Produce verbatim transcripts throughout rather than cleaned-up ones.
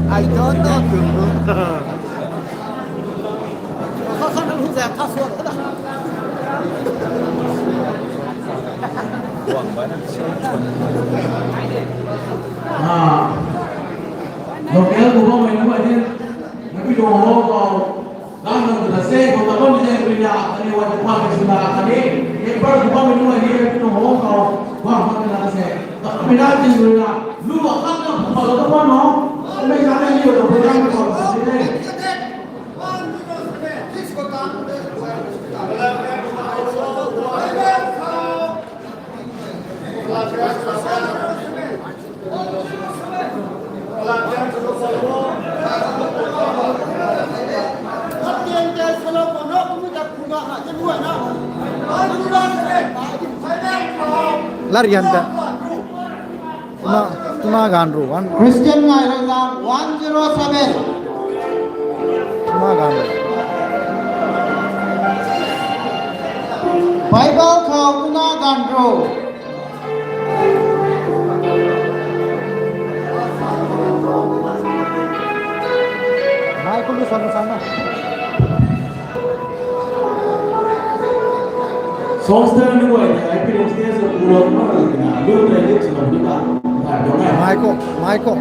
I don't know. Ah, local tu bam mei nu ai ni, na pi do ho ko, dan nang na se ko ta bam ni se pi na, ani wa tu pa ke sina ani, e par tu bam mei nu ai ni, na pi do ho ko, bam bam na se, ta pi na tin na, lu wa kan na pa lo ta pa no, mei sa ni wa ta pa ni ko sa ni. Lar yan ta. Tuna, tuna ganv ru, one. Christian Ngai Rangzang, one zero seven. Tuna ganv ru. Bible khou tuna ganv ru. Mai kum lu san san na. Songster ni guay ni, I P L stage sa puro ma na lu na ni chuna ni ta. Mai ko, mai ko.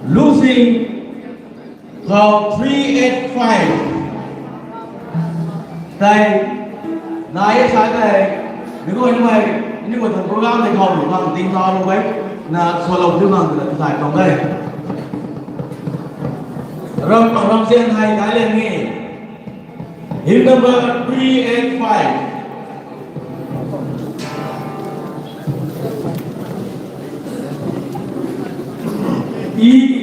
Lusing khou three eight five. Tei, nai e sa tei, mi guay mei, ni guay tuang program tei khou lu bang ting ta lu e, na swlou tu bang tei tei tuang e. Ram, ram sian hei nai le ni. Hymn number three eight five. E.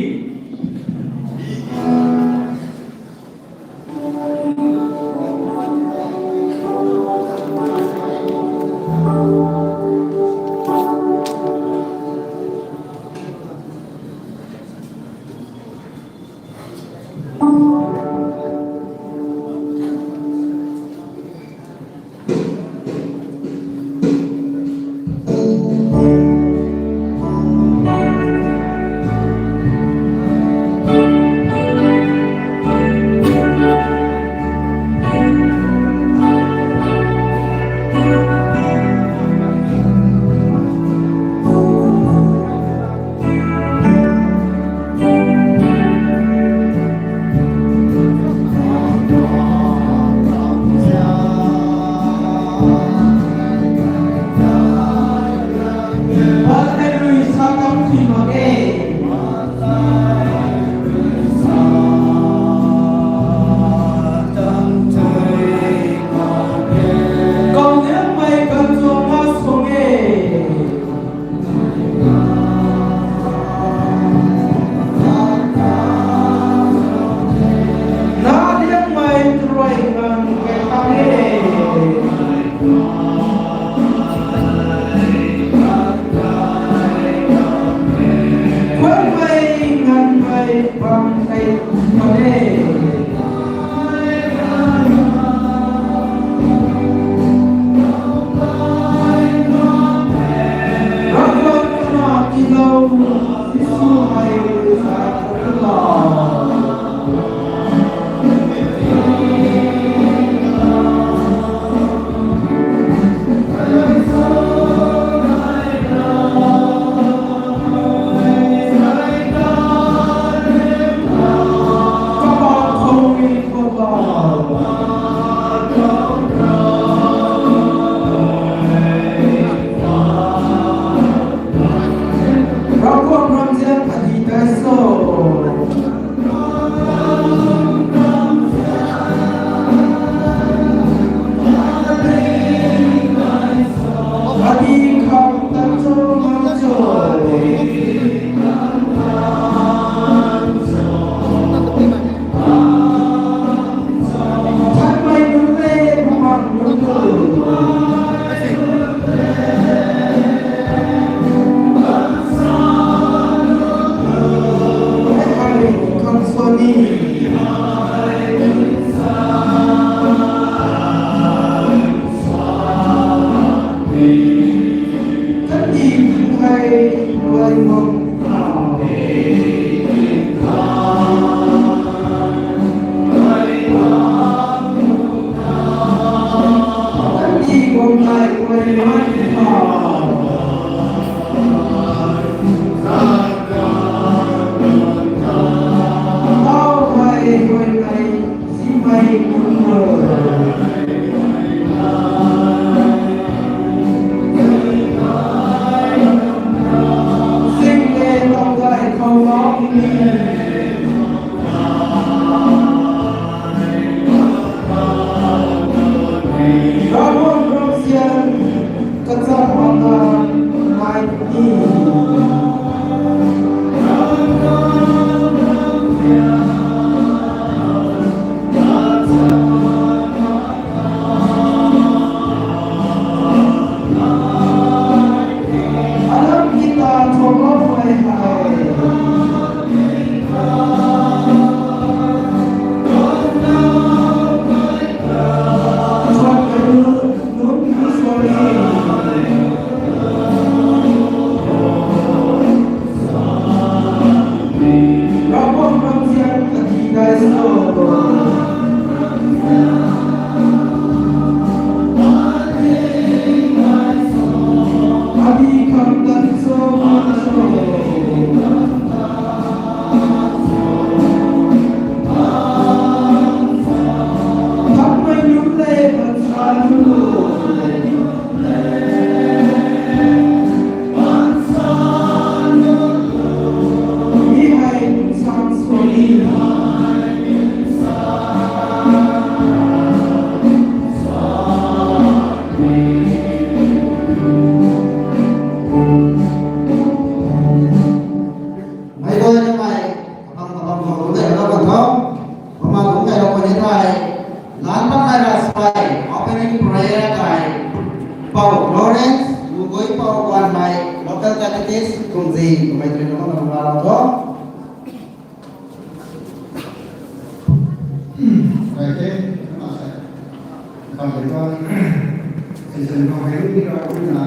Season khou hei ni rau na,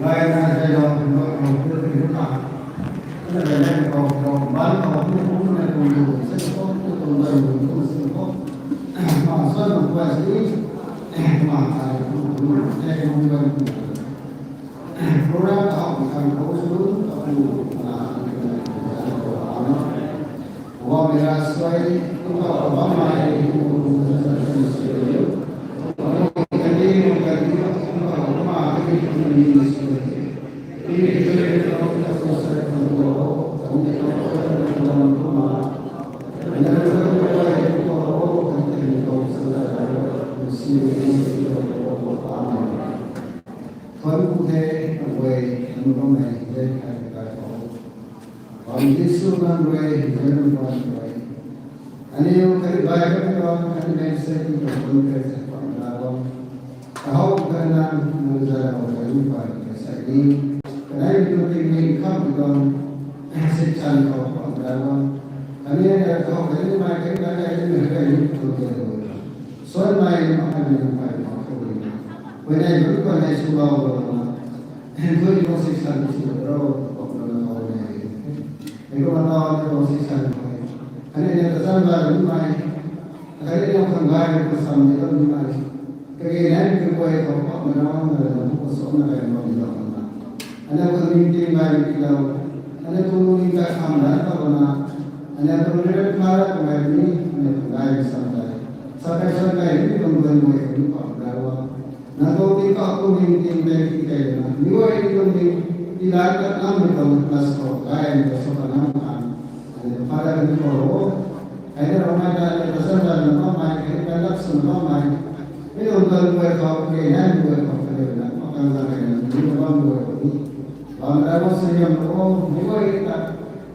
lai na zai lo, lo khou tu tu ta. Na zai na khou khou ban khou tu tu na tu tu se khou tu tu na tu tu se khou. Ma sa na khou si, ma ta tu tu na se khou ni ban tu. Program khou kan khou su tu tu na. Thuanc ku the, kaguay, nang bammei hei kai kai khou. Bam Jisu nang rui, hei nang bam rui. Aniu kari bai kari bam, kari bai se ki bam kun kari se bam da bam. Kahou kari nang, nang zara hou kari bai kari se ni. Kanei tu ting ni kham ki bam, se chan khou bam da bam. Kani kahou kari bai kari bai kari ni kari ni tu kari bai. Suan mai ni ma kari ni bai ma kari ni. Koi nai bam koi nai su bam bam. Hei tuang six san ni sw ro, kok na na kau nei. Hei ko na tau ni tuang six san ni. Kani na ta zan la ni mai. Kani na khang gai ni ko sam ni lo ni mai. Kage na ni ko koi ko kok na na na na ko so na kai lo ni lo na. Ana ko ni ting gai ni lo. Ana ko ni ka kham na ka na. Ana ko ni ka na ko mai ni. Ana ko gai ni sam gai. Sa kai san gai ni ko ni ko ni ko kok na lo. Nang tuang tingkauh tuang ning ting tei ti tei na, mi guay ni tuang ning, ti lai tat nam ni tuang na sa khou, gay ni tuang sa khou nam kan. Ani tuang Father ni khou lo. Ai na ramai ta ni ta sa ta na bam mai, kai ni kan lak sa na bam mai. Mi tuang tuang guay khou, kai nan guay khou, kai na, ma kan na kai na, ni na bam guay khou ni. Bam ra mo sa yam lo, mi guay ni ta,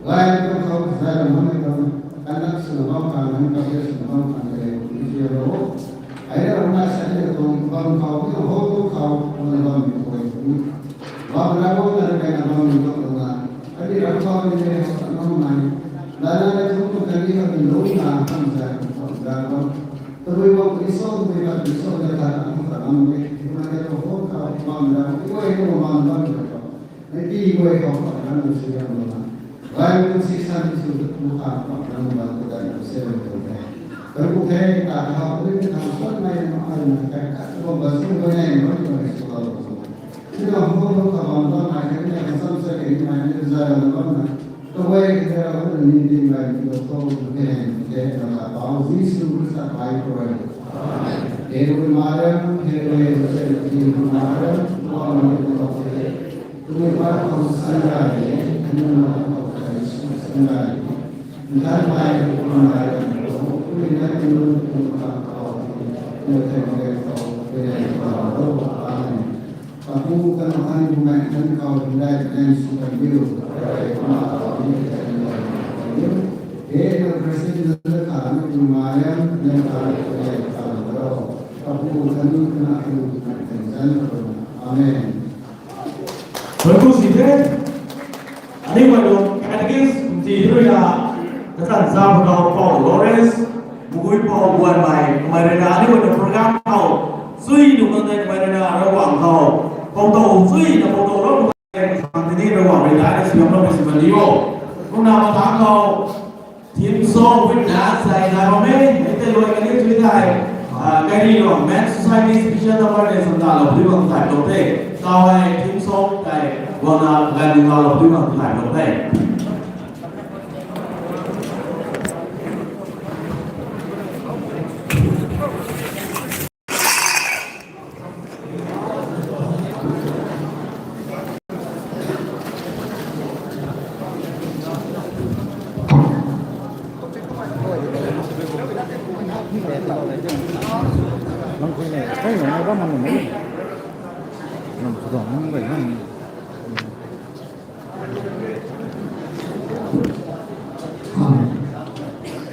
gay ni tuang khou, zay na bam ni tuang, kan lak sa na bam kan, kan lak sa na bam kan, kai ni, ni sa yam lo. Ai na ramai sa ni tuang bam khou, ni ho tu khou, ni bam ni khou ni. Bam na bam na kai na bam ni bam na. Ani ram khou ni ni ho sa na mai. Na na na tu tu kan ni ka ni lo na kam sa ko da bam. Tu bui bam ni so tu bui bam ni so na ta na ko ta bam ni. Tu na ka tu ho khou bam na. Tu bui ni bam bam ni khou. Nei pi guay khou khou nang nu si yam lo na. Gay tu six san ni sw tu khang khou nang bam tu dan tu se lo tu the. Kar bu the ta khou ni ni khang suan nai ma ai na kai ka tu bam ba sing guay nai ma tu nai sw lo lo. Ni na hou lo khou bam bam nai ka ni na ka sam sa ke ni mai ni za lo bam na. Kaguay kazara khou na ning ting gay ni lo khou tu the ni the na ta bam Jisu Khrista pai khou rui. Amen. He rui Mariam, he rui Joseph, he rui Mariam, bam ni tu khou the. Tumei pat khou sangay e, aniu na khou kai sangay e. Nthai pai khou nai ram khou, tumei na tumei tumei khou, tumei thei mei khou, tumei thei khou, amen. Kapu, Kanac khatni Bumaengh Nthanmei khou hymdaih pu nang sw kan diu. He na President na kha na tumei Mariam, na kha na tumei khou, Kapu, Kanac khatni Bumaengh Nthanmei zanc khou. Amen. Thuanc ku si the. Aniu guay tuang catechist kum ti rui na, kachan sa phu khou Pou Lawrence, Mugui Pou Guanmei, kamei rui na aniu guay tuang program khou, sui nung nang tei kamei rui na Ravguangc khou, pou tou sui na pou tou ro kamei, khang tini Ravguangc rui na, na sui nung na sui ban di o. Kumna mathangc khou, Theme song with dance, ai na bam e, hei tei luai kani chui tei, ah, kani lo, Men's Society Special Award tei sam ta lo, pui bang thai lo tei. Tau hei theme song tei, guang na, kani na lo, pui bang thai lo tei.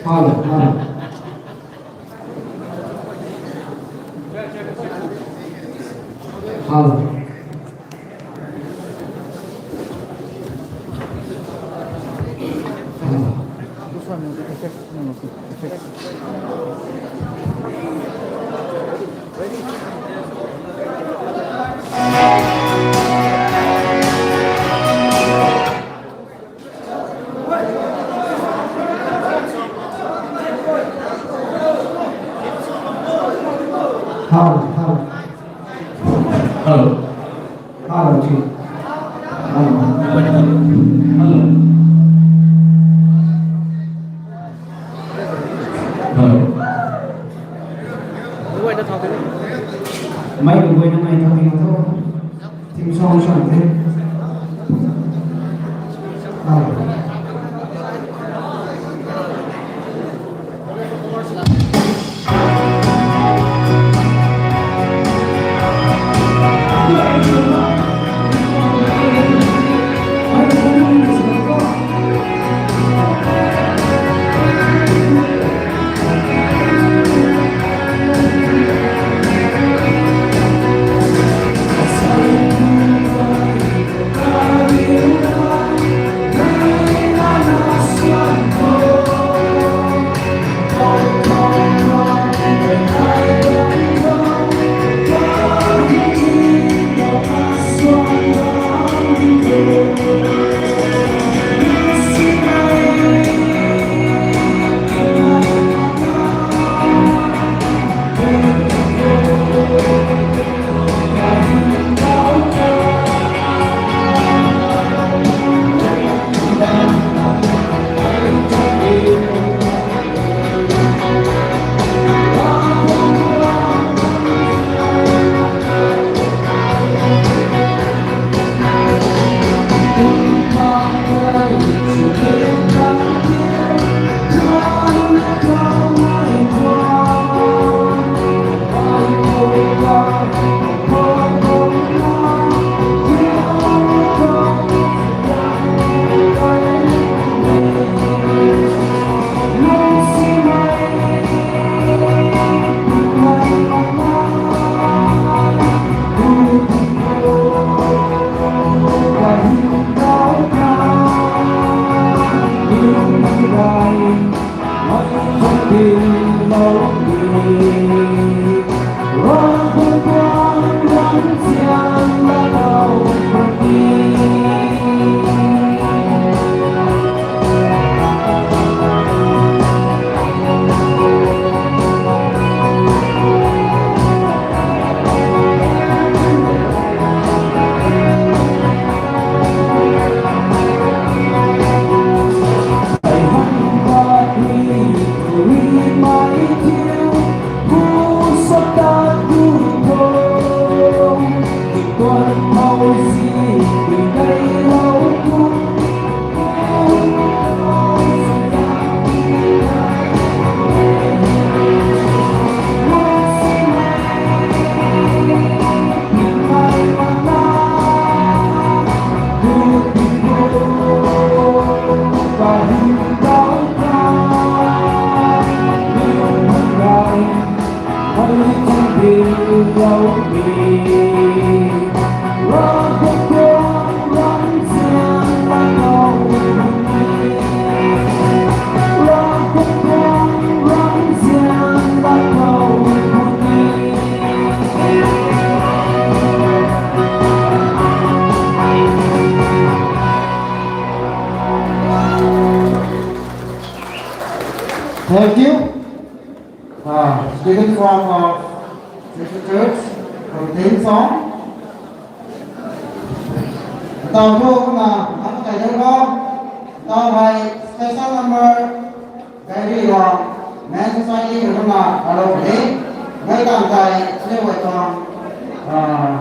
Hello, hello. Hello. Hello. Hello, hello. Hello. Hello, Chief. Hello. Hello. Hello. Mai bu guay na mai thau ding tho. Theme song song the. Hello. Thank you. Uh, students from, uh, Church, Church, for the theme song. Tau thu kumna, nang kai dei ko. Tau hei special number, Gayri Ruang, Men Society rui kumna, alo ni. Ngai tang kai, ane wai tuang, ah,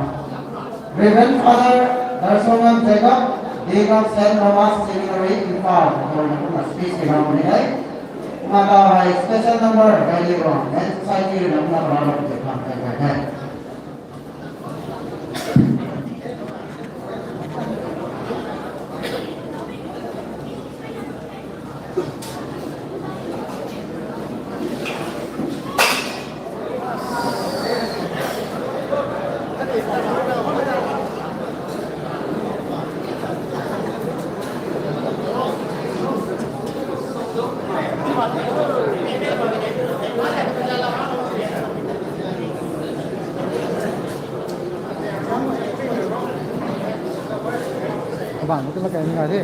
Reverend Father Darsonam Jacob, Deacon Saint Thomas Seminary, Imphal, kumna speech ni lam ni hei. Kumna tau hei special number, Gayri Ruang, Men Society rui kumna, alo ni tang kai kai kai. Kabaanc khou tu la kai ni ngai the.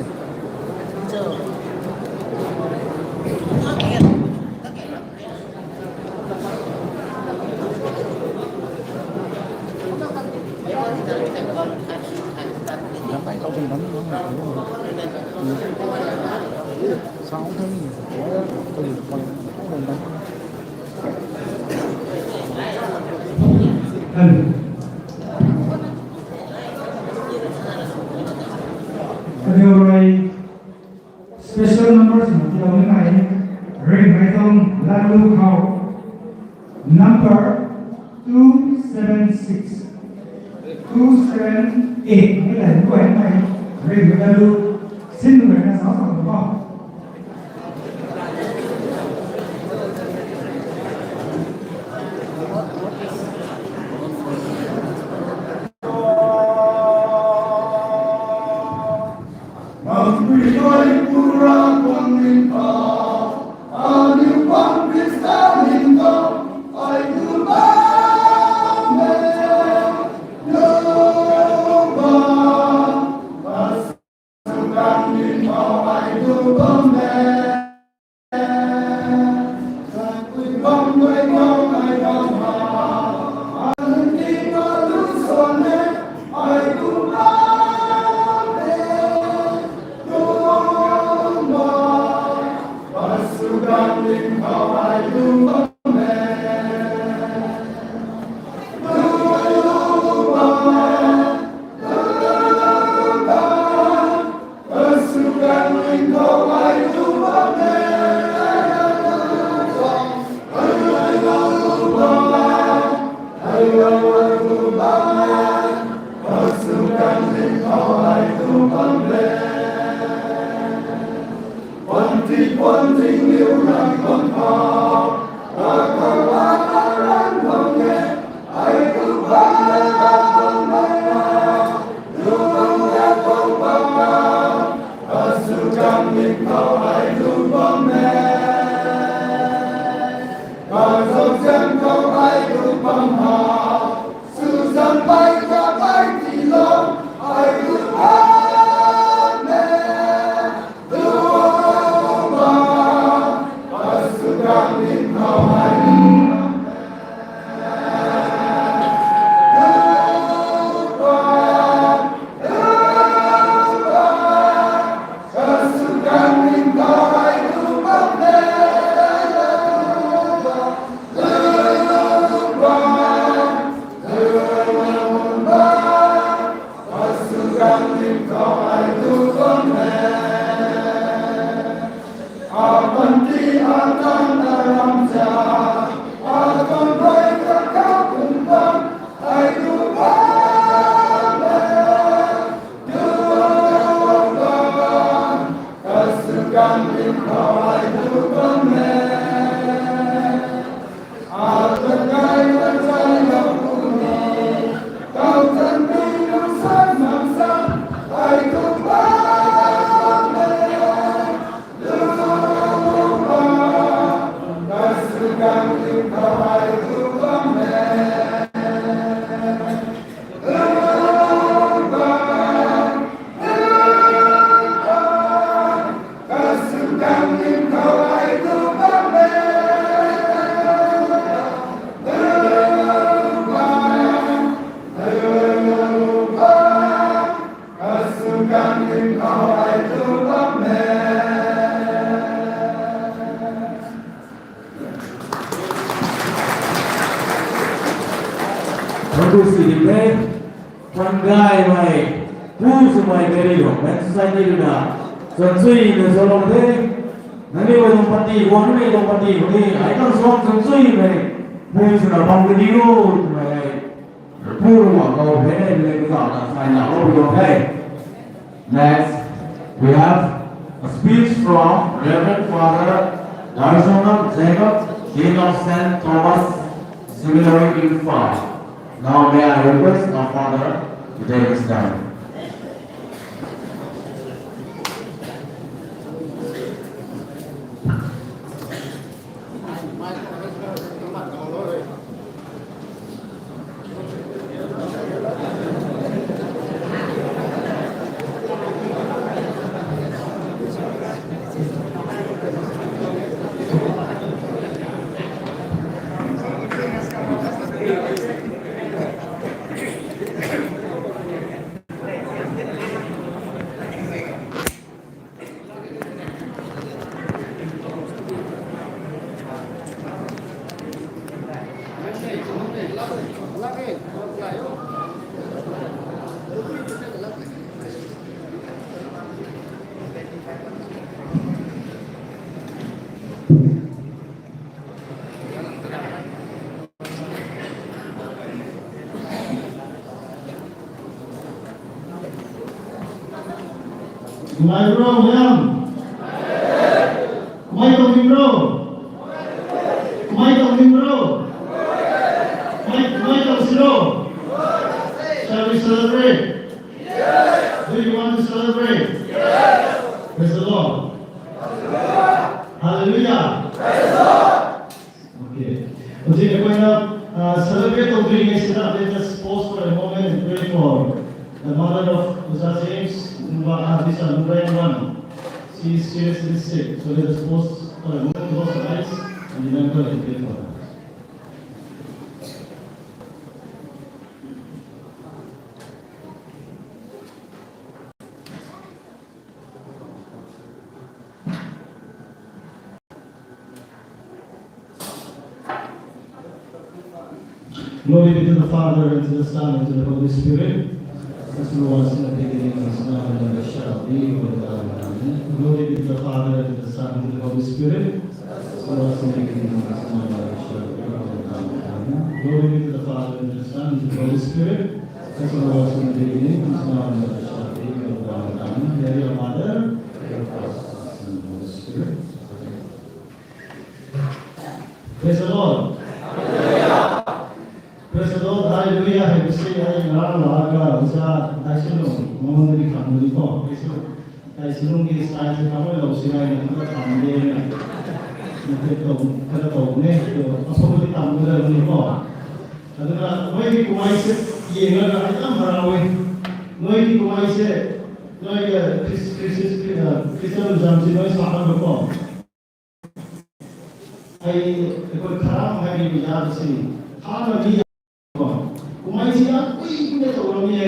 Kaniw rui special number sw tiilou nimei, ringhmei tuang latlu khou number two seven six, two seven eight ni lay guay mei, ringhmei latlu sin guayna sa sa bam. Thank you, Sidi Pei. Pangaymei, pu swmei kari lung, men society rui na, chansui na salou the, nangniw tuang party, guangmei tuang party, kuni, ai kan suang chansuimei, pu swna bam kadi o, twmei, pu rui wang kau the, le kazauh na sai na lou pi tuang the. Next, we have a speech from Reverend Father Garsonam Jacob, Dean of Saint Thomas Seminary, Imphal. Now may I request our Father to take his stand. Ngai bro, ma'am. Kamei tuang ning bro. Kamei tuang ning bro. Kamei, kamei tuang si bro. Shall we celebrate? Do you want to celebrate? Praise the Lord. Hallelujah. Okay. Hujik akhoi na, uh, celebrate towdui nge sina, let us pause for a moment and pray for the mother of Oja James, Nungba, uh, this one, Nungba Nungba. She is seriously sick. So let us pause for a moment, close our eyes, and remember and pray for her. Glory be to the Father, and to the Son, and to the Holy Spirit, as it was in the beginning, is now, and ever shall be, world without end. Amen. Glory be to the Father, and to the Son, and to the Holy Spirit, as it was in the beginning, is now, and ever shall be, world without end. Amen. Glory be to the Father, and to the Son, and to the Holy Spirit, as it was in the beginning, is now, and ever shall be, world without end. Amen. Mary, our Mother, pray for us, and the Holy Spirit. Praise the Lord. Praise the Lord. Hallelujah. Hei si ai ngarang la ka usa tai si lung. Mamon di khang di ko. Praise the Lord. Tai si lung ki style si kamai lo si ai na ka khang di na. Nte to, ka to ne. To, apo di tam ko da ni ko. Aduna, nai di kumai si ye na ka ai tam hara we. Nai di kumai si, nai ka Chris, Chris, Chris, uh, Christian jam si nai sa ka ko. Ai, akhoi kharam hei ni ya si. Khana ni ya. Kumai si ya, ui, ui, to ni ya.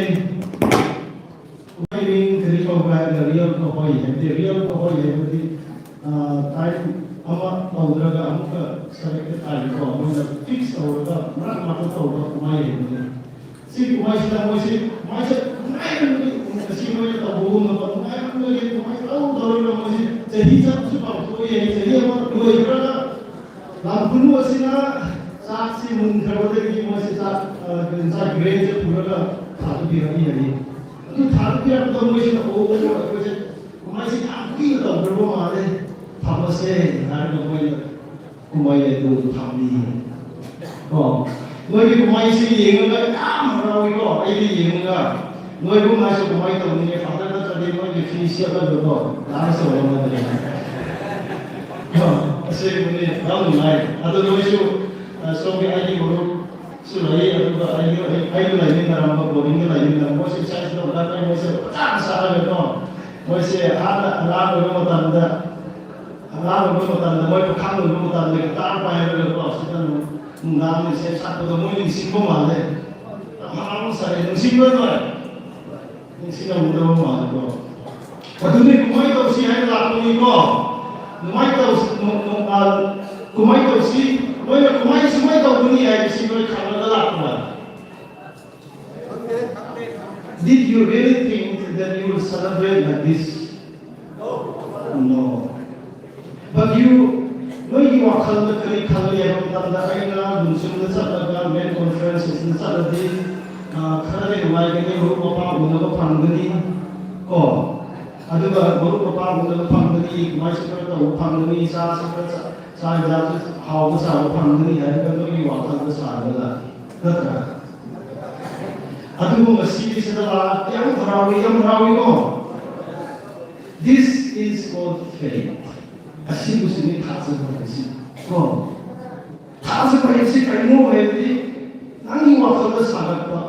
Kumai ring kari ko bai da real ko hoi, the real ko hoi, the, ah, time ama, audra ga, amuka, sa ka time ko, mo na fix audra ga, mara ma ko audra kumai ni. Si kumai si ta moi si, kumai si, kumai kan ni, si moi ta bu na pa, kumai kan ni, kumai tau tau na moi si, jadi sa su pa tu ye, jadi ama tu ye ra. Lam kunu si na, sa si mun kha ba de ki moi si sa, ah, sa grade si pura ka, sa tu pi ra ni ni. Tu sa tu pi ra ta moi si na, o, o, o, moi si, kumai si ang kui na tau ru ma de, tha ma se, na ru moi. Kumai le tu tham ni. Oh, nai di kumai si yeng ga kam rau ko, ai di yeng ga. Nai bu mai si kumai tu ni father na ta di nai di finish ya ga ko. Nai so lo na de. Oh, asi ni rau nai. Atu nai su, ah, so ki ai di guru su lai, atu ka ai di, ai, ai lai ni na ram ba, boring lai ni na ram ba, si chai si lo da kai nai si. Pata sa ga ko. Nai si ha na, na ko mo tan da. Angammei matan na, mei pakhangmei matan na, guitar pai rui rui si tan, nang ni se chat ko mei ni sing ko ma le. Tam hang sa le, nung sing ko na. Nung sing na mu na ma le ko. Atu ni kumai tau si hei lak ni ko. Kumai tau si, nung, nung, ah, kumai tau si, mei na kumai si mei tau ni hei si mei khang na lak ma. Did you really think that you will celebrate like this? No. But you, when you are khal na kari khal ya bam tam da ai na, dun sum na chat na ka, men conferences na chat na di, ah, khara de mai ka ni, ru pa pa u na ka phang ka ni, ko. Adu ka, ru pa pa u na ka phang ka ni, mai sa ka tau phang ka ni, sa sa ka sa, sa ja tu, how ka sa ka phang ka ni, ai ka when you are khal na sa na la. Natra. Adu ko masi di sa da la, yang harawi, yang harawi ko. This is called faith. Asi ko sini tha sa ko si. Ko. Tha sa ko si kai mo hai di. Nang ni wa ko da sa da pa.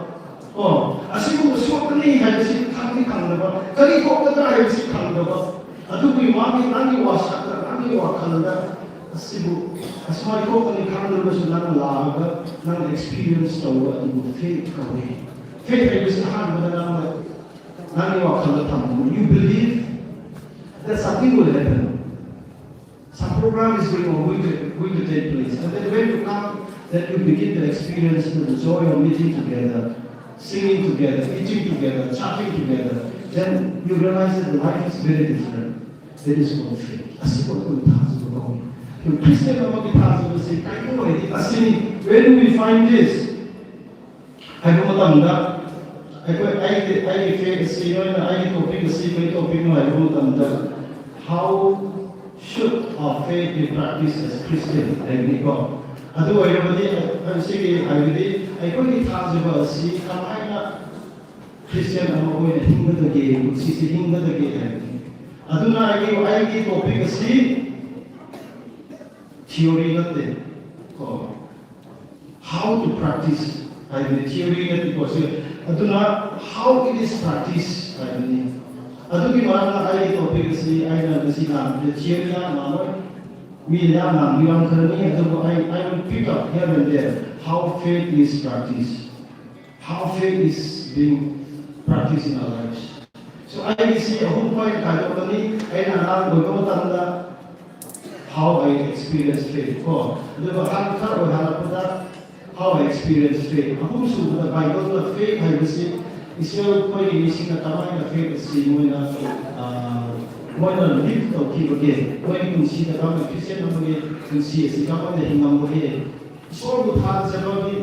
Ko. Asi ko so ko ni hai si khang ni khang da pa. Kari ko ko da hai si khang da pa. Adu ko ma ni nang ni wa sa da, nang ni wa khang da. Asi ko. Asmai ko ko ni khang da su nang la ga, nang experience tau adu ko faith ko ni. Faith hai si khang da nang la. Nang ni wa khang da tham. You believe that something will happen. Some program is going on, going to, going to take place. And then when you come, then you begin to experience the joy of meeting together, singing together, eating together, chatting together. Then you realize that the life is very different. That is called faith. Asi ko tu tha sa ko. Christian ama ki tha sw si kai ko di asini. When we find this, hei bu matam da, hei ko ai ki ai ki faith si noi na ai ki topic si kai topic noi hei bu matam da. How should our faith be practiced as Christian? Hei ni ko. Adu ai ram di ai si ki ai di ai ko ki tha sw si kam ai na Christian ama ko na hing da ge, si si hing da ge hei. Adu na ai ki ai ki topic si theory na te ko. How to practice, ai ni theory na te ko si. Adu na how it is practice, ai ni. Adu ki ma na ai ki topic si ai na si na the theory na ma lo. Mi na na mi ram kar ni adu ko ai I will pick up here and there how faith is practiced. How faith is being practiced in our lives. So ai ni si ahum pai kai do ni ai na na ko ko tam da. How I experience faith ko. Adu ko han kar o han pu da. How I experience faith. Ahum su da Bible na faith hai ni si Israel ko ni si na tamai na faith si moi na moi na live to ki ba ge. Moi ni kun si da kam Christian na mo ni kun si si kam na hing nam ba ge. Isor bu tha se ba ki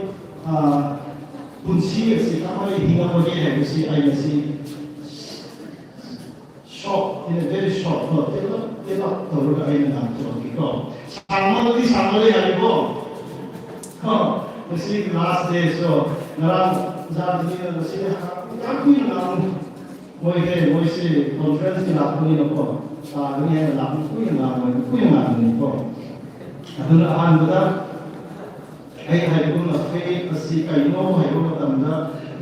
kun si si kam na hing nam ba ge hai ni si ai ni si short, in a very short, no, tela tela tau rui ai na nam tuang ki ko. Sang ma di sang ma di ai ko. Ha, masi last day so, ngarang zan di na masi ha, kam kui na nam. Moi he, moi si conference ni lak kui na ko. Sa ni hai lak kui na nam, moi kui na nam ni ko. Adu na han da. Hei hei kumna faith asi kai no hei kumna tam da,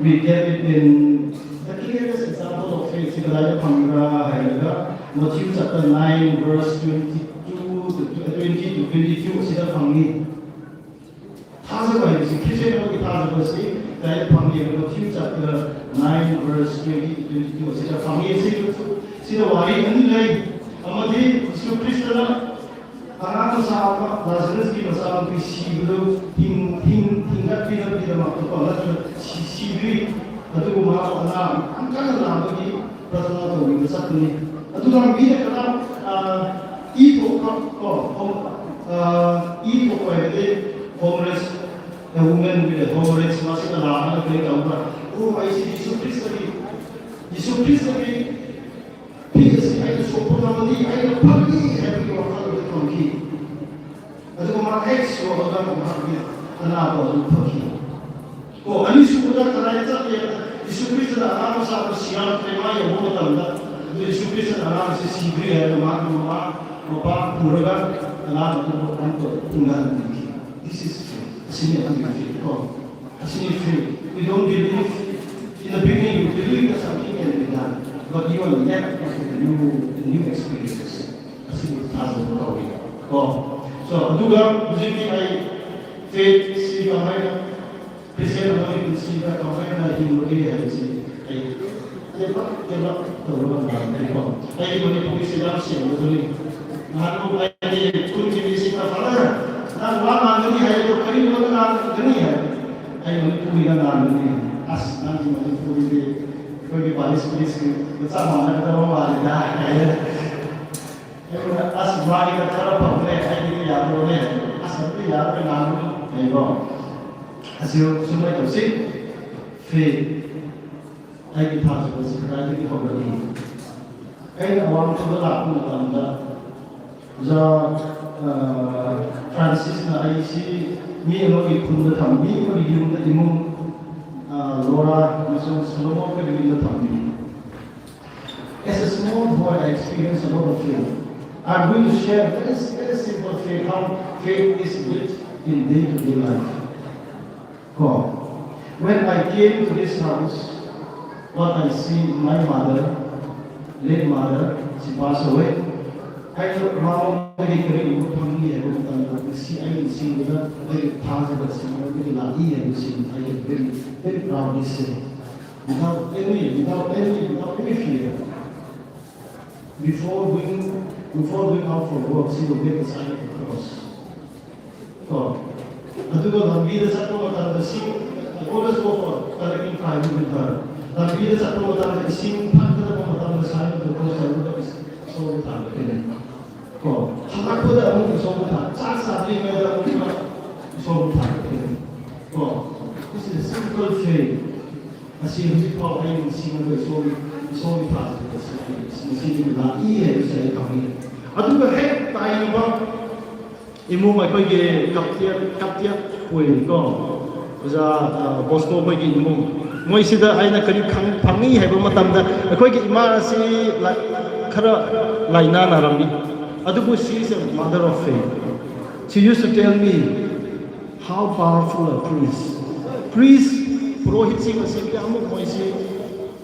we get it in the clearest example of faith si kadai phang ra hei ga Matthew chapter nine verse twenty-two to twenty to twenty-two si da phang ni. Tha sa kai si Christian ko ki tha sa kai si dai phang ni Matthew chapter nine verse twenty to twenty-two si da phang ni si si da wari ani lei ama di Jisu Khrista na Ana masa ka Lazarus ki masa ka si bulu hing hing hing gat pi gat pi da mak tu pa gat si si bulu atu ma ana ang kan la ba ki prasna to ni sa ni atu lam bi da ka i to ka ko hom i to ko de homeless a woman with a homeless masa ka la na ka ka ba o ai si Jisu Khrista ki Jisu Khrista ki Pi si ai tu sw pun na mani ai na phan ni ai tu wa phan ni phan ki. Atu ko ma ai sw na ko ma ni ana ko tu phan ki. Ko ani sw na ka nai ta ni Jisu Khrista na ana sa ko siam pe ma ya mo ta da. Jisu Khrista na ana si si bi ai ma ma ma pa pura ga ana ko tu ko tu na ni ki. This is faith. Sini ani faith ko. As in, if you, you don't believe, in the beginning you believe that something can be done, but you are left with a new, a new experience. As in, it doesn't go in. Oh. So, aduga, huziki ai faith si kamai na, Christian amai si ka kamai na, himlou de hai si. Ai, ai pa, ai pa, tau na, ai pa. Ai, Manipuri si lam siam lo ni. Nanu ai ni kun ki ni si ka pala. Na wa na ni hai to kari lo na ni hai. Ai Manipuri na na ni. As na ni Manipuri de. Koi ki balis police ki sa ma na ta wa ni da. Ai na as wa ni ka thara pa ne. Ai ni ya lo ne. As ni ya lo na ni. Ai bo. As you sumai to si. Faith. Ai ki tha sw si kai ki hou ni. Ai na wang tu la ku na tam da. Za Francis na ai si mi ano ki khun da tham mi ano ki yum da imung Laura na song Solomon ka yum da tham mi. As a small boy, I experienced a lot of faith. I'm going to share a very, very simple faith, how faith is built in day-to-day life. Ko, when I came to this house, what I see my mother, late mother, she passed away. Ai tu mama ni kari ko phang ni hai ko tan ko si ai si ko da ai tha ko si ko ni la ni hai si ai very, very proudly say, without any, without any, without any fear. Before going, before going out for work, she will make a sign of the cross. Ko. Atu ko lambi da chat ko matan da sing, always go for collecting firewood with her. Lambi da chat ko matan da sing, phat da ko matan da sign of the cross, da ko is so the time. Ko, halakhou da amu song tha, cha sa ni me da amu song tha. Ko, this is a simple faith. Asi hujik pau ai si me da song, song tha, si me la i hai sa ai tang ni. Adu ka hei tai na ba. Imung ai khoi ge kaptiat, kaptiat pui ko. Za, uh, Bosco khoi ge imung. Moi si da ai na kari khang phang ni hai ba matam da. Ai khoi ge ima si la, khara lai na na ram ni. Adugu, she is a mother of faith. She used to tell me how powerful a priest. Priest, purohit si ma si kya mo koi si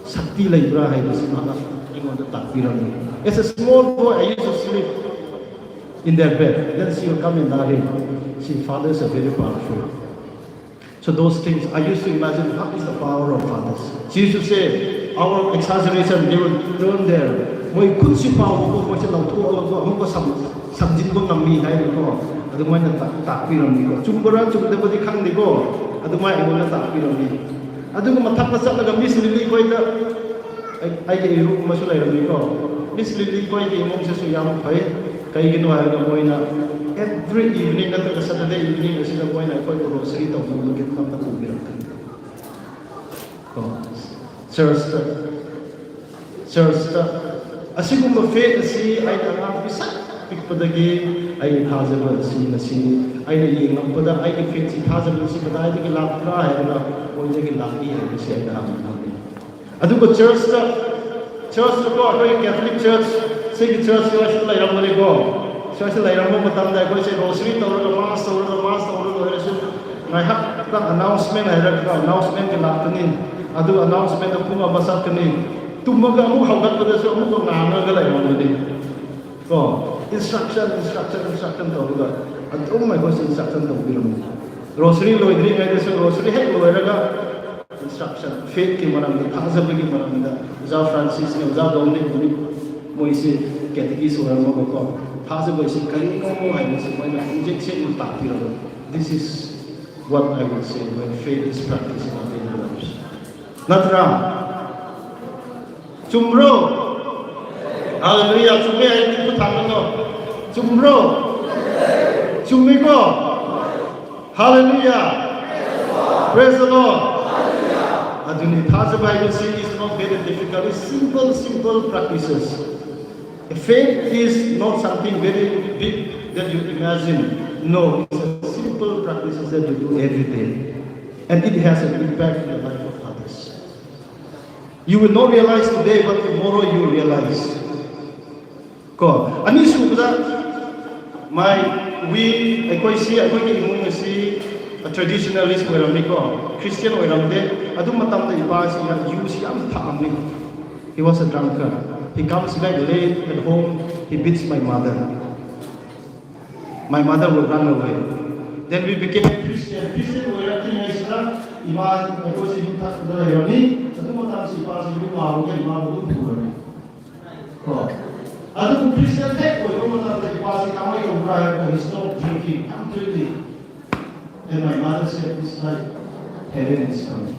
sakti lei bra hai si ma na. Ingon da tak pi ram ni. As a small boy, I used to sleep in their bed. Then she will come and tell him, see, fathers are very powerful. So those things, I used to imagine, what is the power of fathers? She used to say, our exaggeration, they will turn there. Moi khun si pau ko, moi si lau thu lau ko, hum ko sam, samjin ko ngam mi hai ko. Adu mai na tak, tak pi ram ni ko. Chum bara, chum de badi khang ni ko. Adu mai ai na tak pi ram ni. Adu ko mathak na sat na ga Miss Lily khoi ta. Ai, ai ke ru ma su lai ram ni ko. Miss Lily khoi ke mong se su yam phai. Kai ke no hai na moi na. Every evening na ta Saturday evening na si na moi na khoi ko rosary tau mo ke tam ta ku bi ram kan. Ko, church ta, church ta, asigum ma faith asi ai na ngam pi sak pik pada ge, ai tha zaba si na si, ai na ye ngam pada, ai ke faith si tha zaba si pada, ai ke lak ra hai na, oi de ke lak ni hai si ai na ham ham ni. Adu ko church ta, church ta ko, akoi Catholic church, si ki church, church lai ram ni ko, church lai ram mo matam dai ko se rosary tau ra, mass tau ra, mass tau ra, ko se Ngai hak ta announcement hai ra ka announcement ke lak kani. Adu announcement ta kuma masat kani. Tumma ka amu hau gat pada su amu ko ngang na ka lai mang ni. Ko, instruction, instruction, instruction tau ka. Atum mai ko instruction tau bi ram. Rosary loi dri ngai de su rosary hei loi ra ka. Instruction, faith ki maram da, thangzam ki maram da. Za Francis ni, za Dominic ni. Moi si catechist wa mo ko. Thangzam ko si kari no mo hai mo si mai na injection mo tak pi ram. This is what I would say when faith is practiced in our daily lives. Natra. Chumro. Hallelujah. Chumei ai ni ku thang no. Chumro. Chumei ko. Hallelujah. Praise the Lord. Aduni tha se Bible si is not very difficult. It's simple, simple practices. Faith is not something very big that you imagine. No, it's a simple practices that you do every day. And it has an impact in the life of others. You will not realize today, but tomorrow you will realize. Ko, ani su da, mai, we, akoi si, akoi ki imung si, a traditionalist wai ram ni ko, Christian wai ram de, adu matam da ipa si ya, you si am tham ni. He was a drunkard. He comes back late at home. He beats my mother. My mother would run away. Then we became Christian. Christian wai ram ni ngai sina, ima, akoi si him thak da ram ni. Adu matam si pa si him ma, him ma, him ma. Ko. Adu Christian thek ko, adu matam si pa si kamai ko, he stopped drinking completely. And my mother said, it's like heaven is coming.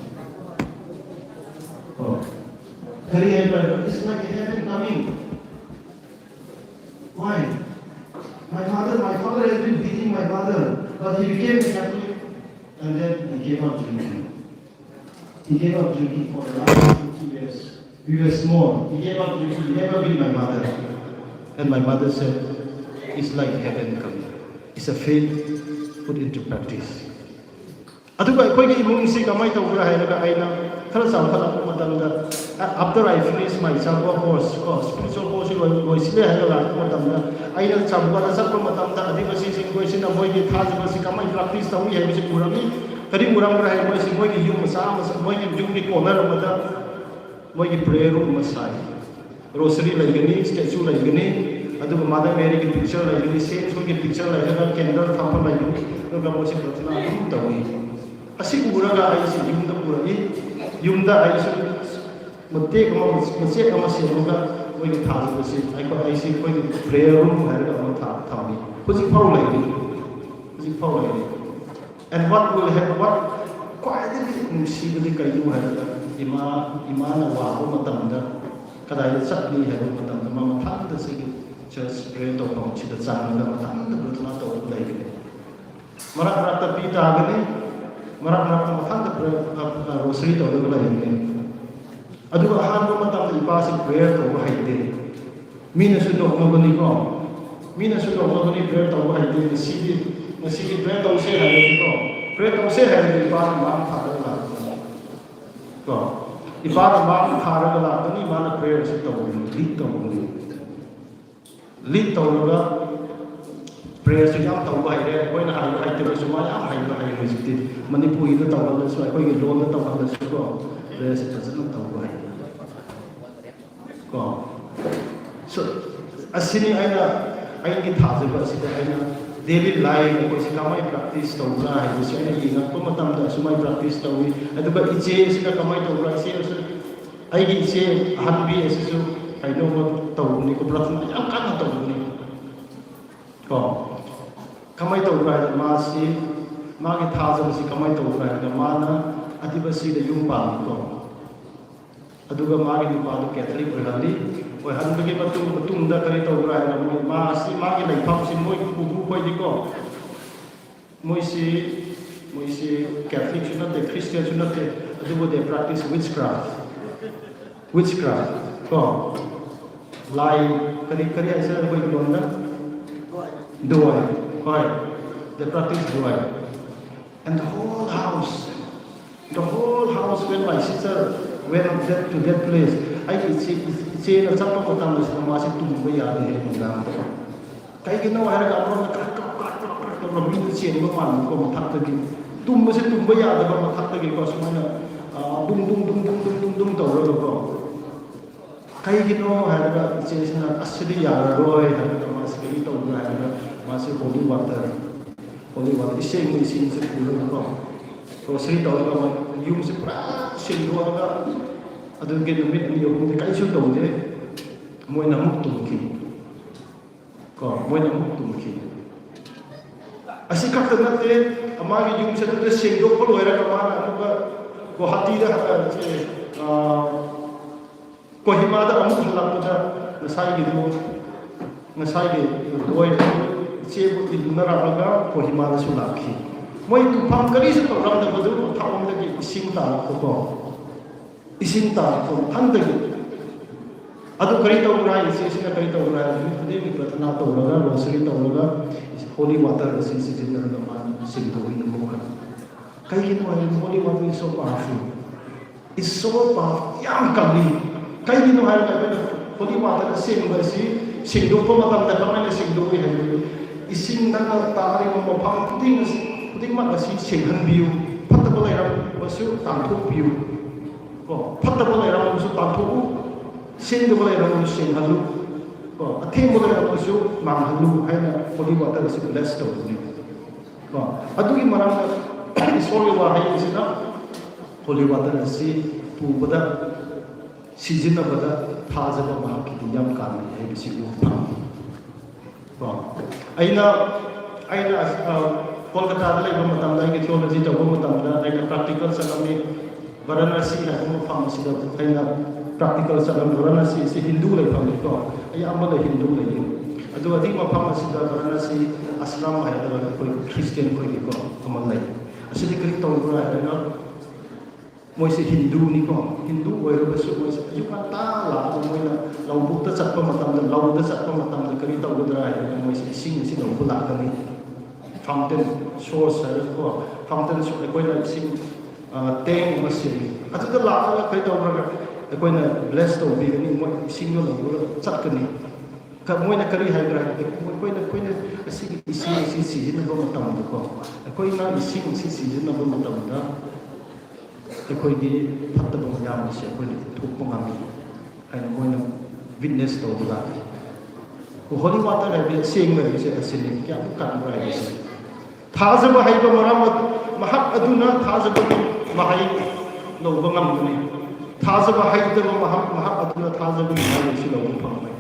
Ko. Kari hai pai, it's like heaven coming. Why? My mother, my father has been beating my mother, but he became a Catholic, and then he gave up drinking. He gave up drinking for the last fifty years. We were small. He gave up drinking. He never beat my mother. And my mother said, it's like heaven coming. It's a faith put into practice. Adu ka akoi ki imung si kamai tau kura hai na ka ai na, thara sa thara matam da, a-, after I finish my Chabwa course, ko, spiritual course loi, loi si le hai na la matam da, ai na Chabwa na sa matam da, adi ka si sing koi si na moi ki tha si kamai practice tau ni hai si kura ni, kadi kura kura hai moi si moi ki yung masa, masa, moi ki yung ki corner mata, moi ki prayer room masai. Rosary lai kani, statue lai kani, adu ka Mother Mary ki picture lai kani, saints ki picture lai kani, candle thapa lai kani, adu ka moi si prathana adu tau ni. Asi kura ka ai si yung da kura ni, yung da ai si mate kama, mate kama si yung ka, moi ki tha si, ai ko ai si, moi ki prayer room hai ka mo tha, tha ni. Kusi pau lai ni, kusi pau lai ni. And what will happen, what, quietly, nung si kani kai yung hai ka, ima, ima na wa ko matam da, kadai da chat ni hai ko matam da, ma mathang da si ki. Church prayer towpam sida chang na mathang ta prayer na tou lei kani. Marak marak ta pi ta kani, marak marak ta mathang ta prayer, uh, uh, rosary tou lei kani. Aduga ahan ko mathang ta ipa si prayer tou hei de. Mi na sw dok na kani ko. Mi na sw dok na kani prayer tou hei de. Na si di, na si di prayer tou se hei de ko. Prayer tou se hei de ipa na mang tha de la. Ko, ipa na mang tha de la kani mana prayer si tou ni, lead tou ni. Lead tou na prayer si yam tou hei de. Koi na hei hei te su ma yam hei hei hei si ti. Manipuri na tou na su, koi ki lon na tou na su ko. Prayer si ta na tou hei. Ko. So, asini aina, aini tha zaba sida aina, daily life ko si kamei practice tou na hei, si aina ina ko mathang ta sumei practice tou ni. Aduga iche sida kamei tou ra si, so, aini iche ahan bi si su, ai no ma tou ni ko practice yam kan tou ni. Ko. Kamei tou ra ma si, ma ki tha zaba si kamei tou ra na mana, adiba si da yung pa ni ko. Aduga ma ki nipa tu Catholic oi han di. Oi han bagi matung, matung da kari tou rai na mo, ma si ma ki lei pham si moi ku bu koi di ko. Moi si, moi si Catholic su na te, Christian su na te. Aduga they practice witchcraft. Witchcraft. Ko. Lai, kari, kari ai sa koi ki don na. Duai. Koi. They practice duai. And the whole house, the whole house when my sister went that, to that place, ai ki si, si na chak ko tam na si ma si tum ko ya de he kum dam. Kai ki no hai ka ro na kak kak kak kak kak ro mi si ni ko man ko ma thak ta ki. Tum ma si tum ko ya de ko ma thak ta ki ko sumai na, ah, dung dung dung dung dung dung dung tau ro ko. Kai ki no hai ka si na asidi ya ro hai ka ma si ki tau hai ka ma si holy water. Holy water, ising mo ising si pura na ko. Rosary tou na ko, yung si pura sing duan na. Adun ke numit ni yung de kai su tou de. Moi na muk tum ki. Ko, moi na muk tum ki. Asi kak ta na te, ama ki yung sa na te sing duan ko loi ra ka ma na ko ka, Guwahati da ha, eh, ah, Kohima da amuk halak ta, nasai ki mo, nasai ki doi, che bu ti na ra ga Kohima da su lak ki. Moi tu pham kari se to ram da ba du, thak om da ki ising ta lak ko ko. Ising ta lak ko, than da ki. Adu kari tou rai, isi, isi na kari tou rai, ni, ni, ni, prathana tou laga, rosary tou laga, holy water, isi, isi, isi, na, na, man, sing tou, ni, mo, kan. Kai ki mo, holy water is so powerful. Is so powerful. Yam kali. Kai ki mo, hai, kai, kai, holy water, sing, bai, si, sing tou, ko, matam, da, kamei, na, sing tou, hai, ising, na, na, ta, ri, mo, mo, phang, puting, puting, mak, si, sing, han, biu. Phat, ta, ko, lai, ram, ko, su, tang, thuk, biu. Ko, phat, ta, ko, lai, ram, ko, su, tang, thuk, u. Sing, ta, ko, lai, ram, ko, su, sing, han, lu. Ko, athing, ko, lai, ram, ko, su, mang, han, lu. Hai, na, holy water, si, bless, tou, ni. Ko, adu ki maram na, sorry wa hai si na, holy water na si pu bada, season na bada, tha zaba ma ki di yam kan ni hai si yu phang. Ko, aina, aina, ah, Kolkata da lei ba matam da, ki theology ta ba matam da, aina practical sa ni, Varanasi hai kum pham si da, aina practical sa lam Varanasi si Hindu lei pham ni ko. Ai amba lei Hindu lei ni. Adu adi ma pham si da Varanasi ashram hai da koi Christian koi ni ko kamal lei. Asi di krik tau ko hai na. Moi si Hindu ni ko. Hindu oi ru su moi si yu kan ta la ko moi na lau bu ta chat pa matam da lau da chat pa matam da kari tau ko da hai moi si sing si lau bu la ka ni. Fountain source hai ko. Fountain source koi na sing Ah, teng ma si. Atu ta la, kai tau ra, koi na bless tau bi ni, moi sing yo lo, lo, chat ka ni. Ka moi na kari hai ra, moi koi na, koi na, asi, asi, asi, si, si, na lo matam tu ko. Koi na, asi, asi, si, si, na lo matam ta. Koi di, phat ta bang yam si, koi di, thuk pa ngam ni. Hai na moi na witness tau bu la. Ko holy water hai bi sing mai se asi ni kya bu kan rai se. Thazaba hei ba maram mahak aduna thazaba mahai lou ba ngam ni. Thazaba hei ta ba mahak mahak aduna thazaba mahai si lou ba phang mai.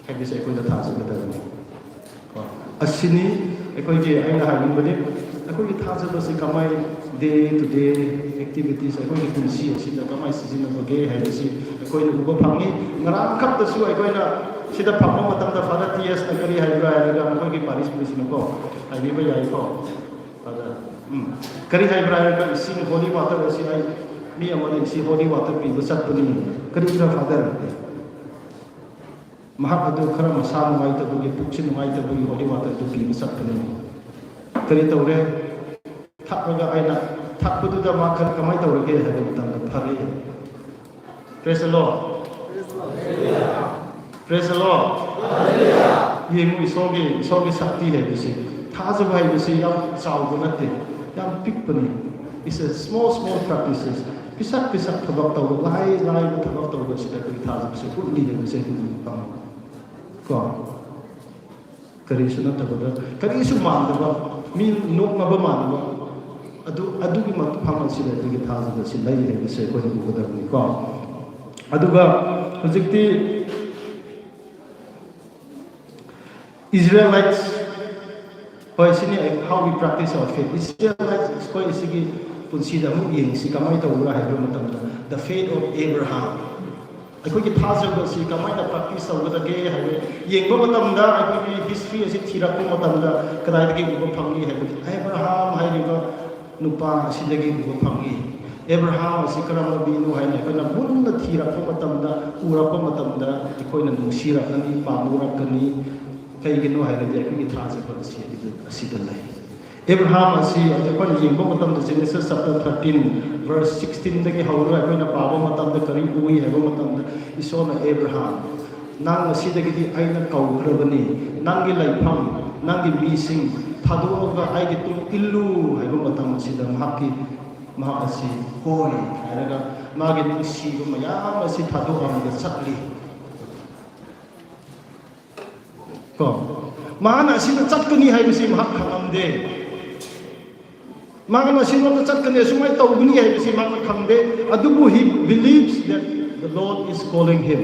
Hai bi se koi da thazaba da ni. Ko. Asi ni ꯑꯩꯈꯣꯏꯒꯤ ꯑꯩꯅ ꯍꯥꯏꯅꯤꯡꯕꯗꯤ ꯑꯩꯈꯣꯏꯒꯤ ꯊꯥꯖꯕꯁꯤ ꯀꯃꯥꯏ day to day activities ꯑꯩꯈꯣꯏꯒꯤ ꯄꯨꯟꯁꯤ ꯑꯁꯤꯗ ꯀꯃꯥꯏ ꯁꯤꯖꯤꯟꯅꯕꯒꯦ ꯍꯥꯏꯕꯁꯤ ꯑꯩꯈꯣꯏꯅ ꯎꯕ ꯐꯪꯉꯤ꯫ ꯉꯔꯥꯡ ꯈꯛꯇꯁꯨ ꯑꯩꯈꯣꯏꯅ ꯁꯤꯗ ꯐꯪꯕ ꯃꯇꯝꯗ Father T S ꯅ ꯀꯔꯤ ꯍꯥꯏꯕ꯭ꯔꯥ ꯍꯥꯏꯔꯒ ꯑꯩꯈꯣꯏꯒꯤ parish priest ꯅꯀꯣ ꯍꯥꯏꯕꯤꯕ ꯌꯥꯏꯀꯣ꯫ Father, ꯎꯝ, ꯀꯔꯤ ꯍꯥꯏꯕ꯭ꯔꯥ ꯍꯥꯏꯔꯒ ꯏꯁꯤꯡ holy water ꯑꯁꯤ ꯑꯩ ꯃꯤ ꯑꯃꯅ ꯏꯁꯤꯡ holy water ꯄꯤꯕ ꯆꯠꯄꯅꯤ꯫ ꯀꯔꯤꯒꯤꯔ Father? ꯃꯍꯥꯛ ꯑꯗꯨ ꯈꯔ ꯃꯁꯥ ꯅꯨꯡꯉꯥꯏꯇꯕꯒꯤ, ꯄꯨꯛꯁꯤ ꯅꯨꯡꯉꯥꯏꯇꯕꯒꯤ holy water ꯑꯗꯨ ꯄꯤꯕ ꯆꯠꯄꯅꯤ꯫ ꯀꯔꯤ ꯇꯧꯔꯦ? ꯊꯛꯂꯒ ꯑꯩꯅ ꯊꯛꯄꯗꯨꯗ ꯃꯥ ꯈꯔ ꯀꯃꯥꯏ ꯇꯧꯔꯒꯦ ꯍꯥꯏꯕ ꯃꯇꯝꯗ ꯐꯔꯦ꯫ Praise the Lord. Praise the Lord. ꯌꯦꯡꯉꯨ, ꯏꯁꯣꯔꯒꯤ, ꯏꯁꯣꯔꯒꯤ ꯁꯛꯇꯤ ꯍꯥꯏꯕꯁꯤ, ꯊꯥꯖꯕ ꯍꯥꯏꯕꯁꯤ ꯌꯥꯝ ꯆꯥꯎꯕ ꯅꯠꯇꯦ, ꯌꯥꯝ ꯄꯤꯛꯄꯅꯤ꯫ It's a small, small practices. ꯄꯤꯁꯛ ꯄꯤꯁꯛ ꯊꯕꯛ ꯇꯧꯕ, ꯂꯥꯏ ꯂꯥꯏꯕ ꯊꯕꯛ ꯇꯧꯕꯁꯤꯗ ꯑꯩꯈꯣꯏꯒꯤ ꯊꯥꯖꯕꯁꯦ ꯎꯠꯂꯤ ꯍꯥꯏꯕꯁꯦ ꯑꯩꯈꯣꯏꯅ ꯄꯥꯝꯃꯤ꯫ ꯀꯣ? ꯀꯔꯤꯁꯨ ꯅꯠꯇꯕꯗ, ꯀꯔꯤꯁꯨ ꯃꯥꯟꯗꯕ, ꯃꯤ ꯅꯣꯛꯅꯕ ꯃꯥꯟꯕ, ꯑꯗꯨ, ꯑꯗꯨꯒꯤ ꯃꯐꯝ ꯑꯁꯤꯗ ꯑꯩꯈꯣꯏꯒꯤ ꯊꯥꯖꯕ ꯑꯁꯤ ꯂꯩ ꯍꯥꯏꯕꯁꯦ ꯑꯩꯈꯣꯏꯅ ꯎꯒꯗꯕꯅꯤꯀꯣ꯫ ꯑꯗꯨꯒ ꯍꯧꯖꯤꯛꯇꯤ Israelites, ꯍꯣꯏ, ꯁꯤꯅꯤ ꯑꯩ, how we practice our faith. Israelites ꯑꯩꯈꯣꯏ ꯑꯁꯤꯒꯤ ꯄꯨꯟꯁꯤꯗ ꯑꯃꯨꯛ ꯌꯦꯡꯁꯤ, ꯀꯃꯥꯏꯅ ꯇꯧꯕ꯭ꯔꯥ ꯍꯥꯏꯕ ꯃꯇꯝꯗ, the faith of Abraham. ꯑꯩꯈꯣꯏꯒꯤ ꯊꯥꯖꯕ ꯑꯁꯤ ꯀꯃꯥꯏꯅ practice ꯇꯧꯒꯗꯒꯦ ꯍꯥꯏꯕ ꯌꯦꯡꯕ ꯃꯇꯝꯗ, ꯑꯩꯈꯣꯏꯒꯤ history ꯑꯁꯤ ꯊꯤꯔꯛꯄ ꯃꯇꯝꯗ, ꯀꯗꯥꯏꯗꯒꯤ ꯎꯕ ꯐꯪꯏ ꯍꯥꯏꯕꯗꯤ, ꯑꯦꯕ꯭ꯔꯥꯍꯥꯝ ꯍꯥꯏꯔꯤꯕ ꯅꯨꯄꯥ ꯑꯁꯤꯗꯒꯤ ꯎꯕ ꯐꯪꯏ꯫ ꯑꯦꯕ꯭ꯔꯥꯍꯥꯝ ꯑꯁꯤ ꯀꯔꯝꯕ ꯃꯤꯅꯣ ꯍꯥꯏꯅ ꯑꯩꯈꯣꯏꯅ ꯃꯨꯟꯅ ꯊꯤꯔꯛꯄ ꯃꯇꯝꯗ, ꯎꯔꯛꯄ ꯃꯇꯝꯗ, ꯑꯩꯈꯣꯏꯅ ꯅꯨꯡꯁꯤꯔꯛꯀꯅꯤ, ꯄꯥꯝꯃꯨꯔꯛꯀꯅꯤ꯫ ꯀꯩꯒꯤꯅꯣ ꯍꯥꯏꯔꯗꯤ, ꯑꯩꯈꯣꯏꯒꯤ ꯊꯥꯖꯕ ꯑꯁꯤ ꯑꯁꯤꯗ ꯂꯩ꯫ ꯑꯦꯕ꯭ꯔꯥꯍꯥꯝ ꯑꯁꯤ ꯑꯩꯈꯣꯏꯅ ꯌꯦꯡꯕ ꯃꯇꯝꯗ, Genesis chapter thirteen, verse sixteen ꯗꯒꯤ ꯍꯧꯔꯒ ꯑꯩꯈꯣꯏꯅ ꯄꯥꯕ ꯃꯇꯝꯗ ꯀꯔꯤ ꯎꯏ ꯍꯥꯏꯕ ꯃꯇꯝꯗ, ꯏꯁꯣꯔꯅ ꯑꯦꯕ꯭ꯔꯥꯍꯥꯝ, "ꯅꯪ ꯑꯁꯤꯗꯒꯤꯗꯤ ꯑꯩꯅ ꯀꯧꯈ꯭ꯔꯕꯅꯤ, ꯅꯪꯒꯤ ꯂꯩꯐꯝ, ꯅꯪꯒꯤ ꯃꯤꯁꯤꯡ ꯊꯥꯗꯣꯛꯂꯒ ꯑꯩꯒꯤ ꯇꯨꯡ ꯏꯜꯂꯨ" ꯍꯥꯏꯕ ꯃꯇꯝ ꯑꯁꯤꯗ ꯃꯍꯥꯛꯀꯤ, ꯃꯍꯥꯛ ꯑꯁꯤ ꯍꯣꯏ ꯍꯥꯏꯔꯒ ꯃꯥꯒꯤ ꯅꯨꯡꯁꯤꯕ ꯃꯌꯥꯝ ꯑꯁꯤ ꯊꯥꯗꯣꯛꯂꯝꯂꯒ ꯆꯠꯂꯤ꯫ ꯀꯣ, ꯃꯥꯅ ꯑꯁꯤꯗ ꯆꯠꯀꯅꯤ ꯍꯥꯏꯕꯁꯤ ꯃꯍꯥꯛ ꯈꯪꯂꯝꯗꯦ꯫ ꯃꯥꯅ ꯑꯁꯤꯔꯣꯝꯗ ꯆꯠꯀꯅꯤ, ꯑꯁꯨꯃꯥꯏꯅ ꯇꯧꯒꯅꯤ ꯍꯥꯏꯕꯁꯤ ꯃꯍꯥꯛꯅ ꯈꯪꯗꯦ꯫ ꯑꯗꯨꯕꯨ he believes that the Lord is calling him.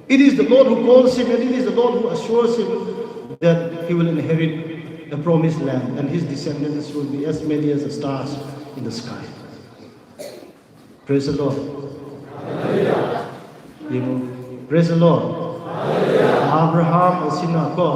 It is the Lord who calls him, and it is the Lord who assures him that he will inherit the promised land, and his descendants will be as many as the stars in the sky. Praise the Lord. ꯌꯦꯡꯉꯨ꯫ Praise the Lord. Abraham ꯑꯁꯤꯅ ꯀꯣ,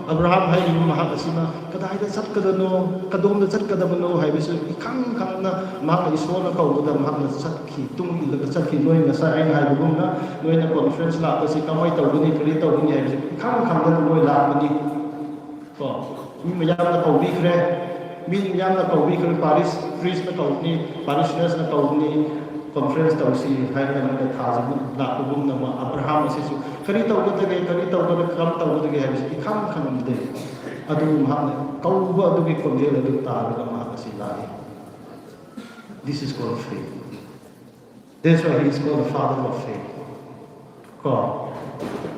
ꯑꯕ꯭ꯔꯥꯍꯥꯝ ꯍꯥꯏꯔꯤꯕ ꯃꯍꯥꯛ ꯑꯁꯤꯅ ꯀꯗꯥꯏꯗ ꯆꯠꯀꯗꯕꯅꯣ, ꯀꯗꯣꯝꯗ ꯆꯠꯀꯗꯕꯅꯣ ꯍꯥꯏꯕꯁꯨ ꯏꯈꯪ ꯈꯪꯅ ꯃꯍꯥꯛꯅ ꯏꯁꯣꯔꯅ ꯀꯧꯕꯗ ꯃꯍꯥꯛꯅ ꯆꯠꯈꯤ, ꯇꯨꯡ ꯏꯜꯂꯒ ꯆꯠꯈꯤ꯫ ꯅꯣꯏ ꯉꯁꯥꯏ ꯑꯩꯅ ꯍꯥꯏꯕꯒꯨꯝꯅ ꯅꯣꯏꯅ conference ꯂꯥꯛꯄꯁꯤ ꯀꯃꯥꯏ ꯇꯧꯒꯅꯤ, ꯀꯔꯤ ꯇꯧꯒꯅꯤ ꯍꯥꯏꯕꯁꯤ ꯏꯈꯪ ꯈꯪꯗꯅ ꯅꯣꯏ ꯂꯥꯛꯄꯅꯤ꯫ ꯀꯣ, ꯃꯤ ꯃꯌꯥꯝꯅ ꯀꯧꯕꯤꯈ꯭ꯔꯦ, ꯃꯤ ꯃꯌꯥꯝꯅ ꯀꯧꯕꯤꯈ꯭ꯔꯦ, parish priestꯅ ꯀꯧꯒꯅꯤ, parishonersꯅ ꯀꯧꯒꯅꯤ, conference ꯇꯧꯁꯤ ꯍꯥꯏꯅ ꯅꯪꯅ ꯊꯥꯖꯕ ꯂꯥꯛꯄꯒꯨꯝꯅ ꯑꯃ ꯑꯕ꯭ꯔꯥꯍꯥꯝ ꯑꯁꯤꯁꯨ ꯀꯔꯤ ꯇꯧꯒꯗꯒꯦ, ꯀꯔꯤ ꯇꯧꯒꯗꯒꯦ, ꯀꯔꯝ ꯇꯧꯒꯗꯒꯦ ꯍꯥꯏꯕꯁꯤ ꯏꯈꯪ ꯈꯪꯂꯝꯗꯦ꯫ ꯑꯗꯨꯕꯨ ꯃꯍꯥꯛꯅ ꯀꯧꯕ ꯑꯗꯨꯒꯤ ꯈꯣꯟꯖꯦꯜ ꯑꯗꯨ ꯇꯥꯔꯒ ꯃꯍꯥꯛ ꯑꯁꯤ ꯂꯥꯛꯏ꯫ This is called faith. That's why he is called the father of faith. ꯀꯣ,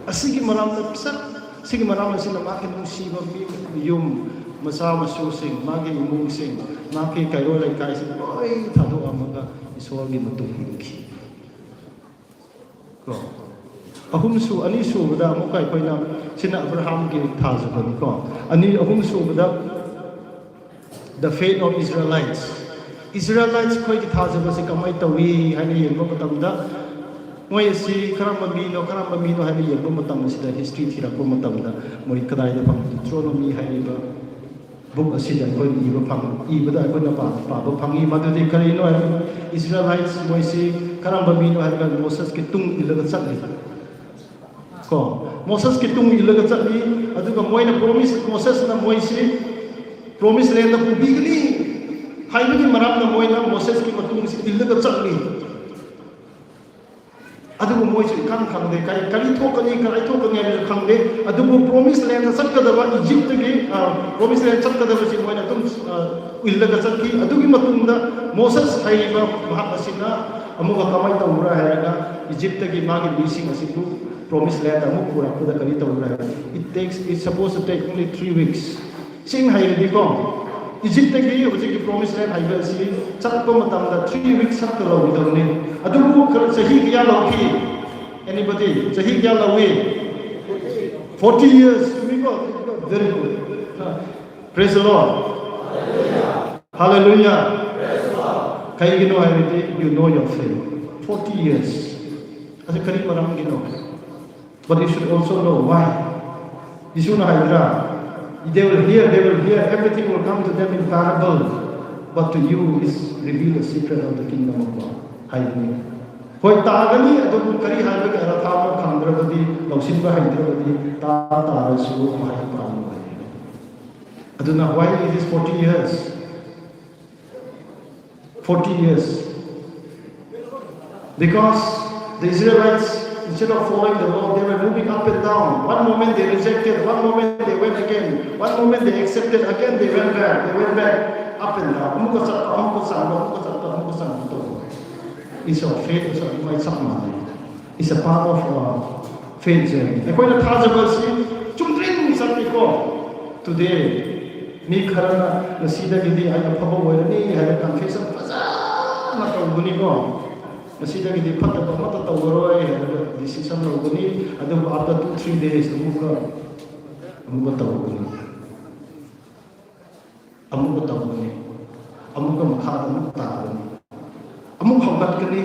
ꯑꯁꯤꯒꯤ ꯃꯔꯝꯗ ꯄꯤꯁꯛ, ꯑꯁꯤꯒꯤ ꯃꯔꯝ ꯑꯁꯤꯅ ꯃꯍꯥꯛꯀꯤ ꯅꯨꯡꯁꯤꯕ ꯃꯤ, ꯌꯨꯝ, ꯃꯆꯥ ꯃꯁꯨꯁꯤꯡ, ꯃꯥꯒꯤ ꯏꯃꯨꯡꯁꯤꯡ, ꯃꯍꯥꯛꯀꯤ ꯀꯩꯔꯣꯜ ꯂꯩꯀꯥꯏꯁꯤꯡ ꯂꯣꯏ ꯊꯥꯗꯣꯛꯂꯝꯃꯒ ꯏꯁꯣꯔꯒꯤ ꯃꯇꯨꯡ ꯏꯟꯈꯤ꯫ ꯀꯣ, ꯑꯍꯨꯝꯁꯨ, ꯑꯅꯤꯁꯨꯕꯗ ꯑꯃꯨꯛꯀ ꯑꯩꯈꯣꯏꯅ, ꯁꯤꯅ ꯑꯕ꯭ꯔꯥꯍꯥꯝꯒꯤ ꯊꯥꯖꯕꯅꯤꯀꯣ꯫ ꯑꯅꯤ, ꯑꯍꯨꯝꯁꯨꯕꯗ, the faith of Israelites. Israelites ꯈꯣꯏꯒꯤ ꯊꯥꯖꯕꯁꯤ ꯀꯃꯥꯏ ꯇꯧꯏ ꯍꯥꯏꯅ ꯌꯦꯡꯕ ꯃꯇꯝꯗ, ꯃꯣꯏ ꯑꯁꯤ ꯀꯔꯝꯕ ꯃꯤꯅꯣ, ꯀꯔꯝꯕ ꯃꯤꯅꯣ ꯍꯥꯏꯅ ꯌꯦꯡꯕ ꯃꯇꯝ ꯑꯁꯤꯗ, history ꯊꯤꯔꯛꯄ ꯃꯇꯝꯗ, ꯃꯣꯏ ꯀꯗꯥꯏꯗ ꯐꯪ-, Deuteronomy ꯍꯥꯏꯔꯤꯕ book ꯑꯁꯤꯗ ꯑꯩꯈꯣꯏꯅ ꯏꯕ ꯐꯪ-, ꯏꯕꯗ ꯑꯩꯈꯣꯏꯅ ꯄꯥ-, ꯄꯥꯕ ꯐꯪꯏ꯫ ꯃꯗꯨꯗꯤ ꯀꯔꯤꯅꯣ ꯍꯥꯏꯕ, Israelites ꯃꯣꯏꯁꯤ ꯀꯔꯝꯕ ꯃꯤꯅꯣ ꯍꯥꯏꯔꯒ ꯃꯣꯁꯦꯁꯀꯤ ꯇꯨꯡ ꯏꯜꯂꯒ ꯆꯠꯂꯤ꯫ ꯀꯣ, ꯃꯣꯁꯦꯁꯀꯤ ꯇꯨꯡ ꯏꯜꯂꯒ ꯆꯠꯂꯤ, ꯑꯗꯨꯒ ꯃꯣꯏꯅ promise, ꯃꯣꯁꯦꯁꯅ ꯃꯣꯏꯁꯤ promise landꯗ ꯄꯨꯕꯤꯒꯅꯤ ꯍꯥꯏꯕꯒꯤ ꯃꯔꯝꯅ ꯃꯣꯏꯅ ꯃꯣꯁꯦꯁꯀꯤ ꯃꯇꯨꯡꯁꯤ ꯏꯜꯂꯒ ꯆꯠꯂꯤ꯫ ꯑꯗꯨꯕꯨ ꯃꯣꯏꯁꯨ ꯏꯈꯪ ꯈꯪꯗꯦ, ꯀꯔꯤ, ꯀꯔꯤ ꯊꯣꯛꯀꯅꯤ, ꯀꯔꯤ ꯊꯣꯛꯀꯅꯤ ꯍꯥꯏꯕꯁꯨ ꯈꯪꯗꯦ꯫ ꯑꯗꯨꯕꯨ promise landꯗ ꯆꯠꯀꯗꯕ ꯏꯖꯤꯞꯇꯒꯤ, ꯑ, promise land ꯆꯠꯀꯗꯕꯁꯤ ꯃꯣꯏꯅ ꯑꯗꯨꯝ, ꯑ, ꯏꯜꯂꯒ ꯆꯠꯈꯤ꯫ ꯑꯗꯨꯒꯤ ꯃꯇꯨꯡꯗ ꯃꯣꯁꯦꯁ ꯍꯥꯏꯔꯤꯕ ꯃꯍꯥꯛ ꯑꯁꯤꯅ ꯑꯃꯨꯛꯀ ꯀꯃꯥꯏꯅ ꯇꯧꯕ꯭ꯔꯥ ꯍꯥꯏꯔꯒ, ꯏꯖꯤꯞꯇꯒꯤ ꯃꯥꯒꯤ ꯃꯤꯁꯤꯡ ꯑꯁꯤꯕꯨ promise landꯗ ꯑꯃꯨꯛ ꯄꯨꯔꯛꯄꯗ ꯀꯔꯤ ꯇꯧꯕ꯭ꯔꯥ ꯍꯥꯏꯔꯒ, it takes, it's supposed to take only three weeks. ꯁꯤꯡ ꯍꯥꯏꯔꯗꯤꯀꯣ, ꯏꯖꯤꯞꯇꯒꯤ ꯍꯧꯖꯤꯛꯀꯤ promise land ꯍꯥꯏꯕ ꯑꯁꯤ ꯆꯠꯄ ꯃꯇꯝꯗ three weeks ꯈꯛꯇ ꯂꯧꯒꯗꯕꯅꯤ꯫ ꯑꯗꯨꯕꯨ ꯈꯔ ꯆꯍꯤ ꯀꯌꯥ ꯂꯧꯈꯤ? Anybody? ꯆꯍꯤ ꯀꯌꯥ ꯂꯧꯏ? Forty years. ꯆꯨꯝꯃꯤꯀꯣ? Very good. Uh, Praise the Lord. Hallelujah. Kaigino hei di, you know your faith. Forty years. Asa kari maram gino. But you should also know why. Jisu na hei ra, they will hear, they will hear, everything will come to them in parable. But to you is revealed the secret of the kingdom of God. Hei ni. Hoi ta gani, adu kari hei ba kara tha ma khang dra ba di, lau sin ba hei dra ba di, ta ta ra su ma hei pa ni. Aduna, why it is forty years? Forty years. Because the Israelites, instead of following the law, they were moving up and down. One moment they rejected, one moment they went again, one moment they accepted, again they went back, they went back, up and down. Amuka sa, amuka sa, amuka sa, amuka sa. It's our faith, it's our, it's our, it's a part of our faith journey. ꯑꯩꯈꯣꯏꯅ ꯊꯥꯖꯕ ꯑꯁꯤ ꯆꯨꯝꯗ꯭ꯔꯤꯡ ꯆꯠꯂꯤꯀꯣ꯫ Today, ꯃꯤ ꯈꯔꯅ ꯉꯁꯤꯗꯒꯤꯗꯤ ꯑꯩ ꯑꯐꯕ ꯑꯣꯏꯔꯅꯤ ꯍꯥꯏꯅ confession ꯐꯖꯅ ꯇꯧꯒꯅꯤꯀꯣ꯫ ꯉꯁꯤꯗꯒꯤꯗꯤ ꯐꯠꯇꯕ ꯑꯃꯠꯇ ꯇꯧꯔꯔꯣꯏ ꯍꯥꯏꯔꯒ decision ꯂꯧꯒꯅꯤ꯫ ꯑꯗꯨꯕꯨ after two, three days ꯑꯃꯨꯛꯀ, ꯑꯃꯨꯛꯀ ꯇꯧꯒꯅꯤ꯫ ꯑꯃꯨꯛꯀ ꯇꯧꯒꯅꯤ꯫ ꯑꯃꯨꯛꯀ ꯃꯈꯥꯗ ꯑꯃꯨꯛꯀ ꯇꯥꯒꯅꯤ꯫ ꯑꯃꯨꯛ ꯍꯧꯒꯠꯀꯅꯤ꯫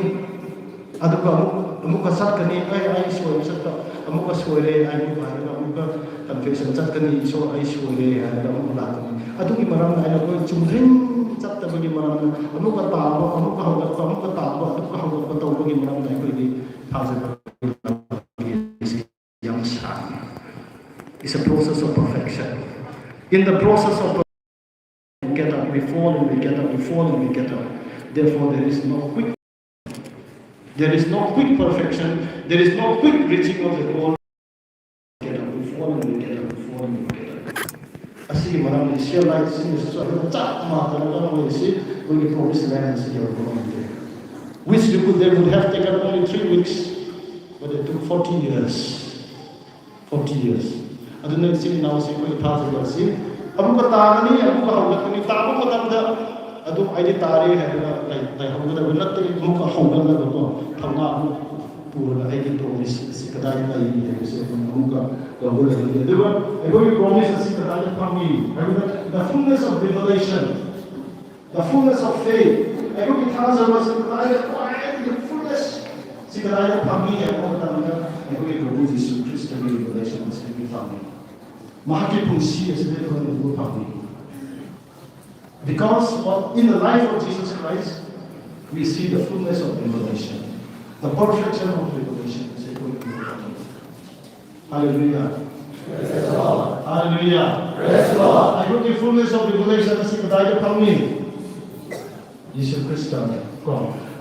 ꯑꯗꯨꯒ ꯑꯃꯨꯛ, ꯑꯃꯨꯛꯀ ꯆꯠꯀꯅꯤ꯫ ꯑꯩ, ꯑꯩ ꯁꯣꯏꯕ ꯆꯠꯄ, ꯑꯃꯨꯛꯀ ꯁꯣꯏꯔꯦ, ꯑꯩ ꯑꯃꯨꯛ ꯍꯥꯏꯔꯒ ꯑꯃꯨꯛꯀ confession ꯆꯠꯀꯅꯤ꯫ ꯏꯁꯣꯔ, ꯑꯩ ꯁꯣꯏꯔꯦ ꯍꯥꯏꯔꯒ ꯑꯃꯨꯛ ꯂꯥꯛꯀꯅꯤ꯫ ꯑꯗꯨꯒꯤ ꯃꯔꯝꯅ ꯑꯩꯅ ꯑꯩꯈꯣꯏ ꯆꯨꯝꯗ꯭ꯔꯤꯡ ꯆꯠꯇꯕꯒꯤ ꯃꯔꯝꯅ ꯑꯃꯨꯛꯀ ꯇꯥꯕ, ꯑꯃꯨꯛꯀ ꯍꯧꯒꯠꯄ, ꯑꯃꯨꯛꯀ ꯇꯥꯕ, ꯑꯃꯨꯛꯀ ꯍꯧꯒꯠꯄ ꯇꯧꯕꯒꯤ ꯃꯔꯝꯅ ꯑꯩꯈꯣꯏꯒꯤ ꯊꯥꯖꯕ ꯌꯥꯝ ꯁꯥꯡꯉꯤ꯫ It's a process of perfection. In the process of, we get up, we fall and we get up, we fall and we get up. Therefore, there is no quick, there is no quick perfection, there is no quick reaching of the goal. Get up, we fall and we get up, we fall and we get up. ꯑꯁꯤꯒꯤ ꯃꯔꯝꯗꯤ Israelites ꯁꯤꯡꯅꯁꯨ ꯑꯗꯨꯝ ꯆꯞ ꯃꯥꯟꯅꯅ ꯂꯧꯔꯝꯃꯤ ꯁꯤ, ꯑꯩꯈꯣꯏꯒꯤ promised land ꯑꯁꯤ ꯌꯧꯕ ꯉꯝꯗꯦ. Which you could, they would have taken only three weeks, but it took forty years. Forty years. ꯑꯗꯨꯅ ꯏꯆꯤꯟ ꯏꯅꯥꯎꯁꯤꯡ, ꯑꯩꯈꯣꯏꯒꯤ ꯊꯥꯖꯕ ꯑꯁꯤ ꯑꯃꯨꯛꯀ ꯇꯥꯒꯅꯤ, ꯑꯃꯨꯛꯀ ꯍꯧꯒꯠꯀꯅꯤ, ꯇꯥꯕ ꯃꯇꯝꯗ ꯑꯗꯨꯝ ꯑꯩꯗꯤ ꯇꯥꯔꯦ ꯍꯥꯏꯔꯒ ꯂꯩ-, ꯂꯩꯍꯧꯒꯗꯕ ꯅꯠꯇꯦ, ꯑꯃꯨꯛꯀ ꯍꯧꯒꯠꯂꯒꯀꯣ, ꯊꯧꯅꯥ ꯑꯃꯨꯛ ꯄꯨꯔꯒ ꯑꯩꯒꯤ promise ꯑꯁꯤ ꯀꯗꯥꯏꯗ ꯂꯩ ꯍꯥꯏꯕꯁꯦ ꯑꯩꯈꯣꯏꯅ ꯑꯃꯨꯛꯀ ꯂꯧꯒꯗꯕꯅꯤ꯫ ꯑꯗꯨꯒ ꯑꯩꯈꯣꯏꯒꯤ promise ꯑꯁꯤ ꯀꯗꯥꯏꯗ ꯐꯪꯏ ꯍꯥꯏꯕꯗ, the fullness of revelation, the fullness of faith. ꯑꯩꯈꯣꯏꯒꯤ ꯊꯥꯖꯕ ꯑꯁꯤ ꯀꯗꯥꯏꯗ ꯈ꯭ꯋꯥꯏꯗꯒꯤ fullness ꯁꯤ ꯀꯗꯥꯏꯗ ꯐꯪꯏ ꯍꯥꯏꯕ ꯃꯇꯝꯗ, ꯑꯩꯈꯣꯏꯒꯤ ꯄ꯭ꯔꯚꯨ ꯖꯤꯁꯨ ꯈ꯭ꯔꯤꯁꯇꯒꯤ revelation ꯑꯁꯤꯗꯒꯤ ꯐꯪꯏ꯫ ꯃꯍꯥꯛꯀꯤ ꯄꯨꯟꯁꯤ ꯑꯁꯤꯗꯒꯤ ꯑꯩꯈꯣꯏꯅ ꯎꯕ ꯐꯪꯏ꯫ Because of, in the life of Jesus Christ, we see the fullness of revelation, the perfection of revelation. Hallelujah. Hallelujah. ꯑꯩꯈꯣꯏꯒꯤ fullness of revelation ꯑꯁꯤ ꯀꯗꯥꯏꯗ ꯐꯪꯏ? Jesus Christ.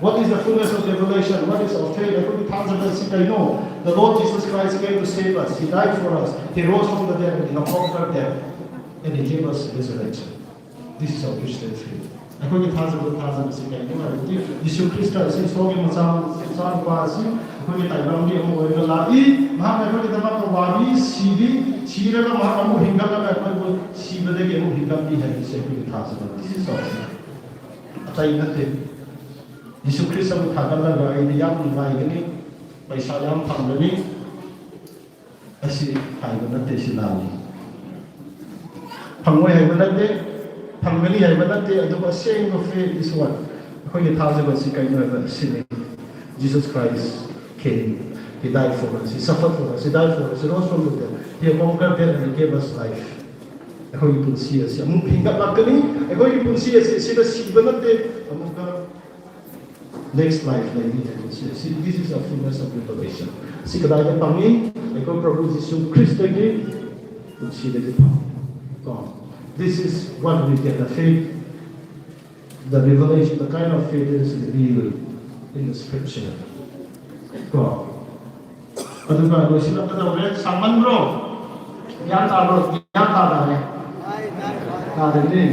What is the fullness of revelation? What is obtained? ꯑꯩꯈꯣꯏꯒꯤ ꯊꯥꯖꯕ ꯑꯁꯤ ꯀꯩꯅꯣ? The Lord Jesus Christ came to save us. He died for us. He rose from the dead and he conquered death. And he gave us resurrection. This is our Christian faith. ꯑꯩꯈꯣꯏꯒꯤ ꯊꯥꯖꯕ, ꯊꯥꯖꯕꯁꯤ ꯀꯩꯅꯣ ꯍꯥꯏꯔꯕꯗꯤ, Jesus Christ ꯑꯁꯤ ꯏꯁꯣꯔꯒꯤ ꯃꯆꯥ, ꯃꯆꯥꯅꯨꯄꯥ ꯑꯁꯤ ꯑꯩꯈꯣꯏꯒꯤ ꯇꯥꯏꯕꯪꯒꯤ ꯑꯃꯨꯛ ꯑꯣꯏꯔꯒ ꯂꯥꯛꯏ꯫ ꯃꯍꯥꯛꯅ ꯑꯩꯈꯣꯏꯒꯤꯗꯃꯛꯇ ꯋꯥꯕꯤ, ꯁꯤꯕꯤ, ꯁꯤꯔꯒ ꯃꯍꯥꯛ ꯑꯃꯨꯛ ꯍꯤꯡꯒꯠꯂꯒ ꯑꯩꯈꯣꯏꯕꯨ ꯁꯤꯕꯗꯒꯤ ꯑꯃꯨꯛ ꯍꯤꯡꯒꯠꯂꯤ ꯍꯥꯏꯕꯁꯤ ꯑꯩꯈꯣꯏꯒꯤ ꯊꯥꯖꯕ꯫ This is our faith. ꯑꯇꯩ ꯅꯠꯇꯦ꯫ ꯖꯤꯁꯨ ꯈ꯭ꯔꯤꯁꯇꯕꯨ ꯊꯥꯒꯠꯂꯒ ꯑꯩꯗꯤ ꯌꯥꯝ ꯅꯨꯡꯉꯥꯏꯒꯅꯤ, ꯄꯩꯁꯥ ꯌꯥꯝ ꯐꯪꯒꯅꯤ꯫ ꯑꯁꯤ ꯍꯥꯏꯕ ꯅꯠꯇꯦ, ꯁꯤ ꯂꯥꯜꯂꯤ꯫ ꯐꯪꯉꯣꯏ ꯍꯥꯏꯕ ꯅꯠꯇꯦ, ꯐꯪꯒꯅꯤ ꯍꯥꯏꯕ ꯅꯠꯇꯦ, ꯑꯗꯨꯕꯨ ꯑꯁꯦꯡꯕ faith is what? ꯑꯩꯈꯣꯏꯒꯤ ꯊꯥꯖꯕ ꯑꯁꯤ ꯀꯩꯅꯣ ꯍꯥꯏꯕ ꯑꯁꯤꯅꯤ꯫ Jesus Christ came, he died for us, he suffered for us, he died for us, he rose from the dead, he conquered death and he gave us life. ꯑꯩꯈꯣꯏꯒꯤ ꯄꯨꯟꯁꯤ ꯑꯁꯤ ꯑꯃꯨꯛ ꯍꯤꯡꯒꯠꯂꯛꯀꯅꯤ꯫ ꯑꯩꯈꯣꯏꯒꯤ ꯄꯨꯟꯁꯤ ꯑꯁꯤ ꯁꯤꯗ ꯁꯤꯕ ꯅꯠꯇꯦ, ꯑꯃꯨꯛꯀ next life ꯂꯩꯅꯤ ꯍꯥꯏꯕꯁꯤ꯫ ꯁꯤ, this is a fullness of revelation. ꯁꯤ ꯀꯗꯥꯏꯗ ꯐꯪꯏ? ꯑꯩꯈꯣꯏ ꯄ꯭ꯔꯚꯨ ꯖꯤꯁꯨ ꯈ꯭ꯔꯤꯁꯇꯒꯤ ꯄꯨꯟꯁꯤꯗꯒꯤ ꯐꯪꯏ꯫ ꯀꯣ? This is what we get the faith, the revelation, the kind of faith that is revealed in the scripture. ꯀꯣ? ꯑꯗꯨꯒ ꯂꯣꯏꯁꯤꯜꯂꯛꯀꯗꯧꯔꯦ꯫ ꯁꯥꯡꯃꯟꯕ꯭ꯔꯣ? ꯒ꯭ꯌꯥꯟ ꯇꯥꯕ꯭ꯔꯣ? ꯒ꯭ꯌꯥꯟ ꯇꯥꯗꯕ꯭ꯔꯣ? ꯇꯥꯗꯕꯅꯤ꯫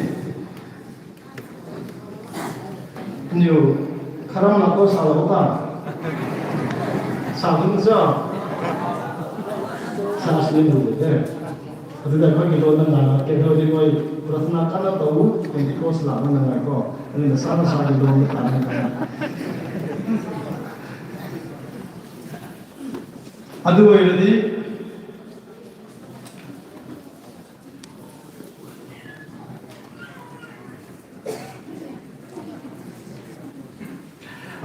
ꯅꯤꯌꯨ, ꯈꯔꯝ ꯂꯥꯛꯄ ꯁꯥꯂꯧꯕ ꯇꯥ꯫ ꯁꯥꯗꯨꯅ ꯆꯥ꯫ ꯁꯥꯁꯤꯅ ꯂꯨꯕꯗꯦ꯫ ꯑꯗꯨꯗ ꯑꯩꯈꯣꯏꯒꯤ ꯂꯣꯟꯗ ꯉꯥꯡꯂꯛꯀꯦ꯫ ꯑꯗꯨ ꯑꯣꯏꯔꯗꯤ ꯃꯣꯏ ꯄ꯭ꯔꯊꯅꯥ ꯀꯟꯅ ꯇꯧ, Pentecost ꯂꯥꯛꯅꯅꯉꯥꯏꯀꯣ꯫ ꯑꯗꯨꯅ ꯁꯥ ꯃꯁꯥꯒꯤ ꯂꯣꯟꯗ ꯇꯥꯟꯅꯒꯅꯤ꯫ ꯑꯗꯨ ꯑꯣꯏꯔꯗꯤ,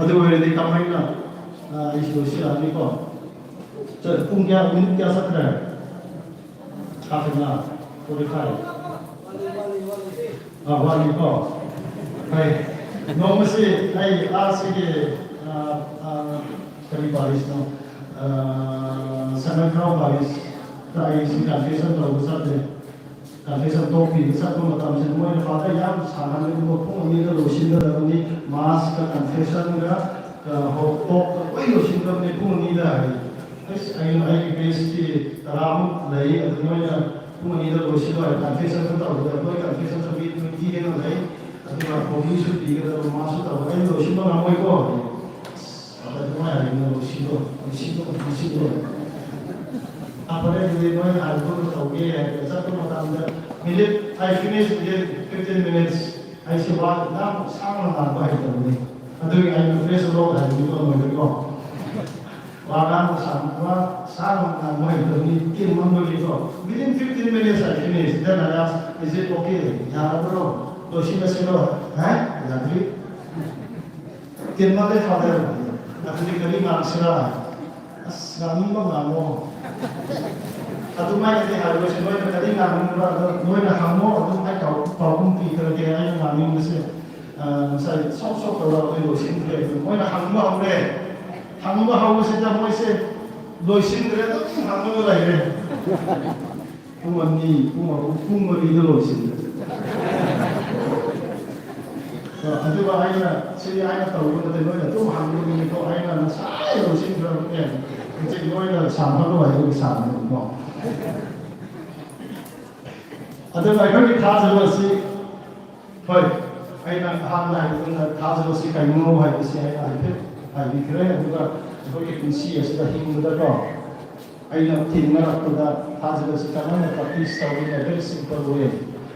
Adu hei di kamei na, ah, isi lo si la ni ko. Cha, pung kya, minute kya sak kre? Half an hour, forty-five. Ah, wani ko. Hei. Nong masi, hei, a si ke, ah, ah, kari parish no. Ah, Sangai Crown parish. Ta ai si confession lo sa de. Confession topi sa ko matam si moi na father yam sa han ni ko pung ni da lo sin da ni mass ka confession ga ka ho tok ka koi lo sin da ni pung ni da. Ai, ai, ai base ki taram lei, adu noi na, pung ni da lo si lo, confession ka tau da, noi confession ka bi, noi ki ke na lei, adu na, ko bi su pi ka da, ma su tau, ai lo si lo na moi ko. Adu noi ai na lo si lo, lo si lo, lo si lo. Apare ni noi ai lo tau ke, sa ko matam da, minute, I finish within fifteen minutes. Ai si wa, na, sang na, na, bai tau ni. Adu ai lo, praise the Lord, ai lo, noi ko. Wa gan sa, wa, sa na, na, moi, to ni, tin man, moi ko. Within fifteen minutes, I finish. Then I ask, "Is it okay? Ya, bro. Lo si na si lo. Hai? Ya, bro." Tin man de, Father. Actually, kari ngang si la. As, ngang ni ma ngang mo. Adu mai de, hai lo si, noi na kari ngang ni ba, noi na hang mo, adu ai kau, pau kum pi kar ke, ai na ngang ni ma si. Ah, sai, sok sok tau la, lo si ke, moi na hang ma hang de. Hang ma hang si ta moi si, lo si de, adu hang ma lai de. Pung ani, pung a, pung ma ri da lo si. Ah, adu ba ai na, si ai na tau lo de, noi na, tu hang lo ni ko, ai na, na sai lo si de, eh. Nchik noi na, sa ma lo ai, lo sa ma lo. Adu ba ai na, ni tha sa lo si. Hoi, ai na han lai, ai na tha zalo si kai ngu hai si ai, ai phe, ai bi kre, adu ka, adu ki pun si ai si da hing da ko. Ai na tin na rak da, tha zalo si kai ngu na practice tau in a very simple way.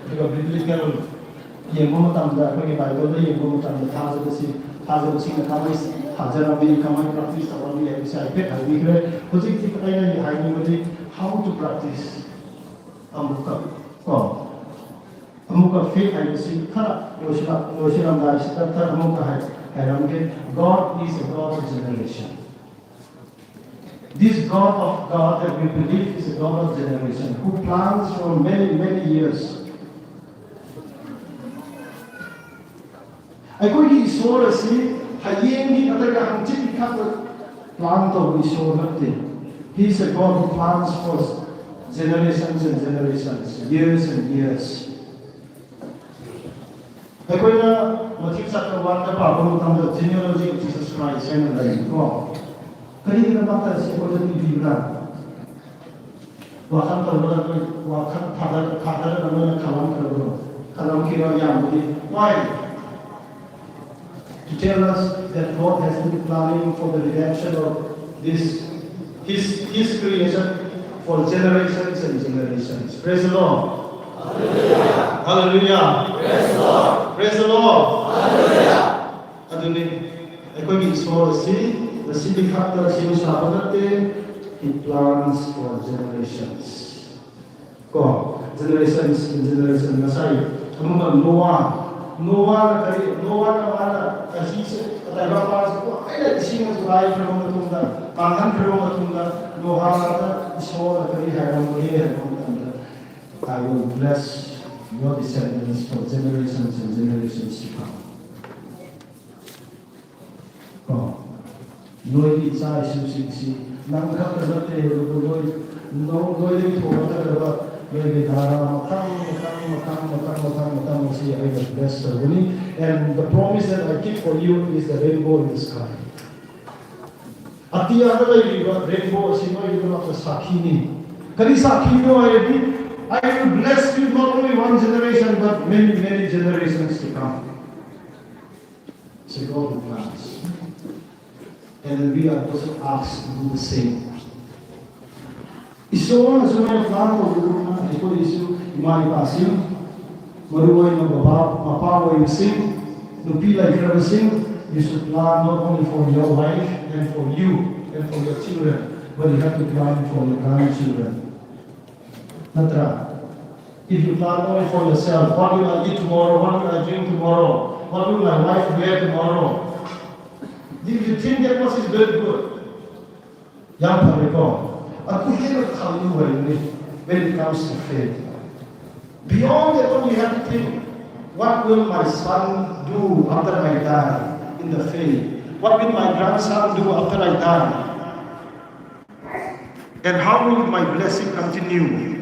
Adu ka biblical, yeng mo matam da, adu ki Bible da yeng mo matam da, tha zalo si, tha zalo si na kamei, tha zalo mi kamei practice tau ni ai si ai phe, ai bi kre. Hujik ti ai na ni hai ni ma di, how to practice. Amuka, ko. Amuka faith hai si kha, lo si la, lo si lam dai si ta, ta amuka hai, hai ram ke, God is a God of generation. This God of God that we believe is a God of generation, who plans for many, many years. Ai koi ki Isor si, hai yeng ni atai ka hang chik khat ta plan tau Isor na te. He is a God who plans for generations and generations, years and years. Ai koi na Matthew chapter one ka pa bam tam da genealogy of Jesus Christ, sai na dai ko. Kari na mata si ko da ni bi na. Wakhan tau na, wakhan thada, thada na, na kalam karo, kalam kira yam di. Why? To tell us that God has been planning for the redemption of this, his, his creation for generations and generations. Praise the Lord. Hallelujah. Hallelujah. Praise the Lord. Praise the Lord. Hallelujah. Adu ni, ai koi ki Isor si, na si di khat ta si sa ba na te, he plans for generations. Ko, generations in generation na sai. Amuka Noah, Noah na kari, Noah na mana, kasi se, atai ba pa se ko, ai na isi na tulai karo na tung da, pangan karo na tung da, Noah na ta, Isor na kari hai ram mo ye hai ram tung da. I will bless your descendants for generations and generations to come. Ko, noi ki chai su sing si, nang khat ta na te, lo ko noi, no, noi di thua ta da ba, noi di dara, matang, matang, matang, matang, matang, matang, si, I will bless the money. And the promise that I keep for you is the rainbow in the sky. Atia ka lai ri ba, rainbow si noi di ba, sakhi ni. Kari sakhi no ai di, I will bless you not only one generation, but many, many generations to come. Say, God who plans. And then we are also asked to do the same. Isor na sumai plan ko guru na, iko isu, imai pa siu, maruai ma baba, mapa wai siu, nupi lai kra siu, you should plan not only for your wife and for you and for your children, but you have to plan for your grandchildren. Natra, if you plan only for yourself, what will I eat tomorrow? What will I drink tomorrow? What will my wife wear tomorrow? If you think that much is very good, young people, and who can tell you when it, when it comes to faith? Beyond that, what you have to think, what will my son do after I die in the faith? What will my grandson do after I die? And how will my blessing continue?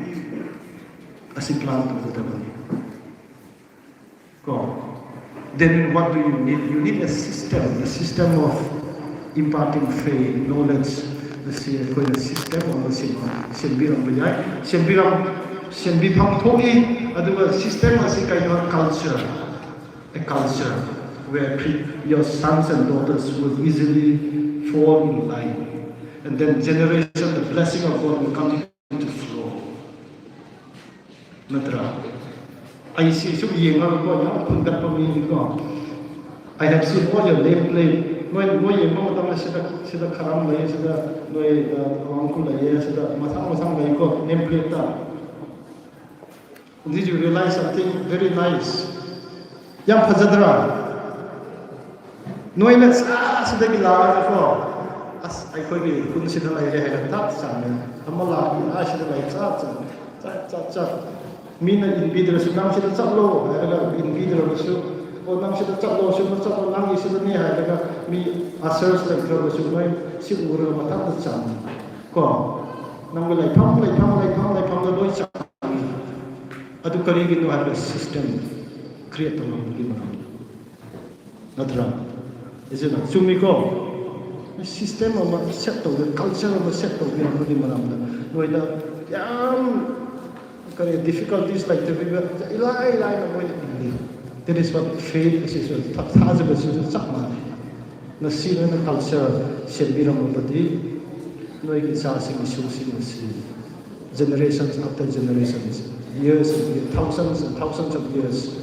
Asi plan tu ta bani. Ko. Then what do you need? You need a system, a system of imparting faith, knowledge. Asi koina system ama si, symbi ram bai, symbi ram, symbi phang thu e, aduga system asi kaina culture, a culture where pre-, your sons and daughters will easily fall in line. And then generation, the blessing of God will continue to flow. Natra. Ai si suk yeng a ko, yam khun kat pa mi ko. I have seen all your name plate. Noi, noi yeng ma tam sida, sida kharam lai, sida noi, uh, wang ku lai, sida masang masang lai ko, name plate ta. Did you realize something very nice? Yam phazadra. Noi na sa sida ki la ko. As, ai khoi ki kun sida lai re hai la tat chan. Ama la ki ai sida lai chat chan. Chat, chat, chat. Mi na invite ra su nang sida chat lo, hai la invite ra su. O nang sida chat lo, su na chat lo, nang i sida ni hai la mi ushers lai ra su noi si u ra ma tat chan. Ko. Nang lai pham, lai pham, lai pham, lai pham da loi chan. Adu kari ki nu hai la system create tang ki ma. Natra. Is it not? Chumi ko. System ama set tau de, culture ama set tau de, ama di maram da. Noi da, yam, kare difficulties like the river, ilai, ilai na noi da. That is what faith is, is what, tha, tha, is what, is what, chak ma. Na si na culture, symbi ram pa di. Noi ki sa sing, su sing, si. Generations after generations, years and years, thousands and thousands of years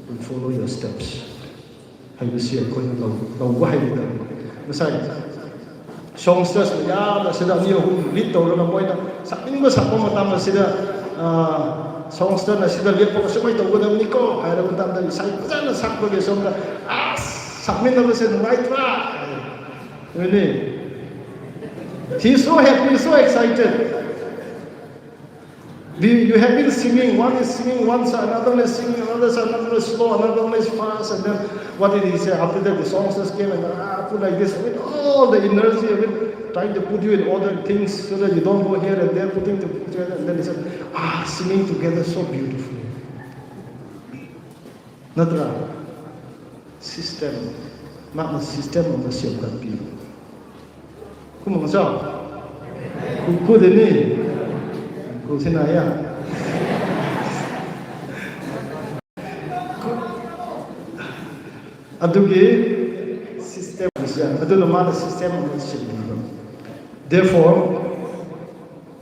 will follow your steps. Hei bu sian khou lou, lou bu hei bu da. Masai, songsters na ya, na sida ni hum lead tau rana moi na, sakmei ma sak pa matam na sida, ah, songster na sida liap pa sumei tau gu dam ni ko, hai ra matam da, sai pa na sak pa ge som na, ah, sakmei na ba se nungai tua. Ni, he's so happy, so excited. We, you have been singing, one is singing, one side, another is singing, another side, another is slow, another one is fast, and then what did he say? After that, the songsters came and, ah, put like this, with all the energy, with trying to put you in order things so that you don't go here and there, putting the picture, and then he said, ah, singing together so beautifully. Natra, system, mak na system ama siam kan pi. Kum ang sao? Ku, ku de ni. Ku sina ya. Adu ki system siam, adu na mak na system ama siam. Therefore,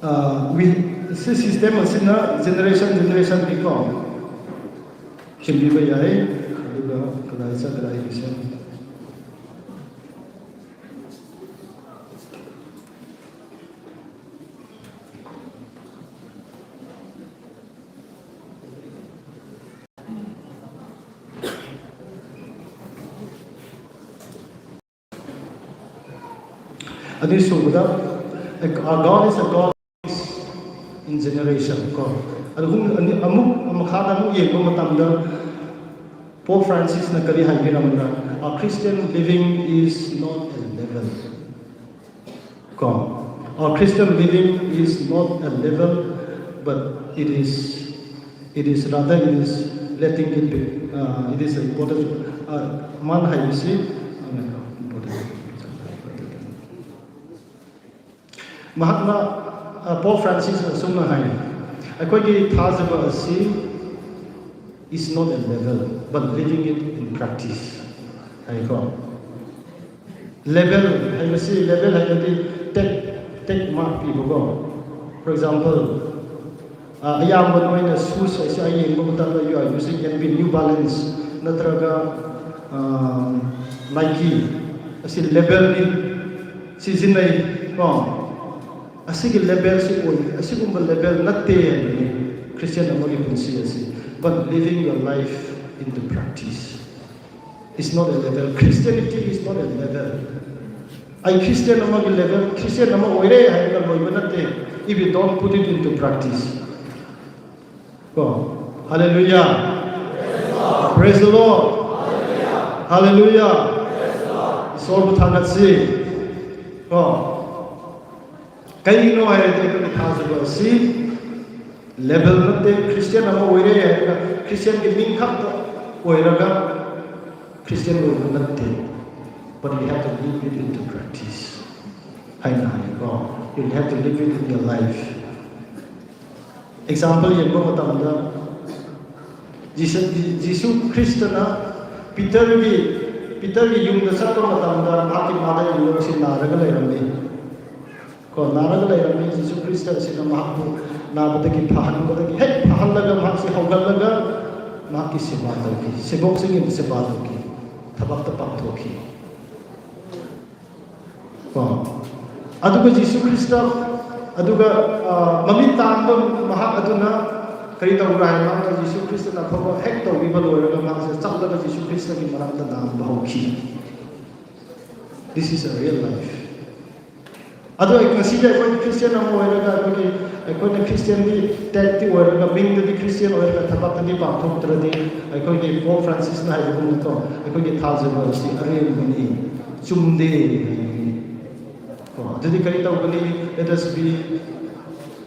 uh, we, si system sina generation, generation become. Chimbi ba yai, aduga kalai sa kalai bisa. Ani sw da, a, a God is a God in generation ko. Adu hum ani amuk amakha da amuk ye ko matam da Pope Francis na kari hai bi ram da, a Christian living is not a level. Ko. Our Christian living is not a level, but it is, it is rather it is letting it be. Uh, it is important. Uh, man hai bisi, uh, important. Mahatma, uh, Pope Francis na sumna hai. Akhoi ki thazaba si is not a level, but living it in practice. Hai ko. Level, hai masi level hai mati tek, tek mark pi bo ko. For example, uh, ayam ban mai na shoes hai si ai yeng bo ta you are using can be New Balance, natraga, uh, Nike, asi level ni, si zin nei, ko. Asi ki level si oi, asi kumba level na te ni, Christian ama ki pun si asi. But living your life into practice. It's not a level. Christianity is not a level. Ai Christian ama ki level, Christian ama oire hai na loi ba nate, if you don't put it into practice. Ko, hallelujah. Praise the Lord. Hallelujah. Isor bu thanat si. Ko, kai no hai te ko tha zu ba si. Level nate Christian ama oire hai na, Christian ki ming khak ta oiraga Christian oira nate. But you have to live it into practice. Hai na hai ko, you have to live it in your life. Example yen bo matam da, Jisu, Jisu Khrista na Peter ki, Peter ki yung da sa to matam da, maki mada yung si na raga lei ram ni. Ko na raga lei ram ni Jisu Khrista si na mahak bu, na ba da ki phahan ba da ki, hei phahan laga mahak si hau gan laga, mahak ki seba to ki, sebok si ngin seba to ki, thabak ta pak to ki. Aduga Jisu Khrista, aduga, ah, mami tan bam mahak aduna, kari tau rai mahak Jisu Khrista na phou hek tau bi ba loi raga mahak se chak laga Jisu Khrista ki maram ta dan ba hou ki. This is a real life. Adu ai consider koi Christian ama oiraga, koi ki, koi na Christian di tag ti oiraga, ming di Christian oiraga, thabak di pang thuk tra di, koi ki Pope Francis na hai kum to, koi ki thal zero si arin ni, chum de. Ko, adu di kari tau kani, let us be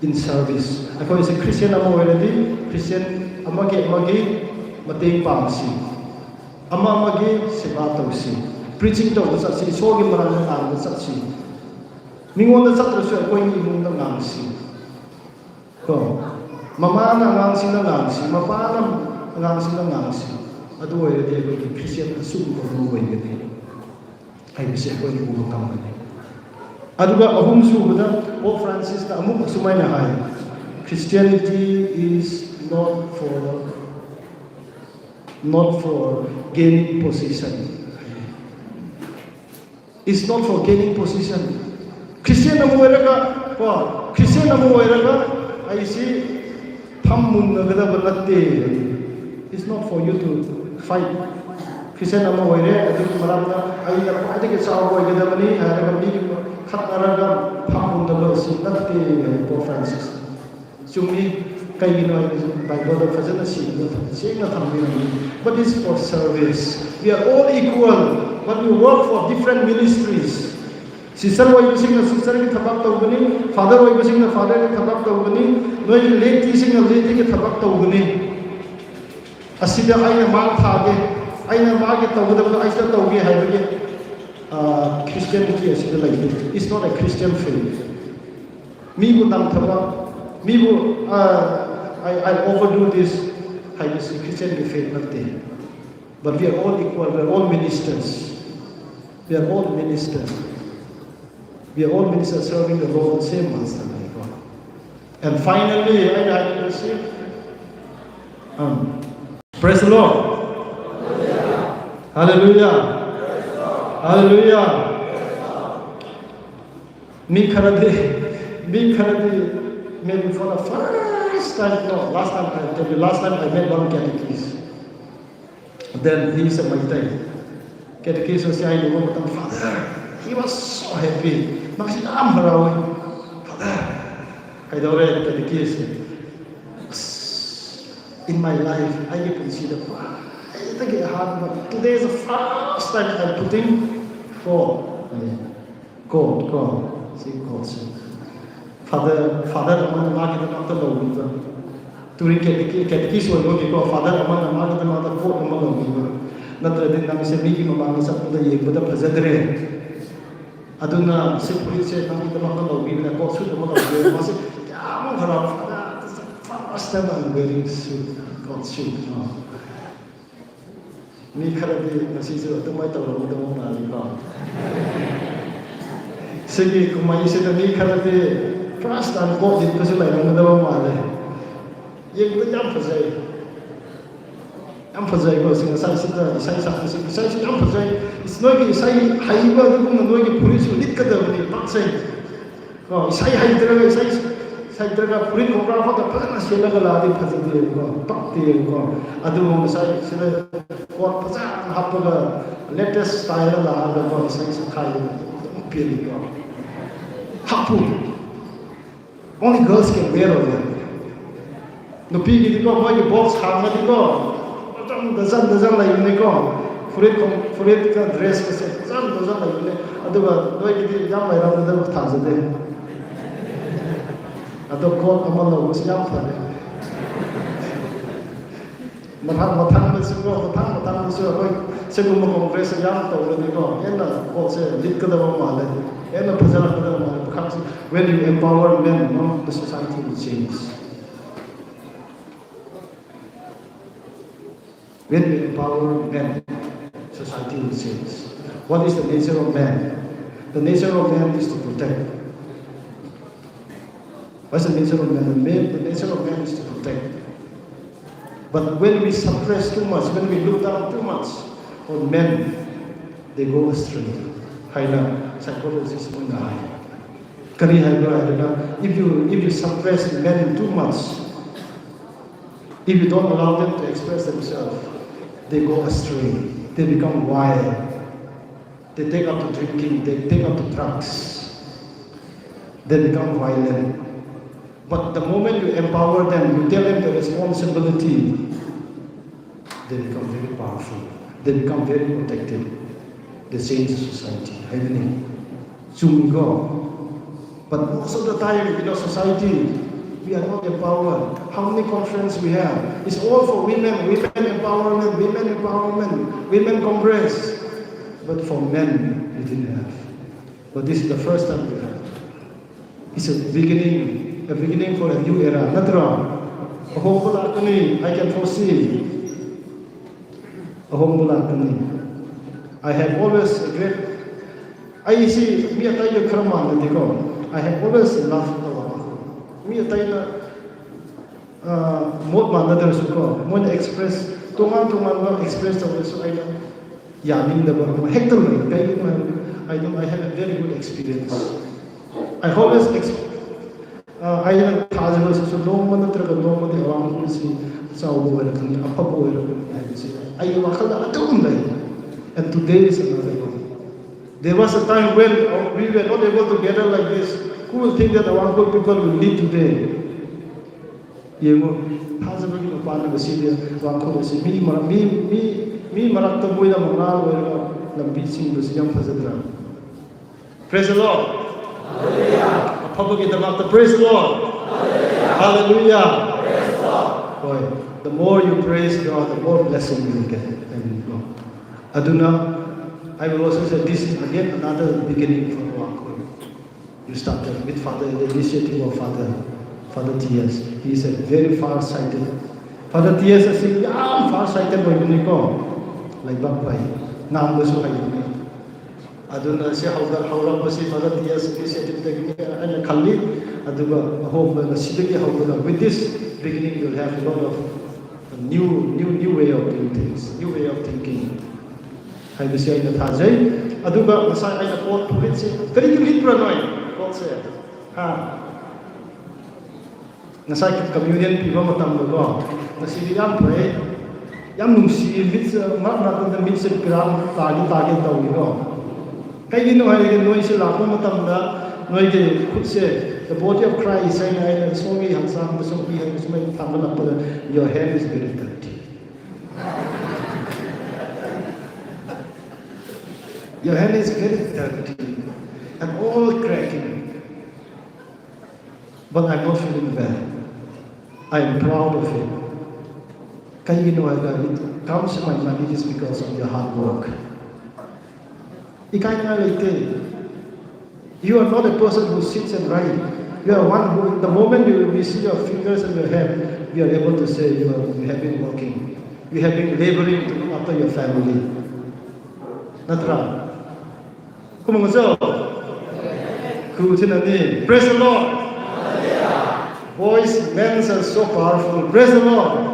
in service. Akoi se Christian ama oira di, Christian ama ki, ama ki, mateng pang si. Ama ama ki seba tau si. Preaching tau ka chat si, Isor ki maram na tang ka chat si. Mingwan na chat ra sui, koi ni mung na ngang si. Ko, mama na ngang si na ngang si, mapa na ngang si na ngang si. Adu oira di koi ki Christian na sum ko ru koi ka di. Ai bi se koi ni bu kam ka di. Aduga ahum su bu da, Pope Francis na amuk sumai na hai. Christianity is not for, not for gaining position. It's not for gaining position. Christian ama oiraga, ko, Christian ama oiraga, ai si pham mun na gada ba nate. It's not for you to fight. Christian ama oire, adu maram na, ai na pai de ke chau boi gada ba ni, ai na kam ni khat na raga pham mun na ba si nate, Pope Francis. Chumi, kai gi noi Bible da fazana si, si na tham ni. But it's for service. We are all equal, but we work for different ministries. Sister oiba sing na sister ki thabak tau bani, father oiba sing na father ki thabak tau bani, noi ki laity sing na laity ki thabak tau bani. Asida ai na mak tha de, ai na mak ki tau da, ai ta tau ge hai ba ge. Ah, Christianity asida lai de. It's not a Christian faith. Mi bu tam thaba, mi bu, ah, I, I overdo this. Hai this Christian ki faith nate. But we are all equal, we are all ministers. We are all ministers. We are all ministers serving the Lord, the same master, my God. And finally, I, I will say, um, praise the Lord. Hallelujah. Hallelujah. Mi khat ra di, mi khat ra di, maybe for the first time, no, last time, I tell you, last time I met one catechist. Then he is a Meitei. Catechist was saying, "Father," he was so happy. Mak si naam harau e. "Father, kai dou re, catechist. In my life, I get to see the, I think it hard, but today is the first time I'm putting God." Ko, ko, si ko si. Father, father ama na mak ki ta mak ta lou ni ta. Turi catechist, catechist wo ki ko, father ama na mak ki ta mak ta ko ama lou ni ta. Natra din nang se mi ki mama na sa ta ye ta phazat re. Aduna se puri se nang ki ta mak ta lou ni na ko su ta mak lou ni. Ma se kya ma khara father, first time I'm wearing suit, court suit. Mi khat ra di, na si zu, tumai tau lou, tumai na li pa. Sigi kumai si ta mi khat ra di, first time ko di, kasi lai lou, tumai na li. Ye tu yam phazai. Yam phazai ko, sing sai si ta, sai sa, sing sai si yam phazai. Is noi ki sai hai ba, tu kum noi ki puri su lit ka da ni, pak sai. Ko, sai hai tera, sai Sai tara ka furit khou kra khou ta phazana sialaga la di phazat di ko, pak di ko. Adu masai sila coat phazana hap paga latest style la la ko, sai sa khai di ko. Pili ko. Hapu. Only girls can wear all that. Nupi ki di ko, moi ki box hang di ko. Dazan, dazan, dazan lai ni ko. Furit khou, furit ka dress ka se, dazan, dazan lai ni. Adu ba, noi ki di yam lai ram da tha sa de. Adu coat ama lo si yam pha de. Mathang, mathang na si ko, mathang, mathang na si ko. Noi, se kum ma congress yam tau ni ko. En na coat se lit ka da ma le. En na phazana ka da ma le. Khang si, when you empower men, no, the society will change. When we empower men, society will change. What is the nature of man? The nature of man is to protect. What's the nature of man? The man, the nature of man is to protect. But when we suppress too much, when we look down too much on men, they go astray. Hei na psychologist mui na hai. Kari hai bra hai na, if you, if you suppress men too much, if you don't allow them to express themselves, they go astray. They become wild. They take up to drinking, they take up to drugs. They become violent. But the moment you empower them, you tell them the responsibility, they become very powerful. They become very protective. They change the society. Hai ni. Chum ko. But most of the time in our society, we are not empowered. How many conference we have? It's all for women, women empowerment, women empowerment, women congress. But for men, we didn't have. But this is the first time we have. It's a beginning, a beginning for a new era. Natra, ahom bula kani, I can foresee. Ahom bula kani. I have always regret. I see, mi atai ka khara man na di ko. I have always loved the one. Mi atai na, uh, mot man na dar su ko. Moi na express, tungan tungan na express tau su ai na. Ya ning da ba, hek tau na, kai ni ma. I know I have a very good experience. I always ex- Uh, ai na tha zan su su nong ma na tara ka nong ma di awang kum si chau bo ra kani, apa bo ra kani, ai si. Ai wa khala atum dai. And today is another one. There was a time when, uh, we were not able to gather like this. Who will think that Awangkhul people will lead today? Ye mo, tha zan ki pa na si dia, Awangkhul si mi ma, mi, mi, mi marak ta bui na ma na lo ra, lam bi sing lo si yam pha zan ra. Praise the Lord. Hallelujah. Aphaba ki damak ta praise the Lord. Hallelujah. Hallelujah. Praise the Lord. Boy, the more you praise God, the more blessing you will get. Amen. Aduna, I will also say this is again another beginning for Awangkhul. You started with Father, the initiative of Father, Father T S. He is a very far-sighted. Father T S is a young, far-sighted boy, ni ko. Like bak pai. Nam ko su hai ni. Aduna si hauda, hauda ko si Father T S initiative ta ni, ana khalli, aduga home na si ki hauda. With this beginning, you'll have a lot of new, new, new way of doing things, new way of thinking. Hai bisi ai na tha zai. Aduga masai ai na pot pulit si, kari ki lit pra noi, pot se. Ha. Ngasai communion pi bam matam da ko. Ngasai di yam pray. Yam nung si mit se, mak mak ta mit se piram ta gi ta gi tau ni ko. Kai di noi hai noi si la ko matam da, noi di khut se, the body of Christ, hai na, hai na, sorry, hang sam, sorry, hai na, sorry, tham na pa da, your hand is very dirty. Your hand is very dirty and all cracking. But I'm not feeling bad. I am proud of it. Kai ni noi ga, it comes in my mind, it is because of your hard work. Ikai na leite. You are not a person who sits and write. You are one who, the moment you, we see your fingers and your hand, we are able to say you are, you have been working. You have been laboring to look after your family. Natra. Kumang cho? Ku thina ni. Praise the Lord. Boys, men are so powerful. Praise the Lord.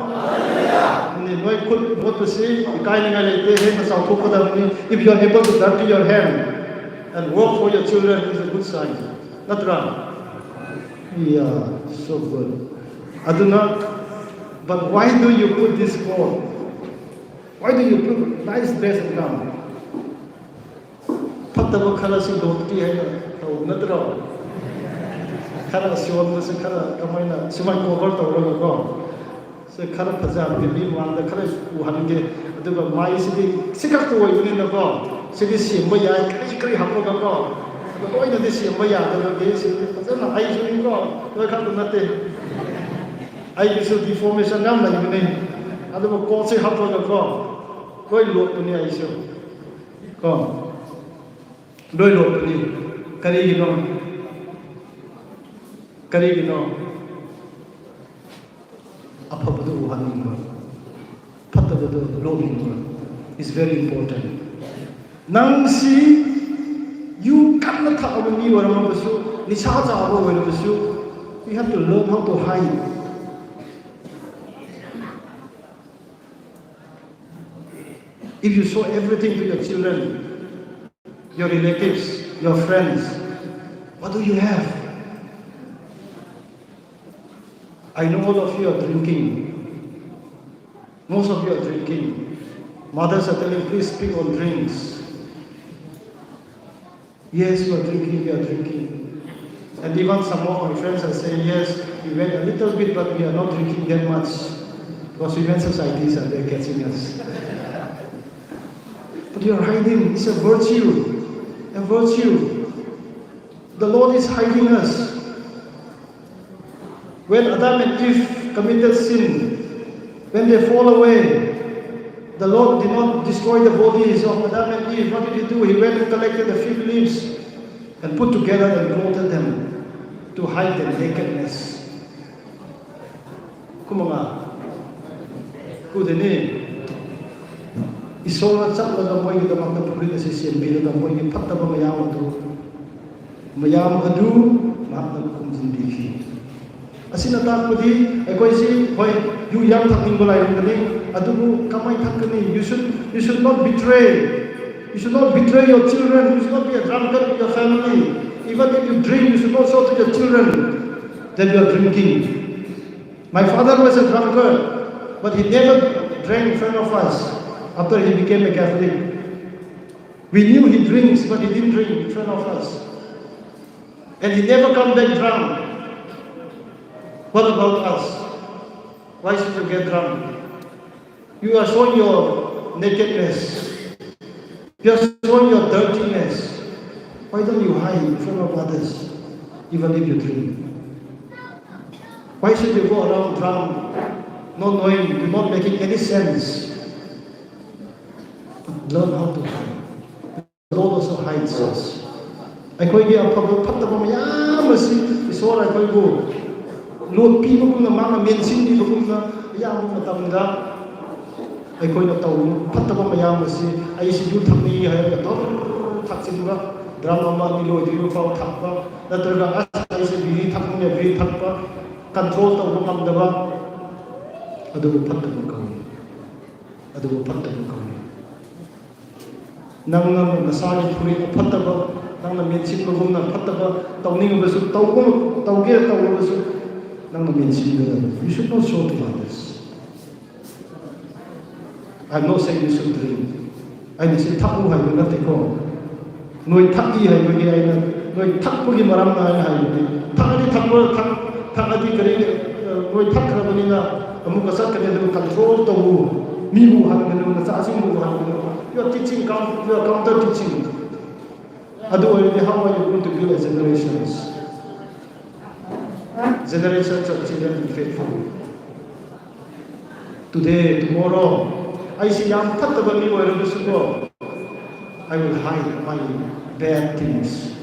Ni noi khut bot pasi, ikai ni ngai leite, hai na sau thuk ka dam ni. If you are able to dirty your hand and work for your children, it's a good sign. Natra. Yeah, so good. Aduna, but why do you put this coat? Why do you put nice dress and come? Phatna ba khara si dhoti hei na, tau na tro. Khara siwan na si khara kamei na, simei cover tau ra ko. Sw khara phazan di mi wang da khara u han de. Aduga mai si di si kak tu ai ni na ko. Si di siam ba ya, kari kari hap ko ko. Ko na di siam ba ya da de si di phazan na ai si ni ko. Ko kak tu na te. Ai ki su deformation nam na ni. Aduga ko si hap ko ko. Ko luat tu ni ai su. Ko. Doi luat tu ni. Kari ki no. Kari ki no. Aphapadu u han ni ko. Phatapadu luat ni ko. It's very important. Nang si, you kanna tha aba mi wa ram ba su, nisa cha aba wa ram ba su, you have to learn how to hide. If you show everything to your children, your relatives, your friends, what do you have? I know all of you are drinking. Most of you are drinking. Mothers are telling, please speak on drinks. Yes, we are drinking, we are drinking. And even some of my friends are saying, yes, we went a little bit, but we are not drinking that much. Because women societies are there catching us. But you are hiding. It's a virtue. A virtue. The Lord is hiding us. When Adam and Eve committed sin, when they fall away, the Lord did not destroy the bodies of Adam and Eve. What did he do? He went and collected a few leaves and put together and clothed them to hide their nakedness. Kumanga, ku de ni, Isor na chak la da moi ki da mak da puri na si sian bi da moi ki phat da ba mayam tu. Mayam adu, mak da kum zin di ki. Asina tak pudi, ai koi si, hoi, yu yam thak ning balai rum kani, adu kamai thak kani, you should, you should not betray. You should not betray your children, you should not be a drunkard with your family. Even if you drink, you should not show to your children that you are drinking. My father was a drunkard, but he never drank in front of us after he became a Catholic. We knew he drinks, but he didn't drink in front of us. And he never come back drunk. What about us? Why should you get drunk? You are showing your nakedness. You are showing your dirtiness. Why don't you hide in front of others, even if you drink? Why should you go around drunk, not knowing, not making any sense? Learn how to hide. The Lord also hides us. ꯑꯩꯈꯣꯏꯒꯤ ꯑꯐꯕ ꯐꯠꯇꯕ ꯃꯌꯥꯝ ꯑꯁꯤ ꯏꯁꯣꯔ ꯑꯩꯈꯣꯏꯕꯨ ꯂꯣꯠꯄꯤꯕꯒꯨꯝꯅ, ꯃꯥꯅ ꯃꯦꯟꯁꯤꯟꯕꯤꯕꯒꯨꯝꯅ, ꯑꯌꯥꯝꯕ ꯃꯇꯝꯗ ꯑꯩꯈꯣꯏꯅ ꯇꯧꯕ ꯐꯠꯇꯕ ꯃꯌꯥꯝ ꯑꯁꯤ, ꯑꯩꯁꯤ ꯌꯨ ꯊꯛꯅꯤꯡꯏ ꯍꯥꯏꯔꯒ ꯑꯗꯨꯝ ꯊꯛꯆꯤꯟꯕ, ꯗ꯭ꯔꯝ ꯑꯃ ꯑꯅꯤ ꯂꯣꯏꯗ꯭ꯔꯤꯕ ꯐꯥꯎ ꯊꯛꯄ, ꯅꯠꯇ꯭ꯔꯒ ꯑꯁ ꯑꯩꯁꯦ ꯕꯤꯔꯤ ꯊꯛꯅꯤꯡꯉꯦ, ꯕꯤꯔꯤ ꯊꯛꯄ, ꯀꯟꯇ꯭ꯔꯣꯜ ꯇꯧꯕ ꯉꯝꯗꯕ, ꯑꯗꯨꯕꯨ ꯐꯠꯇꯕ ꯀꯧꯏ꯫ ꯑꯗꯨꯕꯨ ꯐꯠꯇꯕ ꯀꯧꯏ꯫ ꯅꯪꯅ ꯅꯁꯥꯒꯤ ꯐꯨꯔꯤꯠ ꯑꯐꯠꯇꯕ, ꯅꯪꯅ ꯃꯦꯟꯁꯤꯟꯕꯒꯨꯝꯅ ꯐꯠꯇꯕ ꯇꯧꯅꯤꯡꯉꯕꯁꯨ, ꯇꯧꯒꯨꯝ-, ꯇꯧꯒꯦ ꯇꯧꯔꯕꯁꯨ, ꯅꯪꯅ ꯃꯦꯟꯁꯤꯟꯒꯗꯕꯅꯤ꯫ You should not show to others. I'm not saying you should drink. ꯑꯩꯅ ꯁꯤ ꯊꯛꯎ ꯍꯥꯏꯕ ꯅꯠꯇꯦꯀꯣ꯫ ꯅꯣꯏ ꯊꯛꯏ ꯍꯥꯏꯕꯒꯤ ꯑꯩꯅ, ꯅꯣꯏ ꯊꯛꯄꯒꯤ ꯃꯔꯝꯅ ꯑꯩꯅ ꯍꯥꯏꯕꯗꯤ, ꯊꯛꯑꯗꯤ ꯊꯛꯄ, ꯊꯛ-, ꯊꯛꯑꯗꯤ ꯀꯔꯤ, ꯑ, ꯅꯣꯏ ꯊꯛꯈ꯭ꯔꯕꯅꯤꯅ ꯑꯃꯨꯛꯀ ꯆꯠꯀꯅꯤ, ꯑꯗꯨꯒ control ꯇꯧꯎ꯫ ꯃꯤꯕꯨ ꯍꯟꯒꯅꯨ, ꯅꯆꯥꯁꯤꯡꯕꯨ ꯍꯟꯒꯅꯨ꯫ You are teaching, coun-, you are counter teaching. ꯑꯗꯨ ꯑꯣꯏꯔꯗꯤ, how are you going to build a generations? Generations of children be faithful. Today, tomorrow, ꯑꯩꯁꯤ ꯌꯥꯝ ꯐꯠꯇꯕ ꯃꯤ ꯑꯣꯏꯔꯕꯁꯨꯀꯣ, I will hide my bad things.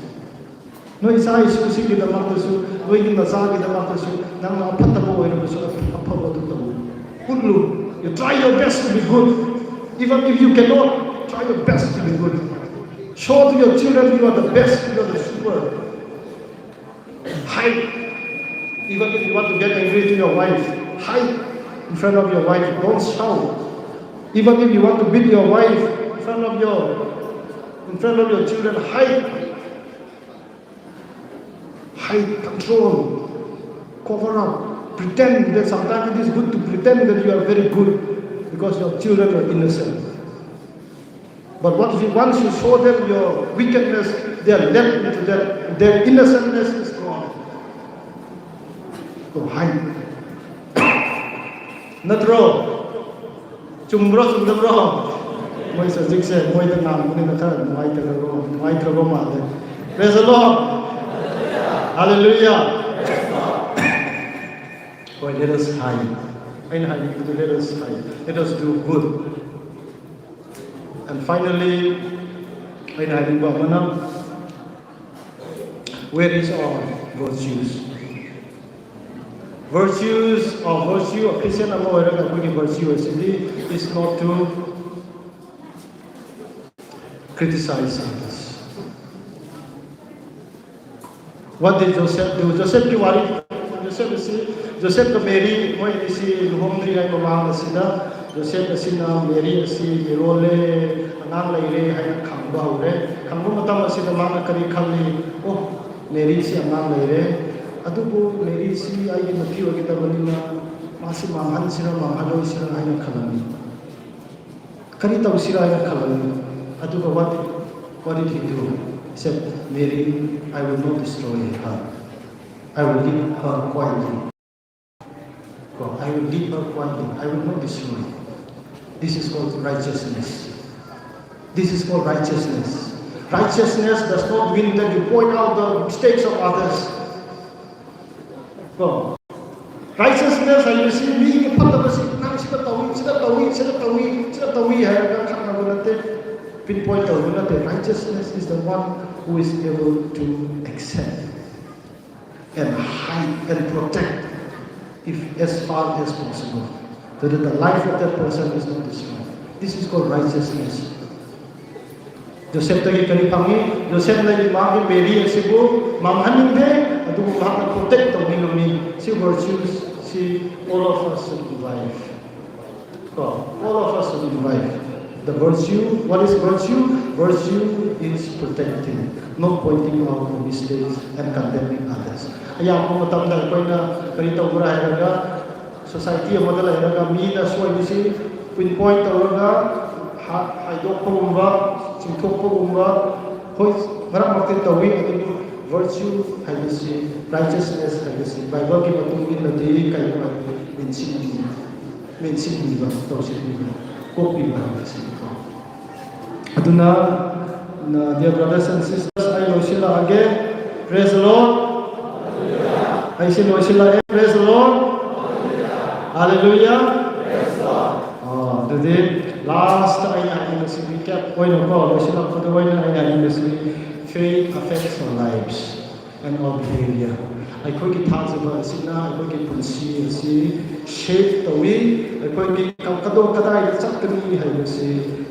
ꯅꯣꯏ ꯏꯆꯥ ꯏꯁꯨꯁꯤꯡꯒꯤꯗꯃꯛꯇꯁꯨ, ꯅꯣꯏꯒꯤ ꯅꯆꯥꯒꯤꯗꯃꯛꯇꯁꯨ, ꯅꯪꯅ ꯑꯐꯠꯇꯕ ꯑꯣꯏꯔꯕꯁꯨ, ꯑꯐꯕ ꯑꯗꯨ ꯇꯧ꯫ ꯎꯠꯂꯨ꯫ You try your best to be good. Even if you cannot, try your best to be good. Show to your children you are the best, you are the super. Hide. Even if you want to get angry to your wife, hide in front of your wife. Don't shout. Even if you want to beat your wife in front of your, in front of your children, hide. Hide, control. cover up, pretend that sometimes it is good to pretend that you are very good because your children are innocent. But what if you, once you show them your wickedness, they are led into that, their innocentness is gone. Go hide. Natro. Chum bro, chum da bro. Moi sa zik se, moi ta ngam ni na kha, moi ta bro, moi ta bro ma de. Praise the Lord. Hallelujah. Boy, let us hide. Ain hide, let us hide. Let us do good. And finally, ain hide ba mana. Where is our virtues? Virtues or virtue of Christian ama oira ka kuni virtue sidi is not to criticize others. What did Joseph do? Joseph ki wari, Joseph si, Joseph ka Mary, moi si luhom dri ai mama na sida, Joseph asina Mary si mirole, angang lei re, hai khang ba hau re, khang bu matam asina mang na kari khang ni, oh, Mary si angang lei re, adubu Mary si ai ki mati wa kita bani na, masi mang han sira, mang han loi sira, hai na khalang ni. Kari tau sira na khalang ni. Aduka what, what did he do? He said, Mary, I will not destroy her. I will leave her quietly. God, I will leave her quietly. I will not destroy. This is called righteousness. This is called righteousness. Righteousness does not mean that you point out the mistakes of others. Ko. Righteousness hai si mi ki phat ta si nang si ta tawi, si ta tawi, si ta tawi, si ta tawi hai ka khat na na te pinpoint tawi na te. Righteousness is the one who is able to accept and hide and protect if as far as possible, so that the life of that person is not destroyed. This is called righteousness. Joseph ta ki kari phang e, Joseph na ki ma ki Mary a si bu, mang han ning de, adu bu hak na protect tau ni lo ni, si virtues, si all of us should be life. Ko, all of us should be life. The virtue, what is virtue? Virtue is protecting, not pointing out the mistakes and condemning others. Aya ko matam da koi na kari tau bu ra hai raga, society ama da lai raga mi na suai ni si pinpoint tau raga, ha, hai dok pa gum ba, chingthok pa gum ba, hoi, marak mak tin tau wi, adu virtue hai ni si, righteousness hai ni si, Bible ki matung in na di kai na min si ni, min si ni ba, tau si ni ba, kok ni ba hai ni si ko. Aduna, na, dear brothers and sisters, ai lo sila again. Praise the Lord. Ai si lo sila again. Praise the Lord. Hallelujah. Oh, today, last ai na ai na si recap. Oi na ko, lo sila ko, oi na ai na ai na si faith affects our lives and our behavior. ꯑꯩꯈꯣꯏꯒꯤ ꯊꯥꯖꯕ ꯑꯁꯤꯅ ꯑꯩꯈꯣꯏꯒꯤ ꯄꯨꯟꯁꯤ ꯑꯁꯤ shape ꯇꯧꯏ꯫ ꯑꯩꯈꯣꯏꯒꯤ ꯀ-, ꯀꯗꯣꯝ ꯀꯗꯥꯏꯗ ꯆꯠꯀꯅꯤ ꯍꯥꯏꯕꯁꯤ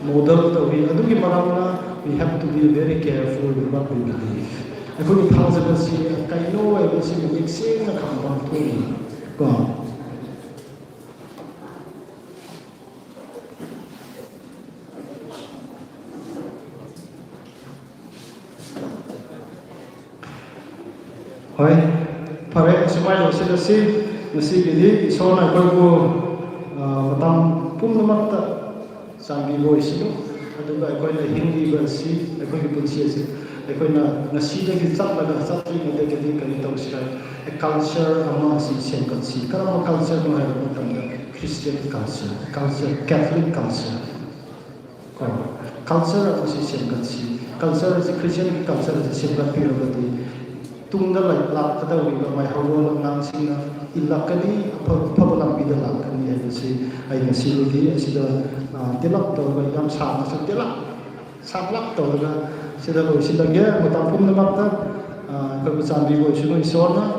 model ꯇꯧꯏ꯫ ꯑꯗꯨꯒꯤ ꯃꯔꯝꯅ we have to be very careful with what we believe. ꯑꯩꯈꯣꯏꯒꯤ ꯊꯥꯖꯕ ꯑꯁꯤ ꯀꯩꯅꯣ ꯍꯥꯏꯕꯁꯤ ꯃꯌꯦꯛ ꯁꯦꯡꯅ ꯈꯪꯕ ꯊꯣꯛꯏ꯫ ꯀꯣ꯫ Hoi, phare, asumai lo sila si, ngasi ki di, Isor na koi bu, ah, matam pumnamakta, sanggi boi sinu, aduga akhoi na hindi ba si, akhoi ki punsi si, akhoi na ngasi da ki chap laga, chap ki na da ki di, kani tau sira, a culture ama si sem kan si, karama culture no hai matam da, Christian culture, culture, Catholic culture. Ko, culture asi siam kan si, culture asi Christian ki culture asi siam kan pi ra ba di. Tung da lai lak ka da wi ba mai hau lo lak nang sing na, i lak ka ni, apha, apha ba lam pi da lak ka ni, ai si, ai na si lo di, asi da, ah, tilak da ba yam sa na sa tilak, sa lak da ba, si da lo, si da ge, matam pumnamakta, ah, ka bu chan di bo, si lo i so na,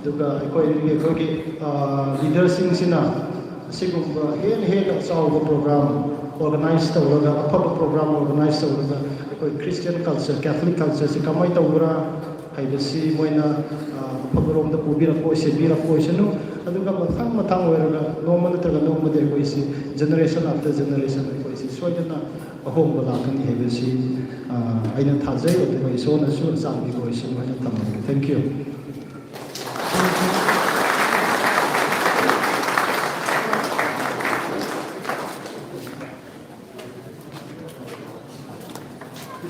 aduga, akhoi ni, akhoi ki, ah, leader sing sina, Sigumba hei hei ka chau ka program organize tau laga, aphab program organize tau laga, akhoi Christian culture, Catholic culture si kamei tau ra, hai da si moi na, ah, aphab rom da pu bira koi se, bira koi se nu, aduga mathang mathang wai laga, noma na taga noma de koi si, generation after generation koi si, soi da na, ahong ba la kani hai da si, ah, ai na tha zai, aduga i so na su, sa bi koi si, moi na tam. Thank you.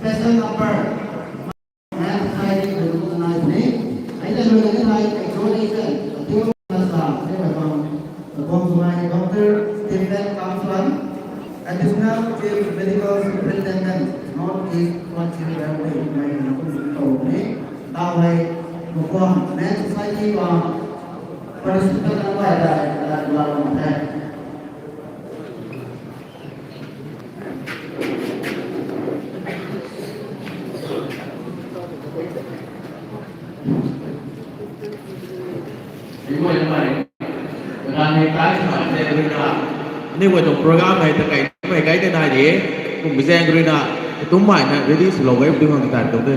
special number, Math Society khou recognize ni. Ai ta luna ni hai, ai ta ni kan, tiu na sa, ni ba bam, bam zumai ni Doctor Stephen Kamslan, Additional Chief Medical Superintendent, North East Kawangchee Railway, mai na kum kum tou ni. Tau hei, mukuang, Math Society khou participant na bai dai, dai, dai, dai, dai. Anyway, tuang program hei ta kai mei kai te nai di. Kum bizaeng rui na, tum mai na ready swlou gay pu tuang hang di tan tuang de.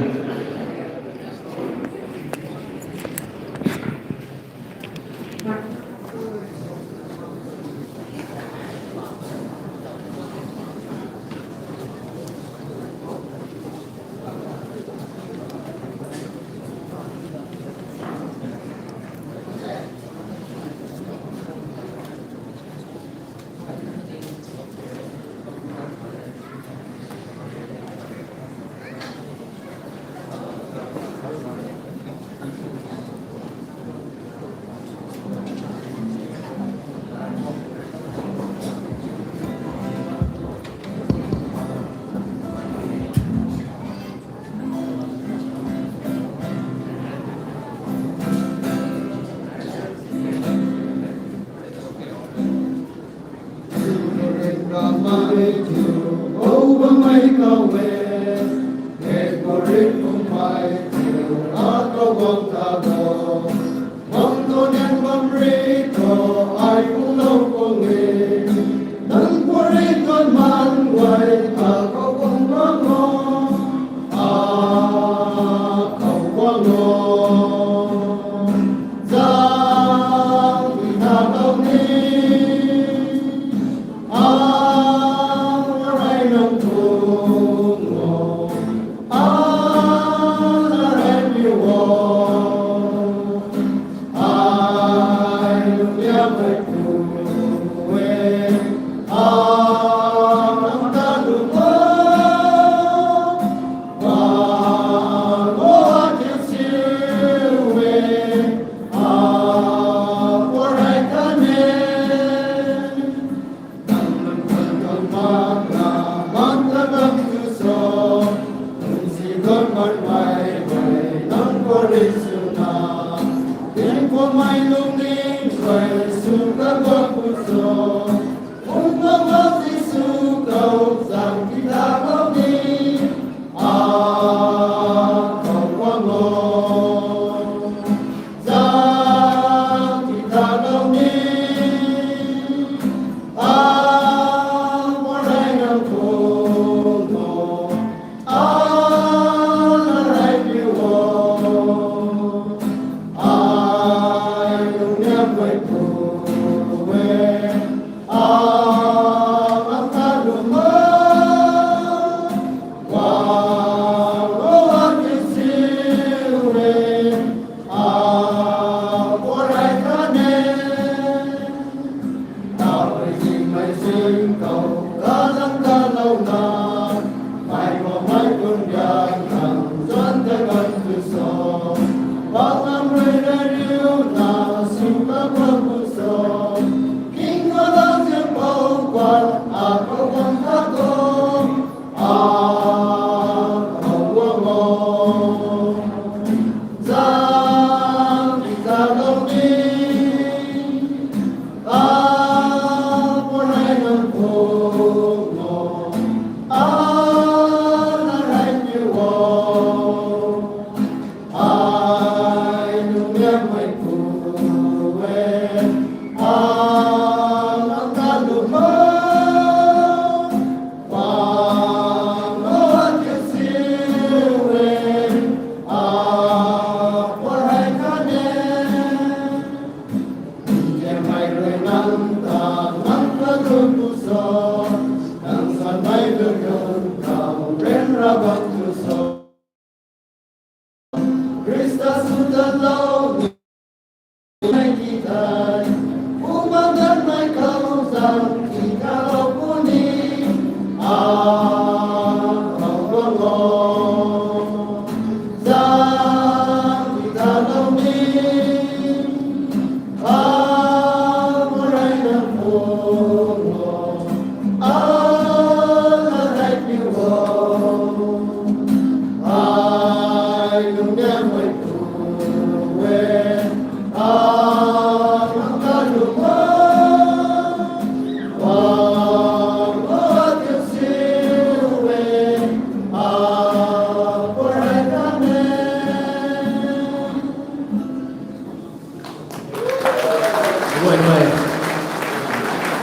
Guay mei.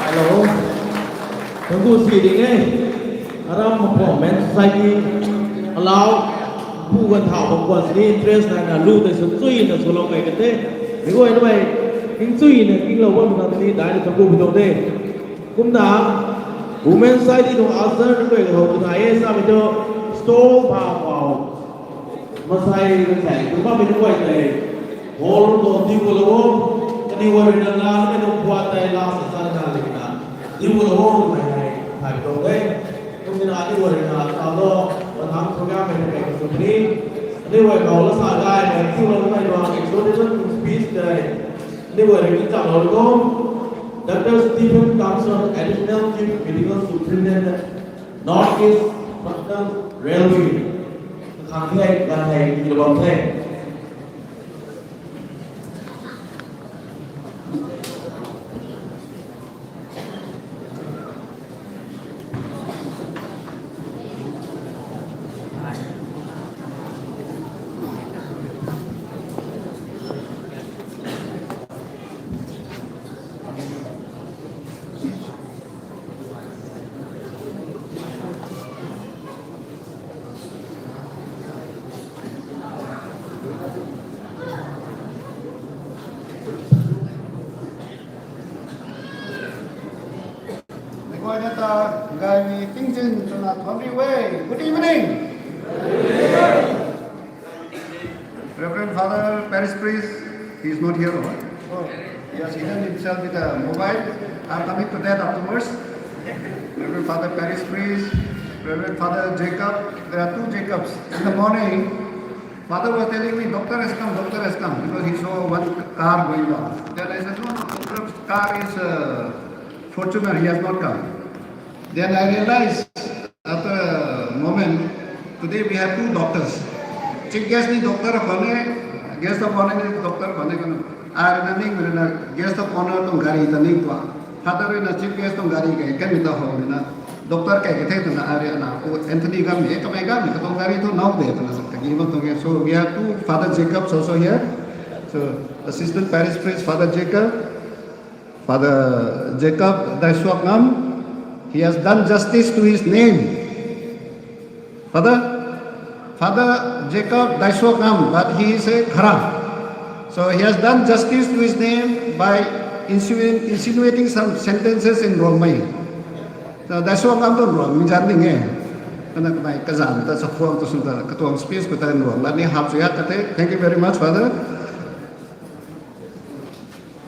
Hello. Thank you, si ding e. Aram performance society allow. Pu gan thau bam kwan si interest na na lu tei sw chui na sw lou kai kate. Ni guay na mei. King chui na king lou bam na ni dai na thank you bidong de. Kumna Women Society tuang usher nunc guay hou tu nai e, samei tu stall pha pau. Masai masai, tu bammei nunc guay tei hall tu diu lou o, kaniw guay rui na la mei nunc puat tei la sa sa na le na diu lou o, mei hei thai tu de. Kum na aniw guay rui na ta lo, pathang program mei hei tu ni. Aniw guay khou la sa gay mei diu lou mei tuang introduction speech tei. Aniw guay rui na ta lou o. Doctor Stephen Thomson, Additional Chief Medical Superintendent, North East Western Railway. Khang the, gan the, ki bam the. Good evening. Reverend Father Parish Priest, he is not here, no? Oh, he has hidden himself with a mobile. I'm coming to that afterwards. Reverend Father Parish Priest, Reverend Father Jacob, there are two Jacobs. In the morning, Father was telling me, "Doctor has come, doctor has come," because he saw one car going down. Then I said, "No, no, doctor car is, uh, Fortuner, he has not come." Then I realized after a moment, today we have two doctors. Chief guest ni doctor khou ne, guest of honor ni doctor khou ne kan. Ai rui na ning rui na guest of honor tuang gari ta ning tuang. Father rui na chief guest tuang gari kai kan mi ta hou rui na. Doctor kai ka the twna ai rui na pu Anthony Gam ni, kamei Gam ni, katuang gari tu nau de twna sa kagi bam tuang e. So we have two, Father Jacob also here. So Assistant Parish Priest, Father Jacob. Father Jacob Daisuakngam, he has done justice to his name. Father, Father Jacob Daisuakngam, but he is a Khara. So he has done justice to his name by insinuating, insinuating some sentences in Rongmei. So Daisuakngam tu Rongmei zan ding e. Kana kamei kazan ta sa phuang tu sung ta katuang speech khou ta Rong la ni hap sui hak ka the. Thank you very much, Father.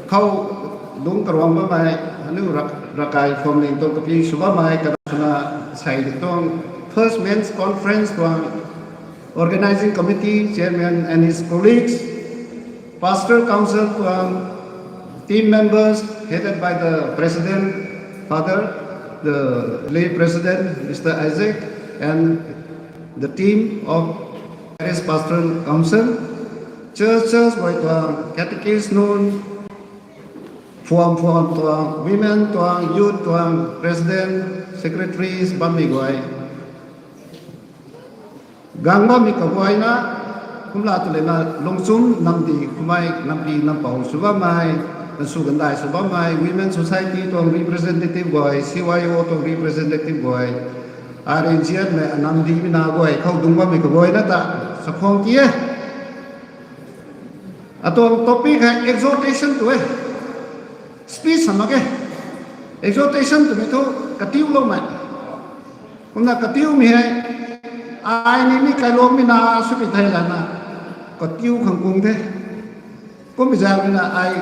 Khou dung karuang bammei, aniu rak-, rakai phwamling tuang kapy sw bammei, kadana sei tuang First Men's Conference tuang Organizing Committee Chairman and his colleagues, Pastor Council tuang team members headed by the President, Father, the lay President, Mister Isaac, and the team of Parish Pastoral Council, church church guay tuang catechist nunc, phuam phuam tuang, women tuang, youth tuang, president, secretaries, bammei guay. Gang bammei kaguayna, kumla tu lena lungchum namdi kumei, nampi nampou sw bammei, nasu gandai sw bammei, women society tuang representative guay, C Y O tuang representative guay, ai rui nzianmei namdi mina guay khou dungc bammei kaguayna ta chakhwang ti e. Atuang topic hei exhortation tu e. Speech sa mak e. Exhortation twmei thu katiuloumei. Kumna katiumei hei, ai ni mi kailuangmei na swpi thei lana, katiu khang kung the. Kummei zaeng ruina ai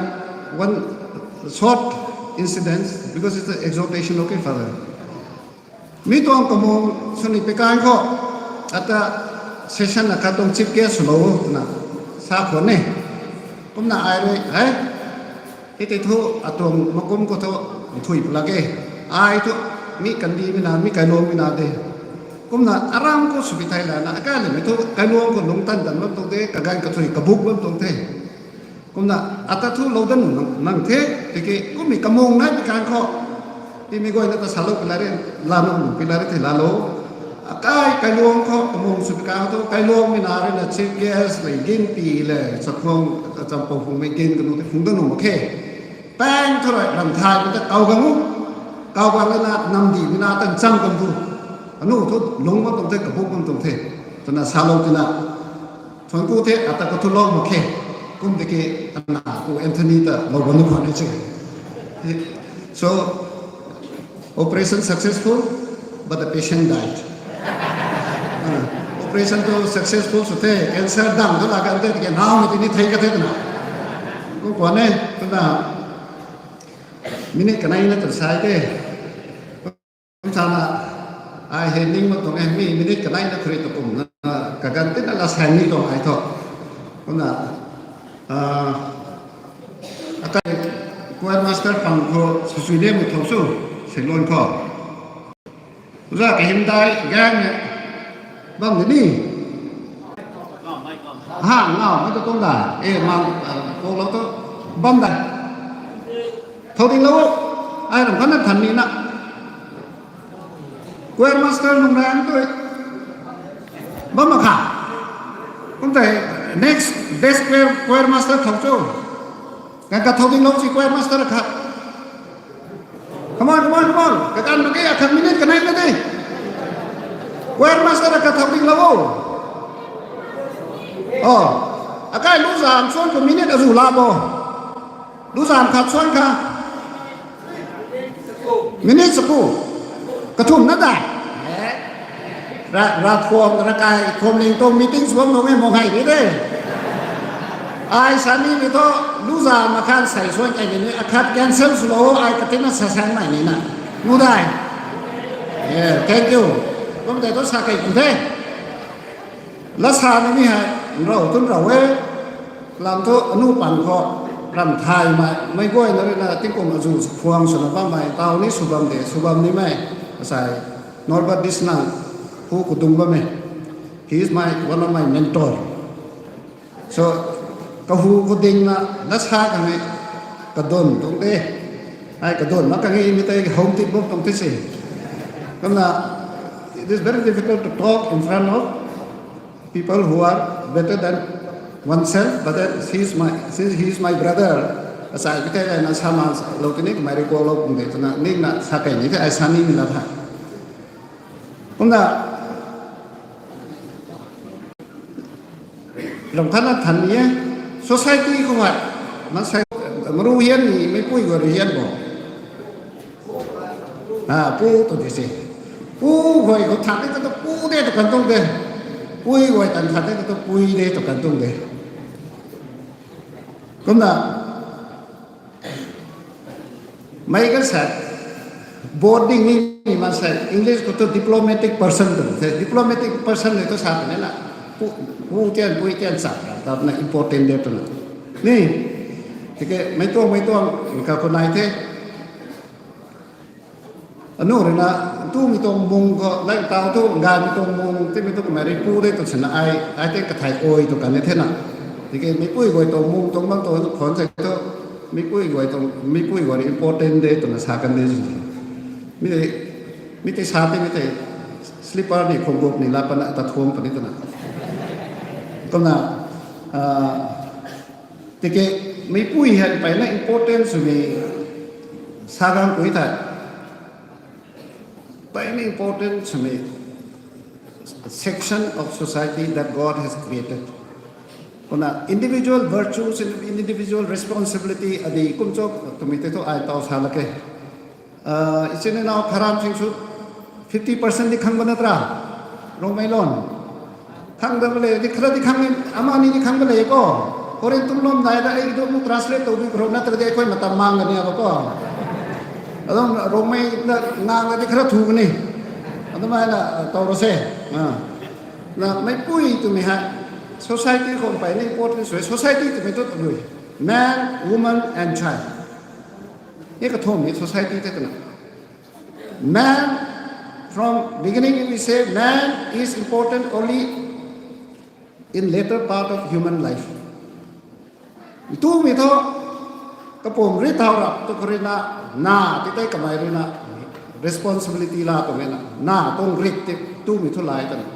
one short incident, because it's an exhortation, okay, Father? Mi tuang kamung sw ni pi kan khou, ata session akhat tuang chief guest swlou twna sa khwan e. Kumna ai rui, hei, hei tei thu atuang makum khou thu nthui pla ke. Ai thu mi kandimei na, mi kailuangmei na de. Kumna aram khou swpi thei lana, akai limei thu kailuang khou lungctan tan bam tuang the, kaganv kathui kabuk bam tuang the. Kumna ata thu lou dat nuh nang the, tiki kummei kamung nai pi kan khou, timei guayna ta salou pi la re, lana nuh pi la re thei lalo. Akai kailuang khou kamung sw pi kan thu kailuangmei na ruina chief guest le, ginpi le, chakhwang, champou phungmei gin kanu tei phung dat nuh mak khe. Pang thu rui ram thaymei ta kau gang u. Kau gang lana namdimei na tan cham kan thu, anu thu lung bam tuang the, kabuk bam tuang the, twna salou tina, thuanc ku the, ata kathu lou mak khe. Kum tiki ana ku Anthony ta lou bam nuh khwan e che. So, operation successful, but the patient died. Operation tu successful sw the, cancer dang tu la kan the, tiki naumei tini thei ka the twna. Kum khwan e, twna minute kaneina tw sai the. Kum sana, ai hei ning mak tuang e, mi minute kaneina khou rui ta kumna, kaganv tina la saeng ni tuang ai thu. Kumna, akai choir master pang khou swsui lemei thou sw, seiluan khou. Za kahymdai gang e, bam de ni. Ha, ngau, mei tu tuang da. E, mang, kolou tu, bam da. Thou dinglou, ai ram khatna than ni na. Choir master nung rang tu, bam mak kha. Kum tei, next best choir, choir master thou cho. Kan ka thou dinglou si choir master khat. Come on, come on, come on. Kakan mak ge, akhat minute kanei na de. Choir master akhat thou dinglou o. O, akai luzan suan khou minute azu la bo. Luzan khat suan kha. Minute saku. Kathumh na dai. Ra, ra thuam, ra kai, thuam ling tuang meeting sw bam nung e, mung hei ni de. Ai sa nimei thu, luzan makhan sei suan kai ni, akhat cancel swlou, ai katina sa saengmei ni na. Nu dai. Thank you. Kum tei thu sa kei ku the. Lat sa nimei hei, nrou tun rou e. Lam thu anu pang khou, ram thaymei, meic guayna ruina tingkum azu khuang swna bammei, tau ni sw bam de, sw bam nimei, asei, Norbert Disnang, hu khou dung bammei. He is my, one of my mentor. So, kahu khou dingna, lat sa kamei, kadun tuang de. Ai kadun mak kangi mi tei home tip bam tuang the se. Kumna, it is very difficult to talk in front of people who are better than oneself, but then he is my, since he is my brother, asei mi tei na sa ma lou tini kamei recall lou kum de twna, ningna sa kei ni the, ai sa nimei lat tha. Kumna, ram khatna than ni e, society khou hei, mansei, maru hian ni, meipui guay rui hian bo. A, pu tu di se. Pu guay khou than de tu pu de tu kan tuang de. Pui guay tan than de tu pui de tu kan tuang de. Kumna, mei kan sa, boarding ni, ni mansei, English khou tu diplomatic person tu the, diplomatic person ni tu sa tu na, pu, pu tian, pui tian sa, ta na important de tu na. Ni, tiki mei tuang mei tuang ka khou nai the. Anu rui na, tumei tuang mung khou, like tau thu, gaymei tuang mung, timei tuang mei rui pu de tw sina ai, ai tei kathai oi tw kan ni the na. Tiki meipui guay tuang mung tuang bam tuang khon se thu, meipui guay tuang, meipui guay rui important de twna sa kan de si. Mi tei, mi tei sa tei, mi tei slipper ni, khongguk ni, la pana, ta thuang pani twna. Kumna, ah, tiki meipui hei mpeyna important swmei sa gang pui thei, mpeyna important swmei section of society that God has created. Kumna individual virtues and individual responsibility adi kum cho twmei tei thu ai tau sa lak e. Ah, ichinau kharam sing sw fifty percent di khang bam na tra, Rongmei lon. Khang dam le, di khara di khang, ama ni di khang le ko. Korin tum lom dai da, ai du mu translate tw di kro, na tra di khoi matam mang ni aba ko. Adum Rongmei na ngang di khara thu ni. Adum ai na tau ro se. Ah. Na meipui twmei hei society khou mpeyna important sw e, society twmei tu lui. Man, woman and child. Ye kathumh ni society tei twna. Man, from beginning we say man is important only in later part of human life. Tumei thu, kapum rit thau rap tu khou rui na, na, ti tei kamei rui na, responsibility la tu rui na, na, tuang rit ti, tumei thu lai twna.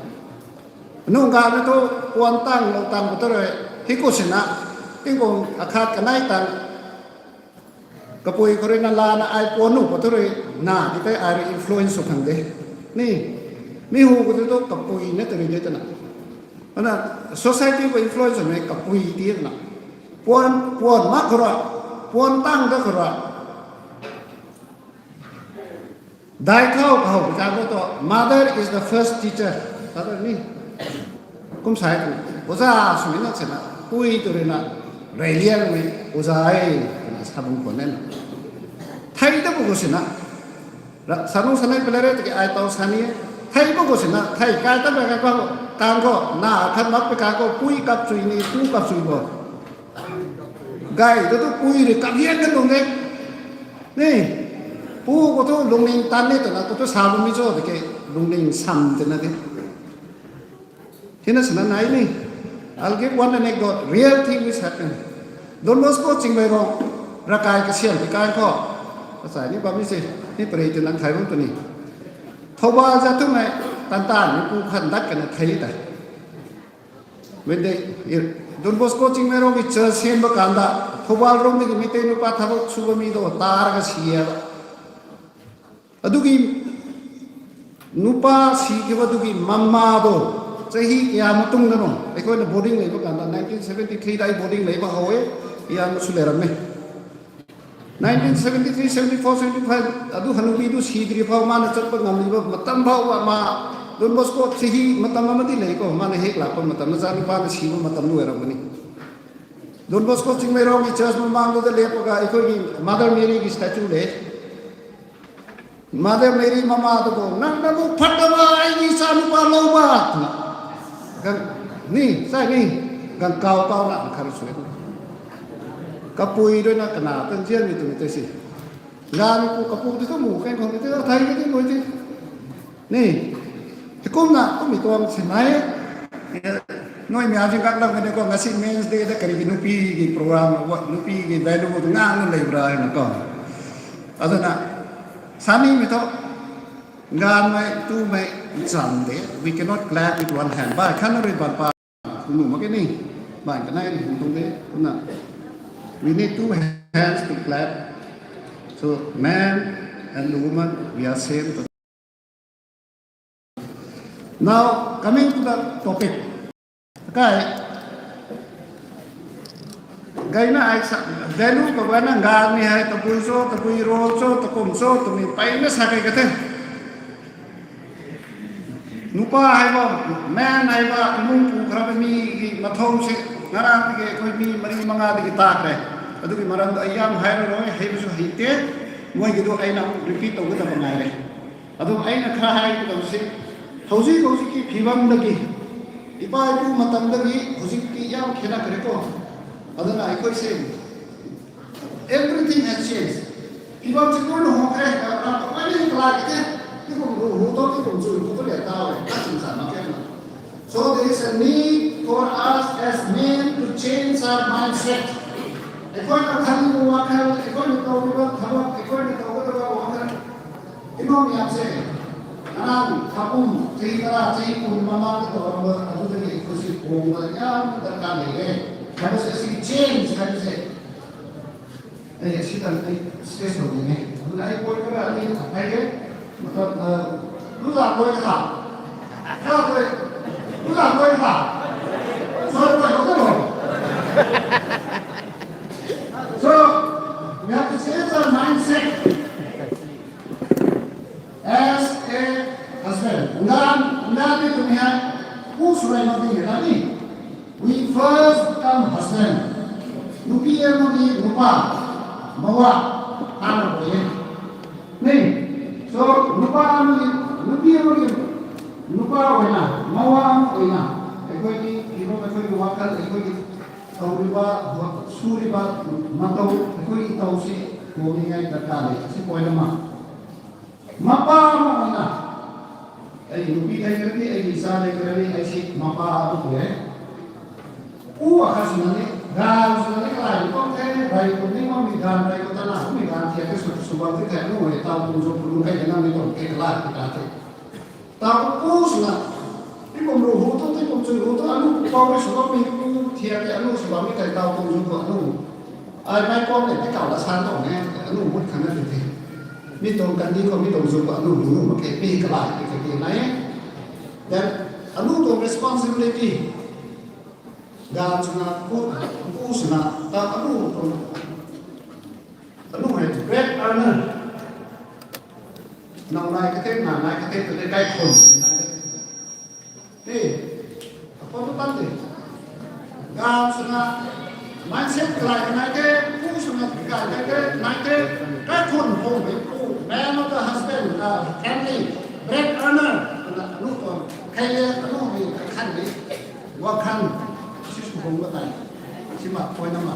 Nung ga na thu, puan tang, lou tang khou tu rui, hei khou sina, tingkum akhat kanei tang, kapui khou rui na lana ai puan nu khou tu rui, na, ti tei ai rui influence sw khang de. Ni, mi hu khou tu tu kapui na tu rui de twna. Ana, society khou influence swmei kapui ti na. Puan, puan mak khou ra, puan tang da khou ra. Dai khou, khou, ka tu, mother is the first teacher. Mother ni. Kum sai tu, oja swmei na sina, pui tu rui na, reyliangmei, oja e, twna sa bam khwan e na. Thei ta bu khou sina, ra, sanu sanei pele re, tiki ai tau sa ni e. Thei bu khou sina, thei kai ta bai kai khou, kang khou, na, khat mak pi kang khou, pui kap chui ni, pu kap chui bo. Gay tu tu pui rui kap hian kan lung de. Ni, pu khou tu lungning tan ni twna, khou tu sa bam mi cho, tiki lungning sam twna de. Hina sina nai ni. I'll give one anecdote. Real thing which happened. Don Bosco Chingmeirong, Rakai kasiam ti kai khou. Kasai ni bam ni se. Ni pare ti nang thai bam tu ni. Thoubal za tu mei, tan tan ni pu khan dat kana thei ta. When they, Don Bosco Chingmeirong ki church siam ba kanda, Thoubal rong ni ki Meitei nupa thabak sw bam mi do, tar ka siya. Adugi nupa si kiu adugi mama do. Chahi kaya matung na no. Ai khou na boarding lei ba kanda, nineteen seventy three dai boarding lei ba how e. Kaya ma sw le ram e. Nineteen seventy three, seventy four, seventy five, adu hanubi du si diri phou, mana chat pa ngam li ba matam phou ba ma, Don Bosco chahi matam ma di lei khou, mana hek lak pa matam na, zani pa na si ba matam lu e ram ni. Don Bosco Chingmeirong ki church mamang du da le pa ga, ai khou ki Mother Mary ki statue le. Mother Mary mama tu khou, nang na bu phat da ba, ai ni sa nupa lou ba. Gan, ni, sai ni, gan kau kau na, khar sui. Kapui rui na kana, tan zian mi tu mi te si. Gan ku kapu ti tu mu, kan khou ti tu, thai ti tu, mu ti. Ni, hikum na, kum mi tuang si nai. Noi mi aji kak lam kan ko, ngasi Men's Day da kari ki nupi ki program, wa, nupi ki value tu ngang na lei bra na ko. Adana, sani mi tho, ngan mei, tu mei, zam de, we cannot clap with one hand. Bai, khan na rui ban pa, kunu ma ke ni, bai, kanai ni, hum tung de, kuna. We need two hands to clap. So, man and woman, we are same. Now, coming to the topic. Kai, gayna ai sa, value ka gayna ngan ni hai, tabui cho, tabui ro cho, takum cho, tumi pai na sa kai ka the. Nupa hai bo, man hai bo, imung pu khara mi ki mathong si, ngarang ki koi mi mari manga di ki tak re. Adu ki maram da ayam hai ro ro, hai bu su hai te, moi ki du ai na repeat to ka ta ngai re. Adu ai na kha hai ki dam si, hausi hausi ki phibam da ki, ipa ipu matam da ki, hausi ki yam khena kare ko. Adana ai koi se, everything has changed. Iba chi koi no hok e, ra pa ni kalai ke. Ti kum ru hu to, ti kum chui hu to le tau e. Ka chin sa ma ke na. So there is a need for us as men to change our mindset. Ai koi na khan ni wa khan, ai koi ni to ni wa khan, ai koi ni to ni wa khan. Ino mi ap se, anang, kapum, chi tara, chi kum, mama, ka to, ram, adu, da, ni, kusi, kum, ba, ya, da, ka, le, le. Kaba se, si, change, kaba se. Eh, si, tan, eh, stress ho, ni, ne. Adu, ai, koi, ka, ni, ai, ke. Matlab, eh, lu, la, koi, ka. Ka, koi, lu, la, koi, ka. Sorry, koi, koi, koi. So, we have to change our mindset. As a husband, ngan, ngan ni tumi hai, pu surai ma ding hai ni. We first become husband. Nupi ama ni nupa, mawa, ana bo ye. Ni, so nupa ama ni, nupi ama ni nupa oina, mawa ama oina. Ai koi ni, ibo ai koi ni wakal, ai koi ni tau riba, suriba, matau, ai koi ni tau si, ko ni ngai ta ka le, si koi na ma. Mapa ama na. Ai nupi thei kara ni, ai sa thei kara ni, ai si mapa ama ko e. U akha suna ni, gan suna ni kalai ni kong the, rai ko ni ma mi gan, rai ko ta na, mi gan thia ke su, su bang the, nu e, tau pu zo pu kai na mi kong the, kalai ki ta the. Tau pu suna, ti kum ru hu tu, ti kum chui hu tu, anu pu pau ni su bang mi pu thia ke, anu su bang mi kai tau pu zo pu anu. Ai, mai kong ni, ti kau la san tong e, anu mut khang na ti ti. Mi tuang kandi khou, mi tuang zu khou, anu, anu, mak khe, pi kalai, pi khe, pi nai. Then, anu tuang responsibility. Gan suna, pu, pu suna, ta anu tuang, anu hai, bread earner. Nau nai kate, na nai kate, kate kai khun. Ni, apo tu tan ni. Gan suna, mindset kalai nai te, pu suna kalai nai te, nai te, kaikhun phung mei pu, man of the husband, uh, family, bread earner, na, anu tuang, khaile, anu ni, kakhan ni, wakhan, si su hung batai, si mak koi na ma.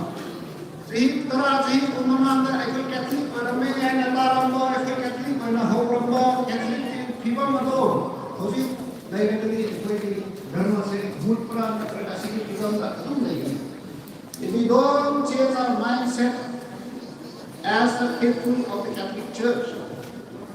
Chahi tara, chahi kum na nang ta, ai koi Catholic koi na mei, ai na ta ram bo, ai koi Catholic koi na how ram bo, Catholic ti phi bam ma to. Hou si, dai na ni, ai koi ni, dharma se, mut pra na, pra na, si ki ram na, katum dai ni. If we don't change our mindset as the faithful of the Catholic Church,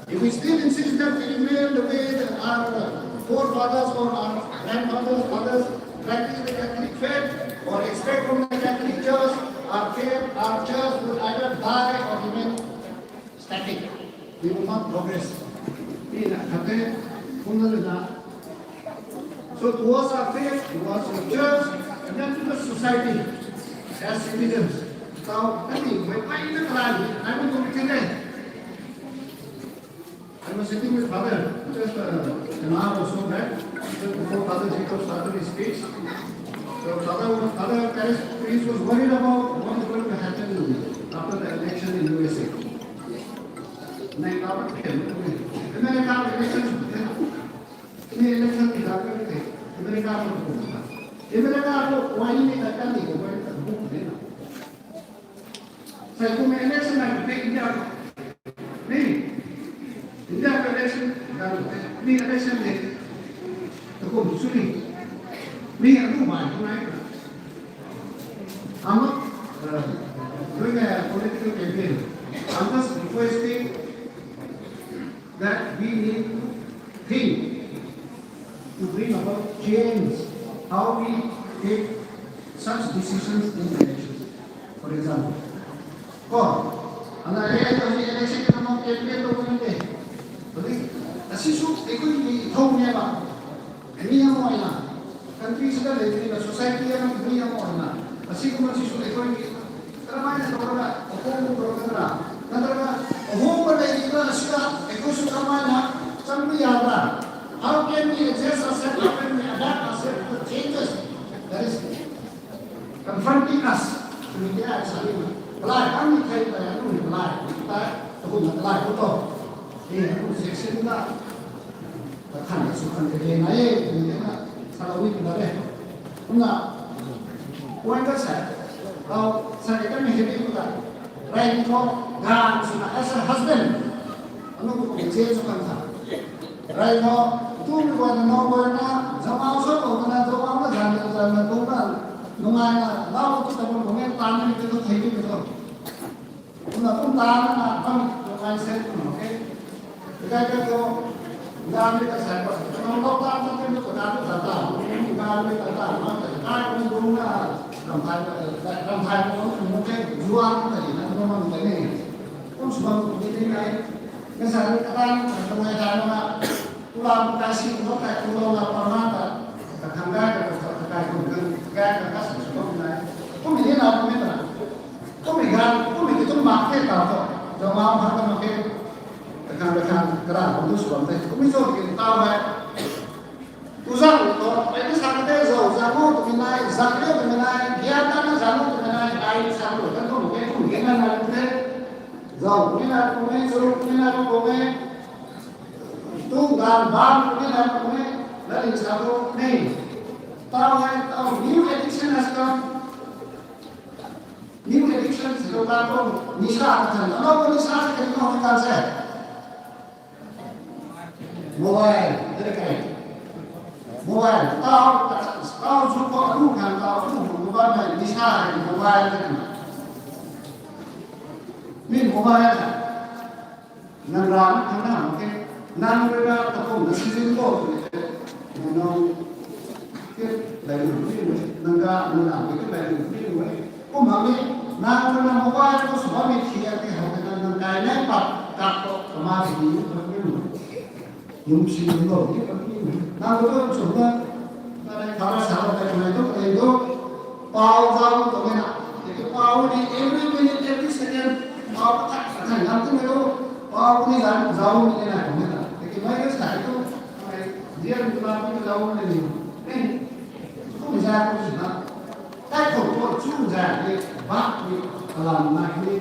if we still insist that we remain the way that our forefathers or our grandfathers, fathers practice the Catholic faith or expect from the Catholic Church, our faith, our church will either die or remain static. We will not progress. Ni na khate, kumna na, so towards our faith, towards the church, and then to the society, as citizens. So, I think, we find the plan, I will do it today. I was sitting with Father, just, uh, an hour or so back, just before Father Jacob started his speech. So Father, Father Paris, Paris was worried about what is going to happen after the election in U S A. Nai ka pat khen, America election, ni election ni ka pat khen, America ko kum ta. America ko wai ni ta kan ni ko wai ta kum ni na. Sai kum election na te India ko. Ni, India ko election na te. Ni election ni. Ta kum suni. Ni anu mai ko nai. I'm not, uh, doing a political campaign. I'm just requesting that we need to think to bring about change how we take such decisions in elections. For example, ko, ana election, election kama campaign to kuni de. Bagi, asi su, ekun ni thong ni ba. Ni amo na. Country sida le ni society ama ni amo na. Asi kuma si su ekun ni Karamai na tawra, ahung tawra na, na tawra, ahung ba nei na sida, ekoi su karamai na, cham bi ya na. How can we adjust ourselves? How can we adapt ourselves to the changes that is confronting us? Ni kya sa ni ma. Kalai, ang ni thai ta, ang ni kalai, ta, tu na kalai ko to. Ni ang section na. Kakhan na su khan kage na e, ni na, sa la wi na le. Kumna, point ka sa. Tau sa kami heavy ko ta. Rai ni ko, gan suna as a husband. Anu ko ko je so kan ta. Rai ko, tu ni ko na no ko na, zama so ko na, zama na zan zan na ko na. Nungai na, lau ko ta ko nungai tan ni ko thei ni ko. Kumna kum tan na, kam nungai se ko ke. Kai kai ko, Gari ka sa ko, nang lou ta ta ta ta ta ta ta, gari ka ta ta ta ta, kai ko dung na, ram thai, ram thai ko dung ke, zuan ko ni na, ko mang ko ni. Kum swan ko ni ni kai. Ka sa ka ta, ka mai ta na, kulam ka si ko ka, kulam la pa na ta, ka thang kai ka, ka kai ko ka, ka ka sa ko na. Kum ni na ko ni ta. Kum ni gan, kum ni tu mak ke ta to. Jama mak ka mak ke. Kakhan kakhan, kara ko tu swan te. Kum ni so ki ta hai. Uzang to, pai ni sa ka te zo, zang o tu ni nai, zang o tu ni nai, gyan ta na zang o tu ni nai, ai sa lo, kan tu ke, tu ni na na te. Zo, ni na tu ni, zo, ni na tu ni. Tu gan ban, ni na tu ni, na ni sa tu ni. Tau hai, tau, new addiction has come. New addiction si lo kan tu, nisa ka chan, ano ko nisa si kan tu kan se. Mobile, dere kai. Mobile, tau, tau zu ko anu kan tau, anu mobile mai, nisa hai mobile kan. Min mobile kan. Nang ra na kan na ke. Nang ra na ta ko na season ko tu ke. Nang ke lai lu ni, nang ga, nang ga ke lai lu ni. Kum hak ni, nang rui na mobile khou sw bammei thiak tei how tei nang kai nai pat kak khou kama tei ni pat ni. Yum si ni lo ni pat ni. Nang rui na sw na, nang rui khara sa la tei nai tu, tei tu. Pau zau tu mei na. Tei tu pau ni every minute, every second. Pau ka tak sa nai lam tu mei lo. Pau ni zan zau ni nai tu mei na. Tei tu mei ka sa tu. Mei zian tu la tu zau ni ni. Ni. Kum zau tu si na. Tei khou tu chu zau ni. Bak ni. Kalam na ni.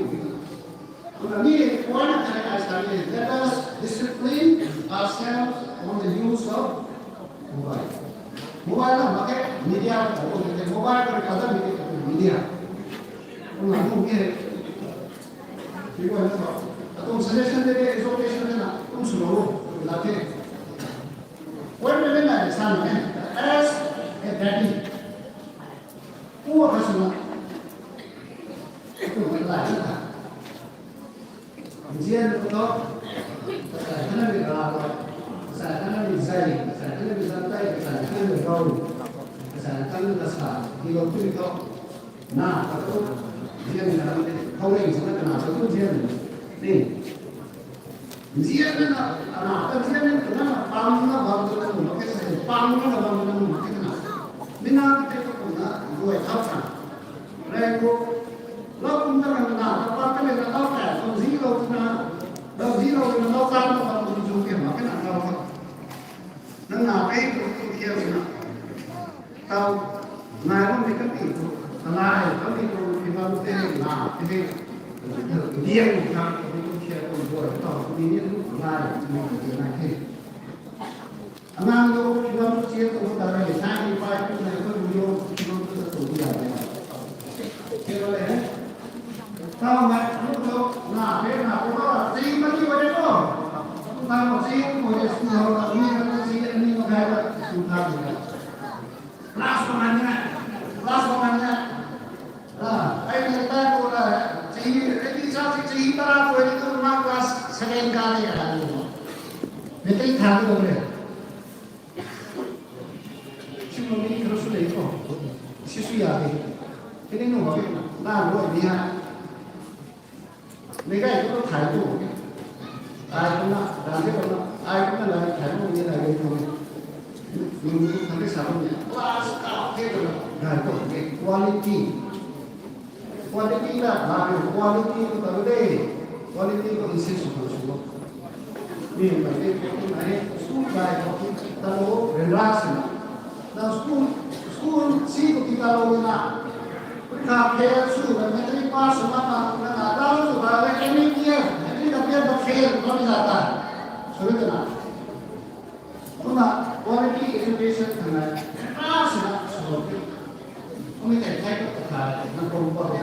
Kumna ni, point of time I study, let us discipline ourselves on the use of mobile. Mobile na mak khe, media, mobile ko kada media, media. Kumna ni, ni ko na, atum suggestion de, exhortation de na, kum sw lo, la khe. Point na na sa na, as a daddy, pu ka sw na, pu ka la na. Nzian ko to, kasai kana ni ra ko, kasai kana ni zai, kasai kana ni zan tai, kasai kana ni rau, kasai kana ni kasa, ni lo tu ni to, na ka tu, nzian ni na ni, khou ring sana kana ka tu nzian ni. Nzian ni na, ana ka nzian ni na, pang na bam tu na mu, kasai pang na bam tu na mu, kasai na. Mina te ko na, goi thap na. Rei ko, lau kum ta kan na, ta pa ka le na lau ta, kum zi lo na, lau zi lo na, lau ta na, lau kum zu ke ma ke na, lau ta. Nang na pe ko tu kia na. Tau, nai lo me ka pi ko, ta nai, ka pi ko, pi ba lu te na, te. Diang ka, ko tu kia ko, bo, tau, ni ni lu, nai, ni ni na ke. Anang lo, kilam tu chia tu ta rei, sai ni pai tu na tu lu yo, kilam tu ta tu ya le. Kira le. Tau mai, lu lo, na, pe na, ko ba, ting ma ti wa le ko. Tau ma ting ko ye sna ho, ni ma ti si, ni ma kai ba, tu ta ni. Last one na, last one na. Ah, ai ni ta ko la, chi, ai ni sa chi, chi ta ko ni tu ma class seven ka ni ya ni. Ni ti tha ko le. Simon ni kru su le ko. Si su ya de. Kini nu ma ke na ro ni ha. Mei kai tu thai tu. Ai tu na, dan de na, ai tu na lai thai tu ni lai tu. Ni ni thang de sa ni. Class ka ke tu na. Gai ko ke quality. Quality na, na quality tu ta de. Quality ko insist ko su. Ni mai de ko na he, school kai ko ta lo, relax na. Na school, school si ko kita lo na. Pui kha fail su na, matric pass na, na, na, na, ta su ta, na, any year, any year, na, fail, na, na, ta. Sorry na. Kumna, quality education khang na, relax na, su lo. Kami kai kai ko ta, na, ko, ko, ko,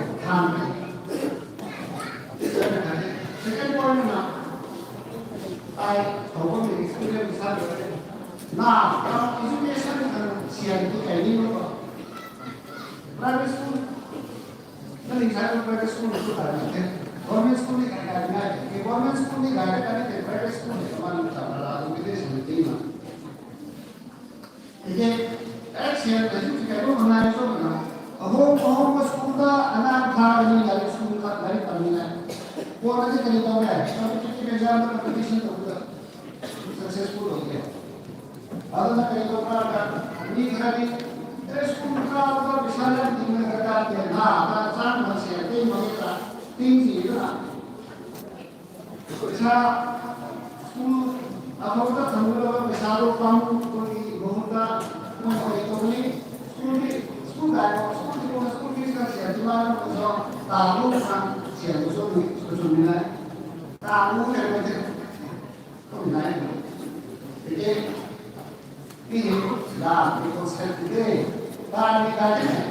Private school ni tu kai ni the. Government school ni kai kai ni the. Government school ni kai kai ni the, private school ni kaman ta la tu ni the, sini ti ma. Ike, action, action kai ko mana so na. Ahom, ahom ka school ta, ana tha ni la school ta, la ni ta ni na. Ko na ni ta ni ta na. Competitive exam ta competition ta. Successful ho gaya. Adana kei to ka ka ni kha ni, eh, school ka ka pisa la ni na ka ka ke na, na chang na se te ma ka ting ji na. Pisa school a ho ta thang lo ka pisa lo pam ko ni ho ta mo ko to ni school ni school dai ko school ni ko school fees ka se ti ma ko so ta lo ka se ko so ni ko so ni na. Ta lo ka ko Kum nai. Tiki, mi hei, la, mi concept tiki, ta ni kai tiki.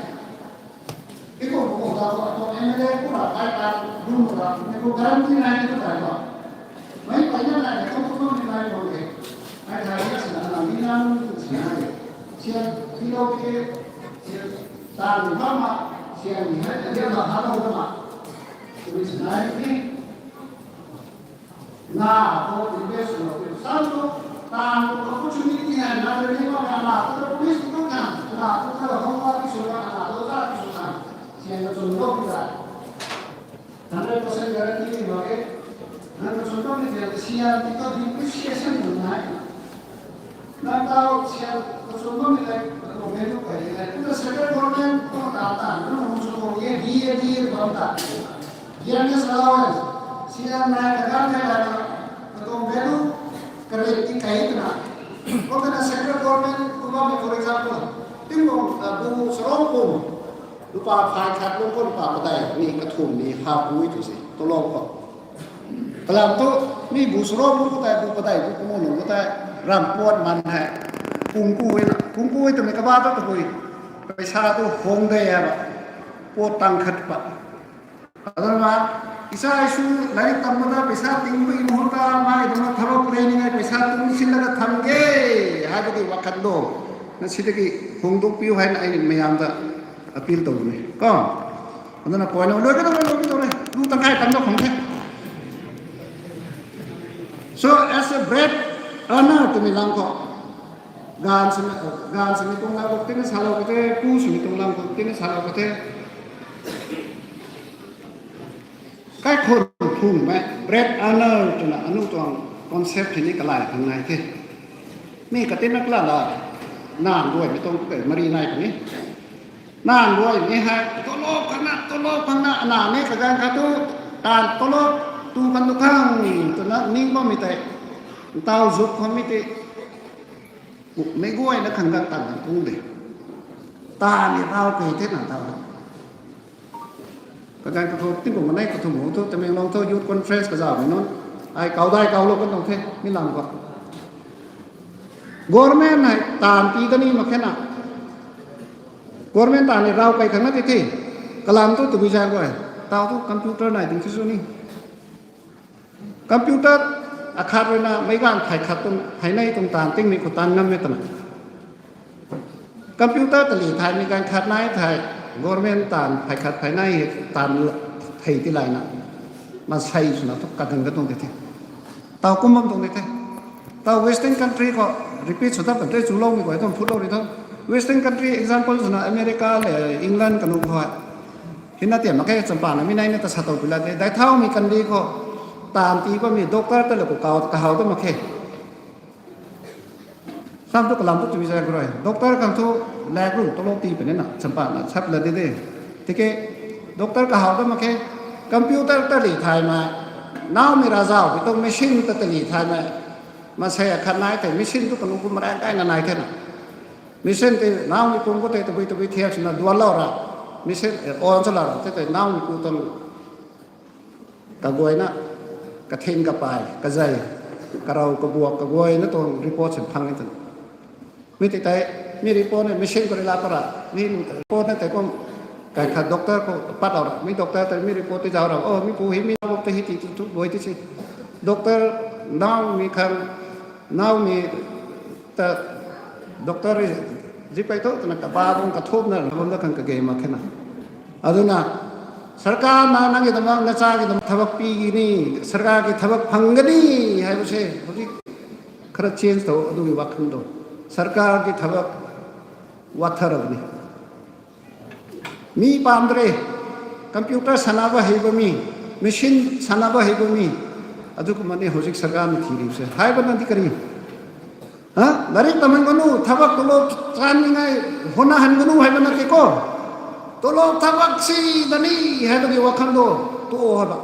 Tiki kum kum ta kum kum M L A kum la kai ta, kum kum ta, mi kum guarantee nai ni kum ta kum. Mei pai na nai, kum kum kum ni nai kum ni. Nai ta ni sina na, mi na kum sina ni. Sian, tilo tiki, sian, ta ni ma ma, sian ni hai, ta ni ma ha lo ma. Kum sina ni. Na, ko invest lo, ko sam lo, tan lo, opportunity hai, na, na, na, na, na, ko police ko kan, na, ko ka hong ka ki sura, na, ko ka ki sura, sian ka chun lo ki da. Hundred percent guarantee ni ma ke, na ka chun lo ni sian, sian ki to depreciation ni nai. Na tau sian ka chun lo ni lai, ko value kai ni lai. Ko central government ko ta ta, na ko chun lo ye, di ye, di ye, bam ta. Youngest allowance, sian nai kaganv kai lana, katuang value, karit ti kai twna. Ko kana central government kumna, for example, tingkum, ah, bu sarong kum, lupa phai khat lung kum pa padai, ni kathum ni ha pui tu si, tolou ko. Kalam tu, mi bu sarong lung ko tai, bu padai, bu kumo lung ko tai, ram puat man hai, kung ku e na, kung ku e tu ni kaba tu tu kui, paisa tu hong de ya ba, puat tang khat pa. Adana, isa isu lairik tam mata paisa ting pui muhunta, mai dana tharok training ai paisa tung sin laga tham ge, hai badi wakhat lo. Na sida ki hung duk piu hai na ai mayam ta appeal tou ni. Ko. Adana point lo ka lo lo lo ni. Lu tang kai tam lo khong the. So as a bread earner tu mi lang ko. Gan simi, gan simi tung lang ko, tina salo ko the, pu simi tung lang ko, tina salo ko the. Kaikhun phungmei, bread earner twna anu tuang concept hei ni kalai khang nai the. Mi katina kala la, nang guay mi tuang kei mari nai puni. Nang guay mi hei, tolou khang na, tolou khang na, na mi kagan kha tu, tan tolou, tu kan tu khang, twna ning bam mi tei, tau zuk khang mi tei, mei guay na khang gan tan kan kung de. Ta ni tau kei the na tau. Kagan kathu, tingkum manei kathu mu thu, Tamenglong thu youth conference kazauh mei nunc. Ai kau dai kau lou kan tuang the, mi lam khou. Government hei taanv tii ta ni mak khe na. Government taanv ni raw kai khang na ti the. Kalam thu tabui zaeng rui. Tau thu computer nai ding thu sw ni. Computer akhat rui na meic ganv thay khat tuang, thay nei tuang taanv tingmei khou taanv ngam e twna. Computer tali thay mei ganv khat nai thei, government taanv thay khat thay nei taanv thei ti layna. Maansei swna thu kagang ka tuang ti the. Tau kum bam tuang ti the. Tau Western country khou repeat sw ta pan tei chuloumei guay tuang phutlou ri tho. Western country example swna America le England kanu khou hei. Hina tiam mak khe, champana mi nai na ta sa tow pi la de. Dai thaumei country khou taanv tii bammei doctor ta le khou kau kahaw ta mak khe. Sam thu kalam thu tumi zaeng khou rui. Doctor khang thu lakh ruh tolou tii puni na, champana sap la de de. Tiki, doctor kahaw ta mak khe, computer ta li thaymei, nowmei ravzauhmei tuang machine ta ta li thaymei, maansei akhat nai thei machine thu kanu kum marang kaina nai the na. Machine tei nowmei pum khou tei tabui tabui thiak swna duanlou ra, machine on salou ra, tei tei nowmei pu tuang kaguayna, kathin kapai, kazei, karou kabuak kaguayna tuang report sin phang e twna. Mi tei tei, mi report ni machine khou rui la para, mi report na tei kum, kai khat doctor khou patlou ra, mi doctor tei mi report tei zauc ra, oh mi pu hei mi na buk tei hei ti tu tu guay ti si. Doctor, nowmei khang, nowmei ta doctor rui zipei thu twna kaba bam kathumna bam da khang kage mak khe na. Aduna, Sarkar na nang ki tamang, na cha ki tamang thabak pi ki ni, sarkar ki thabak phang ka ni, hei bu se, houji khara change tho, adu ki wakhan do. Sarkar ki thabak wathar ni. Mi pam dre, computer sana ba hei ba mi, machine sana ba hei ba mi, adu kumna ni houji sarkar na thi ri se. Hei ba na di kari. Ha? Lairik tamang kanu, thabak tolo chan ni ngai, hona han kanu hei ba na ke ko. Tolo thabak si da ni, hei ba ki wakhan do, tu o hei ba.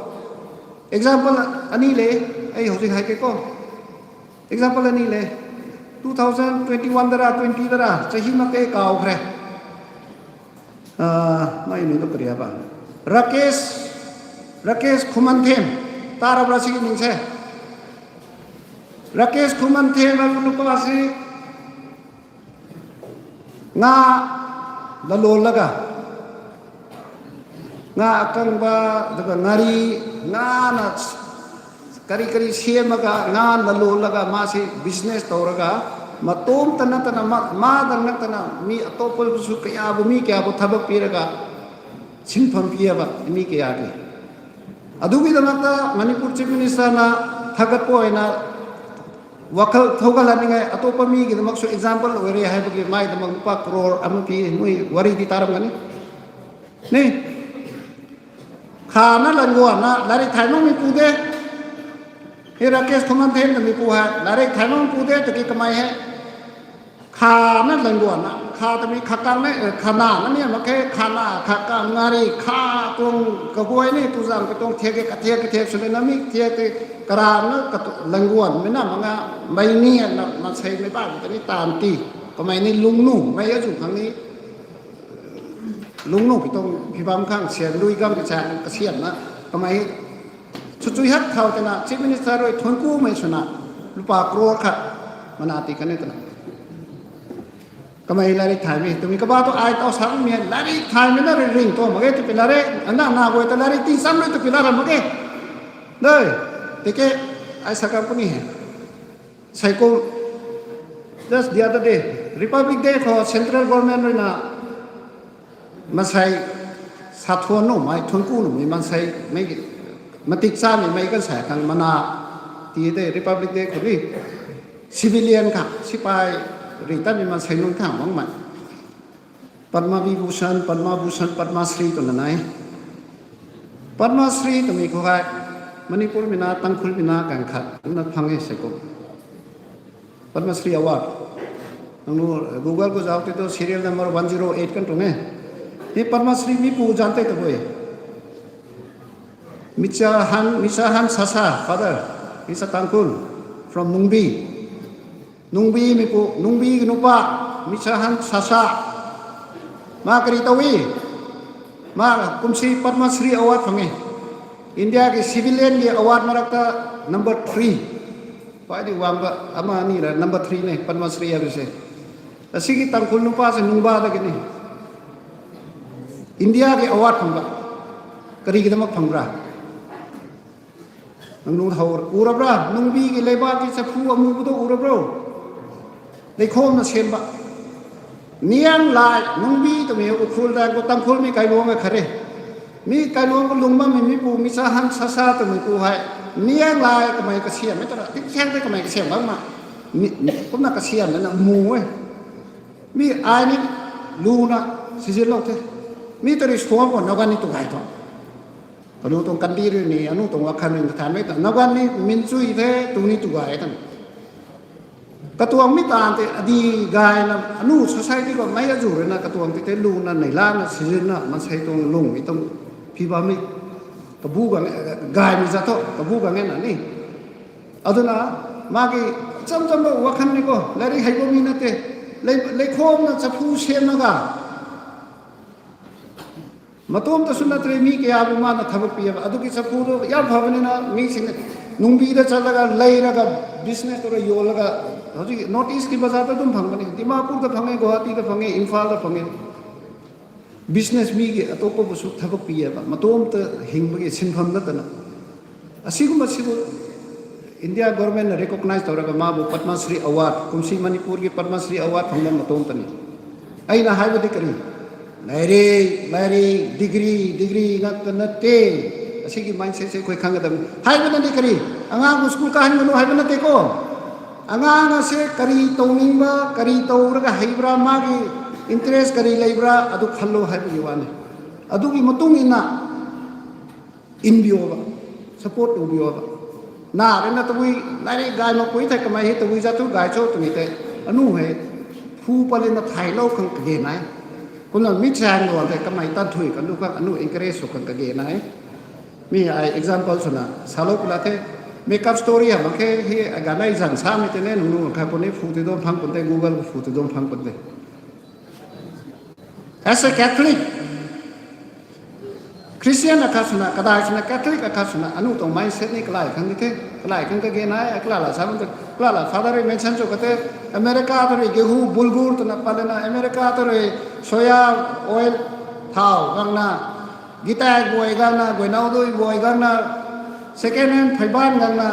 Example ani le, ei houji hei ke ko. Example ani le, two thousand twenty-one dara, twenty dara, chahi mak ke kau khre. Ah, mai ni to kariaba. Rakesh, Rakesh Khumanthem, tara bra si ning se. Rakesh Khumanthem ba nupa si nga lalo laga. Nga akang ba, daga ngari, nga na kari kari siam maga, nga lalo laga, ma si business tau raga, matum tana tana, ma, ma dang na tana, mi atopal su kaya bu, mi kaya bu thabak pi raga, sinpham pi ba, mi kaya ki. Adu ki dang ta Manipur Chief Minister na, thagat po na, wakal thoga la ni ngai, atopa mi ki dang su example, wari hai bu ki mai dang pa crore, ama pi, nui, wari di taram gani. Ni, kha na languan na, lairik thai nung mi pu de. Hei Rakesh Khumanthem na mi pu hai, lairik thai nung pu de, taki kamei hei. Kha na languan na, kha ta mi kha kang ne, eh, kha na, na mi ma ke, kha na, kha kang ngari, kha tuang kaguay ni, tu zang ka tuang thiak ke, ka thiak ke, thiak sule na mi, thiak ke, kara na, ka tu, languan, mi na, ma nga, mei ni, na, ma sei, mei ba, ka ni, tan ti, kamei ni, lung nu, mei a zu khang ni, lung nu ki tuang phi bam khang sian lui gam ki chang ka sian na kamei sw chui hak thau tana Chief Minister rui thuanku mei swna lupa crore khat mana ti kan e tana. Kamei lairik thaymei twmei kaba tu ai tau sa mi lairik thaymei na ring ring tu mak ge tu pi la re, ana na guay ta lairik ti sam rui tu pi la ra mak ge. Dei, tiki ai sa kam puni he. Saikum, just the other day, Republic Day khou central government rui na, masei sa thuan nu mei, thuanku nu mei, masei mei, matik cha mei, mei kan sa khang mana, ti de Republic Day khou ni, civilian kha, sipai, ri ta mei masei nung thang mang mei. Padma Vibhushan, Padma Bhushan, Padma Shri twna nai. Padma Shri twmei khou hei, Manipur mei na, Tangkhul mei na, kang khat, na phang e saikum. Padma Shri Award. Nangnu Google khou zauc tei tu serial number one zero eight kan tuang e. Hei Padma Shri mi pu zan tei tabui. Michahan, Michahan Sasa, father, he's a Tangkhul, from Nungbi. Nungbi mi pu, Nungbi ki nupa, Michahan Sasa. Ma kari tawi, ma kumsi Padma Shri Award phang e. India ki civilian ki award marak ta number three. Pai di wang ba, ama ni la number three ne, Padma Shri a se. Asi ki Tangkhul nupa se Nungba da ki ni. India ki award phang ba. Kari ki damak phang ra. Nang nung hau ura bra, Nungbi ki leiba ki chaphu amu bu do ura bro. Leikhom na sem ba. Niang lai, Nungbi twmei Ukhrul dang khou Tangkhul mi kailuang ka khare. Mi kailuang khou lung bam mi, mi pu Michahan Sasa twmei pu hei. Niang lai kamei kasiam e twna, tik siang tei kamei kasiam bam ma. Mi, mi, kumna kasiam na mu e. Mi ai ni lu na, sizin lou the. Mi tari suang khou nagan ni tu gay tuang. Kanu tuang kandi rui ni, anu tuang wakhan rui na than mei ta. Nagan ni min chui the, tu ni tu gay tan. Katuang mi tan tei adi gay na, anu society khou mei azu rui na, katuang tei tei lu na, nei la na, sizin na, mansei tuang lung mi tuang phi bam mi. Kabu gang, gay mi za tho, kabu gang e na ni. Aduna, ma ki cham cham ba wakhan ni khou, lairik hei bo mi na te, lei, leikhom na chaphu sem na ga. Matum ta swna tari mi kaya bu ma na thabak pi ba, adu ki chaphu tu yam pha bani na, mi sing, Nungbi da chalaga, lei raga, business tu ra yo laga, houji North East ki bazar ta dum phang bani, Dimapur ta phang e, Guwahati ta phang e, Imphal ta phang e. Business mi ki atopa bu suk thabak pi ba, matum ta hing ba ki sinpham na ta na. Asi kumna si bu India government na recognize tau raga ma bu Padma Shri Award, kumsi Manipur ki Padma Shri Award phang bam matum ta ni. Ai na hai bu di kari. Lairi, lairi, degree, degree ngak ta nate. Asiki mindset se khui khang kadam. Haiba na di kari. Angang khou school kahan manu haiba nate ko. Angang ase kari tow ningba, kari tow raga heibra, magi interest kari leibra, adu khallo haiba ki wan e. Adu ki matung ina, in biu ba, support tu biu ba. Na rui na tabui, nai rui gay mak pui thei kamei hei tabui zat thu gay cho twmei tei, anu hei, phu pali na thaylou khang kage nai. Kumna mi chang luan tei kamei tan thui kan lu khang anu encourage sw khang kage nai. Mi ai example swna salou pula the, make up story ha mak khe, hei aganei zan samei tei ne nung nung kha puni phu ti dom phang pun tei, Google khou phu ti dom phang pun tei. As a Catholic, Christian akhat swna, kadai swna, Catholic akhat swna, anu tuang mindset ni kalai khang di the, kalai khang kage nai, kalala sa bam te, kalala Father rui mention cho kate, America ta rui gehu bulgur twna palana, America ta rui soya oil, thau gangna, gitai buai gangna, guaynau dui buai gangna, second hand phaiban gangna,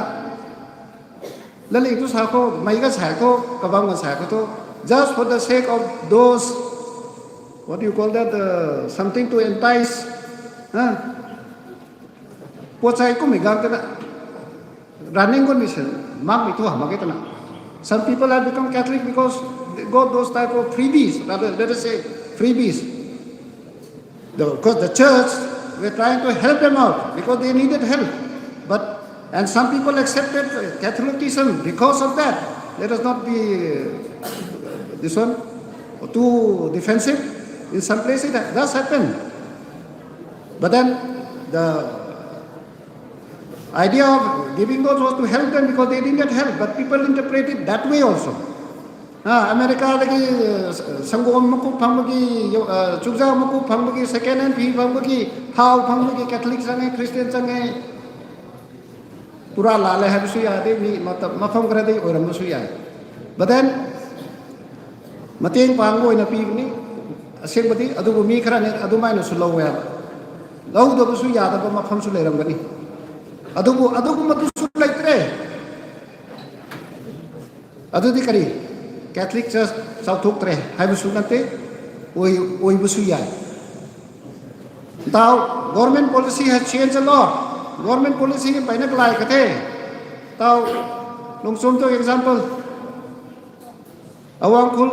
Laling tu sa khou, mei ka sa khou, kabam ka sa khou tu, just for the sake of those, what do you call that, uh, something to entice, huh? Puachai kummei gang tana, running gun mission, mak mi tu ha mak e tana. Some people have become Catholic because they got those type of freebies, rather, let us say, freebies. Because the church were trying to help them out because they needed help. But, and some people accepted Catholicism because of that. Let us not be, uh, this one, too defensive. In some places that does happen. But then the idea of giving those was to help them because they didn't get help. But people interpret it that way also. Ha, America dagi, uh, sangom makup phang bagi, uh, chukja makup phang bagi, second hand phi phang bagi, thau phang bagi, Catholic chang e, Christian chang e. Pura la le haiba sui ya de, mi mata, mapham kara de oiram sui ya. But then, mateng pang goi na pi ni, aseng badi, adubu mi kara ni, adumai na swlou ya. Lou da sui ya, da mapham sui le ram gani. Adubu, adubu matu sui le tre. Adu di kari, Catholic Church chauthuk tre, haiba sui nate, oi, oi bu sui ya. Tau, government policy has changed a lot. Government policy ni paina kalai kate. Tau, Lungchum tu example. Awang Khul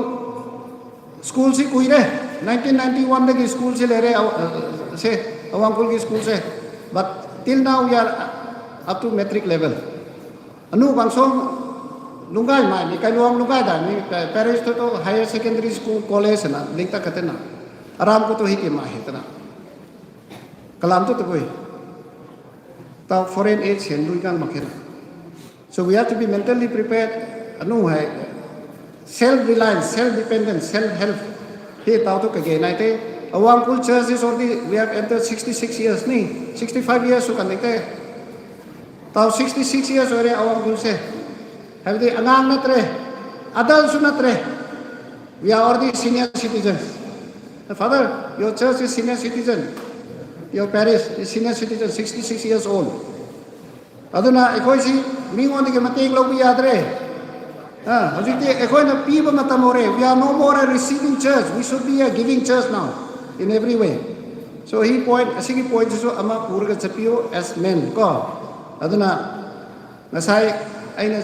school si kui re. Nineteen ninety-one dagi school si le re, aw-, uh, se, Awang Khul ki school se. But till now we are up to matric level. Anu bang song lunggai mai ni, kai luang lunggai da ni, pa-, parish tu, tu higher secondary school, college na, ling ta kate na. Aram khou tu hei ti mai hei tana. Kalam tu tabui. Tau foreign aid sian lui gang mak khe na. So we have to be mentally prepared. Anu hei self-reliance, self-dependence, self-help. Hei tau tu kage nai te. Awang Khul Church is already, we have entered sixty-six years ni. Sixty-five years su kan ni te. Tau sixty-six years already Awang Khul se. Hei di angang na tre. Adult su na tre. We are already senior citizens. Father, your church is senior citizen. Your parish is senior citizen, sixty-six years old. Aduna, ꯑꯩꯈꯣꯏꯁꯤ ꯃꯤꯉꯣꯟꯗꯒꯤ ꯃꯇꯦꯡ ꯂꯧꯕ ꯌꯥꯗ꯭ꯔꯦ꯫ ꯑ, ꯍꯧꯖꯤꯛꯇꯤ ꯑꯩꯈꯣꯏꯅ ꯄꯤꯕ ꯃꯇꯝ ꯑꯣꯏꯔꯦ꯫ We are no more a receiving church. We should be a giving church now in every way. So he point, ꯑꯁꯤꯒꯤ point ꯁꯤꯁꯨ ꯑꯃ ꯄꯨꯔꯒ ꯆꯠꯄꯤꯌꯨ as men ꯀꯣ꯫ ꯑꯗꯨꯅ ꯉꯁꯥꯏ ꯑꯩꯅ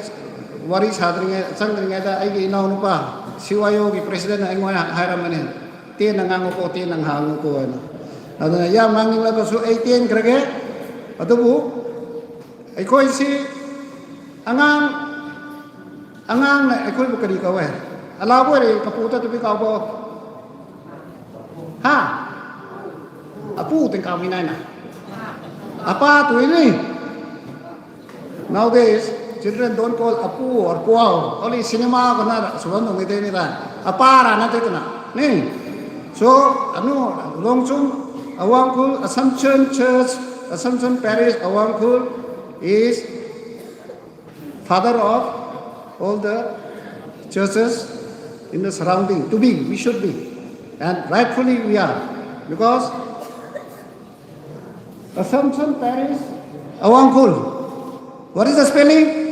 ꯋꯥꯔꯤ ꯁꯥꯗ꯭ꯔꯤꯉꯩ, ꯆꯪꯗ꯭ꯔꯤꯉꯩꯗ ꯑꯩꯒꯤ ꯏꯅꯥꯎꯅꯨꯄꯥ, C Y O ꯒꯤ president ꯅ ꯑꯩꯉꯣꯟꯗ ꯍꯥꯏꯔꯝꯕꯅꯦ, "ꯇꯦꯟꯅ ꯉꯥꯡꯉꯨꯀꯣ, ꯇꯦꯟꯅ ꯉꯥꯡꯉꯨꯀꯣ" ꯍꯥꯏꯅ꯫ ꯑꯗꯨꯅ ꯌꯥꯝ ꯉꯥꯡꯅꯤꯡꯂꯕꯁꯨ ꯑꯩ ꯇꯦꯟꯈ꯭ꯔꯒꯦ꯫ ꯑꯗꯨꯕꯨ ꯑꯩꯈꯣꯏꯁꯤ ꯑꯉꯥꯡ, ꯑꯉꯥꯡꯅ ꯑꯩꯈꯣꯏꯕꯨ ꯀꯔꯤ ꯀꯧꯋꯦ? ꯑꯂꯥꯎꯕ ꯑꯣꯏꯔꯦ, ꯀꯄꯨ ꯇꯠꯇꯕꯤ ꯀꯥꯎꯕ꯫ ꯍꯥ? ꯑꯄꯨ ꯇꯤꯡ ꯀꯥꯎꯃꯤ ꯅꯥꯏꯅ꯫ ꯑꯄꯥ ꯇꯨꯏꯅꯤ꯫ Nowadays, children don't call apu or puau. Only cinema kana suan nung ite ni ta. Apa rana te tana. Ni. So, anu, Lungchum, Awang Khul, Assumption Church, Assumption Parish, Awang Khul is father of all the churches in the surrounding. To be, we should be. And rightfully we are. Because Assumption Parish, Awang Khul. What is the spelling?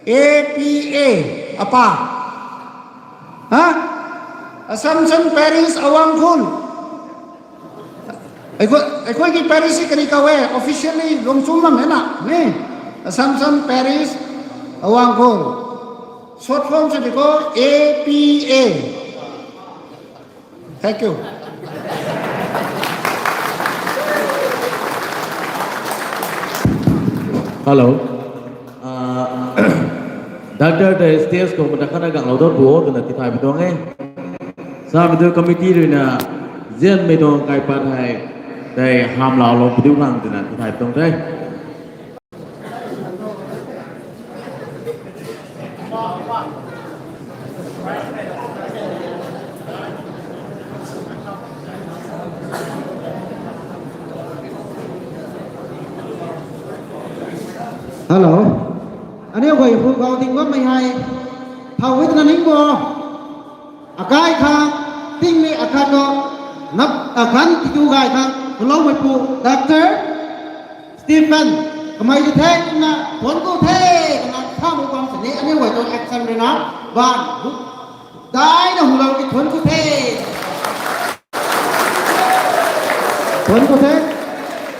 A P A, apa. Huh? Assumption Parish, Awang Khul. ꯑꯩꯈꯣꯏ, ꯑꯩꯈꯣꯏꯒꯤ parish ꯁꯤ ꯀꯔꯤ ꯀꯧꯋꯦ? Officially ꯂꯣꯡꯆꯨꯝ ꯂꯝ ꯍꯥꯏꯅ ꯃꯤ Assumption Parish Awangkhul. Short form ꯁꯤꯗꯤꯀꯣ, A P A. Thank you. Hello. Ah, Doctor tei stage khou mata khana ganglou dat pu o twna tithay pi tuang e. Samei tu committee ruina zianmei tuang kaipat hei tei hamlou lou padiu khang twna tithay pi tuang the. Hello. Aniu guay hu gau ding bammei hei thau e twna ning bo. Akai khang, tingmei akhat khou, nap, aganv titu gay khang, kaloumeipu, Doctor Stephen, kamei di the, na, thuanc ku the, twna, thamu bam sini, aniu guay tuang action ruina, ban, hu, daina hulou ki thuanc ku the. Thuanc ku the,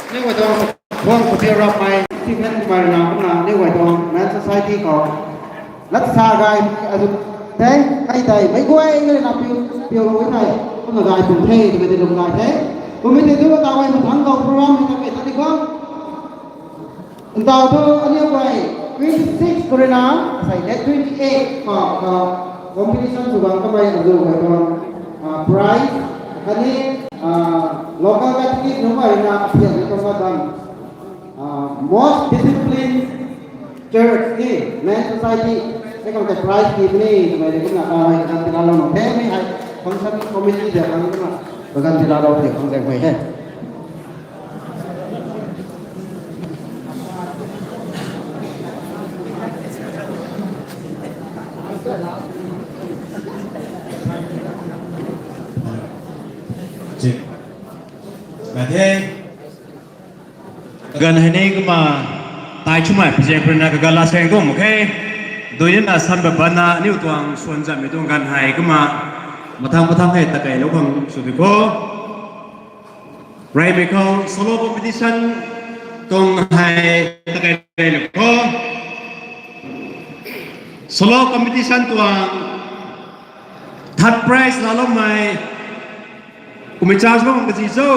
aniu guay tuang, thuanc ku the rapmei, Stephen kamei ruina, kumna, aniu guay tuang, Men Society khou, lat sa gay, azu, the, kai tei, mei guay, ngai na piu, piu lou e thei, kumna gay pun the, twmei tei lum gay the. Kumna tei tu, ta gay mathang khou program hei ta kei ta di khang. Ntau thu aniu guay twenty six khou ruina, sai date twenty eight khou, khou competition sw bam kamei azu guay tuang, ah, prize, khatni, ah, local Catholic nunc guay ruina aphian ni tuang bam, ah, most disciplined church ni, Men Society, hei khang tei prize ti puni, twmei ni kumna, ah, hei khang tilalou nung the, mei hei function committee de khang kumna, khang tilalou the, khang zang hui he. Check. Kathei. Kaganv hei ni kumna, tai chumei pijak ruina kaganv la seng tuang mak khe. Dui nina san ba bana, aniu tuang swan zammei tuang ganv hei kumna, mathang mathang hei ta kei lou khang sw di kho. Reymei khou solo competition tuang hei ta kei rey lou kho. Solo competition tuang third prize laloumei. Kumei charge bam kazi cho.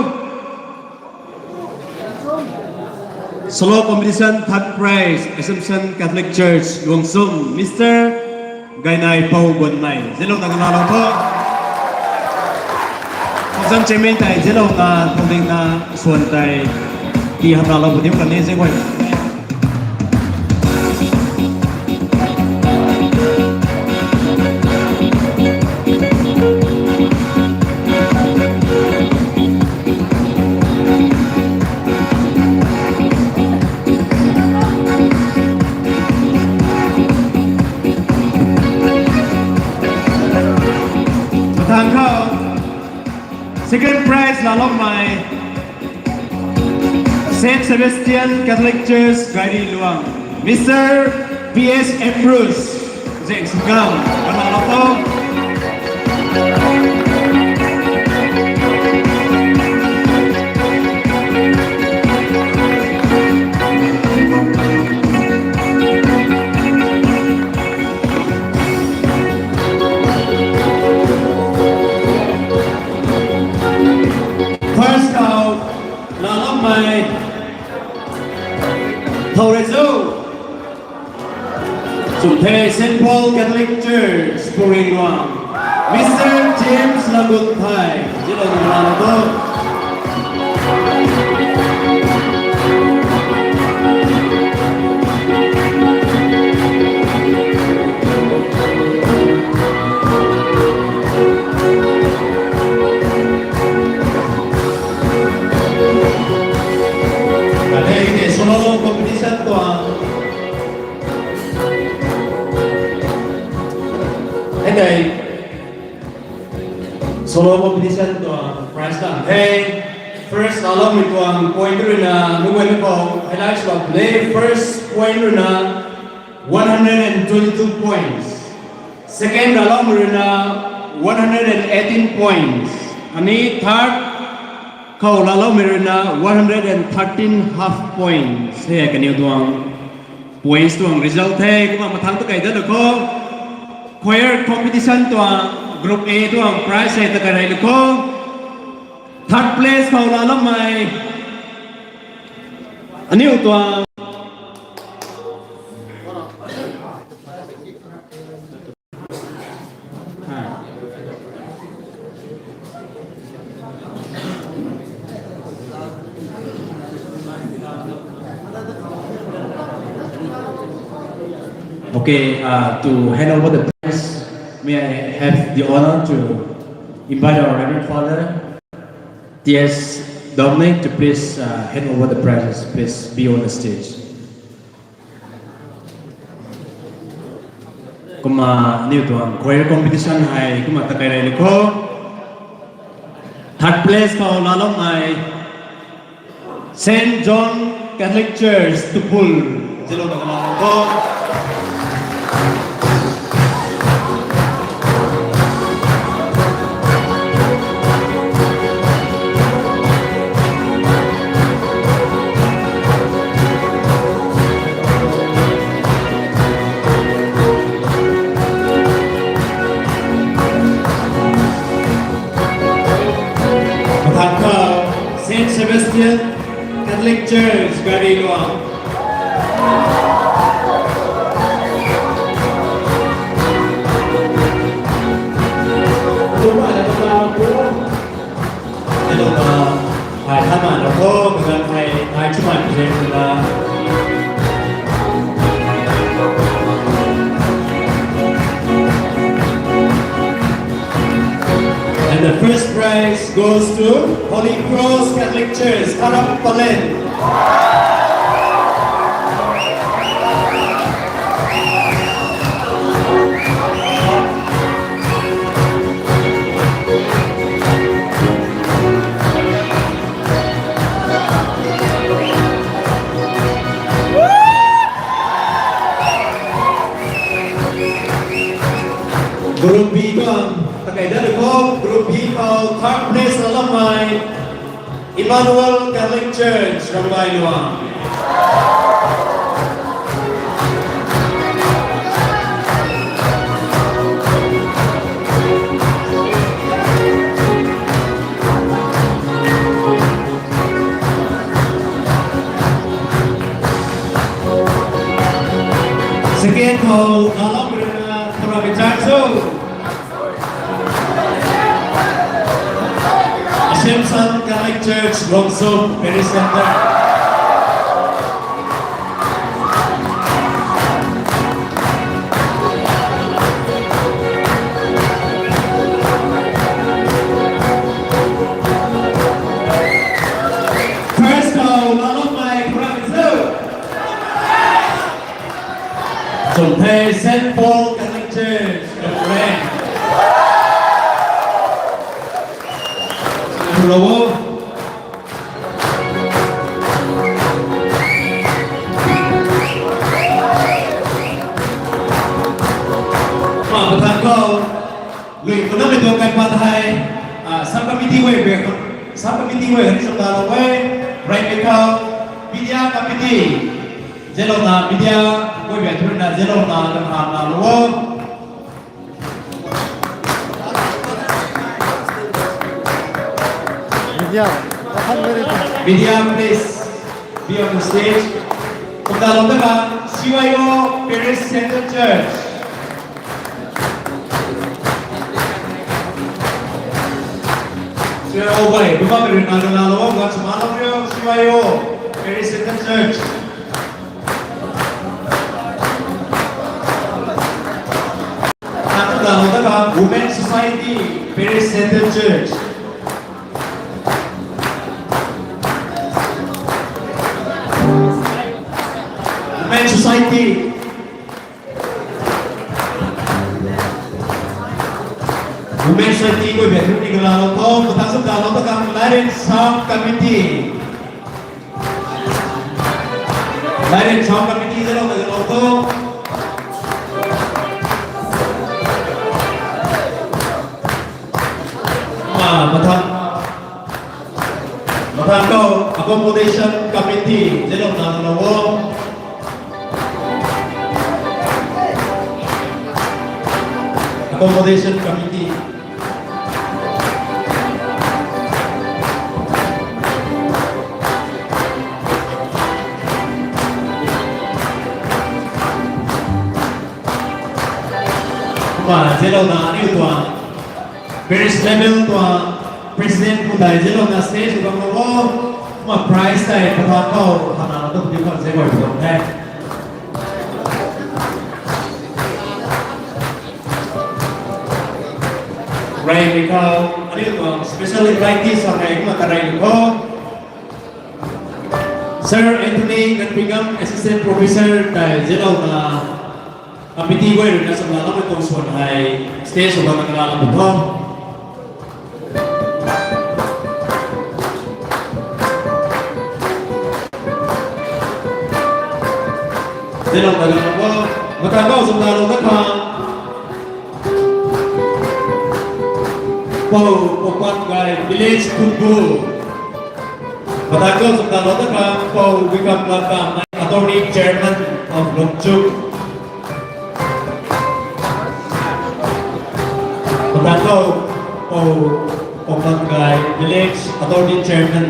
Solo competition third prize, Assumption Catholic Church, Luangchum, Mister Gainai Pou Gunmei. Zilou na kala lou tho. Function chairman tei zilou na, funding na, swan tei. Ki hamna lou puni kani zilou. Mathang khou, second prize laloumei, Saint Sebastian Catholic Church, Gairi Luang, Mister P S Ambrose, Zeng Singam, kamna lou tho. First khou, laloumei. Thau rui cho. Chumthei Saint Paul Catholic Church, Puring Luang. Mister James Lagunthai. Zilou na lou tho. Kathei tei solo competition tuang. Hei tei solo competition tuang prize ta the. First laloumei tuang point ruina, numei na khou highlight swlou the. First point ruina, one hundred and twenty-two points. Second laloumei ruina, one hundred and eighteen points. Ani third, Khou laaloumei ruina one hundred and thirteen half points the kaniw tuang points tuang result the. Kumna mathang tu kei dat lou kho. Choir competition tuang group A tuang prize hei ta kei rey lou kho. Third place khou laaloumei aniu tuang Okay, uh, to hand over the prize, may I have the honor to invite our Reverend Father T S Dominic to please, uh, hand over the prizes. Please be on the stage. Kumna aniu tuang choir competition hei kumna ta kei rey lou kho. Third place khou laaloumei Saint John Catholic Church, Tupul. Zilou na laalou kho. Mathang khou Saint Sebastian Catholic Church, Gari Luang. Kumna na kumna kumna. Hello, uh, hi, hi, man, hello, kumna hi, hi, chuman, hi, kumna. And the first prize goes to Holy Cross Catholic Church, Kharapalen. Group B khou, ta kei dat lou kho, Group B khou third place laaloumei Emmanuel Catholic Church, Rambailuang. Second khou, Nalam Rina, Thora Bichar Sou. Assumption Catholic Church, Longzom Parish Center. First khou, Lalongmei Khuramei Sou. Chumthei Saint Paul Catholic Church, Ukraine. Hello. Ma, pathan khou. Lui kuna mei tuang kaipat hei, ah, sub committee guay bek, sub committee guay hei sw ta lou e, right bek khou, media committee, zalouna media guay bek thurina zalouna dam ham na lou o. Media, kahan meri. Media, please be on the stage. Sw ta lou ta ka, C Y O, Parish Central Church. C Y O guay, buma kari na na lo, guan sma lo yo, C Y O, Parish Central Church. Atu na lo ta ka, Women Society, Parish Central Church. Women Society. Women Society guay bek ni kala lo tho, patang sw ta lou ta ka, Lairen Sound Committee. Lairen Sound Committee zalouna lou tho. Ah, patang. Accommodation Committee, zelo na na wo. Accommodation Committee. Kumna zelo na aniu tuang parish level tuang president pu tei zelo na stage bam o. Kumna prize tei pathan khou hana tu di khang zelo bam the. Rey mi khou aniu tuang special invitees hei kumna ta rey mi khou. Sir Anthony Ganpingam, Assistant Professor tei zelo na committee guay rui na samla lamei tuang suan hei stage khou na kara lam tho. Zelo na kara lam tho. Matang khou samla lam tho. Pou Popat Gay, Village Khunbu. Matang khou samla lam tho. Pou Wikam Lamkam, Attorney Chairman of Lungchuk. Matang khou Pou Popat Gay, Village Attorney Chairman.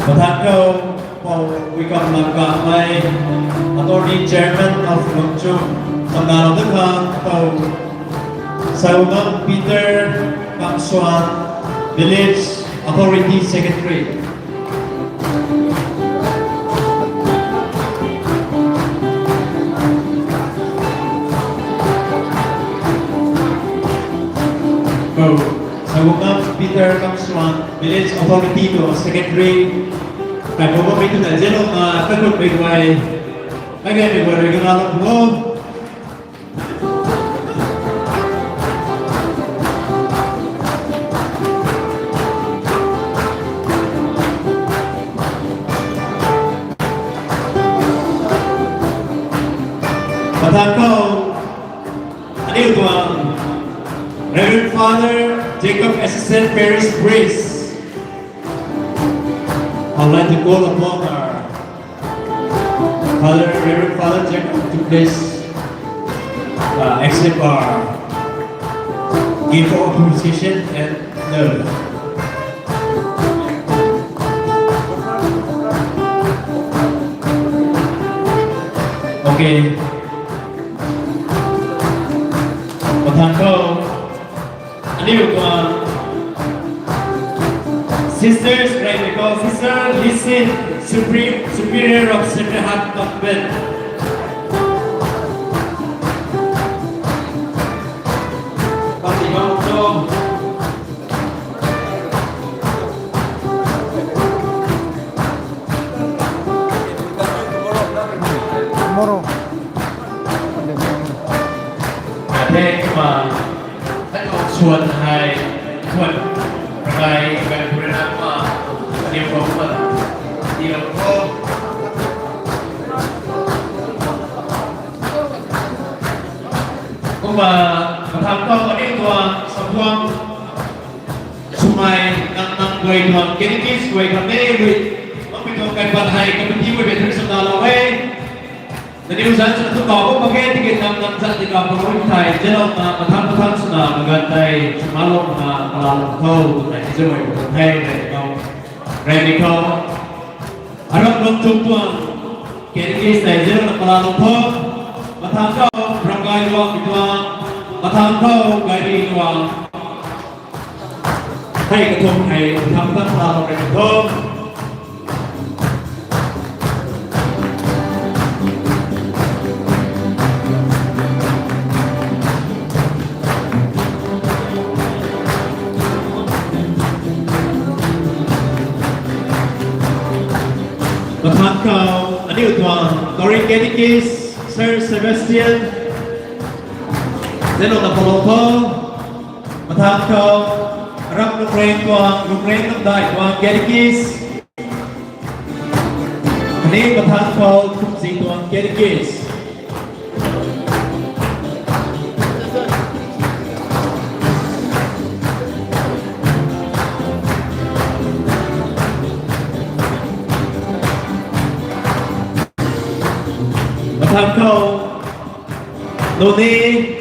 Matang khou Pou Wikam Lamkam, Attorney Chairman of Lungchuk. Samla lam tho. Pou Saugam Peter Kamsuan, Village Authority Secretary. Pou Saugam Peter Kamsuan, Village Authority tuang Secretary. Kai pou bammei tu na zelo na kaikhunmei guay, kaikhunmei guay rui kara lam tho. Matang khou aniu tuang Reverend Father Jacob, Assistant Parish Priest. I'd like to call upon our Father, Reverend Father Jacob to please, uh, accept our gift of appreciation and love. Okay. Matang khou aniu tuang Sisters, rey mi khou Sister Lisin, Supre-, Superior of Sacred Heart Convent. Pati bam tho. Tomorrow. Ate kumna suan hei, suan ravkai, ravkai purana kumna, aniu khou kumna, aniu khou. Kumna, matang khou aniu tuang, sabuang, swmei, nang nang guay tuang, catechies guay khang e rui, mangpui tuang kaipat hei, committee guay bethri swna lou e. Nangniw zanc swna thu kau bam mak ge, tiki nang nang zanc di kau bam mak thei, zelo na mathang mathang swna magan tei swna lou na kala lou tho, twna hei zauc guay bam the, rey khou. Rey mi khou. Aram Lungchuk tuang, catechies tei zelo na kala lou tho. Mathang khou, Ramgai Luang mi tuang, mathang khou, Gairi Luang. Hei kathumh hei mathang mathang kala lou rey khou. Mathang khou, aniu tuang, Tori Catechist, Sir Sebastian, zelo na palou khou. Mathang khou, Aram Lukreng tuang, Lukreng Namdai tuang, catechies. Khatni mathang khou, Kumzi tuang, catechies. Tangkhou, Noney,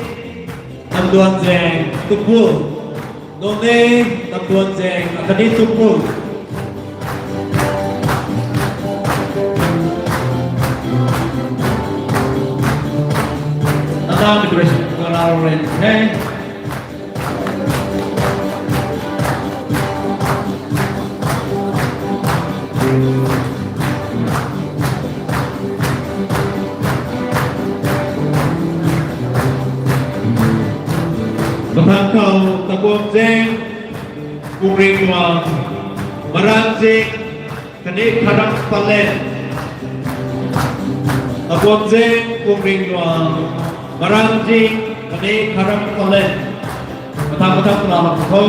Namduanzang, Tupul. Noney, Namduanzang, akhatni Tupul. Nana migration, Nana Lawrence, hey. Mathang khou Tabuangzang, Kungringluang, Marangjing, khatni Kharam Palen. Tabuangzang, Kungringluang, Marangjing, khatni Kharam Palen. Mathang mathang pala lam khou.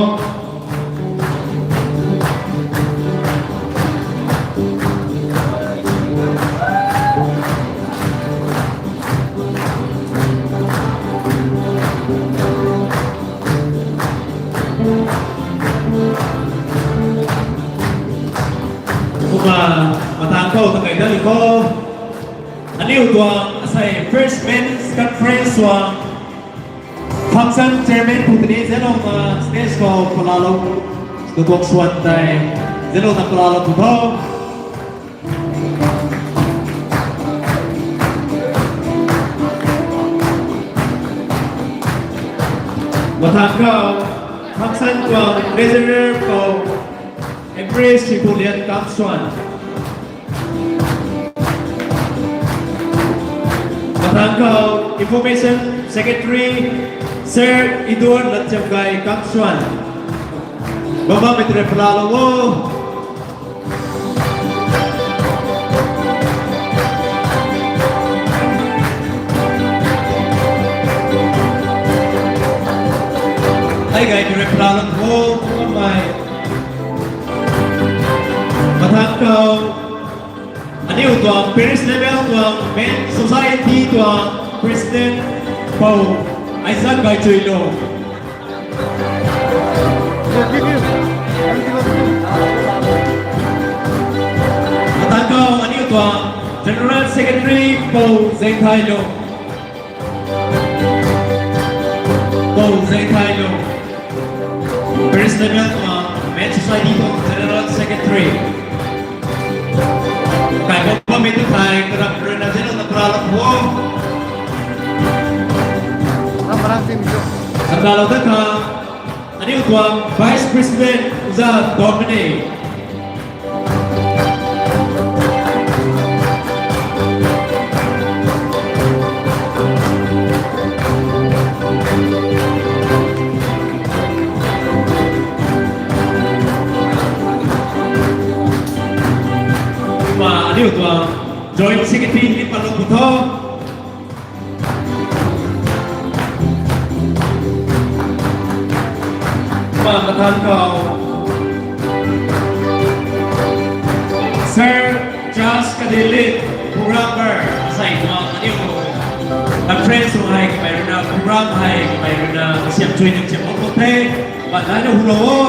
Kumna mathang khou takai dat khou. Aniu tuang asei First Men's Conference tuang function chairman pu tini zalouna stage khou palalou, katuak swan tei zalouna palalou pu tho. Mathang khou function tuang treasurer khou Empress Chipulian Kamswan. Mathang khou Information Secretary Sir Edward Latchemgay Kamswan. Bam bammei tei rui palalou o. Ai gay tei rui palalou o, bammei. Mathang khou, aniu tuang Parish Level tuang Men's Society tuang President Pou Isaac Gaychuilung. Mathang khou, aniu tuang General Secretary Pou Zengthailung. Pou Zengthailung. Parish Level tuang Men's Society tuang General Secretary. Kai bam bammei tu thei, karam rui na zalouna palalou o. Samlou dat khang, aniu tuang Vice President Oja Dominic. Kumna aniu tuang Joint Secretary ni patlou pu tho. Kumna mathang khou Sir Charles Kadilit, programmer, asei tuang aniu conference hei kamei rui na, program hei kamei rui na kasiam chuy ning siam bam khou the, kumna nai na hulou o.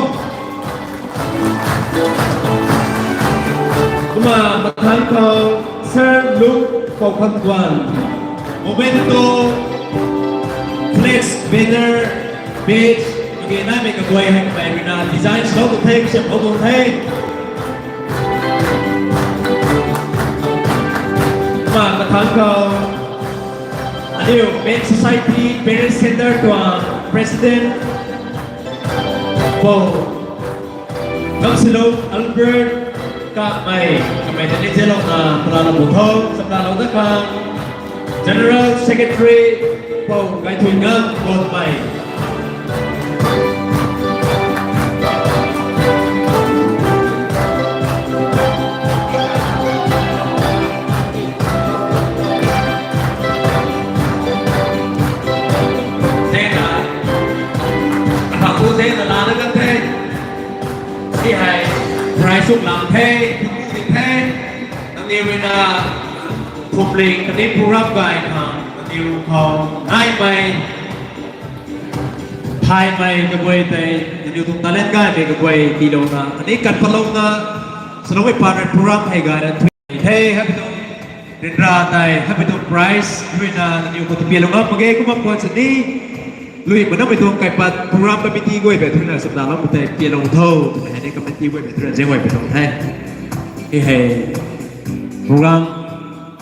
Kumna mathang khou Sir Luke Koukhantuan, Momento Flex Banner Badge, kage naimei kaguay hei kamei rui na design swlou tu the, kasiamlou tu the. Kumna mathang khou aniu Men's Society Parish Centre tuang President Pou Kamsilung Albert Kamei, kamei ta ni zalouna palalou pu tho, samlou dat khang General Secretary Pou Gaithuingam Gonmei. Zena, athau tu zena lana kan the. Ti hei, pray suk lang the, thuku di the. Nangniw rui na, thumling khatni program gay khang, nangniw khou naimei, thaymei kaguay tei, nangniw tuang talent gaymei kaguay tiilouna, khatni kan patlouna, saloumei pan rui program hei gayna thui the, hei pi tuang. Ryanra tei hapmei tuang prize ruina nangniw khou ta pialou ngam mak ge. Kumna khwan sini lui manamei tuang kaipat program committee guay baih ruina swmna lou tei pialou tho twmei hei ni committee guay baih ruina zaeng guay pui tuang the. Hei hei program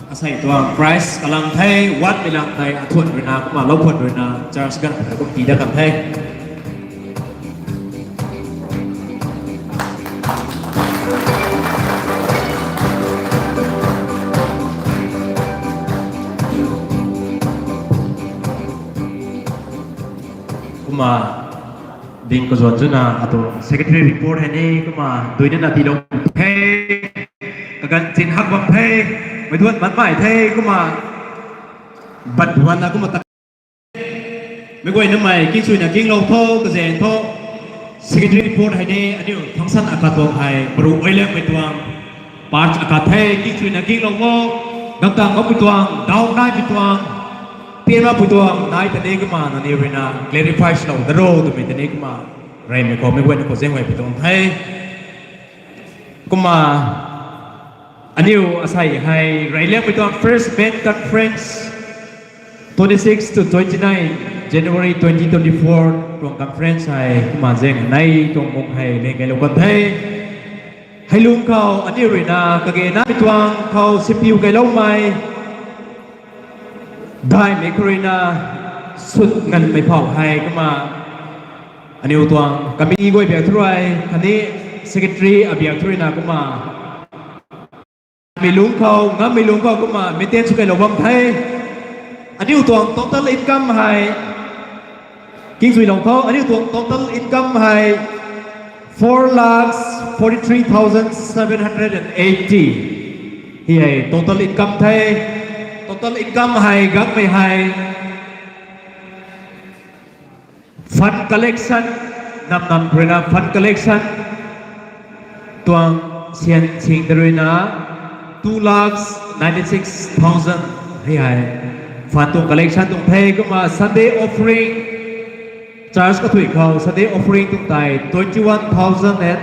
asei tuang prize kalang the, wat mei lang tei athuan ruina kumna lou khwan ruina church ganv khou kum tii dat kan the. Kumna ding kazuan zuna atu secretary report hei ni kumna duina na tiilou the, kaganv chin hak bam the, mei duan man mai the kumna bat duanna kumna ta mei guaynamei kingchuina kinglou tho, kazaeng tho. Secretary report hei ni aniu function akhat tuang hei maru oilemei tuang part akhat the, kingchuina kinglou o, gamtang kapui tuang, daw naipui tuang, pianna pui tuang nai ta ni kumna nangniw ruina clarify swlou da ro twmei ta ni kumna reymei khou mei guayna khou zaeng guay pui tuang the. Kumna aniu asei hei reyliangmei tuang First Men Conference, twenty-six to twenty-nine January twenty twenty-four tuang conference hei kumna zaeng nei tuang mung hei leng keylou kan the. Hei lung khou aniu ruina kage namei tuang khou sipiu keyloumei daihmei khou ruina sut nganmei phau hei kumna aniu tuang committee guay biak thu rui khatni secretary abiak thu ruina kumna mei lung khou ngammei lung khou kumna maintain sw keylou bam the. Aniu tuang total income hei kingchuilou tho, aniu tuang total income hei four lakhs forty-three thousand seven hundred and eighty hei total income the. Total income hei gangmei hei fund collection, nam nam ruina fund collection tuang syan sing ta ruina two lakhs ninety-six thousand hei hei fund tuang collection tuang the. Kumna Sunday offering, church kathui khou Sunday offering tuang tei twenty-one thousand and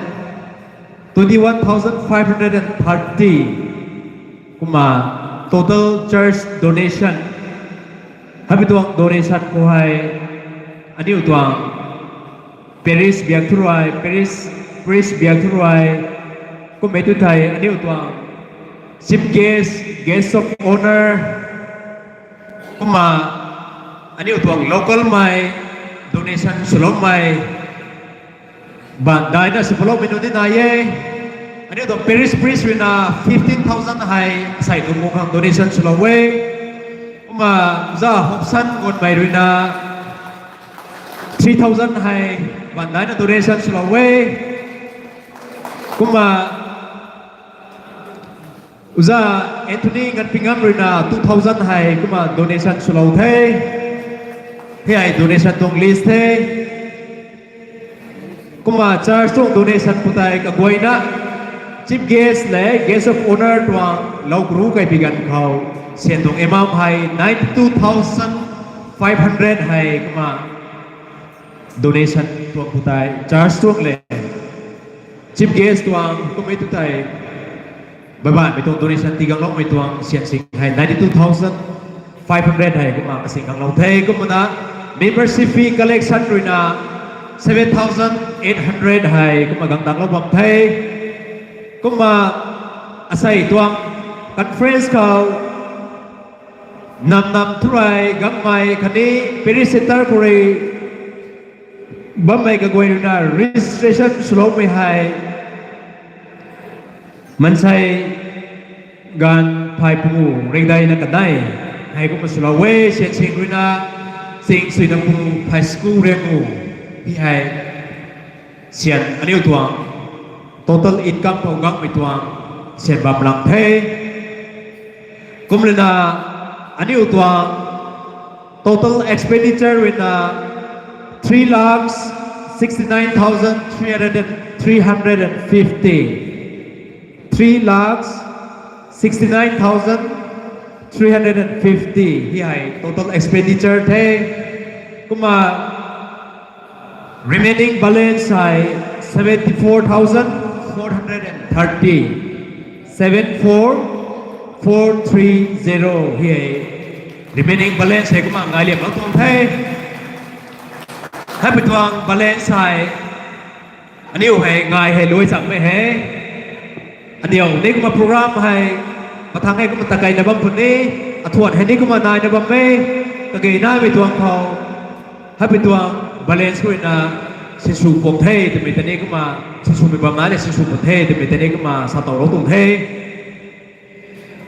twenty-one thousand five hundred and thirty. Kumna total church donation, hapmei tuang donation khou hei aniu tuang parish biak thu rui, parish priest biak thu rui, kummei tu thei aniu tuang chief guest, guest of honour, kumna aniu tuang local mei donation swloumei baan daina sw paloumei nunc ni nai e. Aniu tuang parish priest ruina fifteen thousand hei asei tuang mung khang donation swlou e. Kumna za Hopsan Gonmei ruina three thousand hei baan daina donation swlou e. Kumna Uza Anthony Nganpingam ruina two thousand hei kumna donation swlou the. Hei hei donation tuang list the. Kumna church tuang donation khou tei kaguayna chief guest le guest of honour tuang lou kru kaipi ganv khou syan tuang amount hei ninety-two thousand five hundred hei kumna donation tuang khou tei church tuang le chief guest tuang kummei tu tei baihbaihmei tuang donation tii gangloumei tuang syan sing hei ninety-two thousand five hundred hei kumna kasing ganglou the. Kumna membership fee collection ruina seven thousand eight hundred hei kumna gang danglou bam the. Kumna asei tuang conference khou nam nam thu rui gangmei khatni parish centre khou rui bammei kaguay ruina registration swloumei hei mansei ganv phay pungu ringdaina kanei hei kumna swlou e. Syan sing ruina sing suina pungu phay school riangu hei syan aniu tuang total income khou gangmei tuang syan bam lang the. Kumlana aniu tuang total expenditure ruina three lakhs sixty-nine thousand three hundred and, three hundred and fifty. Three lakhs sixty-nine thousand three hundred and fifty hei hei total expenditure the. Kumna remaining balance hei seventy-four thousand four hundred and thirty. Seven four four three zero hi hei. Remaining balance hei kumna ngai liam lang tuang the. Hei pui tuang balance hei aniu hei ngai hei lui changmei he. Aniu ni kumna program hei mathang hei kumna takai na bam puni, athuan hei ni kumna nai na bam e, kage naimei tuang khou. Hei pui tuang balance khou na sinsw pung the twmei tei ni kumna, sinswmei bam na le sinsw pung the twmei tei ni kumna sa tow lou tuang the.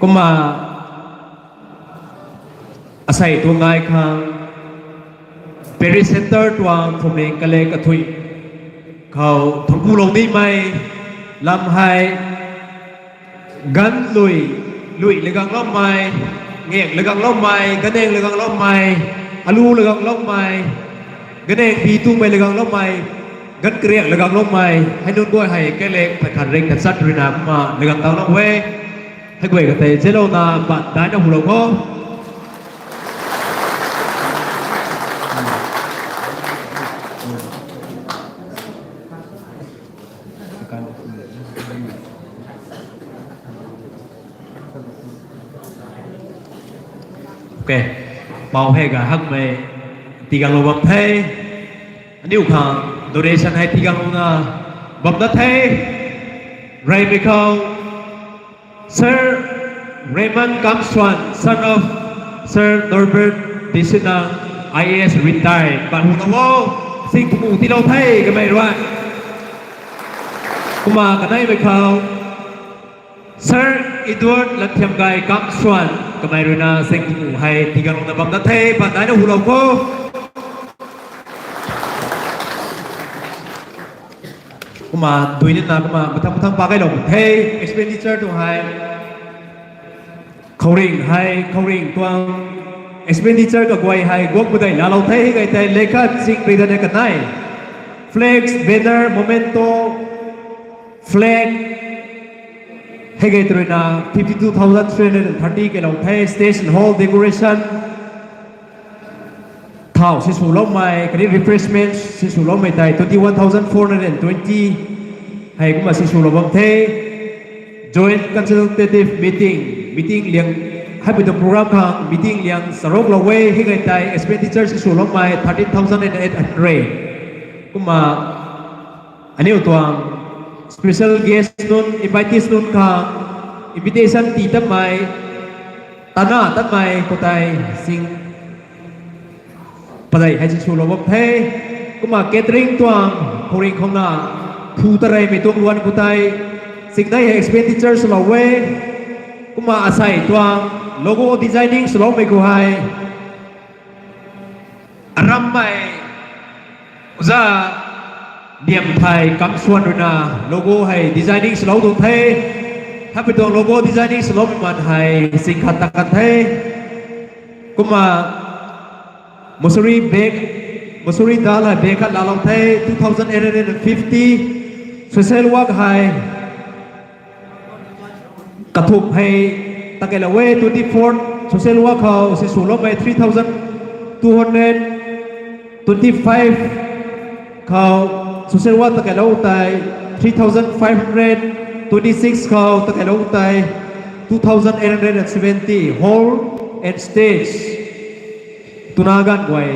Kumna asei tuang ngai khang Parish Centre tuang Phumling Kale Kathui khou thangku lou nimei lam hei, gan lui, lui lagang loumei, ngak lagang loumei, ganeng lagang loumei, alu lagang loumei, ganeng pi tumei lagang loumei, gan kariak lagang loumei, hei nunc guay hei kalek phay khat ring khat chat ruina kumna lagang tang lou e. Hei guay katei zelouna bat daina hulou kho. Okay. Pau hei ga hakmei tiganglou bam the. Aniu khang donation hei tiganglou na bam da the. Reymei khou Sir Raymond Kamswan, son of Sir Norbert Disina, I A S retired. Ban hu na wo, sing phu tiilou the kamei rui. Kumna kaneimei khou Sir Edward Lathiamgay Kamswan, kamei ruina sing phu hei tiganglou na bam da the, ban daina hulou kho. Kumna duina na kumna mathang mathang pa kailou the, expenditure tu hei. Khouringh hei, khouringh tuang expenditure kaguay hei guang padeih laalou the, hei kai tei lekha ching rui dane kanei. Flags, banner, memento, flag, hei kai tei ruina fifty two thousand three hundred and thirty kailou the, station hall decoration, thau sinswloumei, khatni refreshment sinswloumei tei twenty one thousand four hundred and twenty hei kumna sinswlou bam the. Joint consultative meeting, meeting liang, hei pui tuang program khang meeting liang charuklou e, hei kai tei expenditure sinswloumei thirteen thousand and eight hundred. Kumna aniu tuang special guest nunc, invitees nunc khang invitation tii tatmei, tana tatmei khou tei sing padeih hei sinswlou bam the. Kumna catering tuang khouringh khouna phu tareymei tuang luan khou tei singnei hei expenditure swlou e. Kumna asei tuang logo designing swloumei khou hei arammei oja Niamthai Kamswan ruina logo hei designing swlou tuang the. Hei pui tuang logo designing swloumei man hei sing khat ta kan the. Kumna masuri bag, masuri dal hei bag khat laalou the, two thousand eight hundred and fifty. Social work hei kathumh hei takeilou e, twenty four social work khou sinswloumei three thousand two hundred, twenty five khou social work takeilou tei three thousand five hundred, twenty six khou takeilou tei two thousand eight hundred and seventy, hall and stage. Twna ganv guay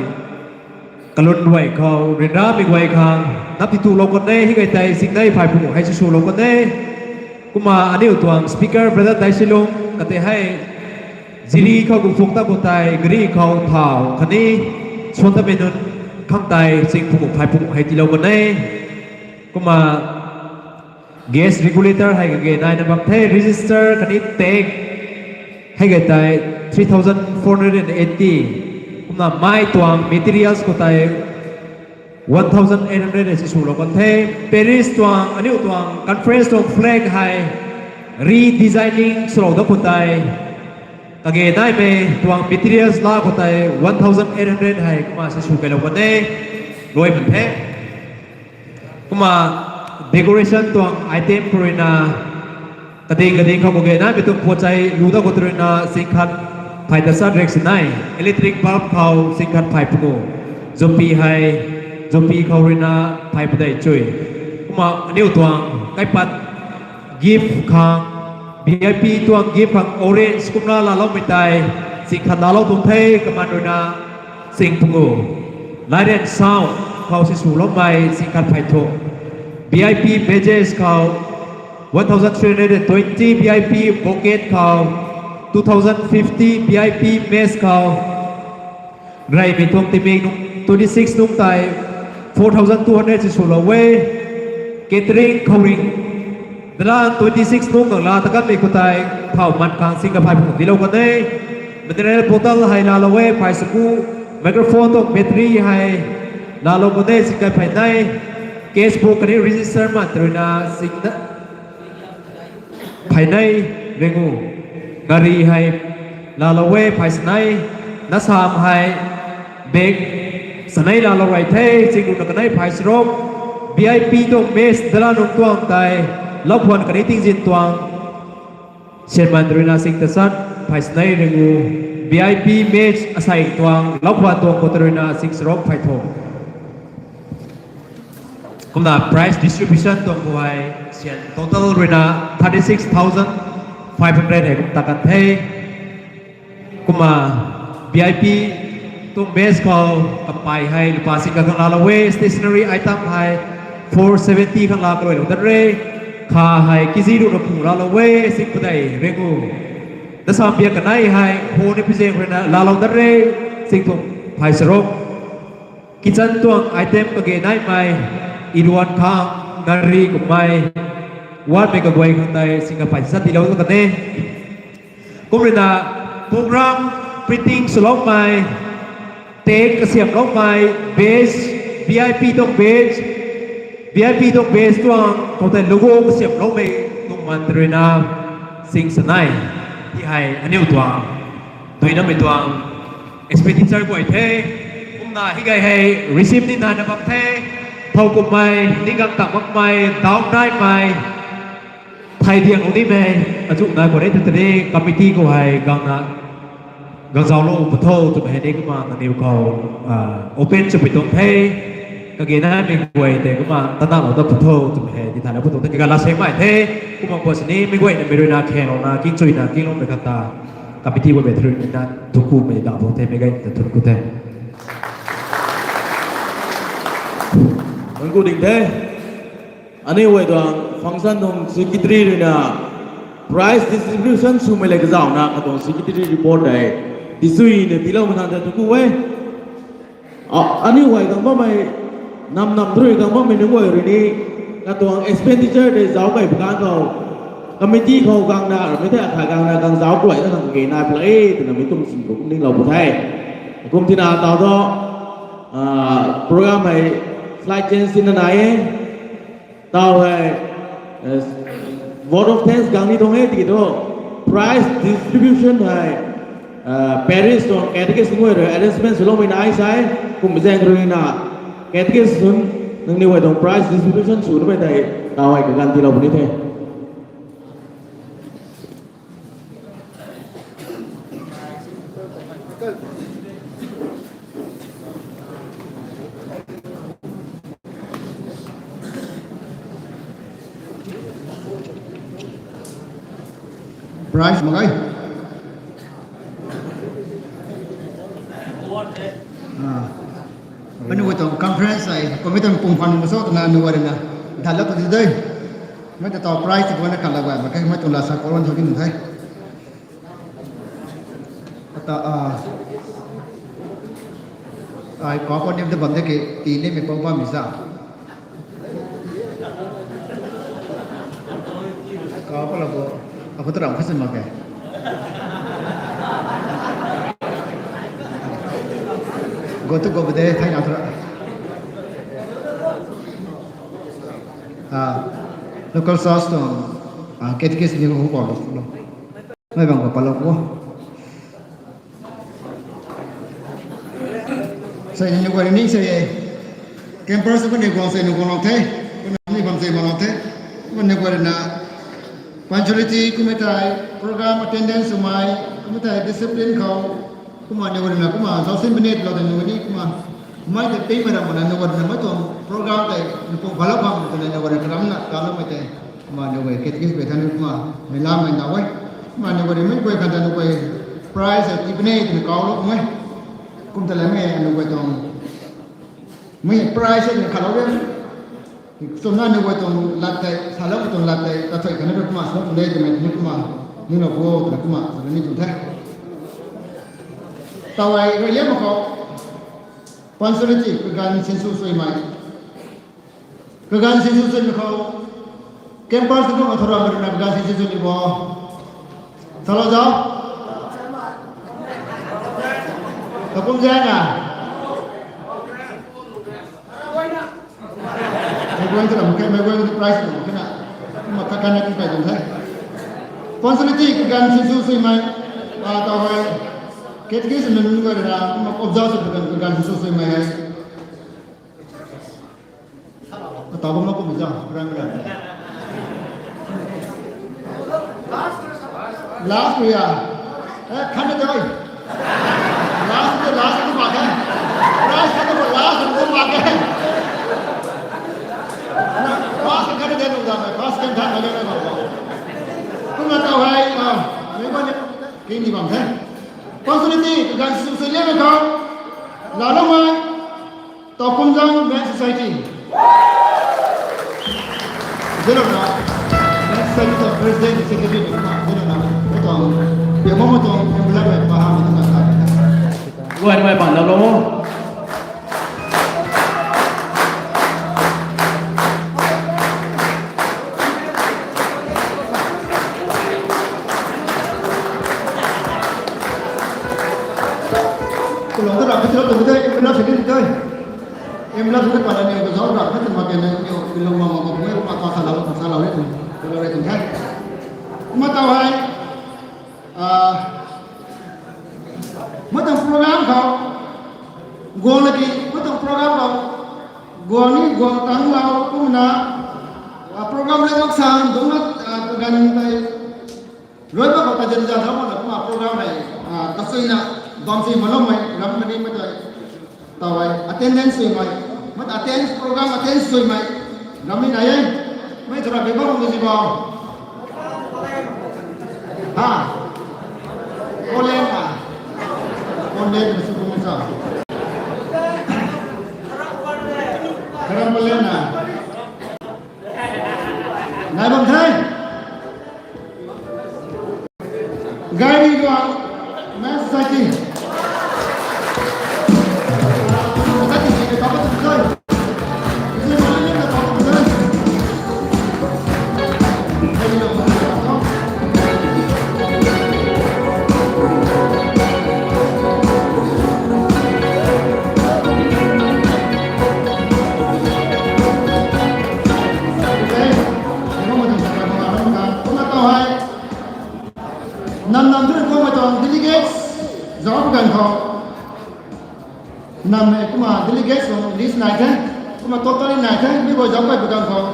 kalun ruai khou ryanramei guay khang nap ti tulou kan e, hei kai tei singnei phay phu hei sinswlou kan e. Kumna aniu tuang speaker brother Daisilung katei hei ziri khou gu phuk ta khou tei gari khou thau khatni suan tamei nunc khang tei sing phu phay phu hei tiilou kan e. Kumna gas regulator hei kage naina bam the, register khatni tag hei kai tei three thousand four hundred and eighty. Kumna mei tuang materials khou tei one thousand eight hundred hei sinswlou kan the. Parish tuang, aniu tuang conference tuang flag hei redesigning swlou da khou tei kage naimei tuang materials la khou tei one thousand eight hundred hei kumna sinsw kailou kan e. Luai man the. Kumna decoration tuang item khou ruina kading kading khou kage naimei tuang puat chei lu da khou tei ruina sing khat phay ta chat rek sinei, electric bulb khou sing khat phay phu, zopi hei, zopi khou ruina phay padeih chui. Kumna aniu tuang kaipat gift khang VIP tuang gift khang orange kumna laaloumei tei, sing khat laalou tuang the, kaman ruina sing pungu. Light and sound khou si swloumei sing khat phey thu. VIP badges khou, one thousand three hundred twenty VIP bucket khou, two thousand fifty VIP mess khou. Reymei tuang timik nung twenty six nung tei four thousand two hundred si swlou e. Catering khou ring dala twenty six nung gang la takanmei khou tei, thau man khang sing khat phey phung dilou kan e. Mineral bottle hei laalou e, phey saku. Microphone tuang battery hei laalou kan e, sing khat phey nei. Cashbook khatni register man tei ruina sing phey nei ringu. Gari hei laalou e, phey sanei. Nasam hei bag sanei laalou rey the, sing ruhna kanei phey charuk. VIP tuang mess dala nung tuang tei, loukhwan khatni tingzin tuang sianman tei ruina sing tachat, phey sanei ringu. VIP mess asei tuang, loukhwan tuang khou tei ruina sing charuk phey thu. Kumna prize distribution tuang khou hei sian total ruina thirty six thousand five hundred hei kum takan the. Kumna VIP tuang mess khou kapai hei lupa sing khat khang laalou e, stationery item hei four seventy khang laa kaluailou dat re. Kha hei kg ruhna phung laalou e, sing padeih ringu. Nasam biak kanei hei khou ni pizaeng ruina laalou dat re, sing tuang phey charuk. Kitchen tuang item kage naimei, iruan khang, gari kummei, wanmei kaguay khang tei sing khat phey chat tiilou kan e. Kum ruina program printing swloumei, tag kasiamhloumei, badge, VIP tuang badge, VIP tuang badge tuang khou tei logo kasiamhloumei tuang man tei ruina sing sanei. Ti hei aniu tuang duinamei tuang expenditure guay the. Kumna hei gay hei receipt ni naina bam the. Thowkumhmei, ninggang tang makmei, daw naimei, thei diang lou nimei, achukna khou rei tei tei committee khou hei gangna gangzaulou pw tho twmei hei ni kumna nangniw khou open swpui tuang the. Kage naimei guay tei kumna tanalou dat pw tho twmei hei tithaylou pw tuang the, kaga laa sengmei the. Kumna khou sini meic guayna mei ruina khelouna kingchuina kingloumei khat ta committee guay mei thurui nina thunkumei dau bam the, meic guay ta thunku the. Thunku ding the. Aniu guay tuang function tuang secretary ruina prize distribution swmei le kazauna katuang secretary report tei tichuina tiiloumei khang tei thunku e. Aniu guay gang bammei, nam nam thrui gang bammei nunc guay rui ni katuang expenditure tei zauc key pw kan khou, committee khou gangna mei the, akhat gangna gang zauc kuay ta khang kage nai pla e twna mei tuang sin khou kum ninglou pw the. Kum tina taw thu program hei slight change tina nai e. Taw hei vote of thanks gang ni tuang e tiki thu prize distribution hei parish tuang catechist nunc guay rui arrangement swloumei nai sa e. Kum zaeng ruina catechist nunc nangniw guay tuang prize distribution sw numei tei taw hei kaganv tiilou puni the. Prize mak ge. Aniu guay tuang conference hei committee pung phan mak cho twna aniu guay ruina dhanlou pw di de. Mei ta taw prize tei guayna khat la guay mak khe, mei tuang laa sa koulan thau di nuh the. Ata ai kau khou nim ta bam de ke, tii nimei pou bammei za. Kau khou la bo, akhou ta ram kha sin mak ke. Go tu go de, thai na thura. Local church tuang catechist ni khou palou lo. Mei bang khou palou kho. Sei ni guay ni sei campers kaniw guang sei ni guang lou the. Kumna ni bam sei guang lou the. Kumna ni guay ruina punctuality kummei tei, program attendance swmei kummei tei, discipline khou, kumna ni guay ruina kumna zauc sin minute lou tei ni guay ni kumna mei tei pingmei ram mana ni guay ruina mei tuang program tei ni pung phalou khang twna ni guay ruina karamna kaloumei tei Kumna aniu guay catechist pei than kumna mei lam mei nau e. Kumna aniu guay ri mei guay khan ta aniu guay prize hei tii puni twna kaw lou kum e. Kum ta la mei aniu guay tuang mei prize hei khat lou e. Kumna aniu guay tuang lat tei, salou tuang lat tei, ta thei khatni kumna salou tuang de twmei ni kumna, ni lou bo twna kumna, sa ni tuang the. Tawai rui liam khou, punctuality, kaganv sinsw suimei. Kaganv sinsw suimei khou, campus tu kumna thura mei rui na kaganv sinsw suimei bo. Salou zau. Takum zaeng a. Mei guay tu ram khe, mei guay tu prize ram khe na. Kumna kaganv na kum kai tuang the. Punctuality kaganv sinsw suimei. Ah, tawai. Catechist nunc guay rui na, kumna observe sw kaganv, kaganv sinsw suimei hei. Tau bam na kum zau, rang rang. Last prize. Eh, khan na tei. Last tu, last tu mak khe. Prize khat tu last tu mak khe. First khat de nung dam, first kan than na na. Kumna tau hei, ah, mei guay ni, kini bam the. Punctuality, kaganv sinsw suimei khou. Laloumei. Taukumzang Men's Society. Zelo na, Men's Society tuang President, Secretary ni kumna, zelo na, tuang, pia mo tuang, envelope hei, paha mo tuang, sa. Guay mei pan dau lou. Kulong tu ram khat tu tu de, envelope sini tu de. Envelope sini pada ni, kuzau ram khat tu mak khe ni, ni, kulong mak mak mak, mak mak salou, salou ni, salou ni tu hai. Kumna tau hei, ah, mei tuang program khou, guang laki, mei tuang program khou, guang ni, guang tang lou, kumna, ah, program le mak sang, dungc na, ah, kaganv tei, rui mak khou ta jan jan tha mak na kumna program hei, ah, ta suina, bam sui maloumei, ram kani mei tei, tawai, attendance suimei, mei attend, program attend suimei, ram ni nai e, mei thura pei bam ni si bam. Ha? Polen a? Polen na su kum sa. Karam polen a? Nai bam the? Gari tuang Men's Society. Society ni kata tu tu. Isi mali ni kata tu tu. Gari tuang. Kumna tau hei. Nam nam tu khou mei tuang delegates zauc pui ganv khou. Nam hei kumna delegates tuang list nai the. Kumna totally nai the. Mi guay zauc pui ganv khou.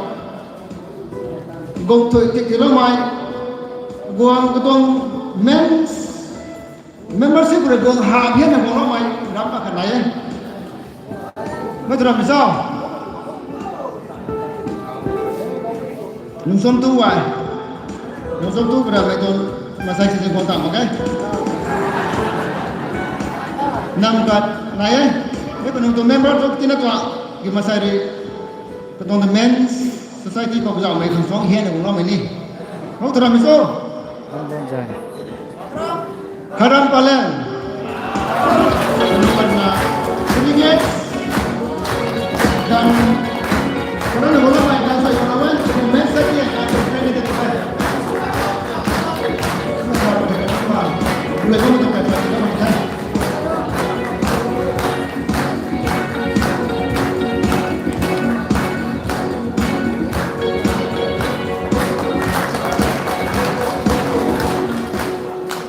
Guang thui tik tiloumei. Guang katuang men Membership rui guang ha bian na guang loumei ram khat khat nai e. Mei tu ram mi cho? Nung cham tu ai. Nung cham tu kara mei tuang masai si guang tang mak e. Nam khat nai e. Mei tu nung tuang member tu tina tuang ki masai rui. Katuang the Men's Society khou kazauhmei khang suang hian na guang loumei ni. Mei tu ram mi cho? Kharam Palen. Number na. Delegates. Dan. Kharam na guang loumei dan sa guang loumei. Men's Society and representative. Kharam na guang loumei.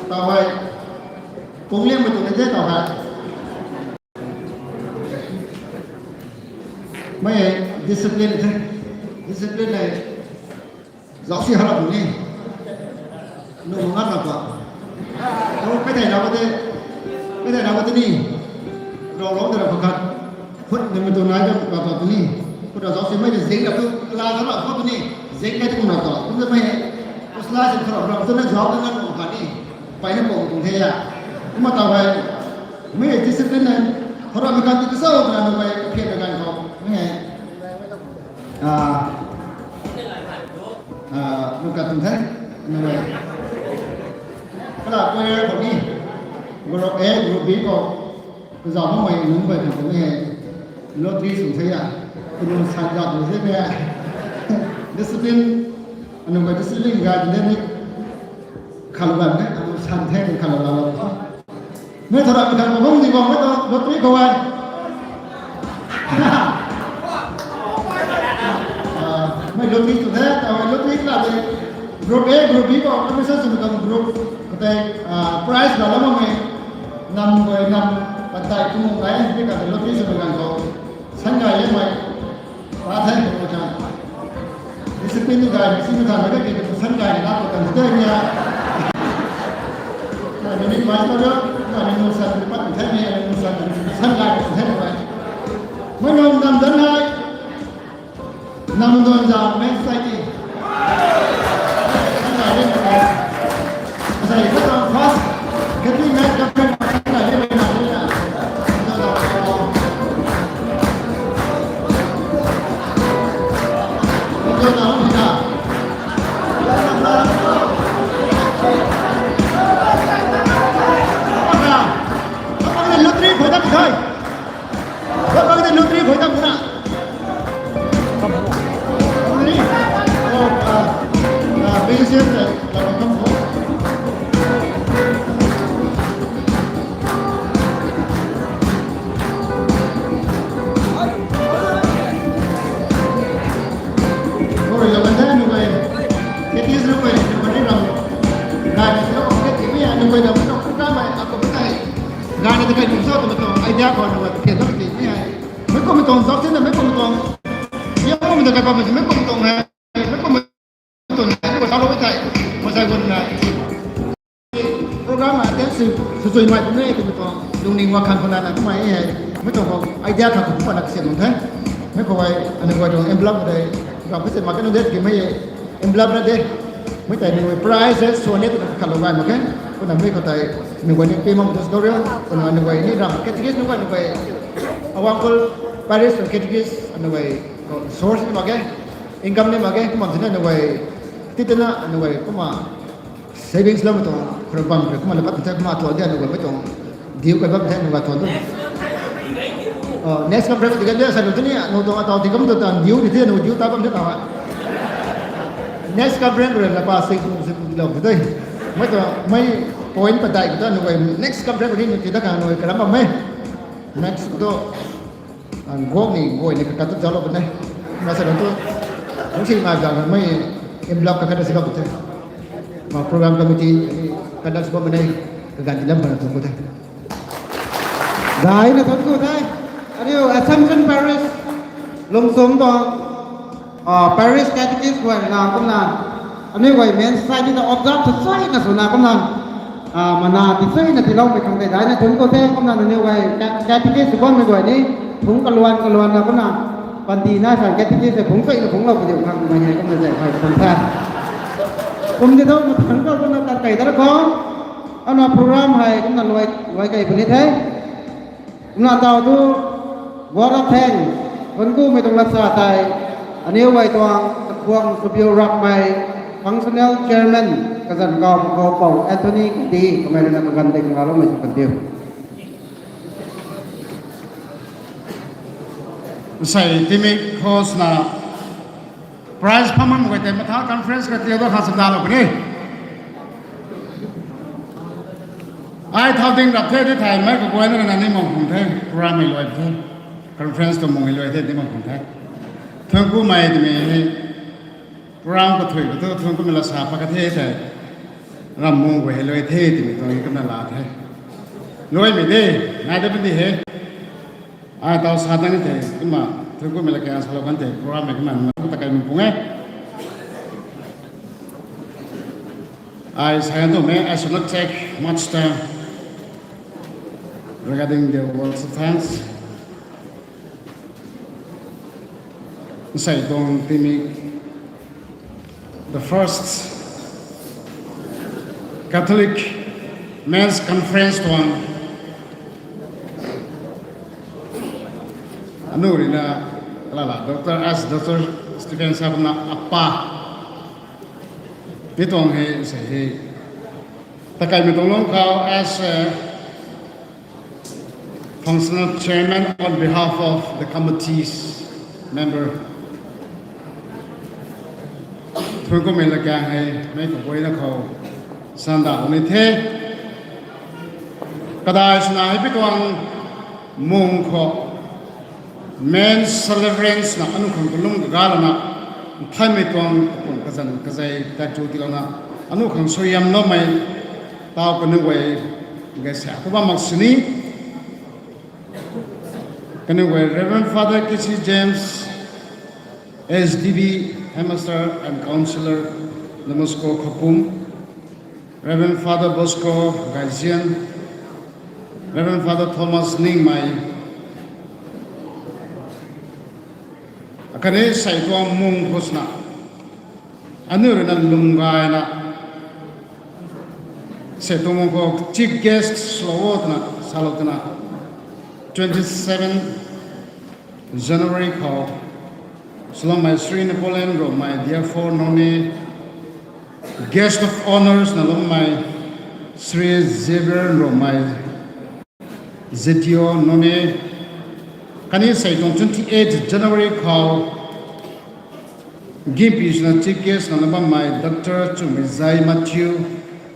Tau hei, kung liangmei tu ni the tau hei. Mei discipline the, discipline hei. Zauc si harap ni. Nu ngat na pa. Tau kai thei na pa te, kai thei na pa te ni. Rau rau te ra pa khat. Khut ni mei tu nai ta pa pa tu ni. Khut ra zauc si mei ni zing ra tu la ta ra pa tu ni. Zek kai kum na to, kum na mei, usla se thora ram tu na jawab na kum kha ni, pai na kum kum the ya. Kum ta bai, mei discipline na, thora mei kan ti kasa na mei, phe na kan ko, mei. Ah, ah, mei ka tum the, mei. Kala player ko ni, group A, group B ko. Kazauh bammei nunc guay khang tei ni hei, lottery sw the ya, kanu san zat lu the mei. Discipline, anu guay discipline gay tei ni, khalou gay mei, anu san the ni khalou la lou. Mei thora mi khan kabung di bam mei tu, lottery khou ai. Ah, mei lottery tu the, ta mei lottery kala de. Group A, group B khou, kami sa sw mi kan group, kata, ah, prize la la bammei. Nam guay nam, patai tumung gay, mi kata lottery sw mi kan khou. San gay le mei. Pa the, pa the. Discipline tu gay, mei si mei than mei kaki, san gay na tu kan the ni ya. Na ni mai to ya, na ni nu san ni pat the ni, ni nu san ni san gay the ni mei. Mei nung nam dan hai. Nam don za men society. San gay le mei. Sai ko ta first, kati men ka pen san gay le mei na ni ya. Lottery phoy ta khai. Lottery phoy ta kuna. Lottery. Oh, ah, ah, business, eh, la kam ko. Oi, la kan the, nunc guay. Kati sw nunc guay, nunc guay ni ram. Gay ni sw nunc guay, kati mi ya, nunc guay ram, nunc guay ram, ako mi tei. Gay ni tei kai nunc sa, kum tuang idea khou nunc guay, kati sw nunc guay, kati mi ya. Mei kum tuang, zak si na, mei kum tuang. Ya, kum tuang, kai pa mei, mei kum tuang hai. Mei kum tuang, mei kum tuang, sa lou thei. Masai gun na. Program a attend sw, sw sw mai kum e, kum tuang, lungning wa khan khou na na kum ai e, mei tuang khou idea kha kum pa na kasiam mak the. Mei khou ai, aniu guay tuang envelope de, ram kasiam mak kanu de, ki mei envelope na de. Mei tei aniu guay prize e, sw ni tu na khalou gay mak khe. Kumna mei khou tei, aniu guay ni pay mak tu sw rio, kumna aniu guay ni ram, catechist nunc guay, aniu guay, Awangkhul Parish tuang catechist, aniu guay, source ni mak khe, income ni mak khe, kumna sini aniu guay, titana aniu guay, kumna, savings lou mei tuang, khou bam khou kumna le pat the kumna tuang de, aniu guay mei tuang, diu kai bam the, aniu guay tuang tu. Oh, next conference ti kan de, sa lu tini, aniu tuang atau ti kum tu tan, diu di the, aniu diu ta bam the ta. Next conference khou le pa sing kum sing kum lou the. Mei tuang, mei point patai khou ta, aniu guay next conference khou ni ti ta kan aniu guay karam bam e. Next khou tu, An gok ni, goi ni kakat tu zauclou puni. Masa tu, nung si ngai zang mei envelope kakat si lou puni. Ma program committee ni kakat si bam puni, kaganv ti lam pana tu puni. Dai na thun ku the. Aniu Assumption Parish, Lungsum tuang, ah, Parish Catechist guay na kumna, aniu guay men society ta observe sw sai na sw na kumna, ah, mana ti sai na tiloumei khang tei dai na thun ku the kumna aniu guay ca-, catechist sw bammei guay ni, phungc kaluan kaluan na kumna, panty na san catechist se phungc sai na phungclou puni khang mei hei kumna zay hei thun the. Kum di tho, mathangc khou kumna tat kei ta ra khou, ana program hei kumna luai, luai kei puni the. Kumna tau tu, vote of thanks, thun kumei tuang lat sa tei, aniu guay tuang, Takuang Subiu Rakmei, Functional Chairman, kazanc kau, kau pou, Anthony Kati, kamei rui na kaganv ding laloumei sw kan diu. Sei tingmik khou swna, prize phaman guay tei matha conference ka tiu da kha sw dalou puni. Ai thau ding rap the, the thei mei kaguayna rui na ni mak khang the, program hei luai the, conference tu mung hei luai the, ni mak khang the. Thun kumei twmei hei, program kathuic khou tu thun kumei lat sa pat ka the thei, ram mung guay hei luai the twmei tuang kumna la the. Luaimei de, nai da puni he. Ai tau sa tang the, kumna, thun kumei lat kha salou kan the, program hei kumna, kumna ta kai mung pung e. I say unto me, I shall not take much time regarding the words of thanks. Sei tuang tingmik The first Catholic Men's Conference tuang anu ruina, lala, Doctor, as Doctor Stephen sa kumna apa ni tuang hei, sei hei. Takaimei tuang lung khou as a functional chairman on behalf of the committee's member. Thuan kumei la kang hei, mei kaguayna khou sanda ni the. Kadai swna hei pi tuang mung khou men celebrants na anu khang kalum kagalana, thaymei tuang kapum kazan kazei tat chu tilouna, anu khang suaihiamloumei tau kaniw guay gay sa khou bam mak sini. Kaniw guay Reverend Father K C James, S D B, Headmaster and Councillor, Don Bosco Khapum, Reverend Father Bosco Gaizian, Reverend Father Thomas Ningmei, akhatni sei tuang mung khou swna aniu ruina lum gayna, sei tuang mung khou chief guest swlou o twna salou twna, twenty seven January khou swloumei Sri Napoleon Rongmei, D F O Noney, guest of honours na loumei Sri Xavier Rongmei, Z D O Noney, khatni sei tuang twenty eight January khou ginpi swna chief guest na bammei Doctor Chumei Zai Matthew,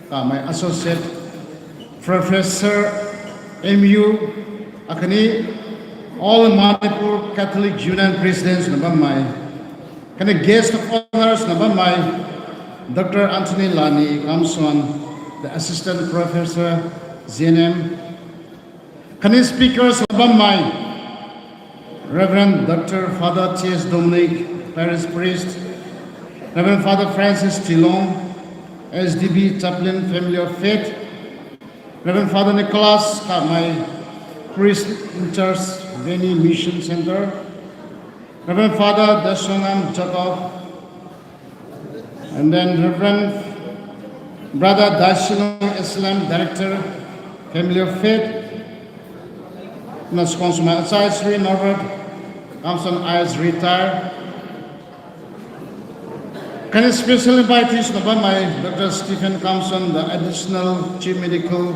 kamei Associate Professor, M U, akhatni All Manipur Catholic Union President na bammei, khatni guest of honours na bammei Doctor Anthony Lani Kamson, the Assistant Professor, Z N M, khatni speakers na bammei Reverend Doctor Father T S Dominic, Parish Priest, Reverend Father Francis Tilong, S D B Chaplain, Family of Faith, Reverend Father Nicholas Kamei, Priest in Charge, Veni Mission Centre, Reverend Father Dasongam Jacob, and then Reverend Brother Daisino Islam, Director, Family of Faith, na sponsor ma Achai Sri Norbert Kamson, I A S retired. Khatni special invitees na bammei Doctor Stephen Kamson, the Additional Chief Medical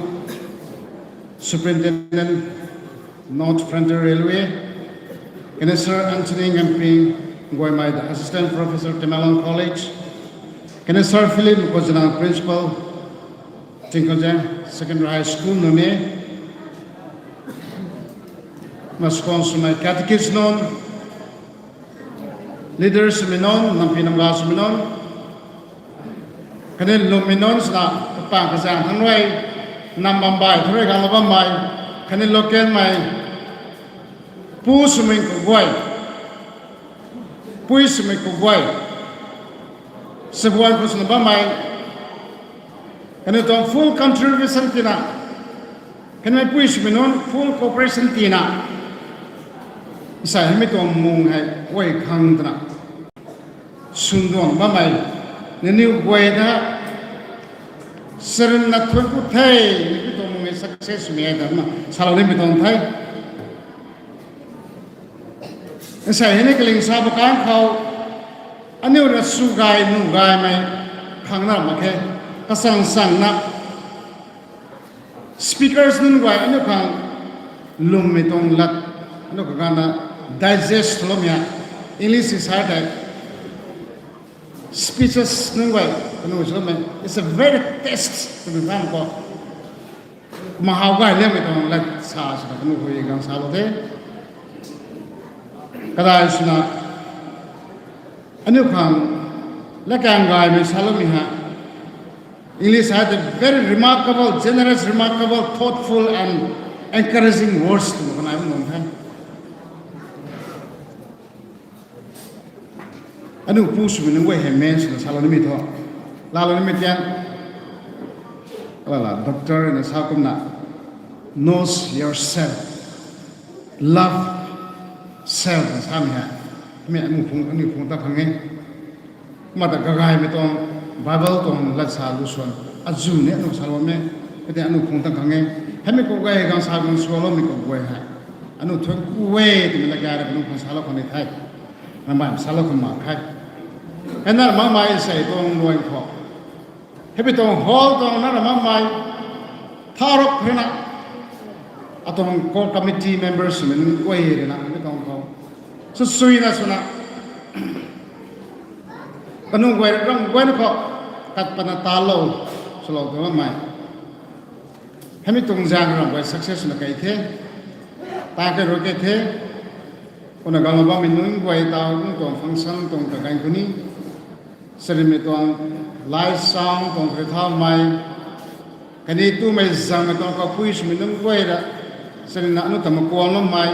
Superintendent, North Frontier Railway, khatni Sir Anthony Ngamping Guaimei, the Assistant Professor, Tamenglong College, khatni Sir Philip Kozanang, Principal, Tingkozang Secondary High School nunc e, na sponsor swmei catechist nunc, leaders swmei nunc, nampi namga swmei nunc, khatni lwmmei nunc swna kapang kazaeng thangc rui, nam bam bai thangc rui ganglou bammei, khatni localmei, pu swmei kaguay, pui swmei kaguay, sabuan khou swna bammei, kaniw tuang full contribution tina, khatni pui swmei nunc full cooperation tina, sei hei mi tuang mung hei guay khang twna swnduang bammei, nangniw guay ta sarinna thuanc ku the, nangniw tuang mung hei success swmei hei ta kumna salou nimei tuang the. Sei hei ni kaling sa ba kan khou, aniu na sw gay nuh gaymei khang na mak khe, kasang sangna speakers nunc guay aniu khang lwmmei tuang lat, aniu kaganv na digest swloumei, English hei sa tei speeches nunc guay kaniw swloumei, it's a very test twmei bam khou, mahaw gay liangmei tuang lat sa swna kaniw khou gang salou the. Kadai swna aniu khang latkaeng gaymei saloumei ha, English ha the very remarkable, generous, remarkable, thoughtful and encouraging words twmei kanai bam tuang the. Aniu pu swmei nunc guay hei men swna salou nimei thu, laalou nimei tian, lala doctor na sa kumna, knows yourself, love self na samei hei, mi aniu phung, aniu phung ta khang e. Kumna ta kagaymei tuang Bible tuang lat sa lu suan azuh ni anu salou e. Kati anu khung tang khang e. Hei mi kou guay gang sa gang sualoumei kou guay hei, anu thuan ku e twmei la kara kanu khang salou khang ni the. Ramai salou khang mak khe. Hei na makmei sei tuang luan khou, hei mi tuang hall tuang na ra makmei tharuk rui na, atuang core committee members swmei nunc guay rui na, hei mi tuang khou, sw sui na swna, kanu guay ram guay na khou, kat pana talou, swlou tuang makmei. Hei mi tuang zaeng ram guay success na kai the. Ta kai ru kai the. Kumna gang bammei nunc guay ta, nunc tuang function tuang ta gan khou ni, sarimei tuang light sound tuang kri thaumei, kani tumei zangmei tuang kapui swmei nunc guay ra, sarina anu ta makuang loumei,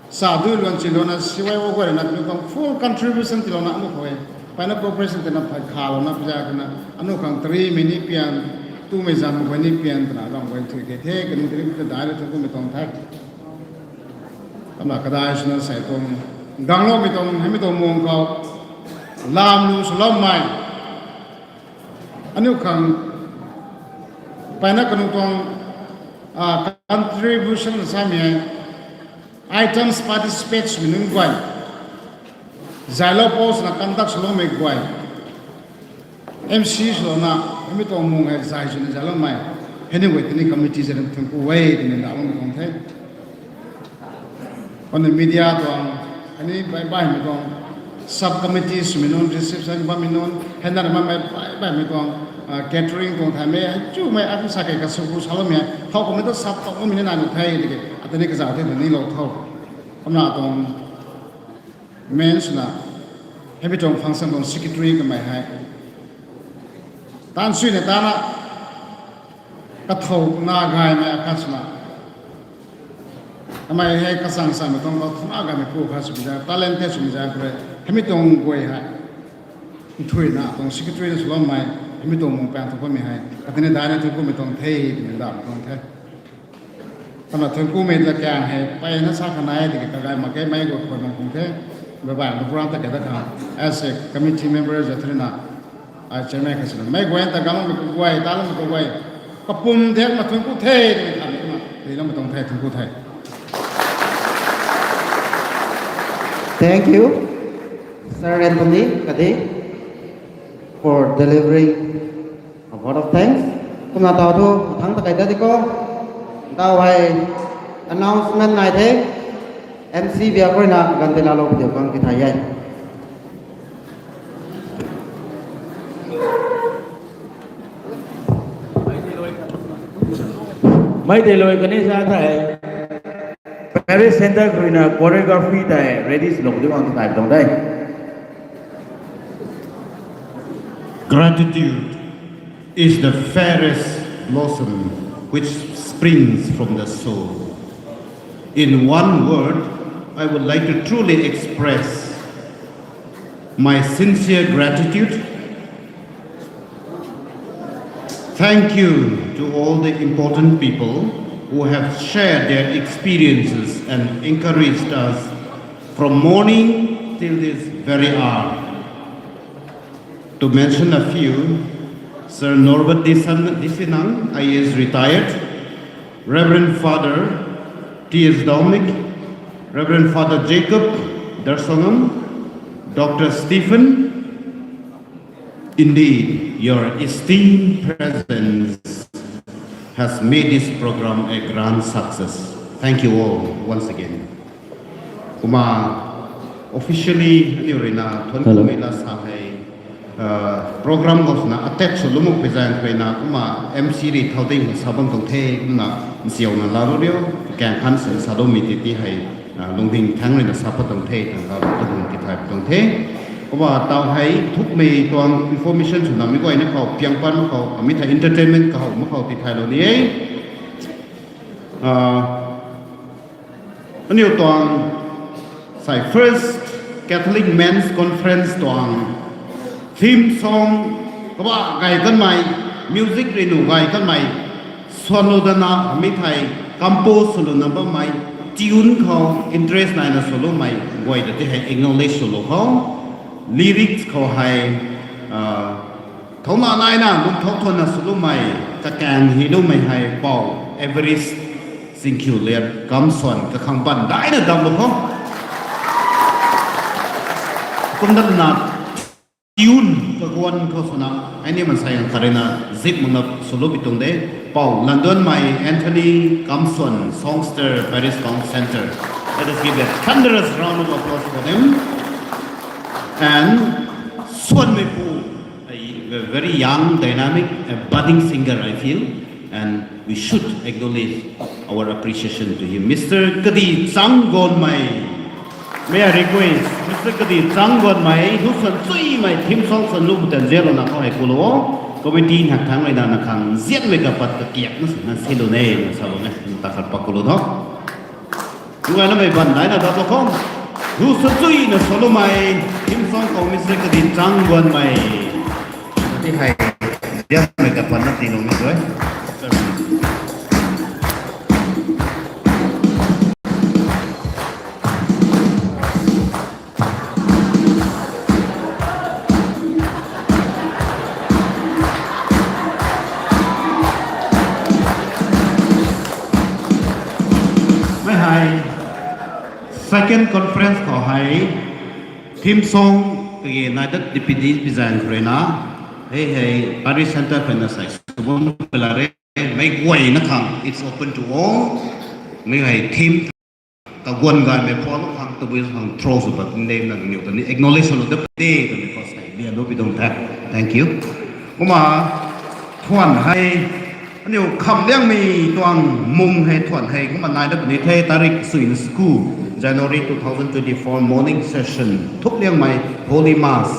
sa dui luan chilouna siwai o guay rui na kanu tuang full contribution tiilouna anu khou e. Mpeyna cooperation tina phay khalouna pza kana anu khang tarimei ni pian, tumei zangmei guay ni pian twna ram guay thui kei the, kani tari ta dai ra thu kummei tuang the. Kumna kadai swna sei tuang, gangloumei tuang, hei mi tuang mung khou, lam lu swloumei, aniu khang, mpeyna kanu tuang, ah, contribution samei hei, items participate swmei nunc guay, zaylou pou swna conduct swloumei guay, M C swlouna, hei mi tuang mung hei zay swna zayloumei, hei ni guay tini committee zay thuan ku e twmei ndauhloumei tuang the. Kumna media tuang, khatni baih baihmei tuang, sub committee swmei nunc, reception bammei nunc, hei na ra makmei baih baihmei tuang, ah, catering tuang thaymei, hei chumei, ati sa kei kasw ku saloumei, thau kummei tu sap tangloumei ni nai nu the tiki, ata ni kazauh the twni lou tho. Kumna tuang main swna, hei mi tuang function tuang secretary kamei hei, taanv suina tana, kathou na gaymei akhat swna, kamei hei kachang samei tuang kathou na gaymei pu khat swmei za, talented swmei za khou rui, hei mi tuang guay hei, nthuina tuang secretary na swloumei, hei mi tuang mung paeng thu bammei hei, katini daina thu kummei tuang the, twmei ndauhmei tuang the. Kumna thuan kumei ta kaeng hei, mpeyna sa khanai tiki kagay mak khe, mei guay khou nang khung the, baih baihmei program ta kei ta khang, as a committee member za thurina, ai chairman kha swna, mei guay ta gangloumei kaguay, taloumei kaguay, kapum diak ma thuan ku the, twmei thanmei kumna, tiiloumei tuang the, thuan ku the. Thank you, Sir Anthony Kadi, for delivering a vote of thanks. Kumna tau thu, thangc ta kei ta di khou, tau hei announcement nai the, M C biak rui na ganv tei laalou padiu khang tithay e. Mei tei lui kani sa thei, Parish Centre khou rui na choreography tei ready swlou di khang tithay tuang de. Gratitude is the fairest blossom which springs from the soul. In one word, I would like to truly express my sincere gratitude. Thank you to all the important people who have shared their experiences and encouraged us from morning till this very hour. To mention a few, Sir Norbert D. San-, D. Sinang, I A S retired, Reverend Father T S Dominic, Reverend Father Jacob Darsongam, Doctor Stephen, indeed, your esteemed presence has made this program a grand success. Thank you all once again. Kumna officially aniu rui na thuan Hello. Kumei la sa hei, uh, program khou swna attach sw lwmmei zaeng khou rui na kumna M C rui thau ding sa bam tuang the, kumna nziauna laalou riu, kaeng khan swna sa lwmmei tei tei hei, uh, lungding thangc rui na sa pat tuang the, thangc laalou tuang tithay pat tuang the. Kumna tau hei thukmei tuang information swna mi guay ni khou piang pat mak khou, mi thei entertainment kahowmei khou tithaylou ni e. Uh, aniu tuang, sai First Catholic Men's Conference tuang theme song, kaba gay kanmei, music rui nu gay kanmei, swlou dana mi thei compose swlou na bammei, tune khou interest naina swloumei guay ta tei hei acknowledge swlou khou. Lyrics khou hei, thouna naina lungthau thuanna swlumei, kakaeng hyloumei hei Pou Everest Zingkhiuliat Kamswan kakhang ban daina damlou khou. Kumdatna tune kaguan khou swna, ai ni mansei ang kharina zip mangna swlou pi tuang de. Pou Landuanmei Anthony Kamswan, songster, Paris Town Centre. Let us give a thunderous round of applause for them. And Swanmeipu, a very young, dynamic, a budding singer, I feel, and we should acknowledge our appreciation to him. Mister Kadi Changgonmei. May I request Mister Kadi Changgonmei, hu swan chuimei theme song swan lu buten zelo na khou hei kulo. Committee hak thang rui na na khang zianmei kapat kakiak na sina silu ne, na sa lu ne, ta khat pa kulo tho. Ngai na mei ban nai na dat lo khou. Hu swan chuina swlumei, theme song khou Mister Kadi Changgonmei. Ti hei, zianmei kapat na ti lung ni tu e. Mei hei, second conference khou hei, theme song kage nai dat D P D pizan khou rui na, hei hei, Parish Centre khou rui na sai, subun pela re, mei guayna khang, it's open to all, mei hei theme kaguan gaymei phuaklou khang, tabui khang throw sw pat de na niw ta ni acknowledge sw lou de pat de twmei khou sai lian lou pi tuang the. Thank you. Kumna thuan hei, aniu Khamliangmei tuang mung hei thuan hei kumna nai dat puni the, tarik suina school, January two thousand twenty-four morning session, Thupliangmei Holy Mass,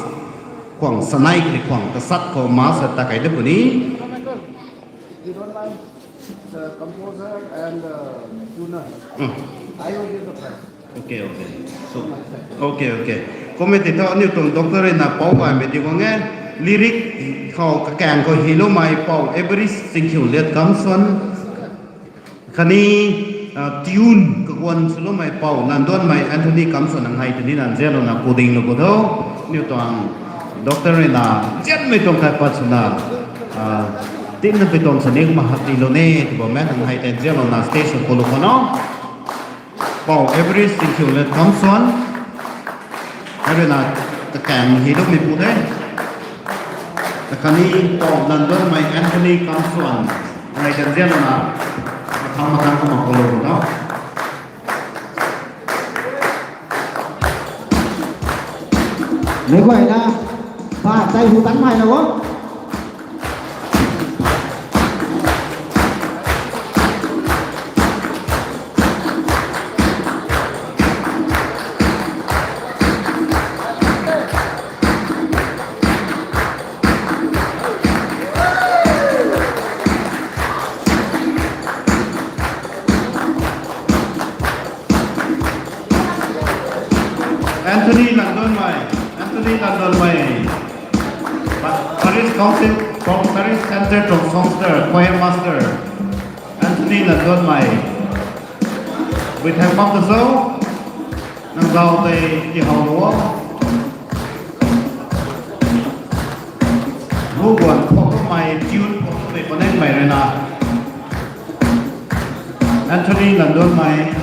khwang sanei kri khwang kasat khou Mass ta kai dat puni. You don't mind the composer and the tuner? I will give the prize. Okay, okay. So, okay, okay. Committee tho aniu tuang doctor rui na pou gaymei di guang e. Lyric khou kakaeng khou hyloumei Pou Everest Zingkhiuliat Kamswan. Khatni, tune kaguan swloumei Pou Landuanmei Anthony Kamswan nang hei tini na zianlou na puding lou pu tho. Aniu tuang doctor rui na zianmei tuang kaipat swna, tinna pui tuang sani kumna hak tilou ne, tibou me nang hei tei zianlou na stage khou lou khou no. Pou Everest Zingkhiuliat Kamswan. Hei rui na kakaeng hyloumei pu the. Khatni Pou Landuanmei Anthony Kamswan. Nang hei tei zianlou na, mathang mathang kumna khou lou pu tho. Meic guayna, pa, tei hu tan mei na o. Anthony Landuanmei, Anthony Landuanmei, Pa-, Parish Council, from Parish Centre tuang songster, choir master, Anthony Landuanmei. Bui thaeng pam ta cho, nang zau tei tihow lou o. Hu guan phoumei, tune phoumei, panengmei rui na. Anthony Landuanmei.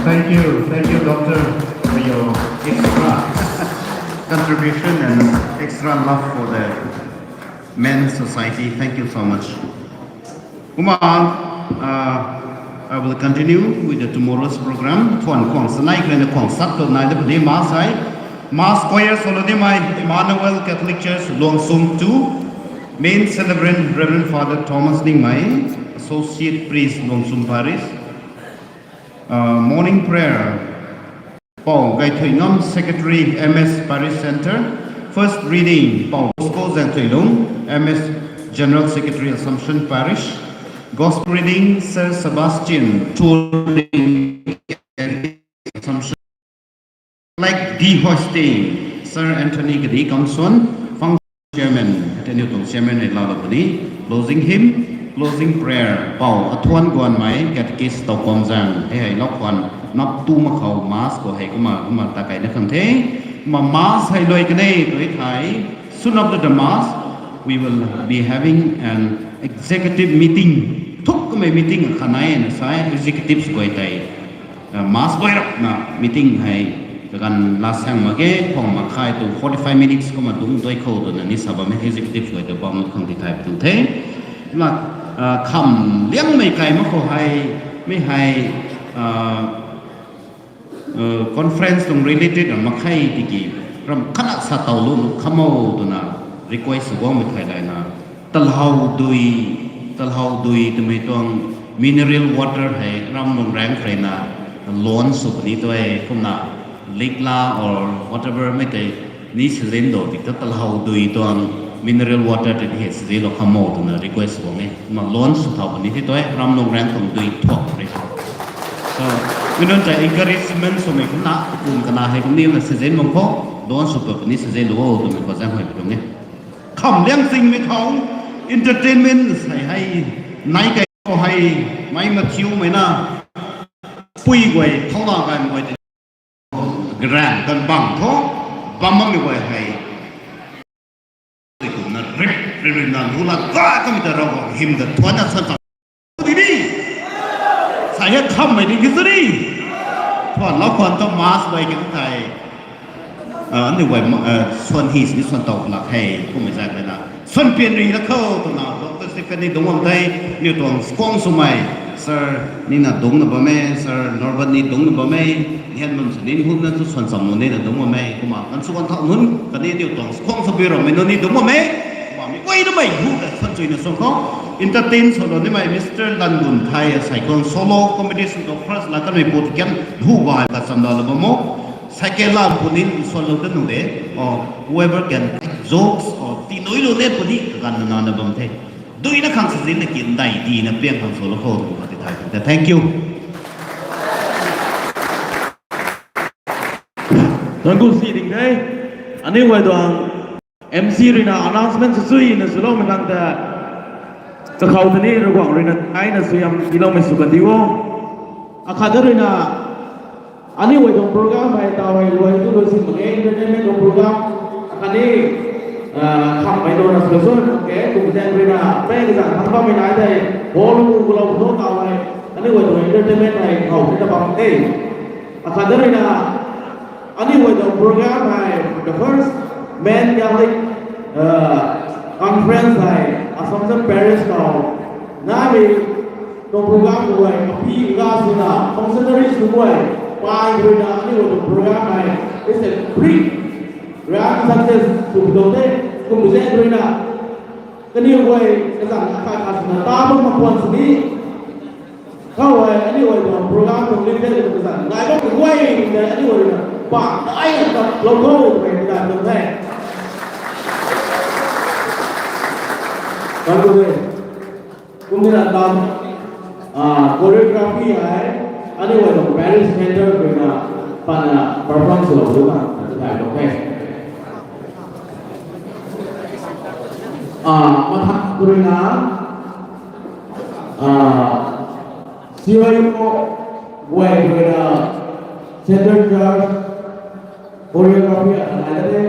Thank you, thank you, Doctor, for your extra contribution and extra love for the Men's Society. Thank you so much. Kumna, uh, I will continue with the tomorrow's program. Thuan khwang sanei khrina khwang sat khou nai da puni Mass hei. Mass choir solo nimei Emmanuel Catholic Church, Luangsum two. Main celebrant Reverend Father Thomas Ningmei, Associate Priest, Luangsum Parish. Uh, morning prayer. Pou Gaithuingam, Secretary, M S Parish Centre. First reading, Pou Bosco Zangthuilung, M S General Secretary, Assumption Parish. Gospel reading, Sir Sebastian Turing, Assumption. The hosting, Sir Anthony Kadi Kamson, Function Chairman, aniu tuang Chairman rui laalou puni, closing hymn, closing prayer, pou Athuan Guanmei, Catechist Taukomzang, hei hei lou khwan, nap tu mak khou Mass khou hei kumna, kumna ta kai na khang the, kumna Mass hei luai kan e, tu e thei, soon after the Mass, we will be having an executive meeting, thuk kamei meeting khat nai na sa e, executives guay tei, Mass guay rap na meeting hei, kaganv last sang mak ge, khwang mak khe tu forty-five minutes kumna dungc dui khou twna ni sa bam e, executive guay ta bam khang ti thay pu tuang the. Na, kham liangmei kai mak khou hei, mi hei, conference tuang related ram mak khe tiki, ram khatna sa tow lu nu kham o twna request sw guangmei thei layna, talhou dui, talhou dui twmei tuang mineral water hei ram lung raeng khou rui na launch sw puni tu e, kumna Likla or whatever mei tei ni sizin do tik ta talhou dui tuang mineral water tei ni hei sizin lou kham o twna request sw guang e. Kumna launch sw thau puni the tu e, ram lung raeng tuang dui thuak rui. So, mi nunc tei encouragement swmei kumna, kum kana hei kum ni na sizin bam khou, launch sw pa puni sizin lou o twmei khou zaeng huay pi tuang e. Kham liang singmei khou, entertainment sei hei, nai kai khou hei, mei mathiumei na, pui guay, thauna gaymei guay tei, garan kan bang thu, bam bammei guay hei, tei kumna rip, rip, rip na lu la ga kamei ta Ravguangc hym ta thuanna sa ta. Di ni. Sa hei khammei ding ki sw ni. Thuan lou khwan ta Mass guay kan thei. Aniu guay, swan hi sini swan tow lak hei, kummei zat mei na. Swan pian rui la khou twna, Doctor Stephen ni dungc bam the, aniu tuang skhwang swmei, Sir ni na dungc na bam e, Sir Norbert ni dungc na bam e, nian bam sini ni hum na tu swan cham nu ni na dungc bam e, kumna kan sw kan thau nunc, khatni aniu tuang skhwang swpi rammei nunc ni dungc bam e, kumna mi guay namei hu ta swan chuina swan khou, entertain swlou nimei Mister Lanbun thei, asei khang solo comedy sw khou first la kanmei pu ti kan hu ba ka chamdalou bam o. Second la pu ni swlou ta nu de, or whoever can make jokes or tinuilou net pu ni kaganv na na bam the. Duina khang sizin na kin dai dina piang khang swlou khou tu khat ti thay the. Thank you. Thank you si ding the. Aniu guay tuang M C rui na announcement sw chuina swloumei khang ta, kakhou ta ni Ravguangc rui na aina suaihiam tiiloumei sw kan di o. Akhat ta rui na, aniu guay tuang program hei taw hei luai tu luai sin mak ge, entertainment tuang program, akhatni, khammei tuang na sw sw mak ge, kum zaeng rui na, peng kazanc thangc bammei nai tei, ball lu kulou thu taw hei, aniu guay tuang entertainment hei khou ni ta bam the. Akhat ta rui na, aniu guay tuang program hei, the first Men Catholic Conference hei, Assumption Parish khou, naimei tuang program guay, kapi ga swna, functionaries guay, pai rui na, aniu guay tuang program hei, it's a big, grand success sw tuang the, kum zaeng rui na, kaniw guay, kazanc akhat khat swna ta bam mak khwan sini, khou hei, aniu guay tuang program tuang lim the, kazanc nai bam guay, tei aniu guay rui na, pa, ai na ta, lou khou, twmei ta tuang the. Kan tu de. Kum ni na tam, choreography hei, aniu guay tuang Parish Center rui na, pana perform swlou tu na, tu thai tuang the. Mathak rui na, C I O guay rui na, Central Church choreography akhat nai ta the.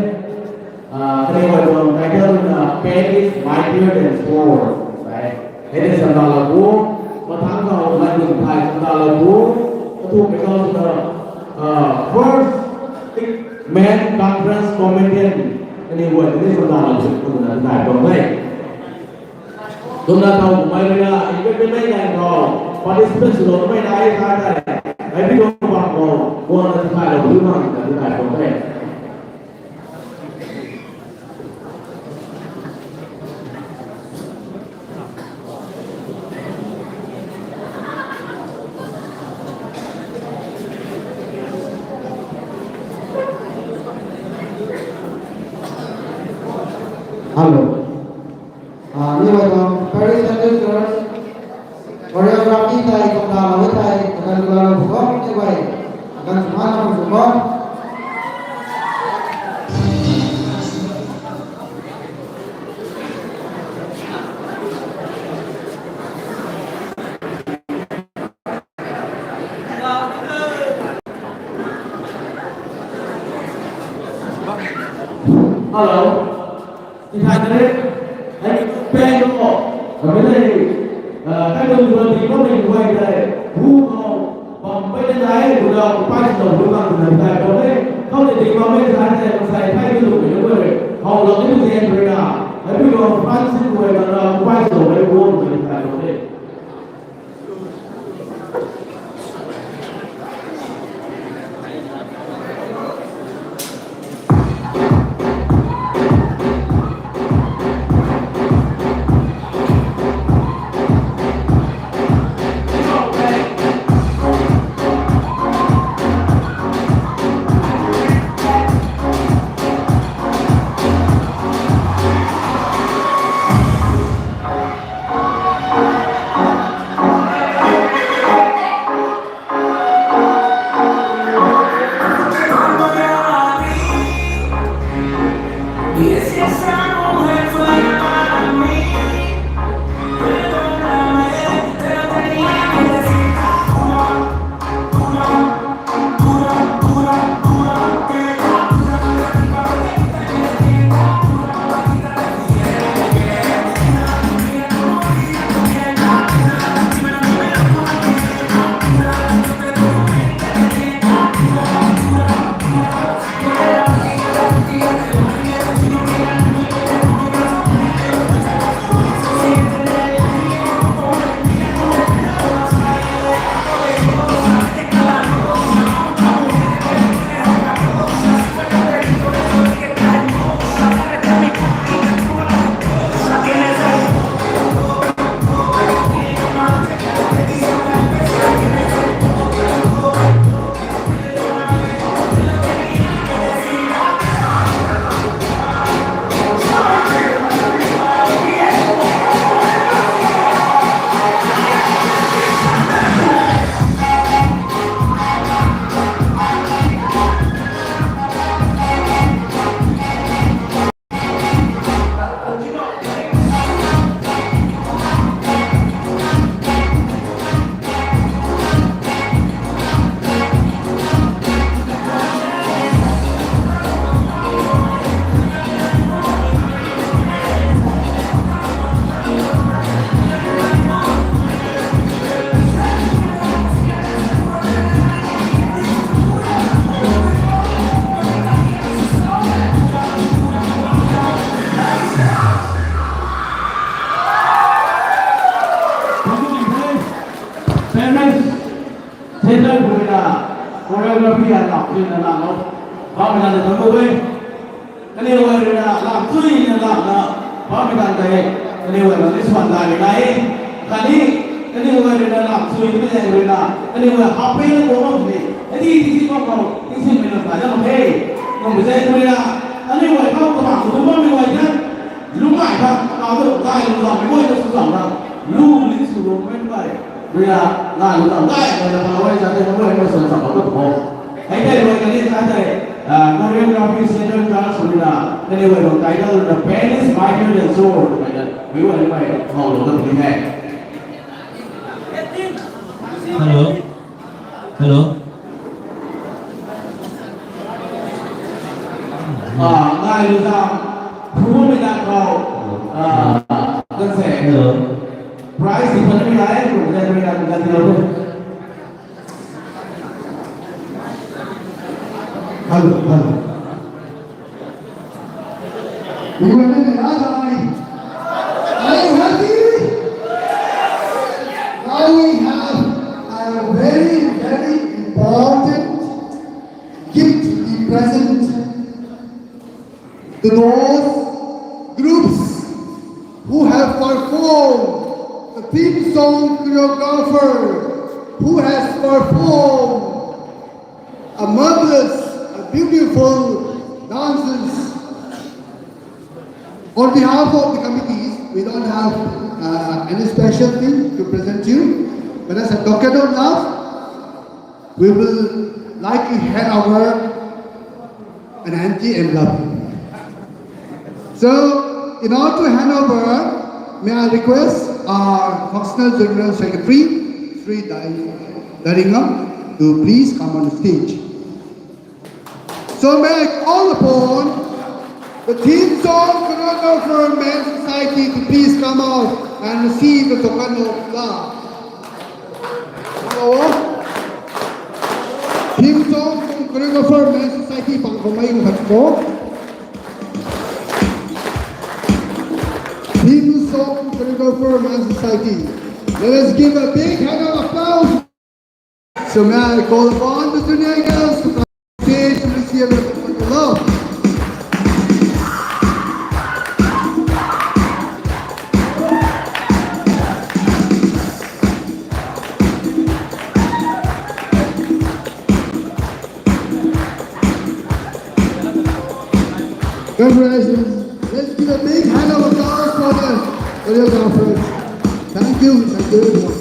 Kaniw guay tuang title rui na, Pain is mightier than sword. Hei de chamdalou pu, mathang khou lat dun thai chamdalou pu, kathumhmei khou swna, first Men Conference Comedian, kaniw guay ta ni chamdalou pu twna nai tuang the. Twna thau kummei rui na, entertainment ganv khou, participate swloumei nai sa tei, hei pi tuang bam khou, guangna tithaylou pu twna nai tuang the. Hello. Aniu guay tuang Parish Central Church choreography tei kumna lou e thei, kaganv lou bam ni guay, kaganv sw na bam sw bam. Tithai tare, ai pen ko, kamei tei, ah, kai dong duan di ko mei duai tare, bu ko, bam pai na nai, bu da, bu pai si dong, bu da, bu da, bu da, bu da, kau tei di bam mei sa tei, bu sai kai dong duan di ko mei, hau dong di bu zen bu da, ai bu ko, pan si bu da, bu pai si dong, bu da, bu da, bu da. Parents, theatre khou ruina choreography a lap ruina lak lou. Bam na de tang bou e. Kaniw guay ruina lak chui na lak na. Bam na de. Kaniw guay na ni swan dai na e. Kani, kaniw guay ruina lak chui ni de ruina. Kaniw guay hap pe na ko bam ni. Adi di si bam ko. Di si mei na ta na he. Nung bu zai ruina. Kaniw guay bam ko bam ko bam ni guay na. Lu ngai ta, kau tu dai lu zam, lu ta su zam na. Lu li su lu mei mei. Ruina, ngai lu zam dai, ngai lu zam dai, ngai lu zam dai, ngai lu zam dai. Hei tei rui kani sa tei, ah, choreography center class ruina, kani rui title The Band Is Mightier Than Sword. Mei na, mei rui mei, hau lu ta ni hei. Hello. Hello. Ah, ngai lu zam, phu mei na khou, ah, kan se. Hello. Prize di pan mei na e, lu zam mei na kan di lo. Hello, hello. You are in the right. Are you happy? Now we have a very, very important gift to be present to those groups who have performed, the theme song choreographer who has performed a marvelous, a beautiful dances. On behalf of the committees, we don't have, uh, any special thing to present you, but as a token of love, we will like to hand over an auntie and love. So, in order to hand over, may I request our Functional General Secretary, Shri Dai Daringam, to please come on stage. So may I call upon The theme song, Choreographer Men Society, to please come out and receive the token of love. Hello. Theme song, Choreographer Men Society, pang khou mei khat ko. Theme song, Choreographer Men Society. Let us give a big hand of applause. So may I call upon the junior girls to come stage to receive the token of love. Congratulations. Let's give a big hand of applause for the choreographers. Thank you. Thank you, everyone.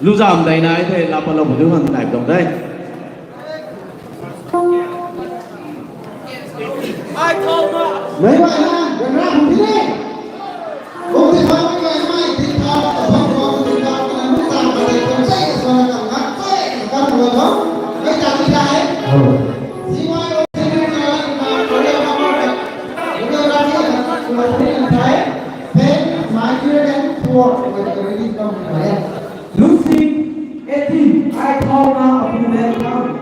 Luzam dei nai the, lapa lou du hang nai dong de. Mei bai na, ganra hum di ne. Kung ti thau mei bai na, ti thau, ta thau, thau, ti thau, kana nu ta, kana nu ta, kana nu ta, kana nu ta. Mei ta ti thau. Si mai ro, si mai ro, na, Korea na, Korea na, Korea na, Korea na, Korea na, Korea na, Lucy, eighteen, I call now, welcome.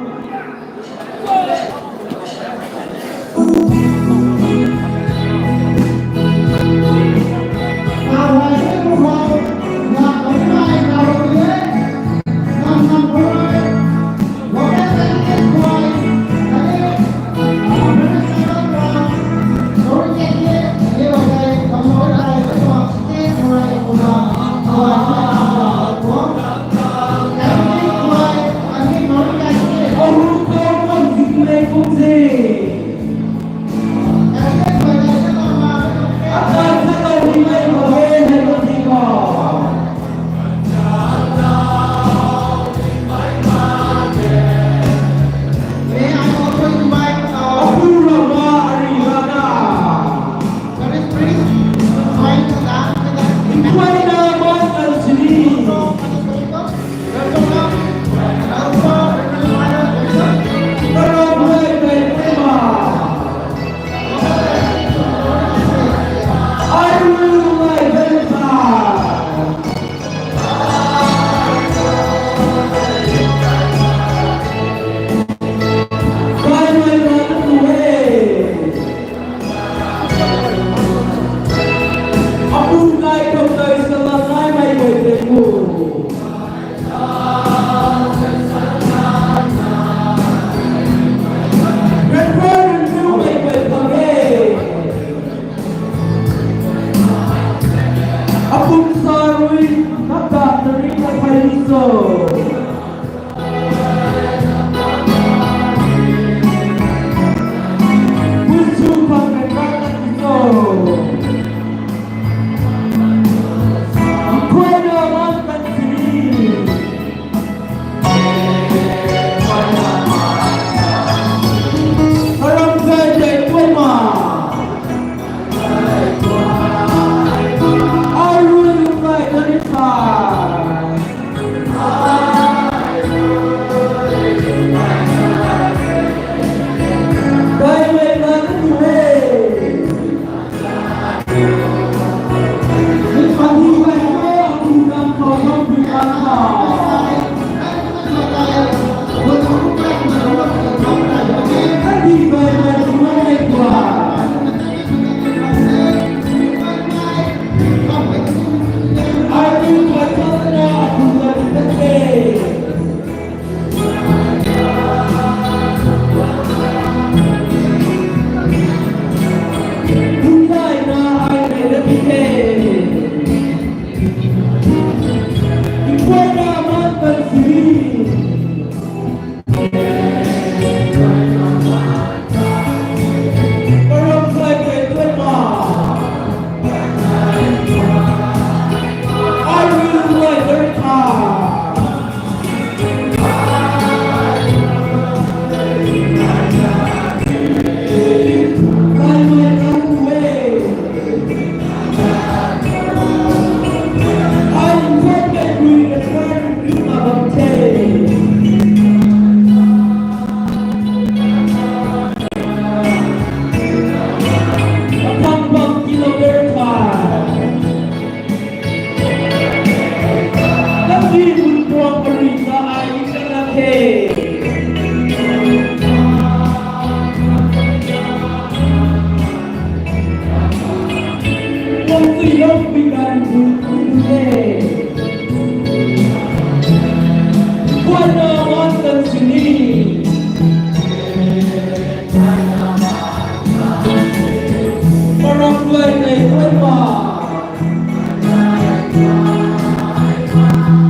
Parap guay nei guay pa.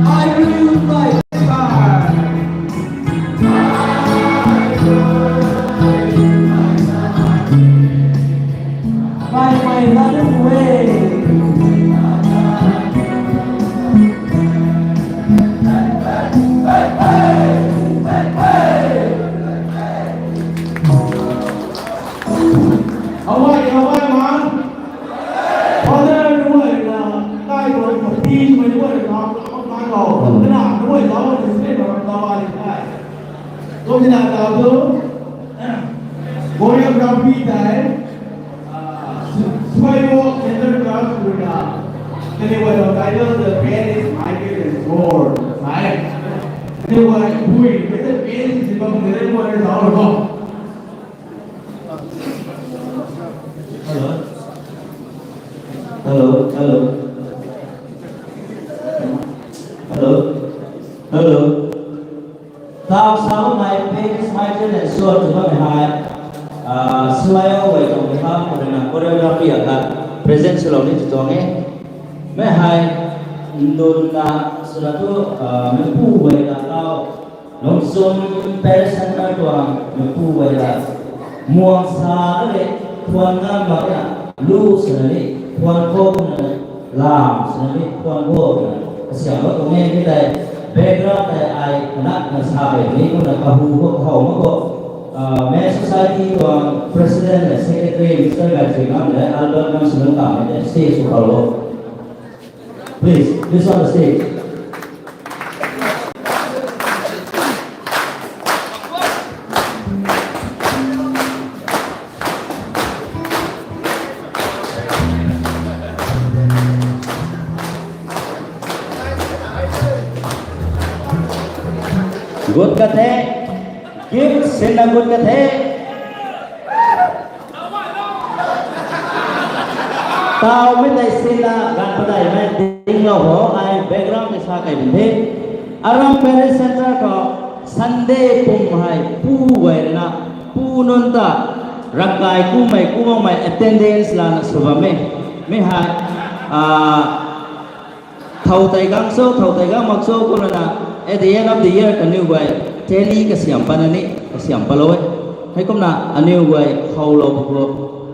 I will my star. By my running way. Hawai, hawai man. Father, hawai na, tai ko, peace, mai hawai na, man ko. Na, hawai na, hawai na, hawai na. Kum na, tau tu. Choreography tei. Swai wo, center class, hawai na. Kani hawai na, title, The Pain Is Mightier Than Sword. Sai. Kani hawai, hui, the pain is even greater than sword. Hello. Hello, hello. Hello. Hello. Tau sa bammei, pain is mightier than sword tw bammei hei. Ah, swai wo guay tuang behalf khou rui na choreography akhat present swlou ni tw tuang e. Mi hei, ndun na, swna thu, ah, mi pu guay na tau. Lungchum Parish Centre tuang meipu guay ta muang sa na le, thuan ngam mak na, lu swna ni, thuan khou na ni, lam swna ni, thuan khou na, kasiam bam tuang e. Mi tei background tei ai kanak na sa bam ni, kumna kahu khou, kahow mak khou, ah, Men's Society tuang President le Secretary Mister Gayatri Ngam le Albert Ngam Swlung ta mei tei stage khou khou lo. Please, please on the stage. Good ka the. Gift sinna gut ka the. Tau mei tei sinna gan padeih mei dinglou ho, ai background tei sa kei bun the. Aram Parish Centre khou Sunday pum hei pu guay rui na, pu nunc ta, ravkai kumei, kumakmei attendance lana sw bam e. Mi hei, ah, thow tei gang cho, thow tei gang mak cho, kumna, at the end of the year, kaniw guay, tally kasiam patna ni, kasiam patlou e. Heikumna, aniw guay, khou lou khou,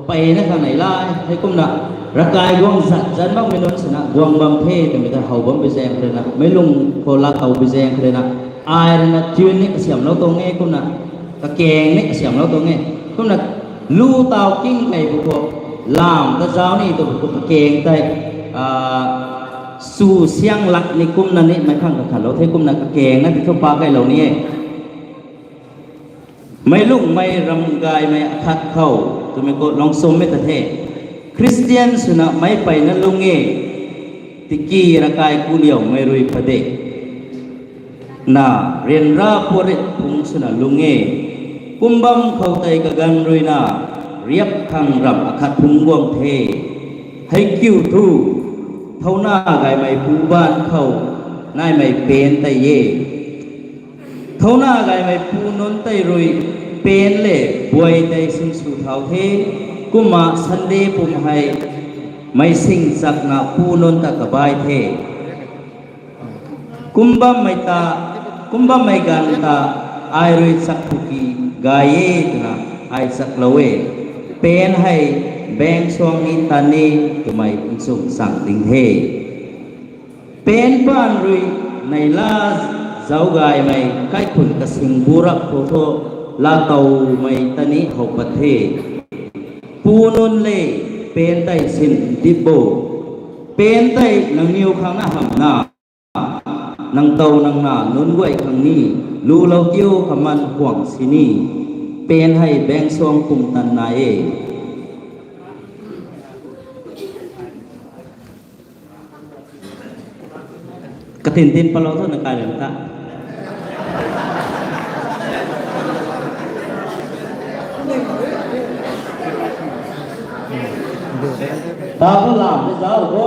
peyna khang nei lai, heikumna, ravkai guang zat, zat makmei nunc swna, guang bam the, twmei ta how bam bi zaeng khou rui na, meic lung khou laa tow bi zaeng khou rui na, ai rui na, tune ni kasiamlou tuang e, kumna, kakeng ni kasiamlou tuang e, kumna, lu tau king kei bu khou, lam ta zauc ni tw bu khou kakeng tei, ah, sw siang lak ni kumna ni meic khang kakhatlou the, kumna kakeng na ti thu pa keylou ni e. Meic lungmei ram gaymei akhat khou, twmei khou lungc chwmmei ta the. Christian swna meic peyna lung e, tiki ravkai kuliaumei rui padik na, ryanra puatrit phungc swna lung e. Kum bam khou tei kaganv rui na, riap khang ramh akhat phungc guang the. Heikiu thu, thauna gaymei pu baanc khou, naimei paen tei e. Thauna gaymei pu nunc tei rui, paen le buay tei sinsw thau the, kumna Sunday pum hei, meic sing chakna pu nunc ta kabai the. Kum bammei ta, kum bammei ganv ta, ai rui chak pwki gay e twna, ai chaklou e. Paen hei, baeng suang ni tan e, twmei nchumh chang ding the. Paen paan rui, neihla zauc gaymei, kaikhunc kasing bu rap khou thu, laa towmei ta ni how pat the. Pu nunc le, paen tei sin dip bo. Paen tei nangniw khang na hamhna, nang tow nang na nunc guay khang ni, lulou kiu kaman khwang sini, paen hei baeng suang pum tan nai e. Katin tin palou thu na kai lem ta. Tau thu lam ni zauc bo.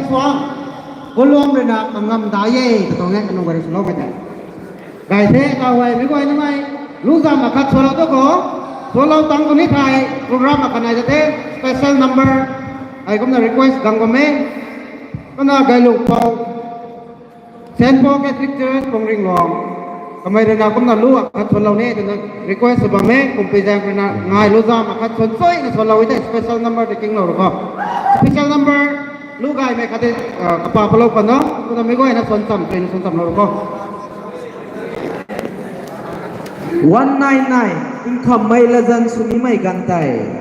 Suang, Kuluang rui na kangam da ye, ta tuang e, kanunc gari swlou mei tei. Gay the, kaw hei, mei guay nimei, lu zam akhat swlou tu khou, swlou tang khou ni thei, program akhat nai ta the, special number, hei kumna request gang bam e, kumna gay lu pou, Saint Paul Catholic Church, Pongring Luang. Kamei rui na kumna lu akhat swanlou ni, twna request sw bam e, kumpi zaeng rui na ngai lu zam akhat swan suina swanlou e tei, special number ta kinglou ru khou. Special number, lu gaymei khat tei, ah, kapa palou kan o, kumna mei guayna swan cham, twna swan chamlou ru khou. One nine nine, Nkhammei Latzan Swmimei ganv tei.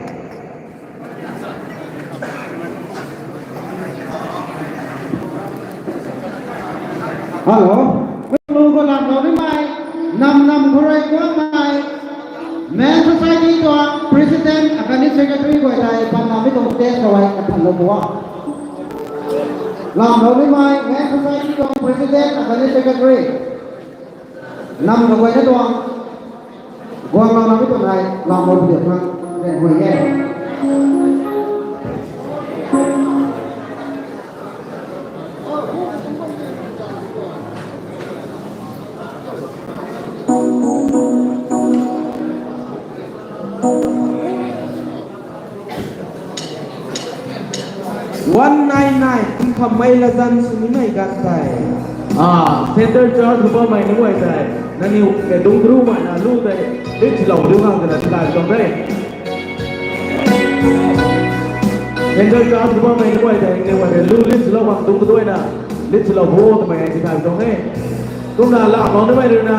Hello. Lu khou lamlou nimei, nam nam khou rui guangmei, Men Society tuang President akhatni Secretary guay tei patna mi tuang stage khou hei kathanlou pua. Lamlou nimei, Men Society tuang President akhatni Secretary. Nam kaguayna tuang, guanglouna mi tuang hei, lamlou pui diak khang, ren hui e. One nine nine, Nkhammei Latzan Swmimei ganv tei. Ah, Center Church khou bammei nunc guay tei, nangniw kei dungc kru mei na lu tei, lit silou diu khang twna tikai tuang de. Center Church khou bammei nunc guay tei, nangniw guay tei lu lit silou khang dungc kaduaina, lit silou bo twmei hei tikai tuang e. Kumna lamlou nimei rui na,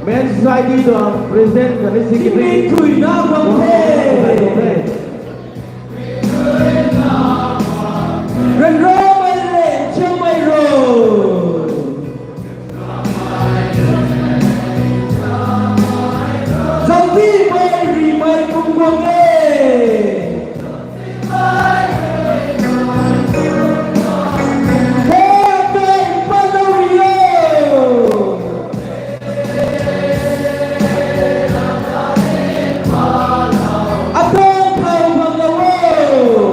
Men Society tuang President khatni Secretary. Tui na bam the. Ryanramei le, Chiangmei ro. Zaucpi mei rimei kum guang e. He, tei patlou rio. Atang thau bam lou o.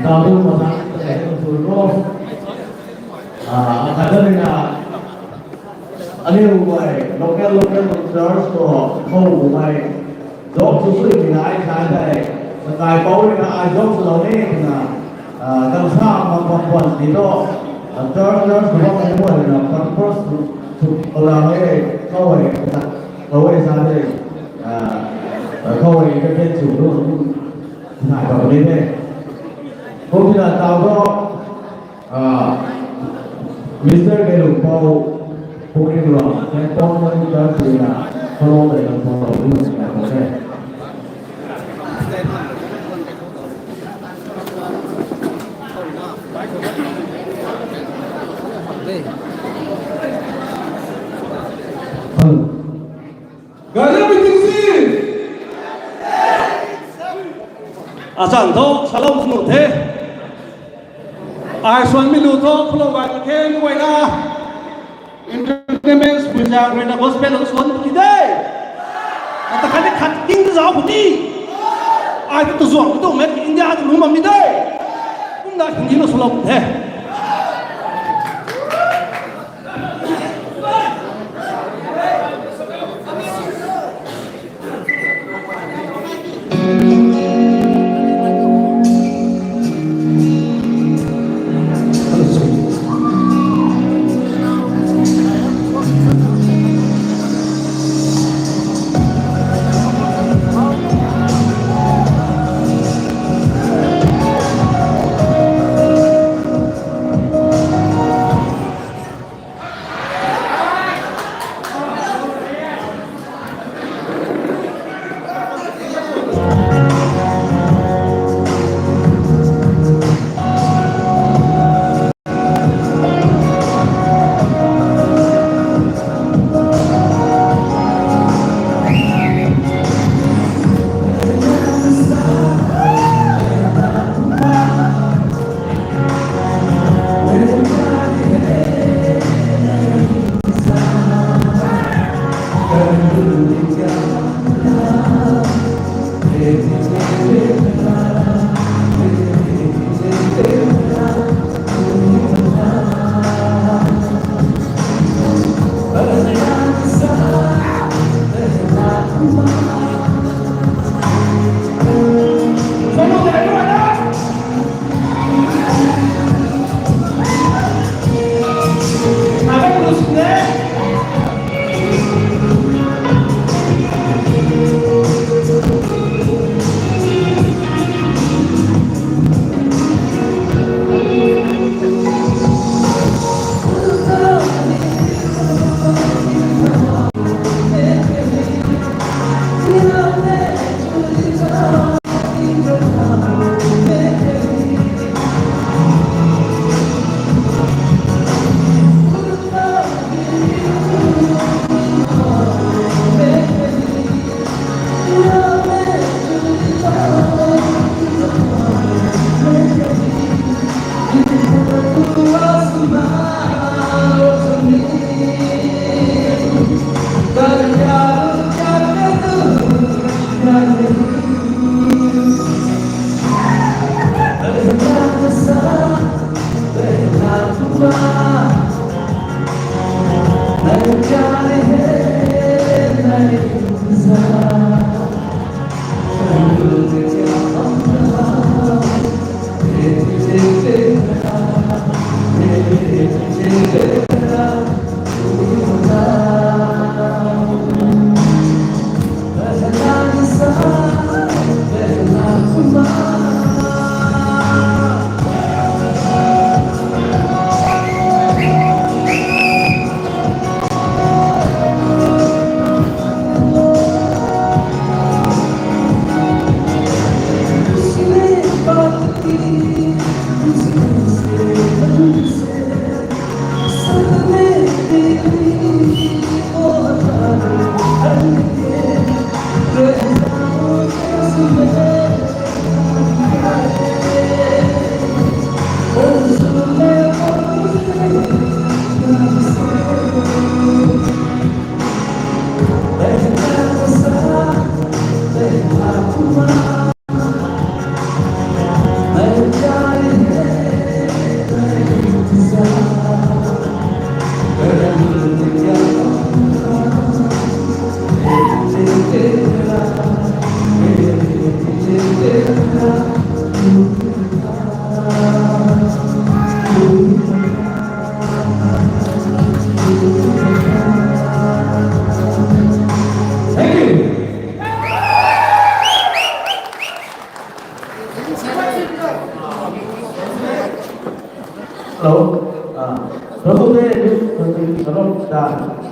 Kadu mata, eh, tu ro. Ah, kadu ni na, aniu guay, local, local church khou, khou guay, job sw sui tina ai sa dai, kakai pou ni na ai job swlou ni tina, ah, kan sa ma pam pam ni to, ah, church, church khou bam ni mo ni na, purpose tu, tu, ala ni, khou guay, khou guay sa dai, ah, khou guay ka ken sw tu, nai ka ni de. Kum tina tau to, Ah, Mister Kelungpou, Bukit Ruang, Saint Paul Church na, Kolom Kelungpou, Bukit Ruang, okay. Hello. Gana meeting si. Achan tho, shalom sunu the. Ai suan mi lu tho, khulou gay ka the, mi guayna. Entertainment, pui zang, rui na gospel lo suan ki de. Ata khat ni khat king ta zau puni. Ai tu zuang tu me India tu lu mam ni de. Kumna Hindi lo suan lo the.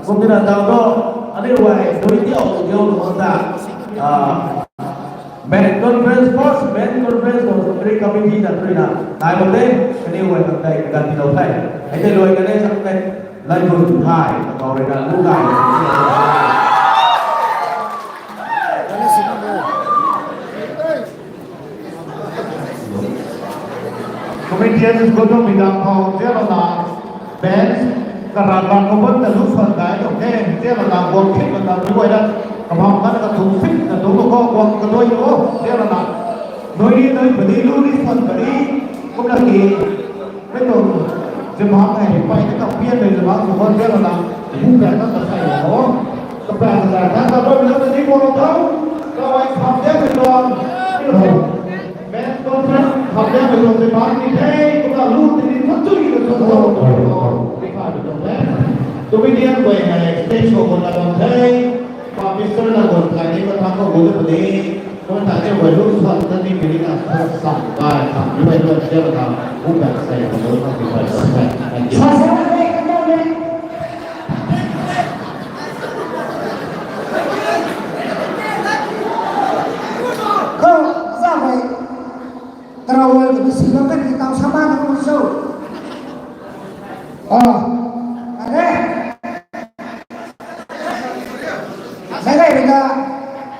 Kumtina tau to, aniu guay, dui tiau tiau tu ta. Ah, men conference, first men conference of the committee na tui na. Nai lo te, aniu guay kan tei kan ti lo thei. Ai te loi kan e sak te, lai bun thai, tau rui na lu nai. Comedians go to midang khou, tialana, band, karat bang khou bam ta lu swan dai lo, okay, tialana, guang khit bam ta lu ai da, kabam kan ka thung fit na lu ko, guang ka doi lo, tialana, noi ni noi padi lu ni swan padi, kumna ki, mei tuang, zimhak hei, pai na kapian mei zimhak, khou bam tialana, bu band na ka sai lo, ka band na ka, ka bam na ka ni mo lo tau, ka ai kham dia mei tuang, Comedian guay hei stage khou guang the, kumna lu tini thak chui ka thak thak thak thak thak thak thak thak. Comedian guay hei stage khou guang na guang the, pa pastor na guang thai ni ka thang khou guang the puni, kumna thai ni guay lu swan ta ni puni na thak sam kai thak ni guay lu thak thak thak thak thak. Thank you. Khou, sa hei, tarau wai tu si lo kan ki tau sama na ko so. Oh, are. Sa gai ri ka.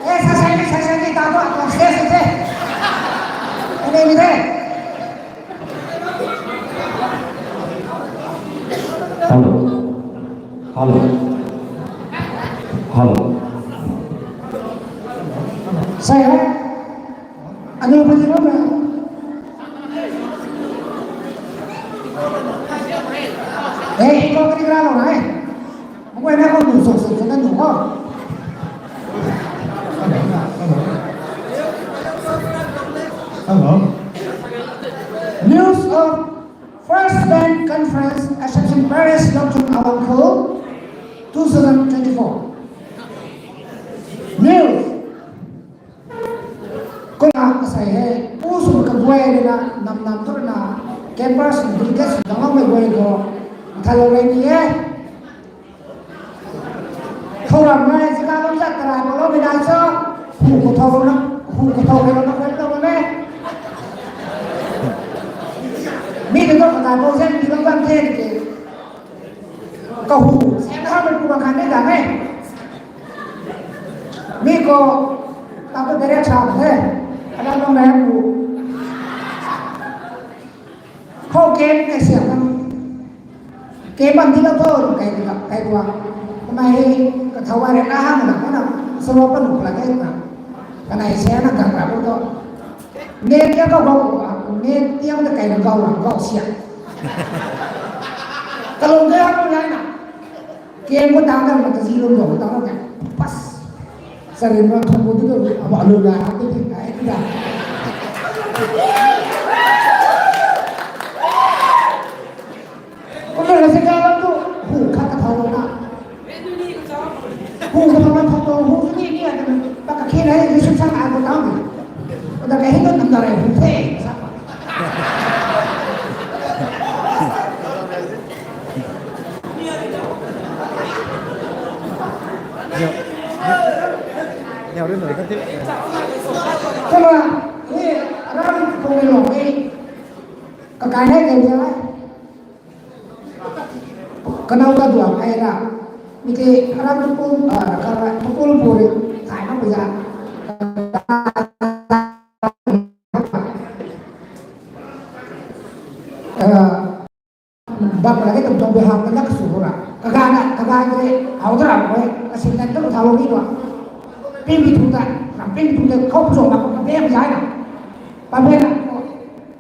Eh, sa sa ni, sa sa ni, tau ko, tau se, se, se. Ane ni de. Hello. Hello. Hello. Sai hai. Anu pati lo na. Eh, iko kati kara lo na hai. Mukwe na ko nu so so so na nu ko. Hello. News of First Band Conference, Assumption Parish, Longchung, Awangkhul, two thousand twenty-four. News. Kumna kasai hei, pu sw kaguay rui na, nam nam tu rui na, campers, delegates, dangloumei guay khou, nthanlou rei ni e. Thow ram nai, zika lou zat karai paloumei nai cho, hu khou thow na, hu khou thow kei lou na, kei lou na. Mi tu tu kakai pou zat, mi lou zat the, ke. Kahu, seng na hamei pu bang khan ni dang e. Mi khou, ta tu direct sa the. Ana nung na pu. Khou kem kai siam na. Kem ban di la tho, kai di la, kai tua. Kamei hei, ka thau ai re na hang na, na, salo pa nu pla kai na. Kanei se na gang ra bu tho. Net ya ka gau, net tiang ta kai na gau ra, gau siam. Kalung kai hang na na. Kem ko tang na, ma ka zi lung gau tang na. Pas. Sarin ma thong ko tu tu, aba lu la, aba tu tu, ai tu da. Kumna la se ka la tu, hu khat ka thau na. Hu ka thau na thau tu, hu tu ni ni a, ta ka khe na, ni sum sang a ko tang ni. Ko ta ka hin tu nam da rei hu the, sa. Neo, neo rin nai kan ti. Kumna, ni, ram, kung ni long ni. Kakai nai kan ja. Kanau ka duang ai na. Mi te ram tu pum, ah, ka ra, tu pum puri. Thai na puja. Ah, bam la ke tum tum bi ham na ka su ra. Kaga na, kaga ke, hau tra ko, ka sin na tu tha lo ni ko. Pin bi tu ta, ram pin tu ta, khou pu zong na ko, ka be am jai na. Pa be na ko.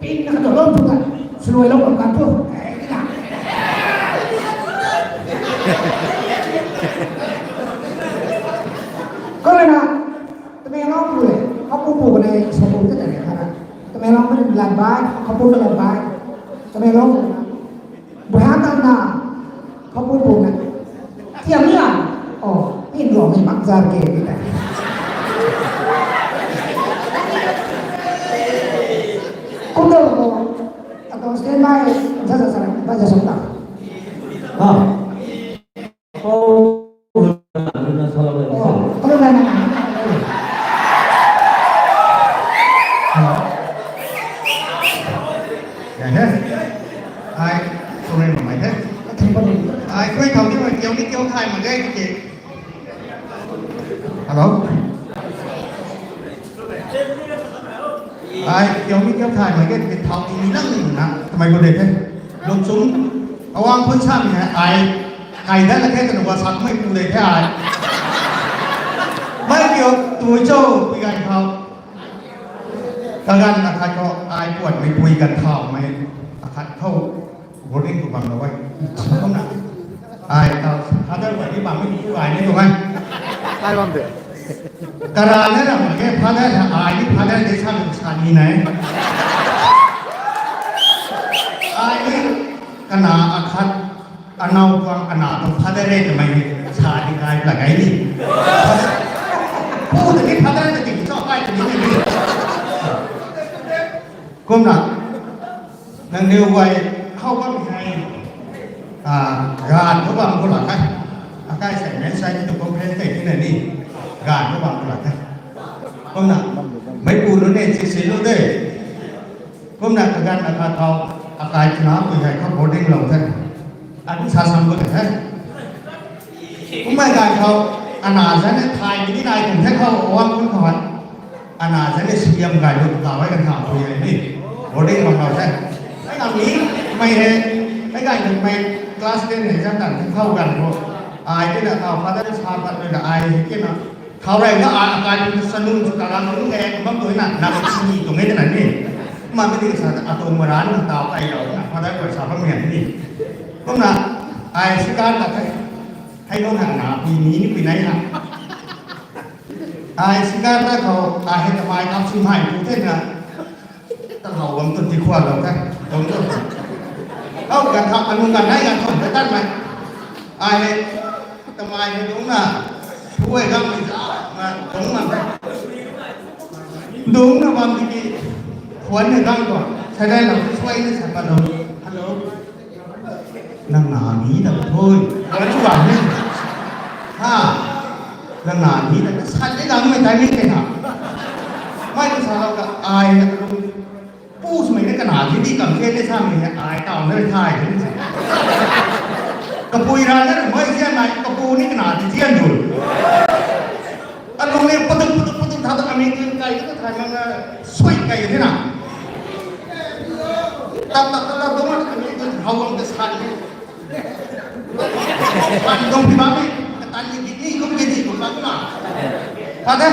Pin na ka tu lo tu ta, su lo lo ka tu. Ko na, Tamenglong pu le, khou pu pu kanei, sa pu ta ta le kha na. Tamenglong pu lat bai, khou pu lat bai. Tamenglong pu na. Bui ha tang na, khou pu pu na. Tiam ni a, oh, in lo ni mak zar ke ni ta. Kum do ko, atau stand by, za za za, ba za song ta. Ah. Oh. Hello? Ai, kiu mi kiu thay mai ke, ke thau ti ni lang na, twmei khou de the. Lungchung, awang phun sa mi hei, ai, kai dat la the, kanu wa sak mei pu de the ai. Mei kiu, tui cho, pui gan khou. Kaganv akhat khou, ai puan mei pui gan thau mei, akhat khou. Boarding khou bam lou e. Kumna. Ai, tau, father guay ni bam mei tu ai ni tu ngai. Ai bam de. Kara na ram ke father na ai ni father de sa lu sa ni nai. Ai ni kana akhat anau kuang ana tu father re twmei ni sa di kai la kai ni. Pu de ni father de ting cho kai ni ni. Kumna, nangniw guay khou bammei hei, ah, gaanv khou bam khou lak khe. Akai sei men sai ni tu conference tei tina ni, gaanv khou bam khou lak khe. Kumna, meipu nunc ne si si lu de. Kumna kaganv akhat khou, akai twna pui hei khou boarding lou the. Atu sa sam khou de the. Kummei ganv khou, ana zanc e thay ni nai kum the khou, awang kum khou hei. Ana zanc e C M gay lu ta e kan tham pui hei ni. Boarding bam lou the. Ai na mi, mei hei, ai gay ni mei class ten hei zan tan khou ganv khou. Ai tina tau father sa pat mei na ai hei kina. Thau rey na ai akai ni sa nunc sw ta lang nunc e, bam tu na, na sini tuang e na ni. Ma mi ni sa atu maran na tau kai lou na, father guay sa bam ni ni. Kumna, ai si kan ta the. Hei lou na na, pui ni ni pui nai na. Ai si kan ta khou, ai hei kamei kam si mai tu the na. Ta hou bam tu ti khwan lou the. Dong tu. Hou kan thau, anu kan nai kan thau, kan tan mai. Ai hei, kamei hei dong na. Phu e gam ni za, na dong na the. Dong na bam ti ki, khwan ni gam khou. Sa dai na, suai ni sa pa lou. Hello. Nang na ni da thui. Wala chu bam ni. Ha. Nang na ni da san ni da mei tai ni ke na. Mei tu sa lou ka ai na tu. Pu swmei ni kana ti di kam ke ni sa mei ai tau na thai ni. Kapui ra na mei zian nai kapu ni kana ti zian du. Alung ni patuk patuk patuk tha ta ami tun kai ta thai mang na sui kai ni na. Tap tap tap tap dong na ami tun hawang ta san ni. San dong pi ba mi, katan ni git ni kum git ni kum ba kum na. Tha de.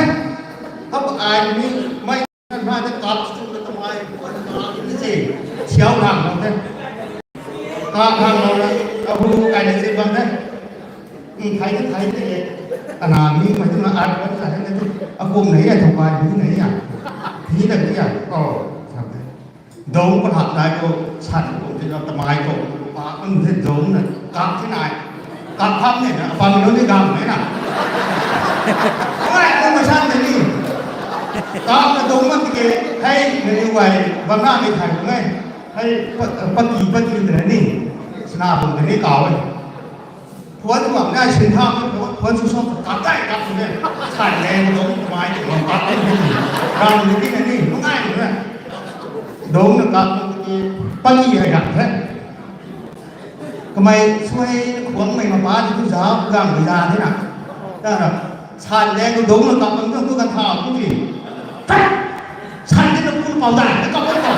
Hap ai ni mai na de kap su na tamai ni se. Siau lang na de. Kap lang na, abu kai ni se bam de. Thai na thai na e. Ana mi mai tu na art wan na hai na tu. Akum na ya, thau pai ni na ya. Ni na ya. Oh, sa de. Dong pahat nai khou, san khou, ti na tamai khou, pa kan the dong na, kap the nai. Kap kham ne na, apam lo ni gam ne na. Oi, ko ma san de ni. Kap na dong ma ti ke, hei, na ni wai, bam na ni thai nai. Hei, pa, pa ki, pa ki de ni. Sna bung de ni kau e. Phuan tuang na sin thau, phuan su song kap dai kap tu ne. Sai leng dong kamei tuang kap tu ne. Ram ni ti na ni, nungai tu na. Dong na kap tu ki, pani hei ram the. Kamei suai khuang mei ma pa tu za, gang tu za the na. Ta na, sai leng dong na kap tu tu kan thau tu ni. San ni na pu pau dai, na kap pau.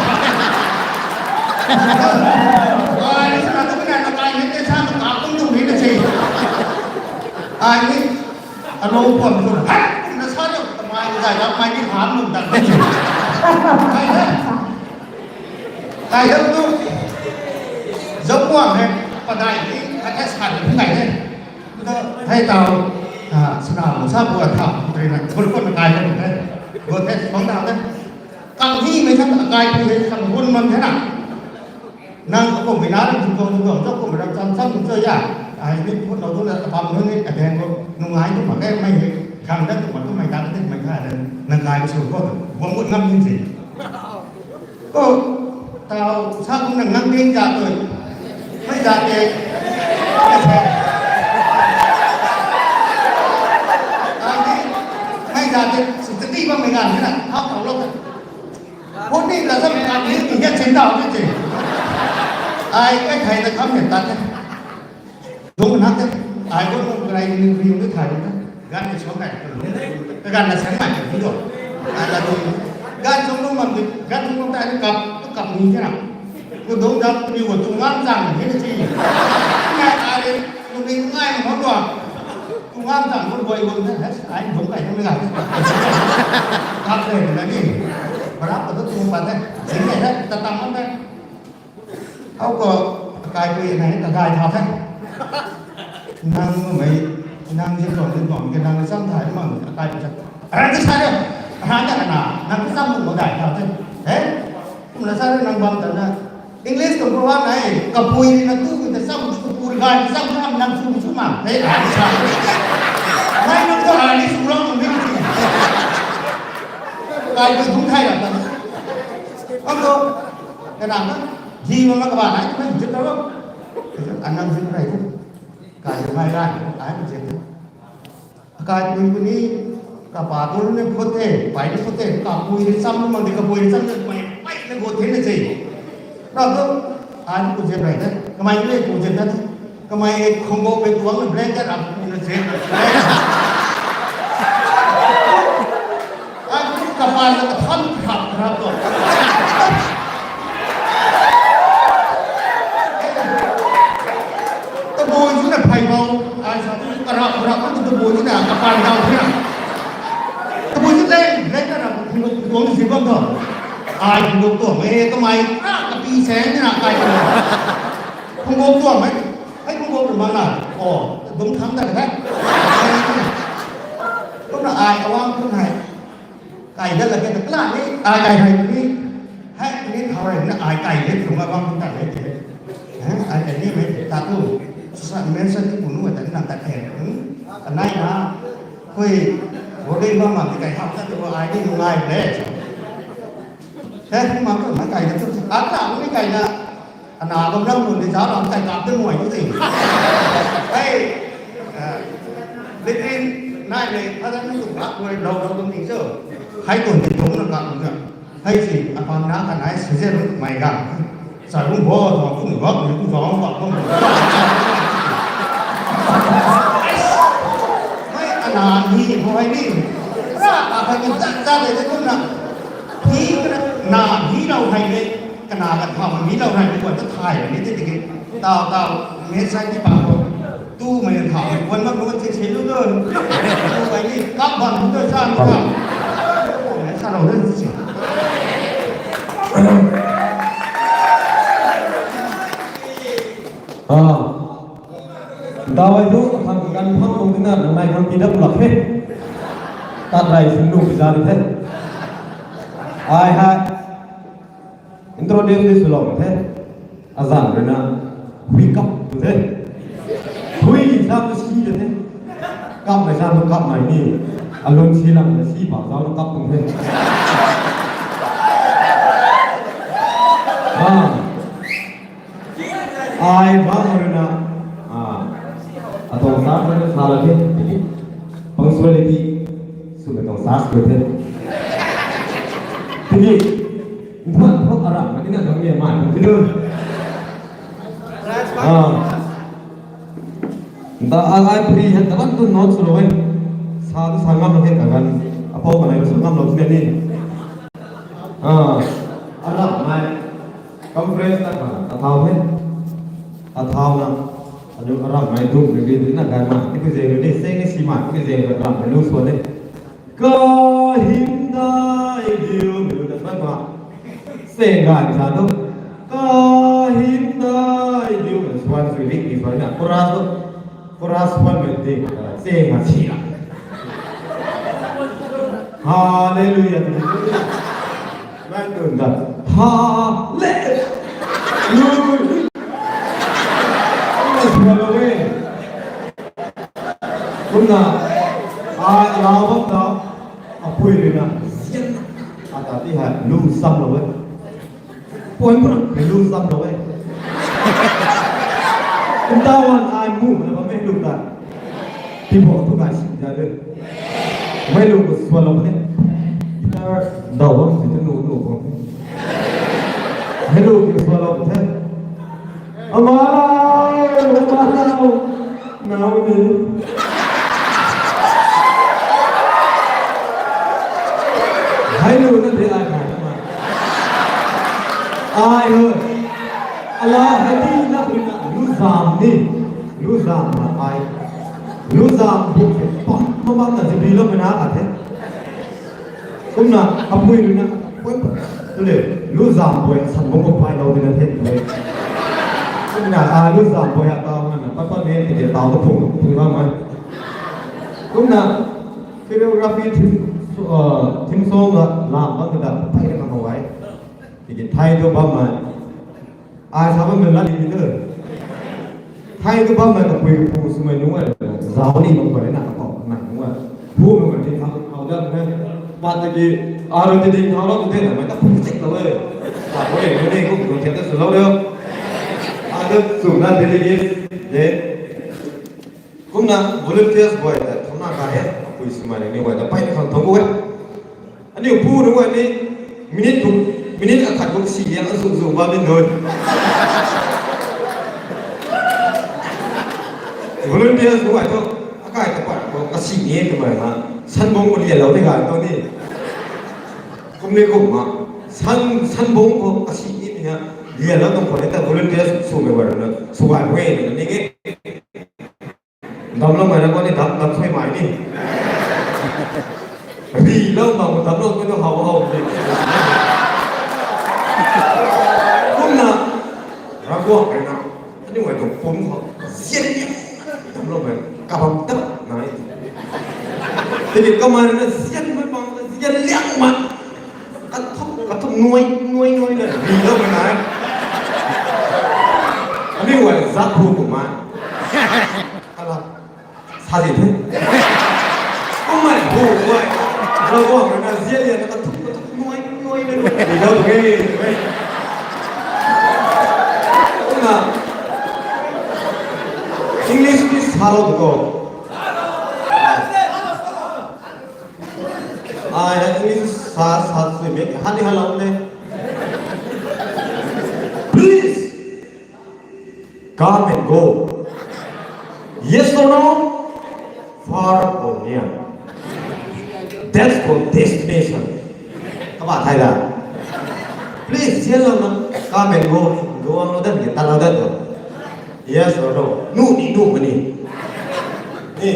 Ai, ni sa na tu na, na kai ni te sa na kap kum tu ni na si. Ai ni, alo pam tu na, hai, na sa na, mai ni dai, mai ni ham lu dai. Ai ni, ai ni tu, zau kuang he, padai ni, kata sa ni, ngai ni. Hei tau, ah, sana mo sa bu a thau, kutri na, kul kul na kai na, kul kul na kai na. Kang hi mei thang akai pu hei thang hun man the na. Nang akum mei na ram thum tuang thum tuang, cho kum ram cham cham cho ya. Ai ni phut lou tu na, apam nu ni, adeng ko, nungai tu ma kai mei hei, kang dat tu ma tu mei ta ka tin mei kha den, nang kai ka su ko, buang mut ngam hin si. Ko, tau, sa kum nang nang ding za tu. Mei za te. Tau ni, mei za te, su te ti bam mei gan ni na, hap tau lou. Huni la sa mei gan ni, ni hian chen tau ni te. Ai, kai thai na kham hian ta te. Dung na te. Ai, ko nung kai ni ni ni thai ni te. Gan ni suang kai. Ka gan na sang mai ka do. Ala tu. Gan suang lo mam di, gan suang lo tai ni kap, tu kap ni kena. Ko dong dap ni wo tu ngam zang ni na chi. Ngai ari, tu ni ngai mo do. Tu ngam zang ko boi boi na, ai dong kai ni ga. Kap le na ni. Bara ko tu tu pa te. Sing ne ta tam man te. Au ko, kaipui nai, kakai tha the. Nang mei, nang zin tuang, zin tuang, ke nang sam thai mang, kakai tha. Aran ta sa de, aran ta na, nang sam mu kakai tha the. Eh? Kum na sa de nang bam ta na. English tuang proverb nai, kapui na tu, ta sam, kapui kai, sam, sam, nang su, su mang. Eh, aran sa. Nai nang tu aran ni su lang, nang ni. Kaipui thum thai la ta. Ang tu, ka nang na. Ji ma ma kaba nai, tu mai jit ta lo. Anang jit rai tu. Kai mai rai, ai ma jit tu. Kai pui pui ni, kapa tu ni phut the, pai ni phut the, kapui ni sam ni mang di, kapui ni sam ni mai, mai ni go the ni sei. Ra tu, ai tu jit rai tu. Kamai ni ku jit ta tu. Kamai khongbok pe tuang na blanket ap ku na jit. Ai, kapan na katham khrap khrap lo. Tabui zu na phai bau. Ai sa tu karap karap tu tabui zu na kapan dau na. Tabui zu leng leng na na khungluk tuang si bam to. Ai khungluk tuang e kamai a kapi seng na kai. Khungluk tuang e. Hei khungluk tu mang na. O, dum thang ta ka. Kum na ai awang kum hai. Kai dat la ke ta kla ni, ai kai hai ni, hai ni thau rai na ai kai ni, tu ma bam ta le te. Hai, ai kai ni mei te, ta tu, sa mention ni punu ta na ta te. Hmm? Kanai na, koi, wo dei bam ma kai hau ta tu ai ni ngai le. He, ma ko ma kai na tu, a ta ni kai na. Ana bam ram nun di zau ram kai kap de muai tu ting. Hei, eh, latrine nai le, ada nu tu kap muai lou lou tum ting cho. Hei tun di tum na kap tum cho. Hei si, apam na kan ai si zen mai ga. Sa rum bo, zau kum ni bam ni kum zau bam kum. Hei, ana ni bo hei ni. Ra, apa ni zat zat de kum na. Ni na, na ni lou hei ni. Kana kan thau mi lou rai ni guan ta thai ni ti ti ki. Tau tau, me sai ti pa ko. Tu me thau mi guan ma ko ti se lu do. Tu bai ni kap ban lu do sa ni ka. Ko me sa lou de si. Ah. Dawai tu, khang kan phang kong tina, nang nai khang tidak pulak he. Tat rai sing lu pizan the. Ai hai. Introduce di swlou the. Azan rui na. Hui kap tu the. Hui sa tu si de the. Kap mai sa tu kap mai ni. Alun si lam na si pa zau na kap tu the. Ah. Ai bam rui na. Ah. Atuang sa rui na sa la the. Punctuality. Sw na tuang sa sw the. Tiki. Nthuan nthuan aram, mani na dam ni mai, tiki. Ah. Nda a ai puri han taban tu note sw lo e. Sa tu sa ngam lo the kagan. Apou kanei lo sa ngam lo the ni. Ah. Aram mai. Conference na ka, a thau the. A thau na. Anu aram mai tu, ni ni na gan ma. Ni ku zeng ni, seng ni si ma, ni zeng aram mai lu sw the. Kahym dai diu, mi lu dat ban ma. Seng gan sa tu. Kahym dai diu, swan sui lik ni swan na. Chorus tu. Chorus swan mei di. Seng ma si la. Hallelujah. Nang tun da. Hallelujah. Swan lo e. Kumna, ai alau bam ta, apui rui na, zian, ata ti hai, lu sam lo e. Puan puan, lu sam lo e. Kumta wan ai mu, na bam e lu ta. Ti bo tu kai si ja de. Mei lu ko swan lo e. Guitar, dau bam si tu nu, nu ko. Mei lu ko swan lo e. Ama lau, ama lau, nau ni. Hei lu na de ai khai na ma. Ai ho. Ala hei di na pui na lu zam ni. Lu zam na ai. Lu zam bu ke pam ma bam na zibi lo me na ka the. Kumna apui lu na pui pa. Tu le lu zam bu san bong ko pai lo de na the tu le. Kumna a lu zam bu ya tau na pa pa ne ti de tau ko pung pung ma ma. Kumna choreography theme, uh, theme song la lam bam da pai na ma wai. Tiki thai tu bam mai. Ai sa bam da la ni tu. Thai tu bam mai ka pui ka pu sumai nu ai. Zau ni bam ko na ka pau na nu ai. Pu nu ka tin thau thau da na. Pat tiki aro ti ding thau lo tu te na mai ta pu tik lo ai. Sa ko e ni ko ko te ta su lo le. Ada su na de ni de. Kumna volunteers boy ta thona ka he, apui sumai ni wai ta pai na khang thong ko he. Ani pu ni wai ni minute tu, minute akhat tu si ya zu zu ba min doi. Volunteers boy tu akai ta pa ko kasi ni tu mai ma. San bong ko lia lo ni ga to ni. Kum ni kum ma. San san bong ko kasi ni ni ha. Lia lo tu ko ta volunteers sumai wai na. Sumai wai ni ni ke. Dam lo mai na ko ni dam, dam sui mai ni. Ri lo ma ko dam lo ko ni hau hau ni. Kumna. Ra ko kai na. Ani wai tu pum ko. Zian ni. Dam lo mai. Ka bam ta na ni. Tiki kamai na zian mai bam zian liang ma. Ka thum, ka thum nuai, nuai, nuai na. Ri lo mai na. Ani wai zak hu ko ma. Ala. Sa di the. Oh my God, why? Ravguangc rui na zian lian na ka thuk, ka thuk, nuai, nuai, nuai, nuai, nuai, nuai, nuai. Kumna, English ni sa lou tu ko. Ai, English sa, sa, sui me, hani halou ne. Please. Come and go. Yes or no? Far or near? That's called destination. Kaba thai da. Please, zian lou na. Come and go. Go ang lou dat, tan lou dat. Yes or no? Nu ni nu mani. Ni.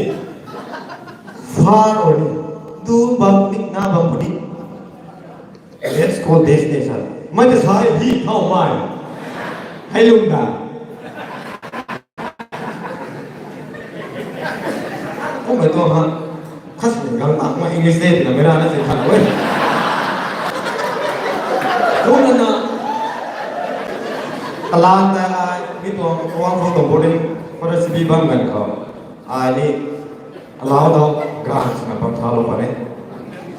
Far or near? Du bam ni na bam puni. Let's go destination. Mai ta sai hi thau mai. Hei lung da. Kum mai tuang ha. Khas ni gang tak ma English de na mera na se khan oi. Kum na na. Kalan da ai mi tuang kuang hu tuang boarding. Para sibi bam gan khou. Ai ni. Alau dau gan sina bam tha lou pa ne.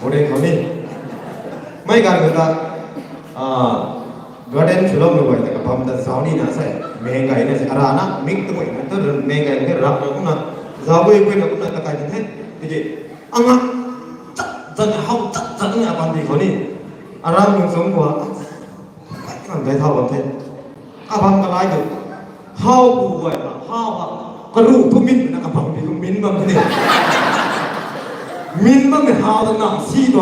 Boarding khou ni. Mei gan ta, ah, garden swlou mei guay ta kabam ta zau ni na sai. Meng gay na sai. Ara na, mik tu guay na tu meng gay na rak na kumna. Zau guay guay na kumna ta kai the. Tiki, anga, chat, chat, how, chat, chat na bam di khou ni. Aram nung sung guay. Kan dai thau bam the. Kabam kalai tu. How bu guay na, how ha. Karu tu min na kabam bi tu min bam ni. Min bam ni how ta nam si tu.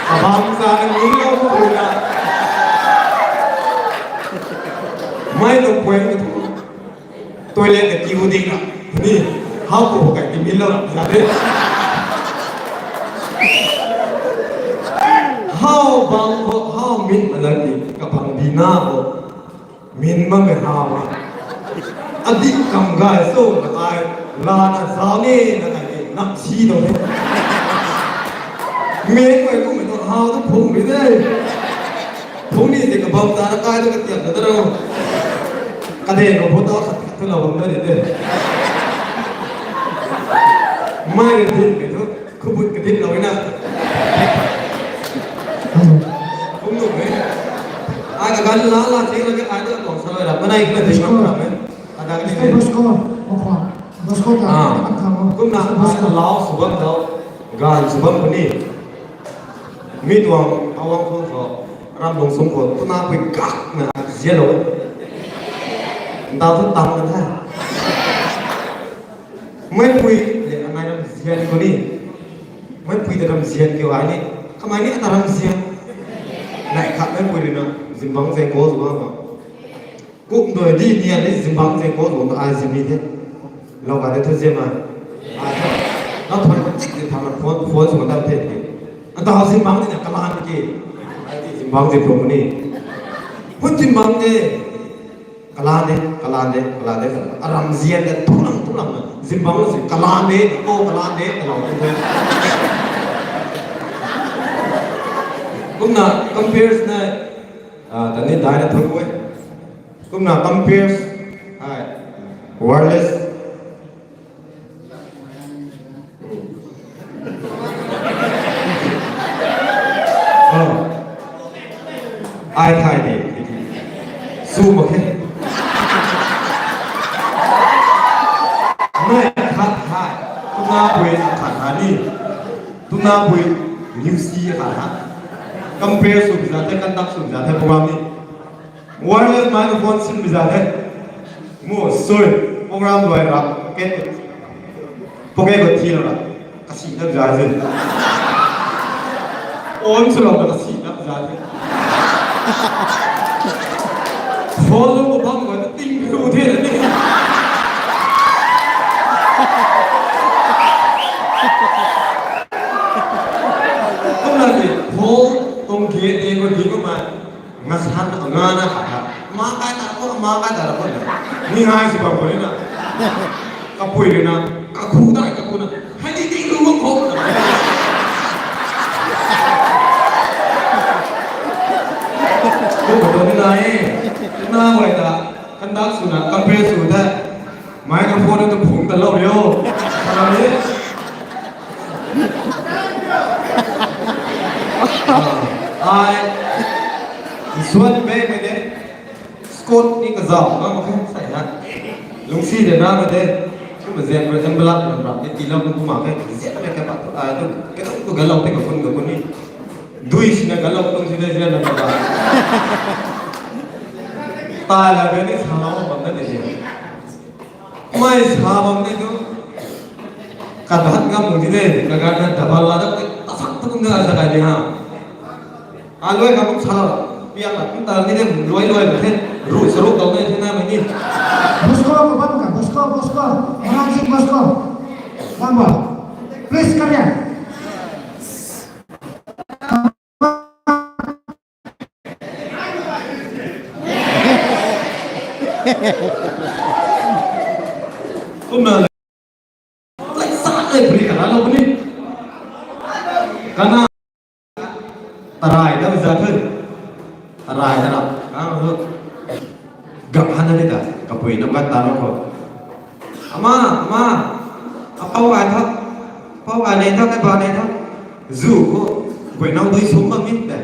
Kabam sa na min lo bu na. Mai lo pui tu. Toilet ka tiu ding na. Ni, how ko kai ti min lo na, ya de. How bang ho, how min malan ni, kabam di na ho. Min bam me how ma. Adi kam gay so na ai, la na zau ni, na kai ni, nak si no ni. Min kai ko me to how to phung ni de. Phung ni de kabam ta na kai to katiam na da ro. Kade ko photo khat khat tu lou bam da ni de. Mai ni de me to. Khubut kadit lou na. Kum nu e. Ai ka gan la la thing la ke ai ta kong sa lou ra. Manai kna thing ma ra me. Ada ka Mister ni. Bosco, Bosco, Bosco ta. Ah. Kumna ai ta lau sw bam dau. Gan sw bam puni. Mi tuang awang khou khou. Ram lung sung khou. Tuna pui gak na zian lou. Ndau tu tam na tha. Mei pui le anai ram zian khou ni. Meipui ta ramzian kiu ai ni. Kamei ni ata ramzian. Nai khat meipui rui na, Zingbangc zengkou zua ma. Kum doi di ni a ni Zingbangc zengkou zua ma ai zin ni the. Lou ka de thu zian ma. Ai tho. Na thon ma chik di tham ma phone, phone sw ma dam the ni. Ata Zingbangc ni na kalan ki. Ai di Zingbangc zengkou ni. Hun Zingbangc de. Kalan de, kalan de, kalan de, kalan de. Aram zian de, thulang, thulang na. Zingbangc si, kalan de, o, kalan de, kalan de. Kumna, compares na, ah, tani dai na thun kwe. Kumna, compares, hai, wireless. Oh. Ai thai de. Su mak khe. Nai khat hai. Tuna pui khat hai ni. Tuna pui music khat hai. Compare sw za the, conduct sw za the program ni. Wireless microphone sin biza the. Mu sui, program luai ra, pocket, pocket ko thi ra, kasi na biza the. On sw ra kasi na biza the. Phone lu ko bam ko ting lu the ni. Kum na ni, phone tong ge de ko di ko ma. Nga san, nga na khat ha. Ma kai ta ko, ma kai ta ko na. Ni hai si ba ko ni na. Kapui ni na, kakhu dai kakhu na. Hai ni ni lu ko ko. Ko ko ni na e. Na wai ta, conduct sw na, compare sw ta. Microphone tu phung ta lou rio. Salam ni. Ah, ai. Suan be me de. Scott ni kazau na ma khan sai na. Lungsi de na ma de. Kum zian ko envelope na ba. Ni ti lam kum ma khe. Zian me ka ba. Ai tu. Ka tu ka lou te ka phun ka phun ni. Dui si na ka lou tung si de zian na ka ba. Tai la be ni sa lou bam na de. Mei sa bam ni tu. Kadat ngam tung si de, kagat na double la da, tasak tu kum na sa kai ni ha. Aloi ka kum sa la, piang la kum ta ni de, luai luai ba the, ru saruk dau na the na mei ni. Busko ko bam ka, busko, busko, Maranjit busko. Bam ba. Please, come here. Kumna le. Lai sa le bri ka la lo ni. Kana tarai da za the. Tarai da la. Ka ho. Gap hana ni da. Kapui na ka ta ro ko. Ama, ama, apau ai tha, apau ai nei tha, kai ba nei tha. Zu ko, guay nau dui sum bam ni de.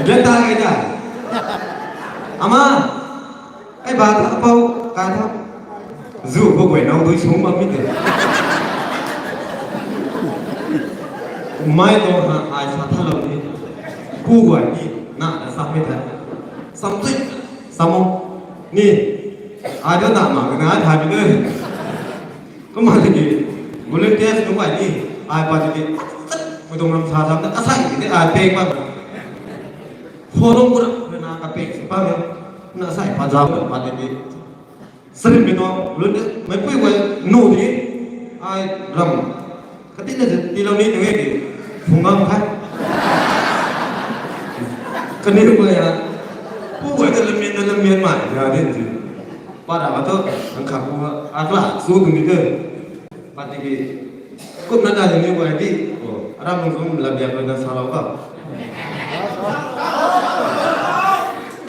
Gen ta kai da. Ama, kai ba tha, apau kai tha. Zu ko guay nau dui sum bam ni de. Mei tuang ha ai sa tha lou ni. Pu guay ni, na na sa mi tha. Sam tui. Samo. Ni. Ai da na ma na ai thai mi de. Kumna tiki. Volunteers nunc ai ni. Ai pa tiki. Mei tuang ram sa sam na asai ni ai pek pa. Phone number na ka pek pa. Na sai pa za pa tiki. Sarim mi tuang, lun de, meipui guay nu di, ai ram. Kati na zin, ti lou ni tuang e di, phung ngam khai. Kani guay a, pu guay ta lam mian na lam mian mai, ya din zin. Pa ra ba tu, ang kha pu, a kla, su tu ni de. Patiki, kum na ta ni guay di, o, aram lung kum lam biak na sa lou ba.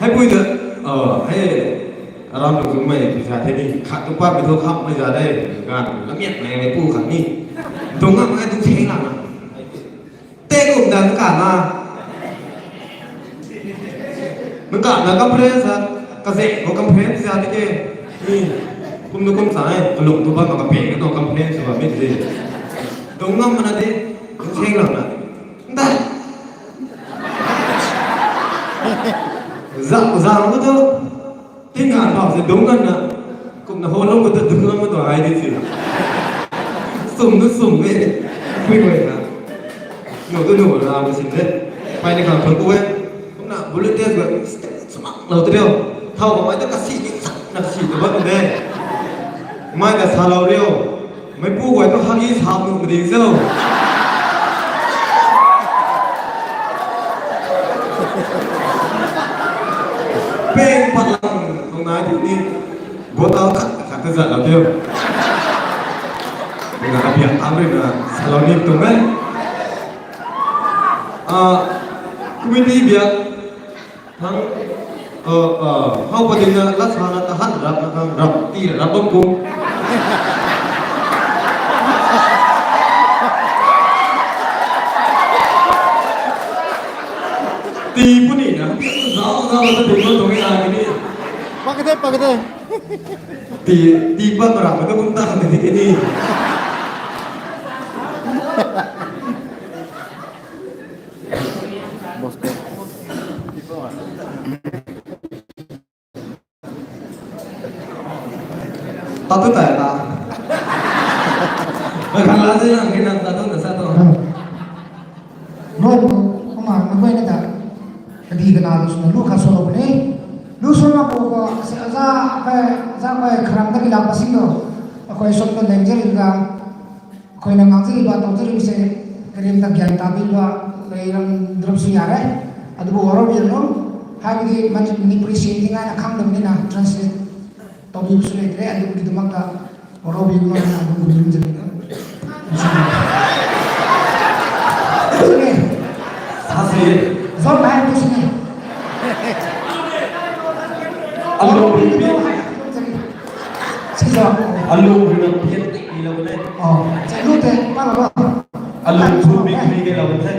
Hei pui de, o, hei, aram lung kum mei pisa the ni, khat tu pa mi thu kham mei za de, gan, lam miak mei mei pu khang ni. Dung ngam ngai dung theng lang na. Te kum da nang ka na. Nang ka na conference a, ka ze ko conference a di ke. Ni, kum nu kum sa e, ka lung tu ba ma ka pe ka tu conference ba mi di. Dung ngam mana di, dung theng lang na. Nda. Za, za ko tu. Ting han bam se dung kan na. Kumna ho lung ko ta dung kan ma tu ai di si. Sum tu sum e. Pui guay na. Nu tu nu na, machine de. Pai ni khang thun ku e. Kumna bullet test guay. Smak lou tu rio. Thau ko mai tu kasi ni sak na kasi tu bat de. Mai ka sa lou rio. Meipu guay tu hagi sa nu mding se lou. Peng pat lang nung nai tu ni. Bottle khat khat ta zat lam diu. Ina ka biak tam rui na salou ni tum e. Ah, committee biak thang, ah, ah, how pa ding na la sa na ta han rap na thang rap ti rap bam kum. Ti puni na, zau zau ta ding na tum e na ni. Pakate, pakate. Ti, ti pa mara ma ka bum ta khan di ke ni. Bosco. Tatu tai ta. Khan la se nang ke nang tatu na sa to. Bro, kumna, mei guay na ta. Kadi kana lu swna lu kha solo puni. Lu swna pu ko, ase aza kai, aza kai kharam ta kila pasing lo. Akhoi som ta leng jeri ka. Akhoi na ngang jeri ba tau jeri se. Karim ta gyan ta bi ba, lei ram drum si ya re. Adu bu waro bi lo. Hai bi di Manipuri si di ngai na khang dum ni na translate. Tau bi bu su le tre, adu bu di dumak ta. Oro bi ma na bu bu lim jeng na. Sini. Sasi. Zom hai tu sini. Alo bi bi. Si zom. Alo bi na pian tik ni lo le. Oh, cek lu te, pa lo. Alo bi bi ke lo le.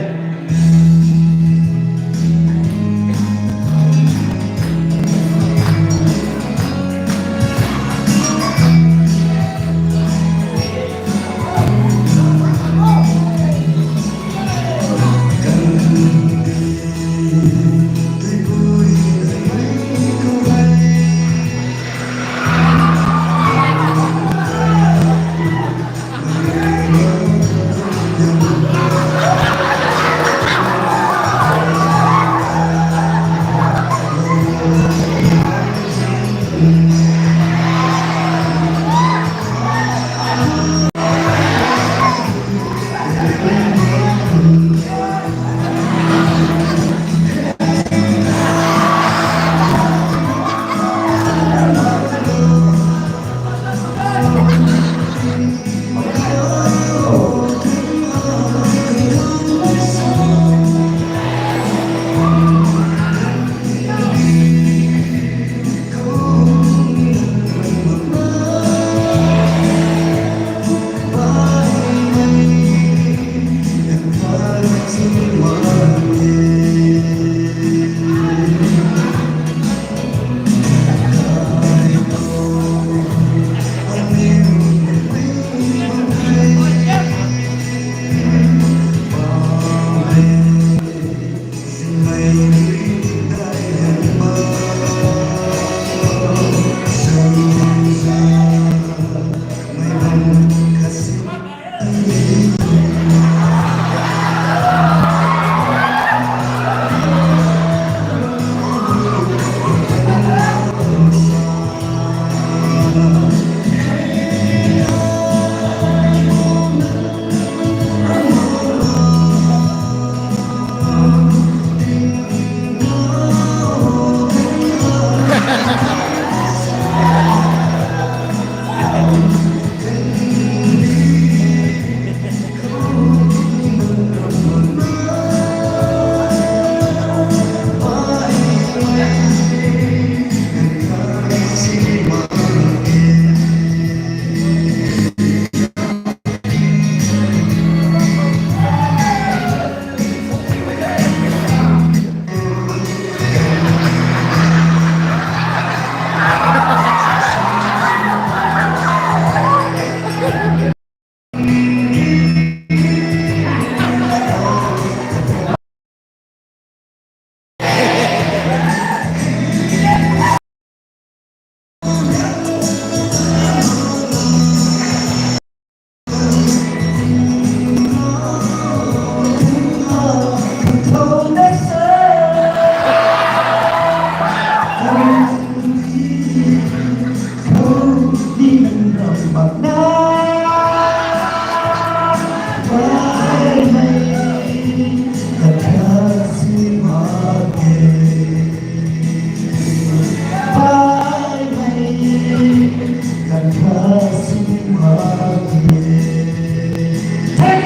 Thank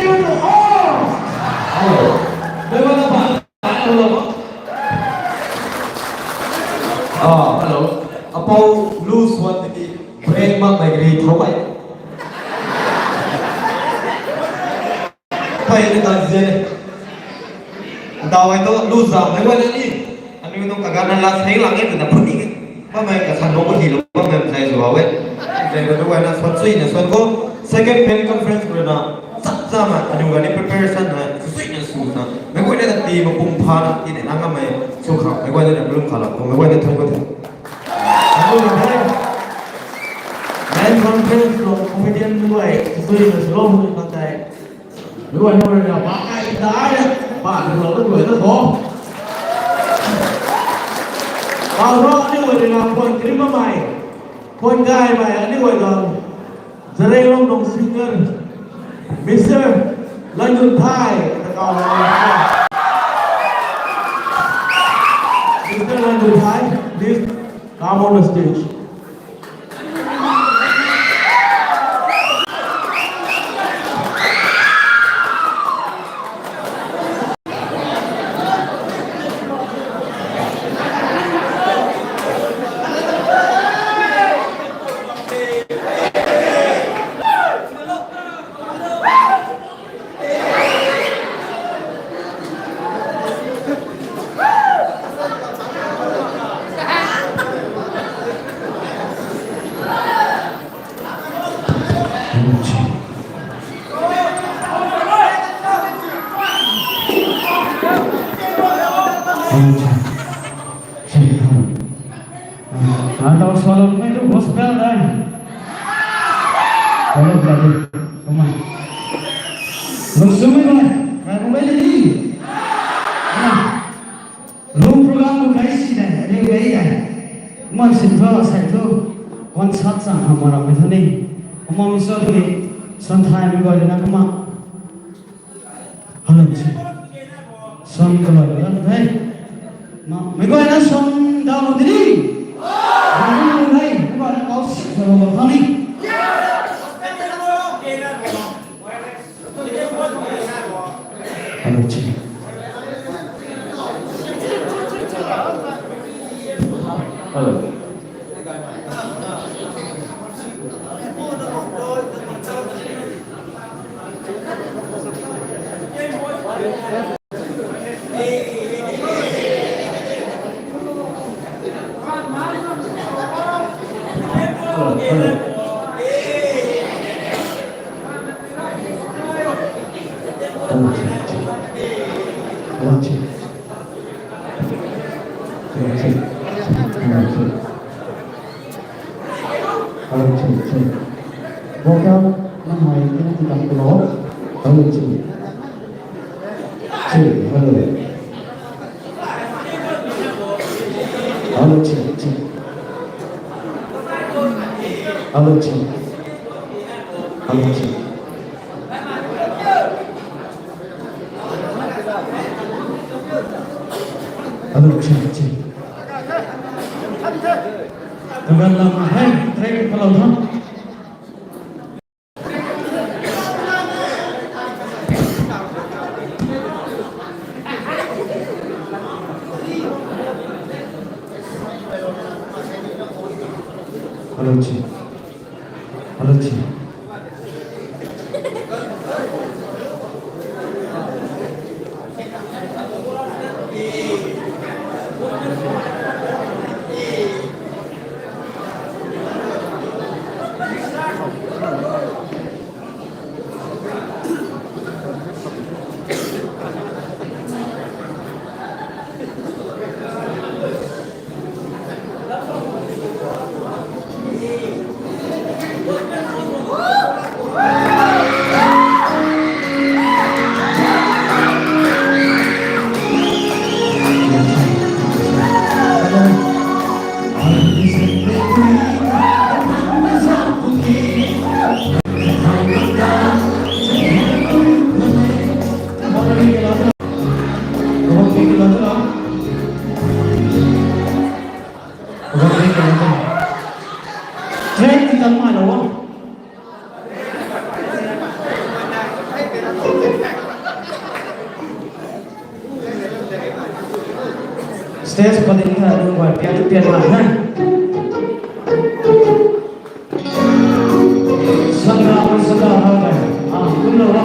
you to all. Hello. Hello. Ah, hello. Apou lu suan tiki break mak nai gri thou bai. Pai ni tan zian e. Dau ai tu lu zam nai guay na ni. Aniu nung kagan na la seng lang e tu na phun ni. Bammei kasan bou ko hi lo bammei zai zu e. Zai ru guay na suan sui na suan ko. Second pen conference ru na. Sap sap ma aniu guay ni preparation na sui na su na. Mei guay na ti ma pum pha na ti ne na ngamei su kha. Mei guay na lum kha la ko. Mei guay na thang ko the. Hello, hey. Main conference lo comedian guay sui na slow mo ni patai. Lu ai nunc rui na, ba kai dai na, ba lu lo lu na kho. Ba ro aniu rui na, khwan krim bammei, khwan gaymei aniu rui na, Zeliangrong tuang singer, Mister Lanjunthai, ta kau na. Mister Lanjunthai, please come on the stage. Adau salam mei tu gospel dai. Salam dai. Come on. Lungsumei dai. Rai kumei ni. Lu program lu kai si dai. Aniu kai dai. Kumna sin thu, sai thu. Concert sang hamh mak ramei thu ni. Kumna mi so thu ni. Suan thay mei guay na kumna. Hello, chi. Suan kaloi kaloi the. Ma, mei guay na suan dau di ni. Mei guay na kau si kaloi kaloi the ni. Hello, chi. Hello. Hello, chi. Hello, chi, chi. Vocal, nang mai, nang ti kam ko. Hello, chi. Chi, hello. Hello, chi, chi. Hello, chi. Hello, chi. Hello, chi, chi. Kagan lam hei, track palou tha. Hello, chi. Hello, chi. Tang mai lo. Stage pading tha, nunc guay pian pian na hai. Sanga, sanga ha kai. Ah, kum lo ha.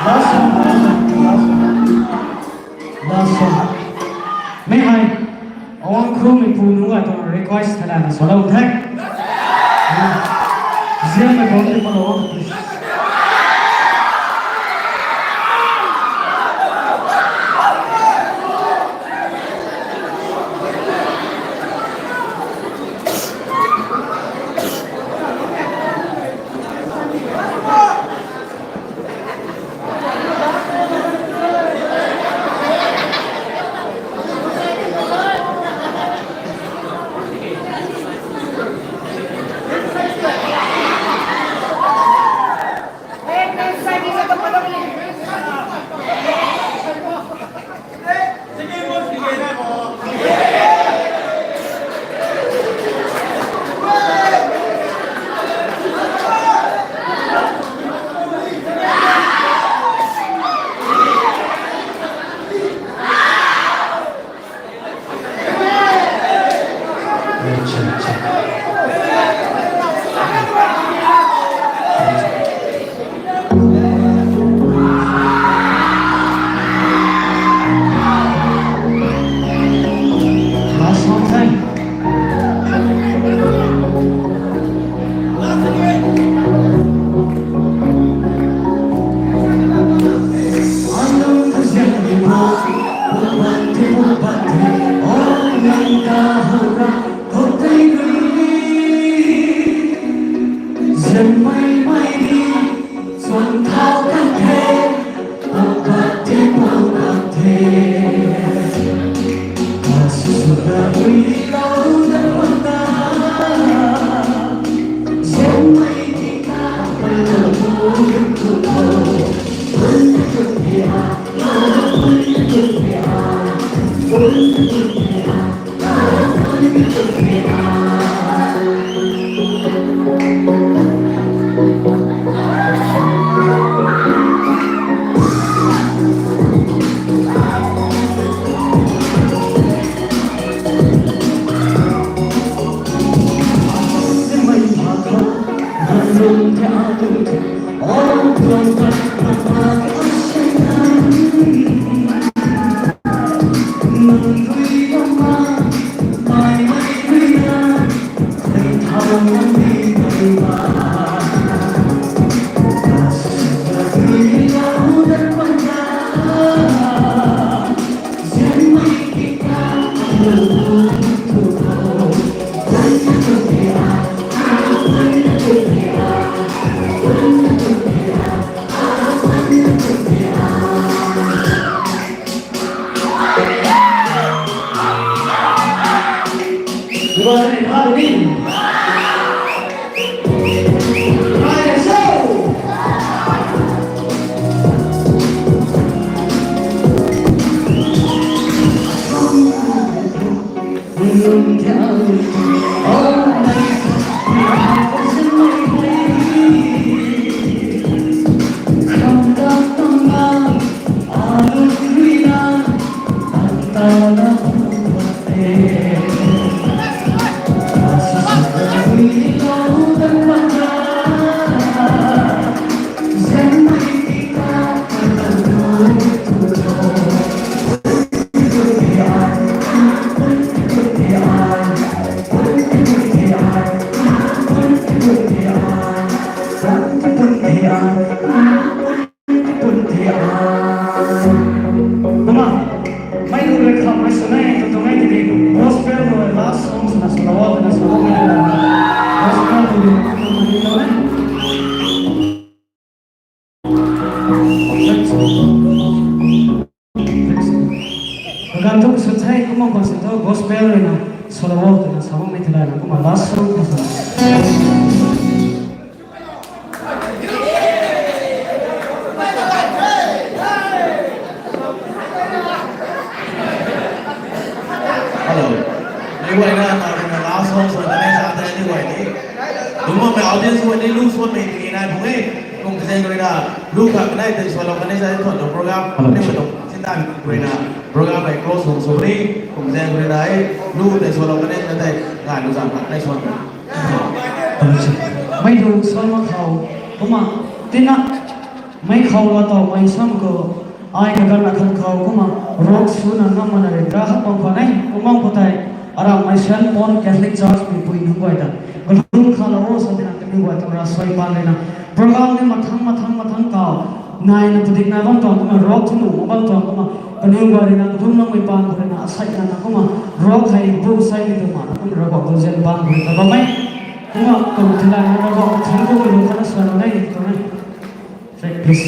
Last song, last song, last song. Mei hei, awang khumei pu nunc a tuang request thaylana salou the. Ziammei bam tei palou, please. Kumna, mei lu rui khamhmei sw e, tw tuang e tiki, gospel rui last song swna swlou o, twna sa bammei tw lam. Gospel rui, tw tuang e. Kaganv thu sw the, kumna khwan sw tho, gospel ruina swlou o, twna sa bammei tw lam, kumna last song khwan sw. Hello. Meic guayna, na, na last song sw kanei sa the, meic guay ni. Dungc bammei audience guay ni lu swanmei tiki nai phung e. Kum kazaeng ruina, lu khat kanei tei swlou kanei sa the, thuan tuang program. Hello. Ni ma tuang sindan ruina, program hei close sw sw ni. Kum kazaeng ruina e, lu tei swlou kanei sa the, ngai lu zam khat kanei swan. Mei lu swan mak khou, kumna, tina, mei khou la taw mei sam khou, ai kaganv akhat khou kumna, rock swna ngam makna rui, ra hak bam khwan e, kumna khou tei, aramhmei Saint Paul Catholic Church mei pui nunc guay ta, kalum khalou o sa tina, kaniw guay tuang ravsuai paan ruina, program ni mathang, mathang, mathang kau, naina padik nai bam tuang kumna, rock thu nuh bam tuang kumna, kaniw guay ruina, kalum nangmei paan khou ruina, asei nana kumna, rock hei bu seimei tu mana kumna, Ravguangc tuang zian paan khou ruina, bam e. Kumna, kum thilai na Ravguangc thangc kummei lung khatna swan lou nei, tuang e. Track, please.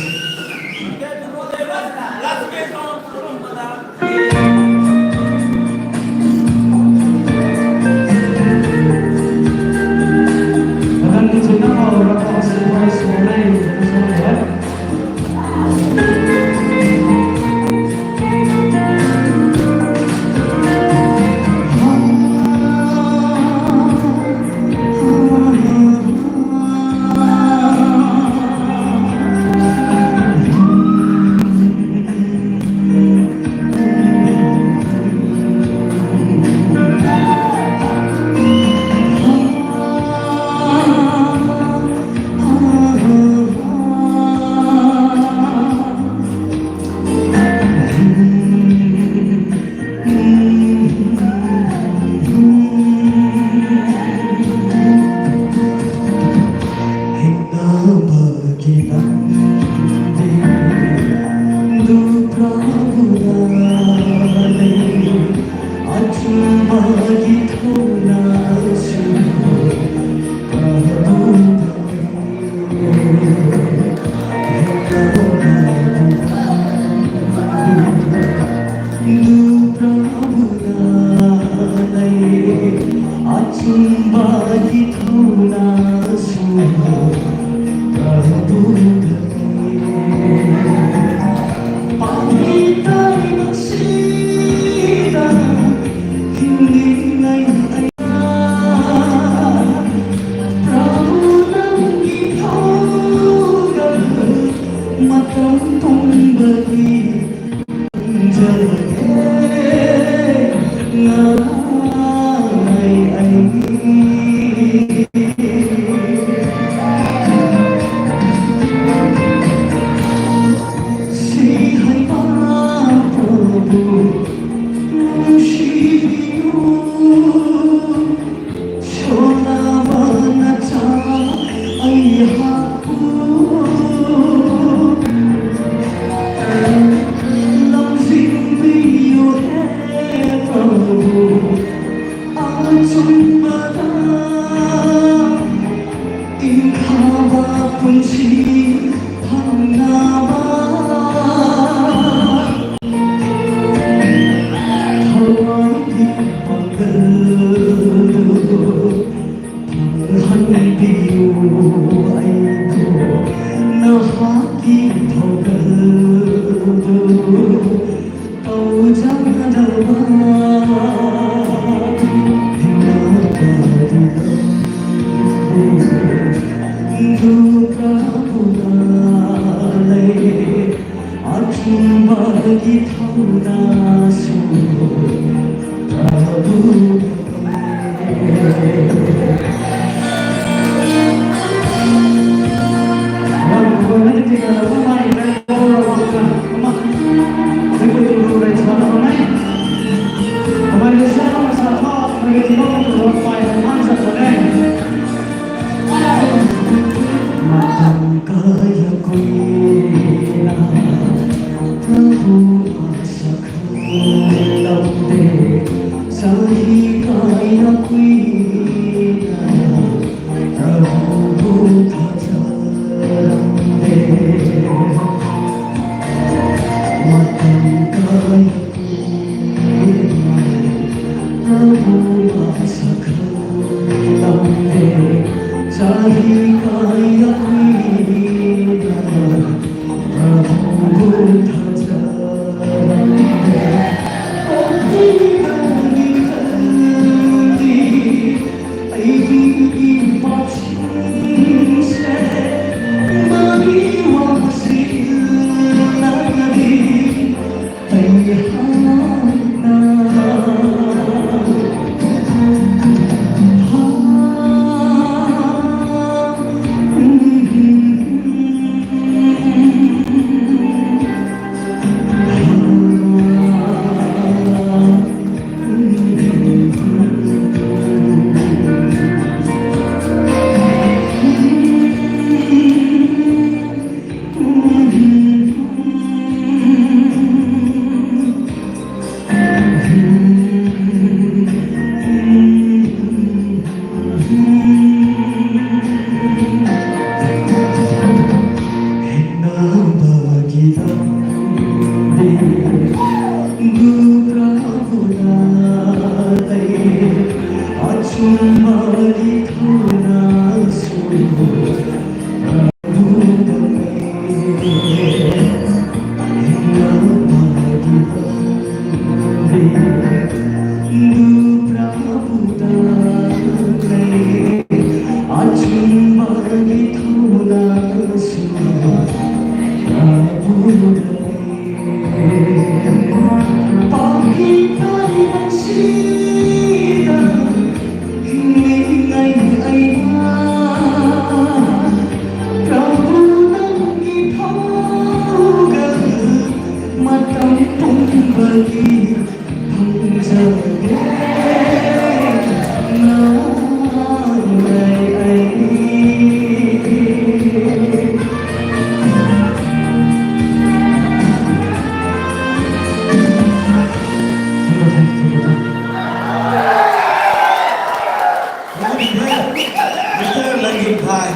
Mister Langinphai.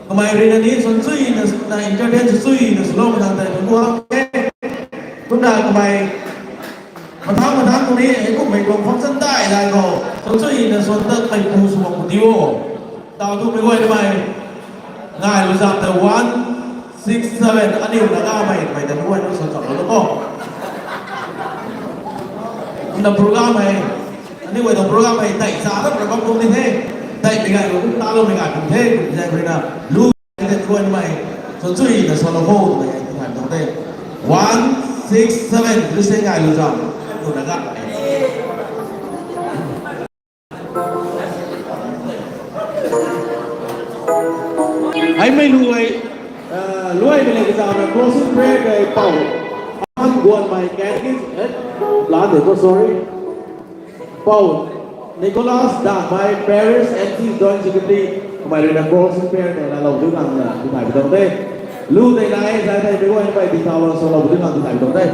Kamei rui na ni suan chuina, na entertain sw chuina swlou mathang tei tuang guang e. Kumna kamei mathang mathang tuang ni, hei kummei tuang function dai dai khou suan chuina suan tatmei pu sw bam pu di o. Tau tu mei guay na mei. Ngai lu zam ta one six seven, aniu na ga mei, mei ta mei guay na suan zam lou ko. Na program hei, aniu guay ta program hei, tei sa ta program kum ni the. Tei mei gay kum ta lou mei gay kum the, kum zay mei na. Lu zay guay na mei, suan chuina suan lou ko, mei gay kum hai tang the. One six seven, lu se ngai lu zam, lu na ga. Hei mei luai, luai mei le kazauh na closing prayer kei Pou Aman Guanmei catechist, eh, la de ko, sorry. Pou Nicholas Dangmei, Parish M C Joint Secretary, kamei rui na closing prayer kei laalou du nang na, tu thai pi tuang the. Lu tei na e, zai thei pi guay na mei di thau lou, suan lou du nang tu thai pi tuang the.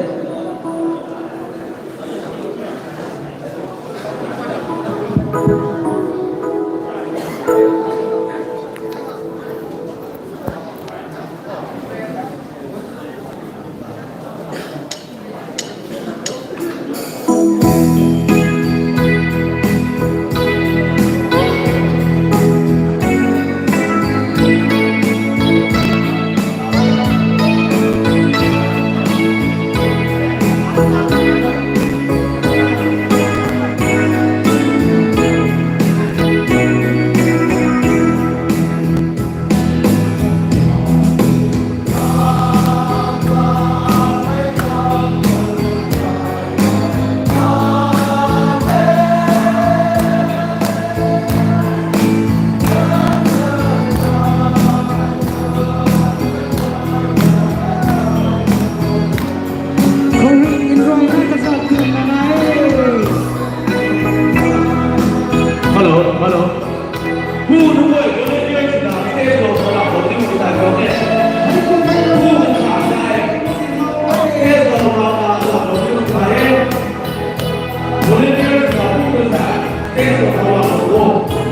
Hello, hello. Pu nuh guay volunteers na stage khou salou khou tiu ta tuang e. Pu nuh guay stage khou salou khou tiu ta e. Volunteers na pu nuh guay stage khou salou khou.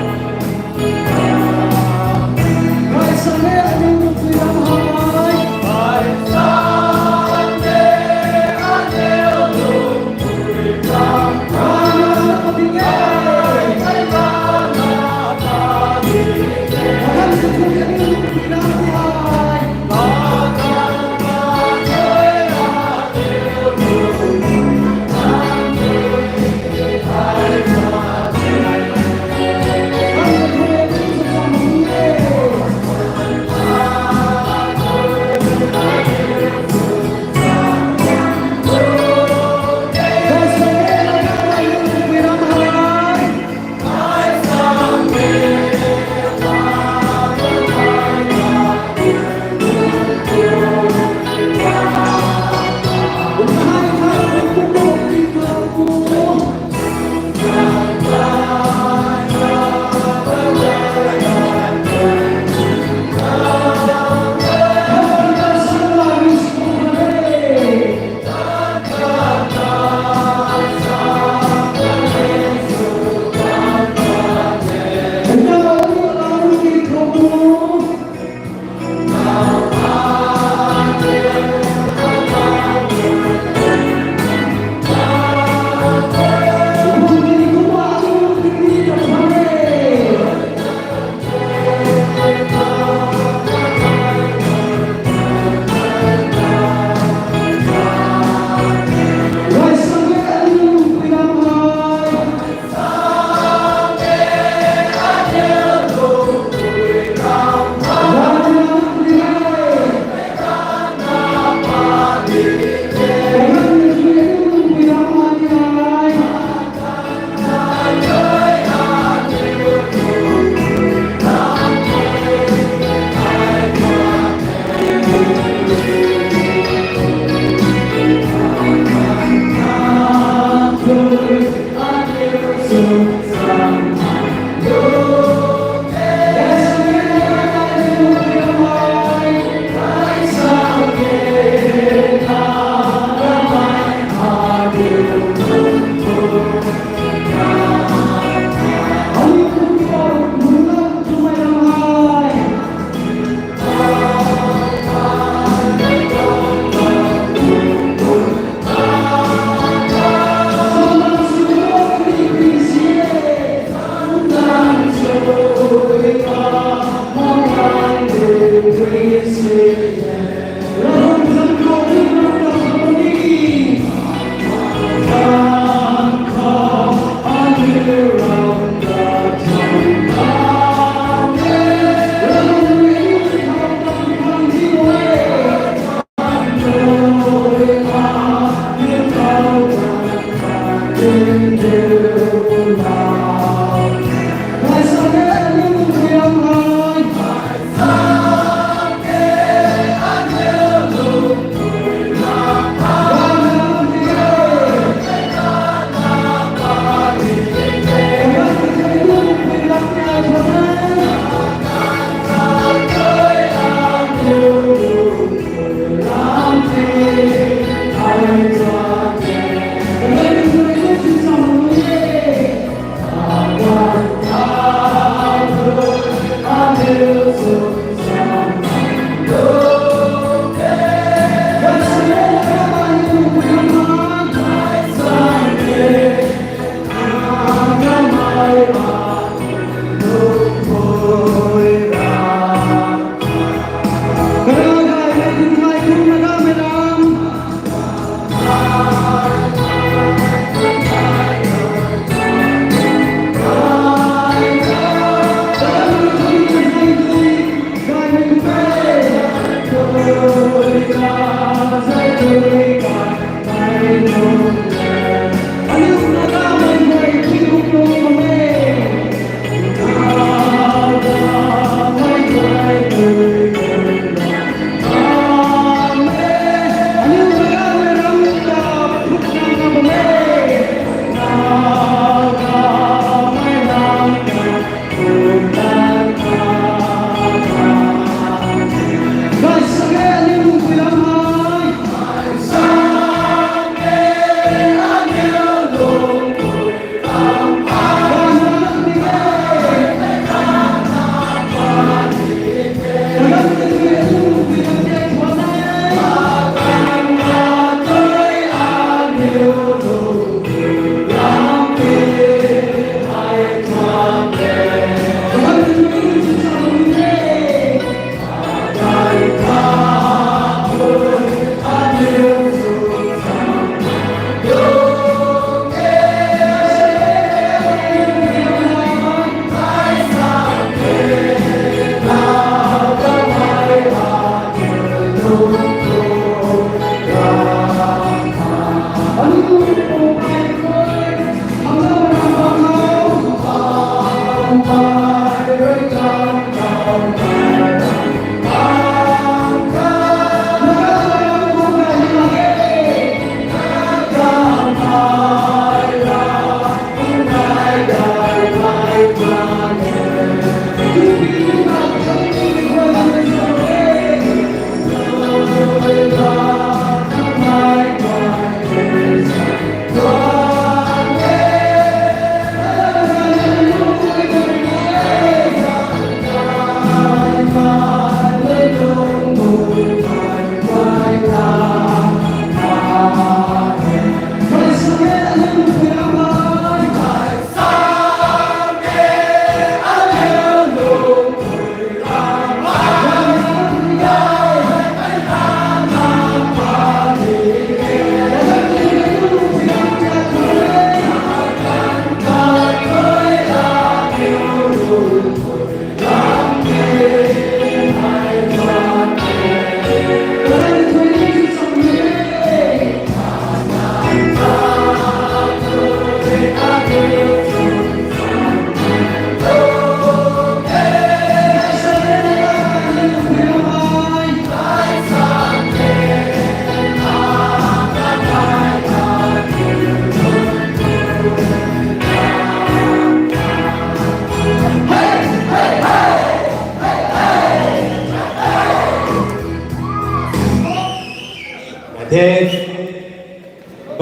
Thank you.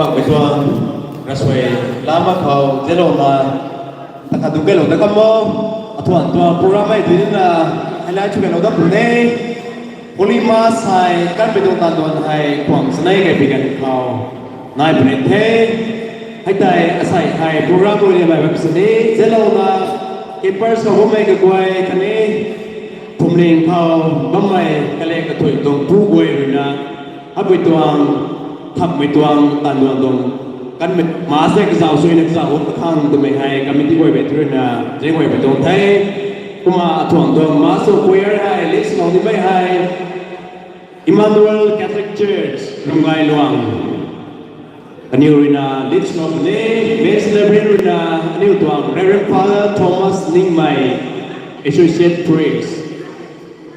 Bangmei tuang rasuai lama khou zalouna, takha dungc kailou ta kam o, athuan tuang program hei duina highlight sw kailou dat puni. Holy Mass hei kanmei tuang taanduan hei kuang sanei kaipi ganv khou nai puni the. Hei tei asei hei program rui ni mei bam sini zalouna, campers khou bammei kaguay khatni thumling khou bammei kale kathui tuang pu guay ruina, apui tuang, thapmei tuang, taanduan tuang, kanmei Mass hei kazauh suina kazauh hut kakhang twmei hei committee guay bey ruina zing guay bey tuang the. Kumna athuan tuang Mass tuang choir hei lead swlou nimei hei Emmanuel Catholic Church, Rumgailuang. Aniu ruina lead swlou puni, main celebrant ruina aniu tuang Reverend Father Thomas Ningmei, Associate Priest,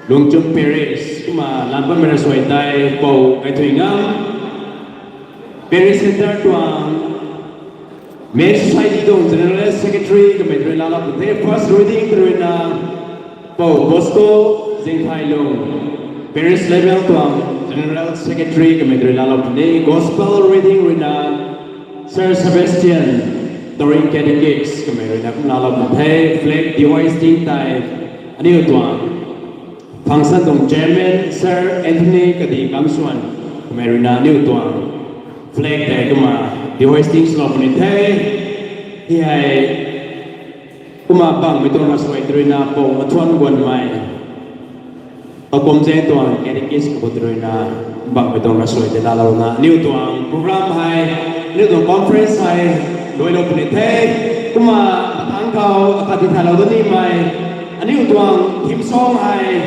Lungchum Parish, kumna lam bammei rasuai tei Pou Kaithuingam, Parish Center tuang Main Society tuang General Secretary kamei rui laalou puni the. First reading ruina Pou Bosco Zingthailung, Parish Level tuang General Secretary kamei rui laalou puni. Gospel reading ruina Sir Sebastian, Touring Catechist kamei ruina kum laalou puni the. Flag dehoisting tei aniu tuang function tuang Chairman Sir Anthony Kadi Kamsuan kamei ruina aniu tuang flag tei kumna dehoisting swlou puni the. Hei hei kumna bangmei tuang rasuai tei ruina Pou Mathuan Guanmei, Pakumzaeng tuang Catechist kabu tei ruina bangmei tuang rasuai tei laalouna aniu tuang program hei aniu tuang conference hei luailou puni the. Kumna matang khou akhat tithaylou dat nimei aniu tuang theme song hei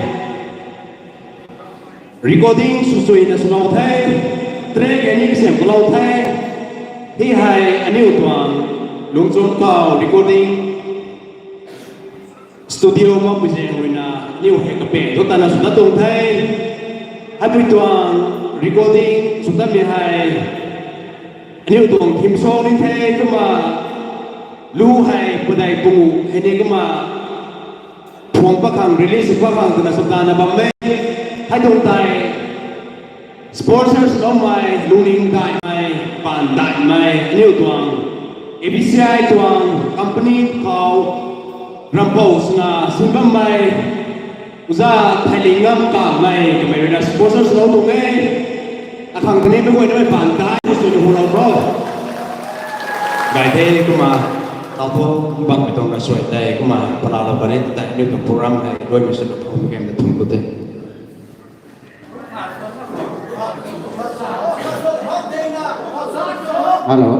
recording swsuina swlou the, track ani kasiam kalou the. Hei hei aniu tuang Lungchum khou recording studio makpui zaeng ruina aniu hei kapeng thu tana swna tuang the. Heipui tuang recording sw tatmei hei aniu tuang theme song ni the kumna lu hei padeih pungu hei ni kumna phuang pakhang, release pakhang twna sw tana bam e. Hei tuang tei sponsors loumei, lungning daihmei, paan daihmei aniu tuang A B C I tuang company khou rampou swna sin bammei Oja Thailingam Kamei kamei ruina sponsors lou tuang e. Akhang khatni meic guay namei paan dai swna hulou bro. Gay the kumna, tau thu, bangmei tuang rasuai tei kumna palaalou kan e tei aniu tuang program hei luaimei swna thum game ta thum ku the. Hello.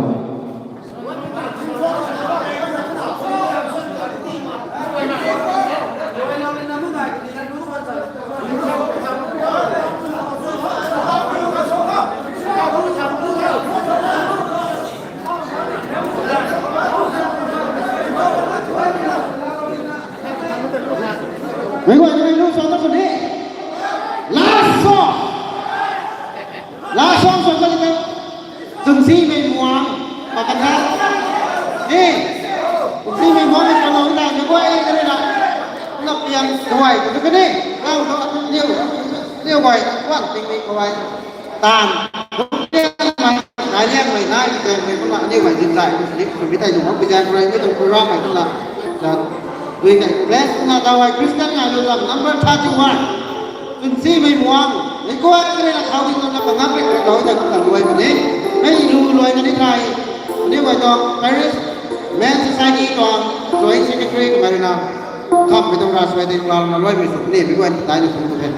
Simei muang, pakan ha. E, simei muang ni kalou na, ni guay ni na. Na piang duay, ka tu kani. Lang tu atu niu, niu guay, wan ting ni guay. Tan. Nai liang mei nai, ki tang mei kumna, niu guay din zai, ni kumbi tai dung, ki tang kurai, ni tang kurai mei kumna. Sa, dui kai, bless kumna, dawai Christian ngai lu lam, number thirty-one. Tun simei muang, ni guay kare na khou di kumna, kangam rei kare khou di kumna, luai mei ni. Mei lu luai na ni thai. Ni guay tuang Parish Men Society tuang Joint Secretary kummei rui na. Kham mei tuang ras mei tei plan na luai mei sw ni, mei guay ni tai ni sw tu the.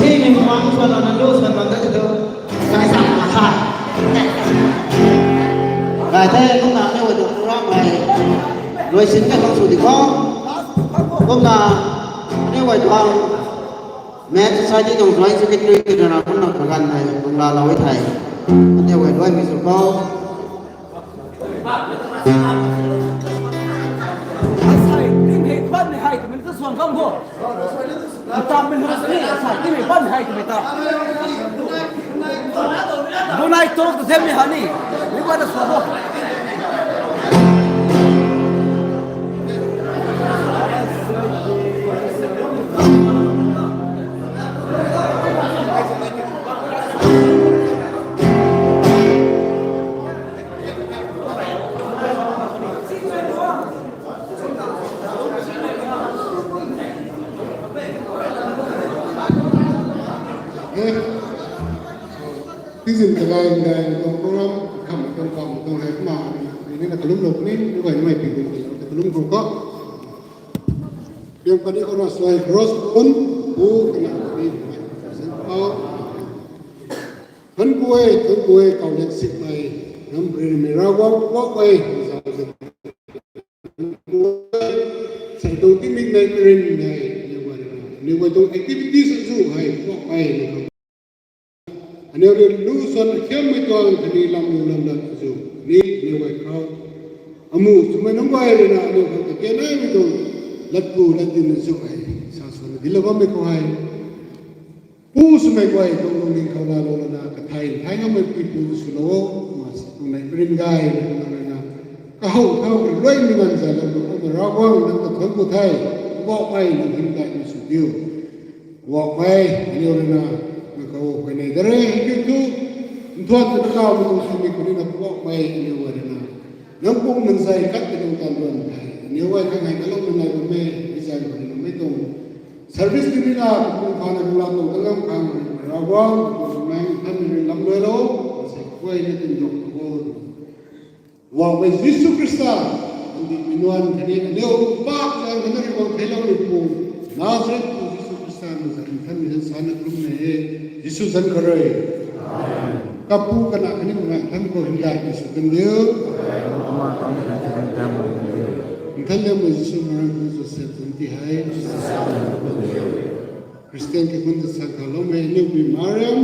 Mei mei mumang suan lana lu suan bam dat tu. Kai sa ma kha. Kai the kumna aniu guay tuang program hei luaisin ka khang sw di kho. Kumna aniu guay tuang Men's Society tuang Joint Secretary twna kumna kaganv hei kumna lou e thei. Aniu guay luaimei sw kho. Asai, ting hei ban ni hei twmei ta suan kham kho. Tam mei hei ni asai, ting hei ban ni hei twmei ta. Bunai tok ta them ni ha ni. Ni ba ta suan kho. Tizin kagai kagai tuang program kham tuang kham tuang hei kumna ni na kalum lou puni, ni guay ni mei pi pi kalum khou kho. Piang pani khou na suai cross pun, pu kana ni mei pi pi kho. Thank you, thank you, kau lek sikmei, nam ri mi ra wa wa wei, zau zau. Sai tuang timik nei rin nei, ni guay na, ni guay tuang activities zu hei, wa wei ni khou. Aniu ri lu suan khiammei tuang khatni lam lu lam lat zu ni, ni guay khou. Amu swmei nunc guay rui na aniu khang kakenai mei tuang lat ku lat din zu hei, sa suan di lou bammei khou hei. Pu swmei guay tuang lungning khou laalou lana kathai thai ngammei pi pu swlou o, ma sa tuang nei rin gay na, kahou thau rui luaimei nganv zay lam kumna Ravguangc nang ta thuanc ku the, Poubauhmei nang hymdaihmei sw diu. Poubauhmei, aniu rui na, nang khou huayney da re, hei kiu thu, nthuan ta na kawmei tuang swmei khou ni na Poubauhmei, aniu guay rui na. Nang pum nang zay khat ka tuang tan duan the, aniu guay khang hei kalum nang nai bammei, mi zay khou ni na mei tuang. Service ti ni na, kapum khang na kalum tuang kangam khang, Ravguangc, kapum mei, than ni lam luai lou, sa guay na tin dok ko. Poubauhmei Jisu Khrista, andi mi nuan khatni aniu paap zaeng khou na ri guang theilou ni pu, Nazareth pu Jisu Khrista nang zan than ni sa na kalum nei e, Jisu zanc khou rui. Kapu kana khatni Bumaengh Nthanmei khou hymdaihmei sw kan diu. Nthanmei Jisu, Mari, Joseph zanc ti hei. Christian kikhun ta sa khaloumei aniu pui Mariam.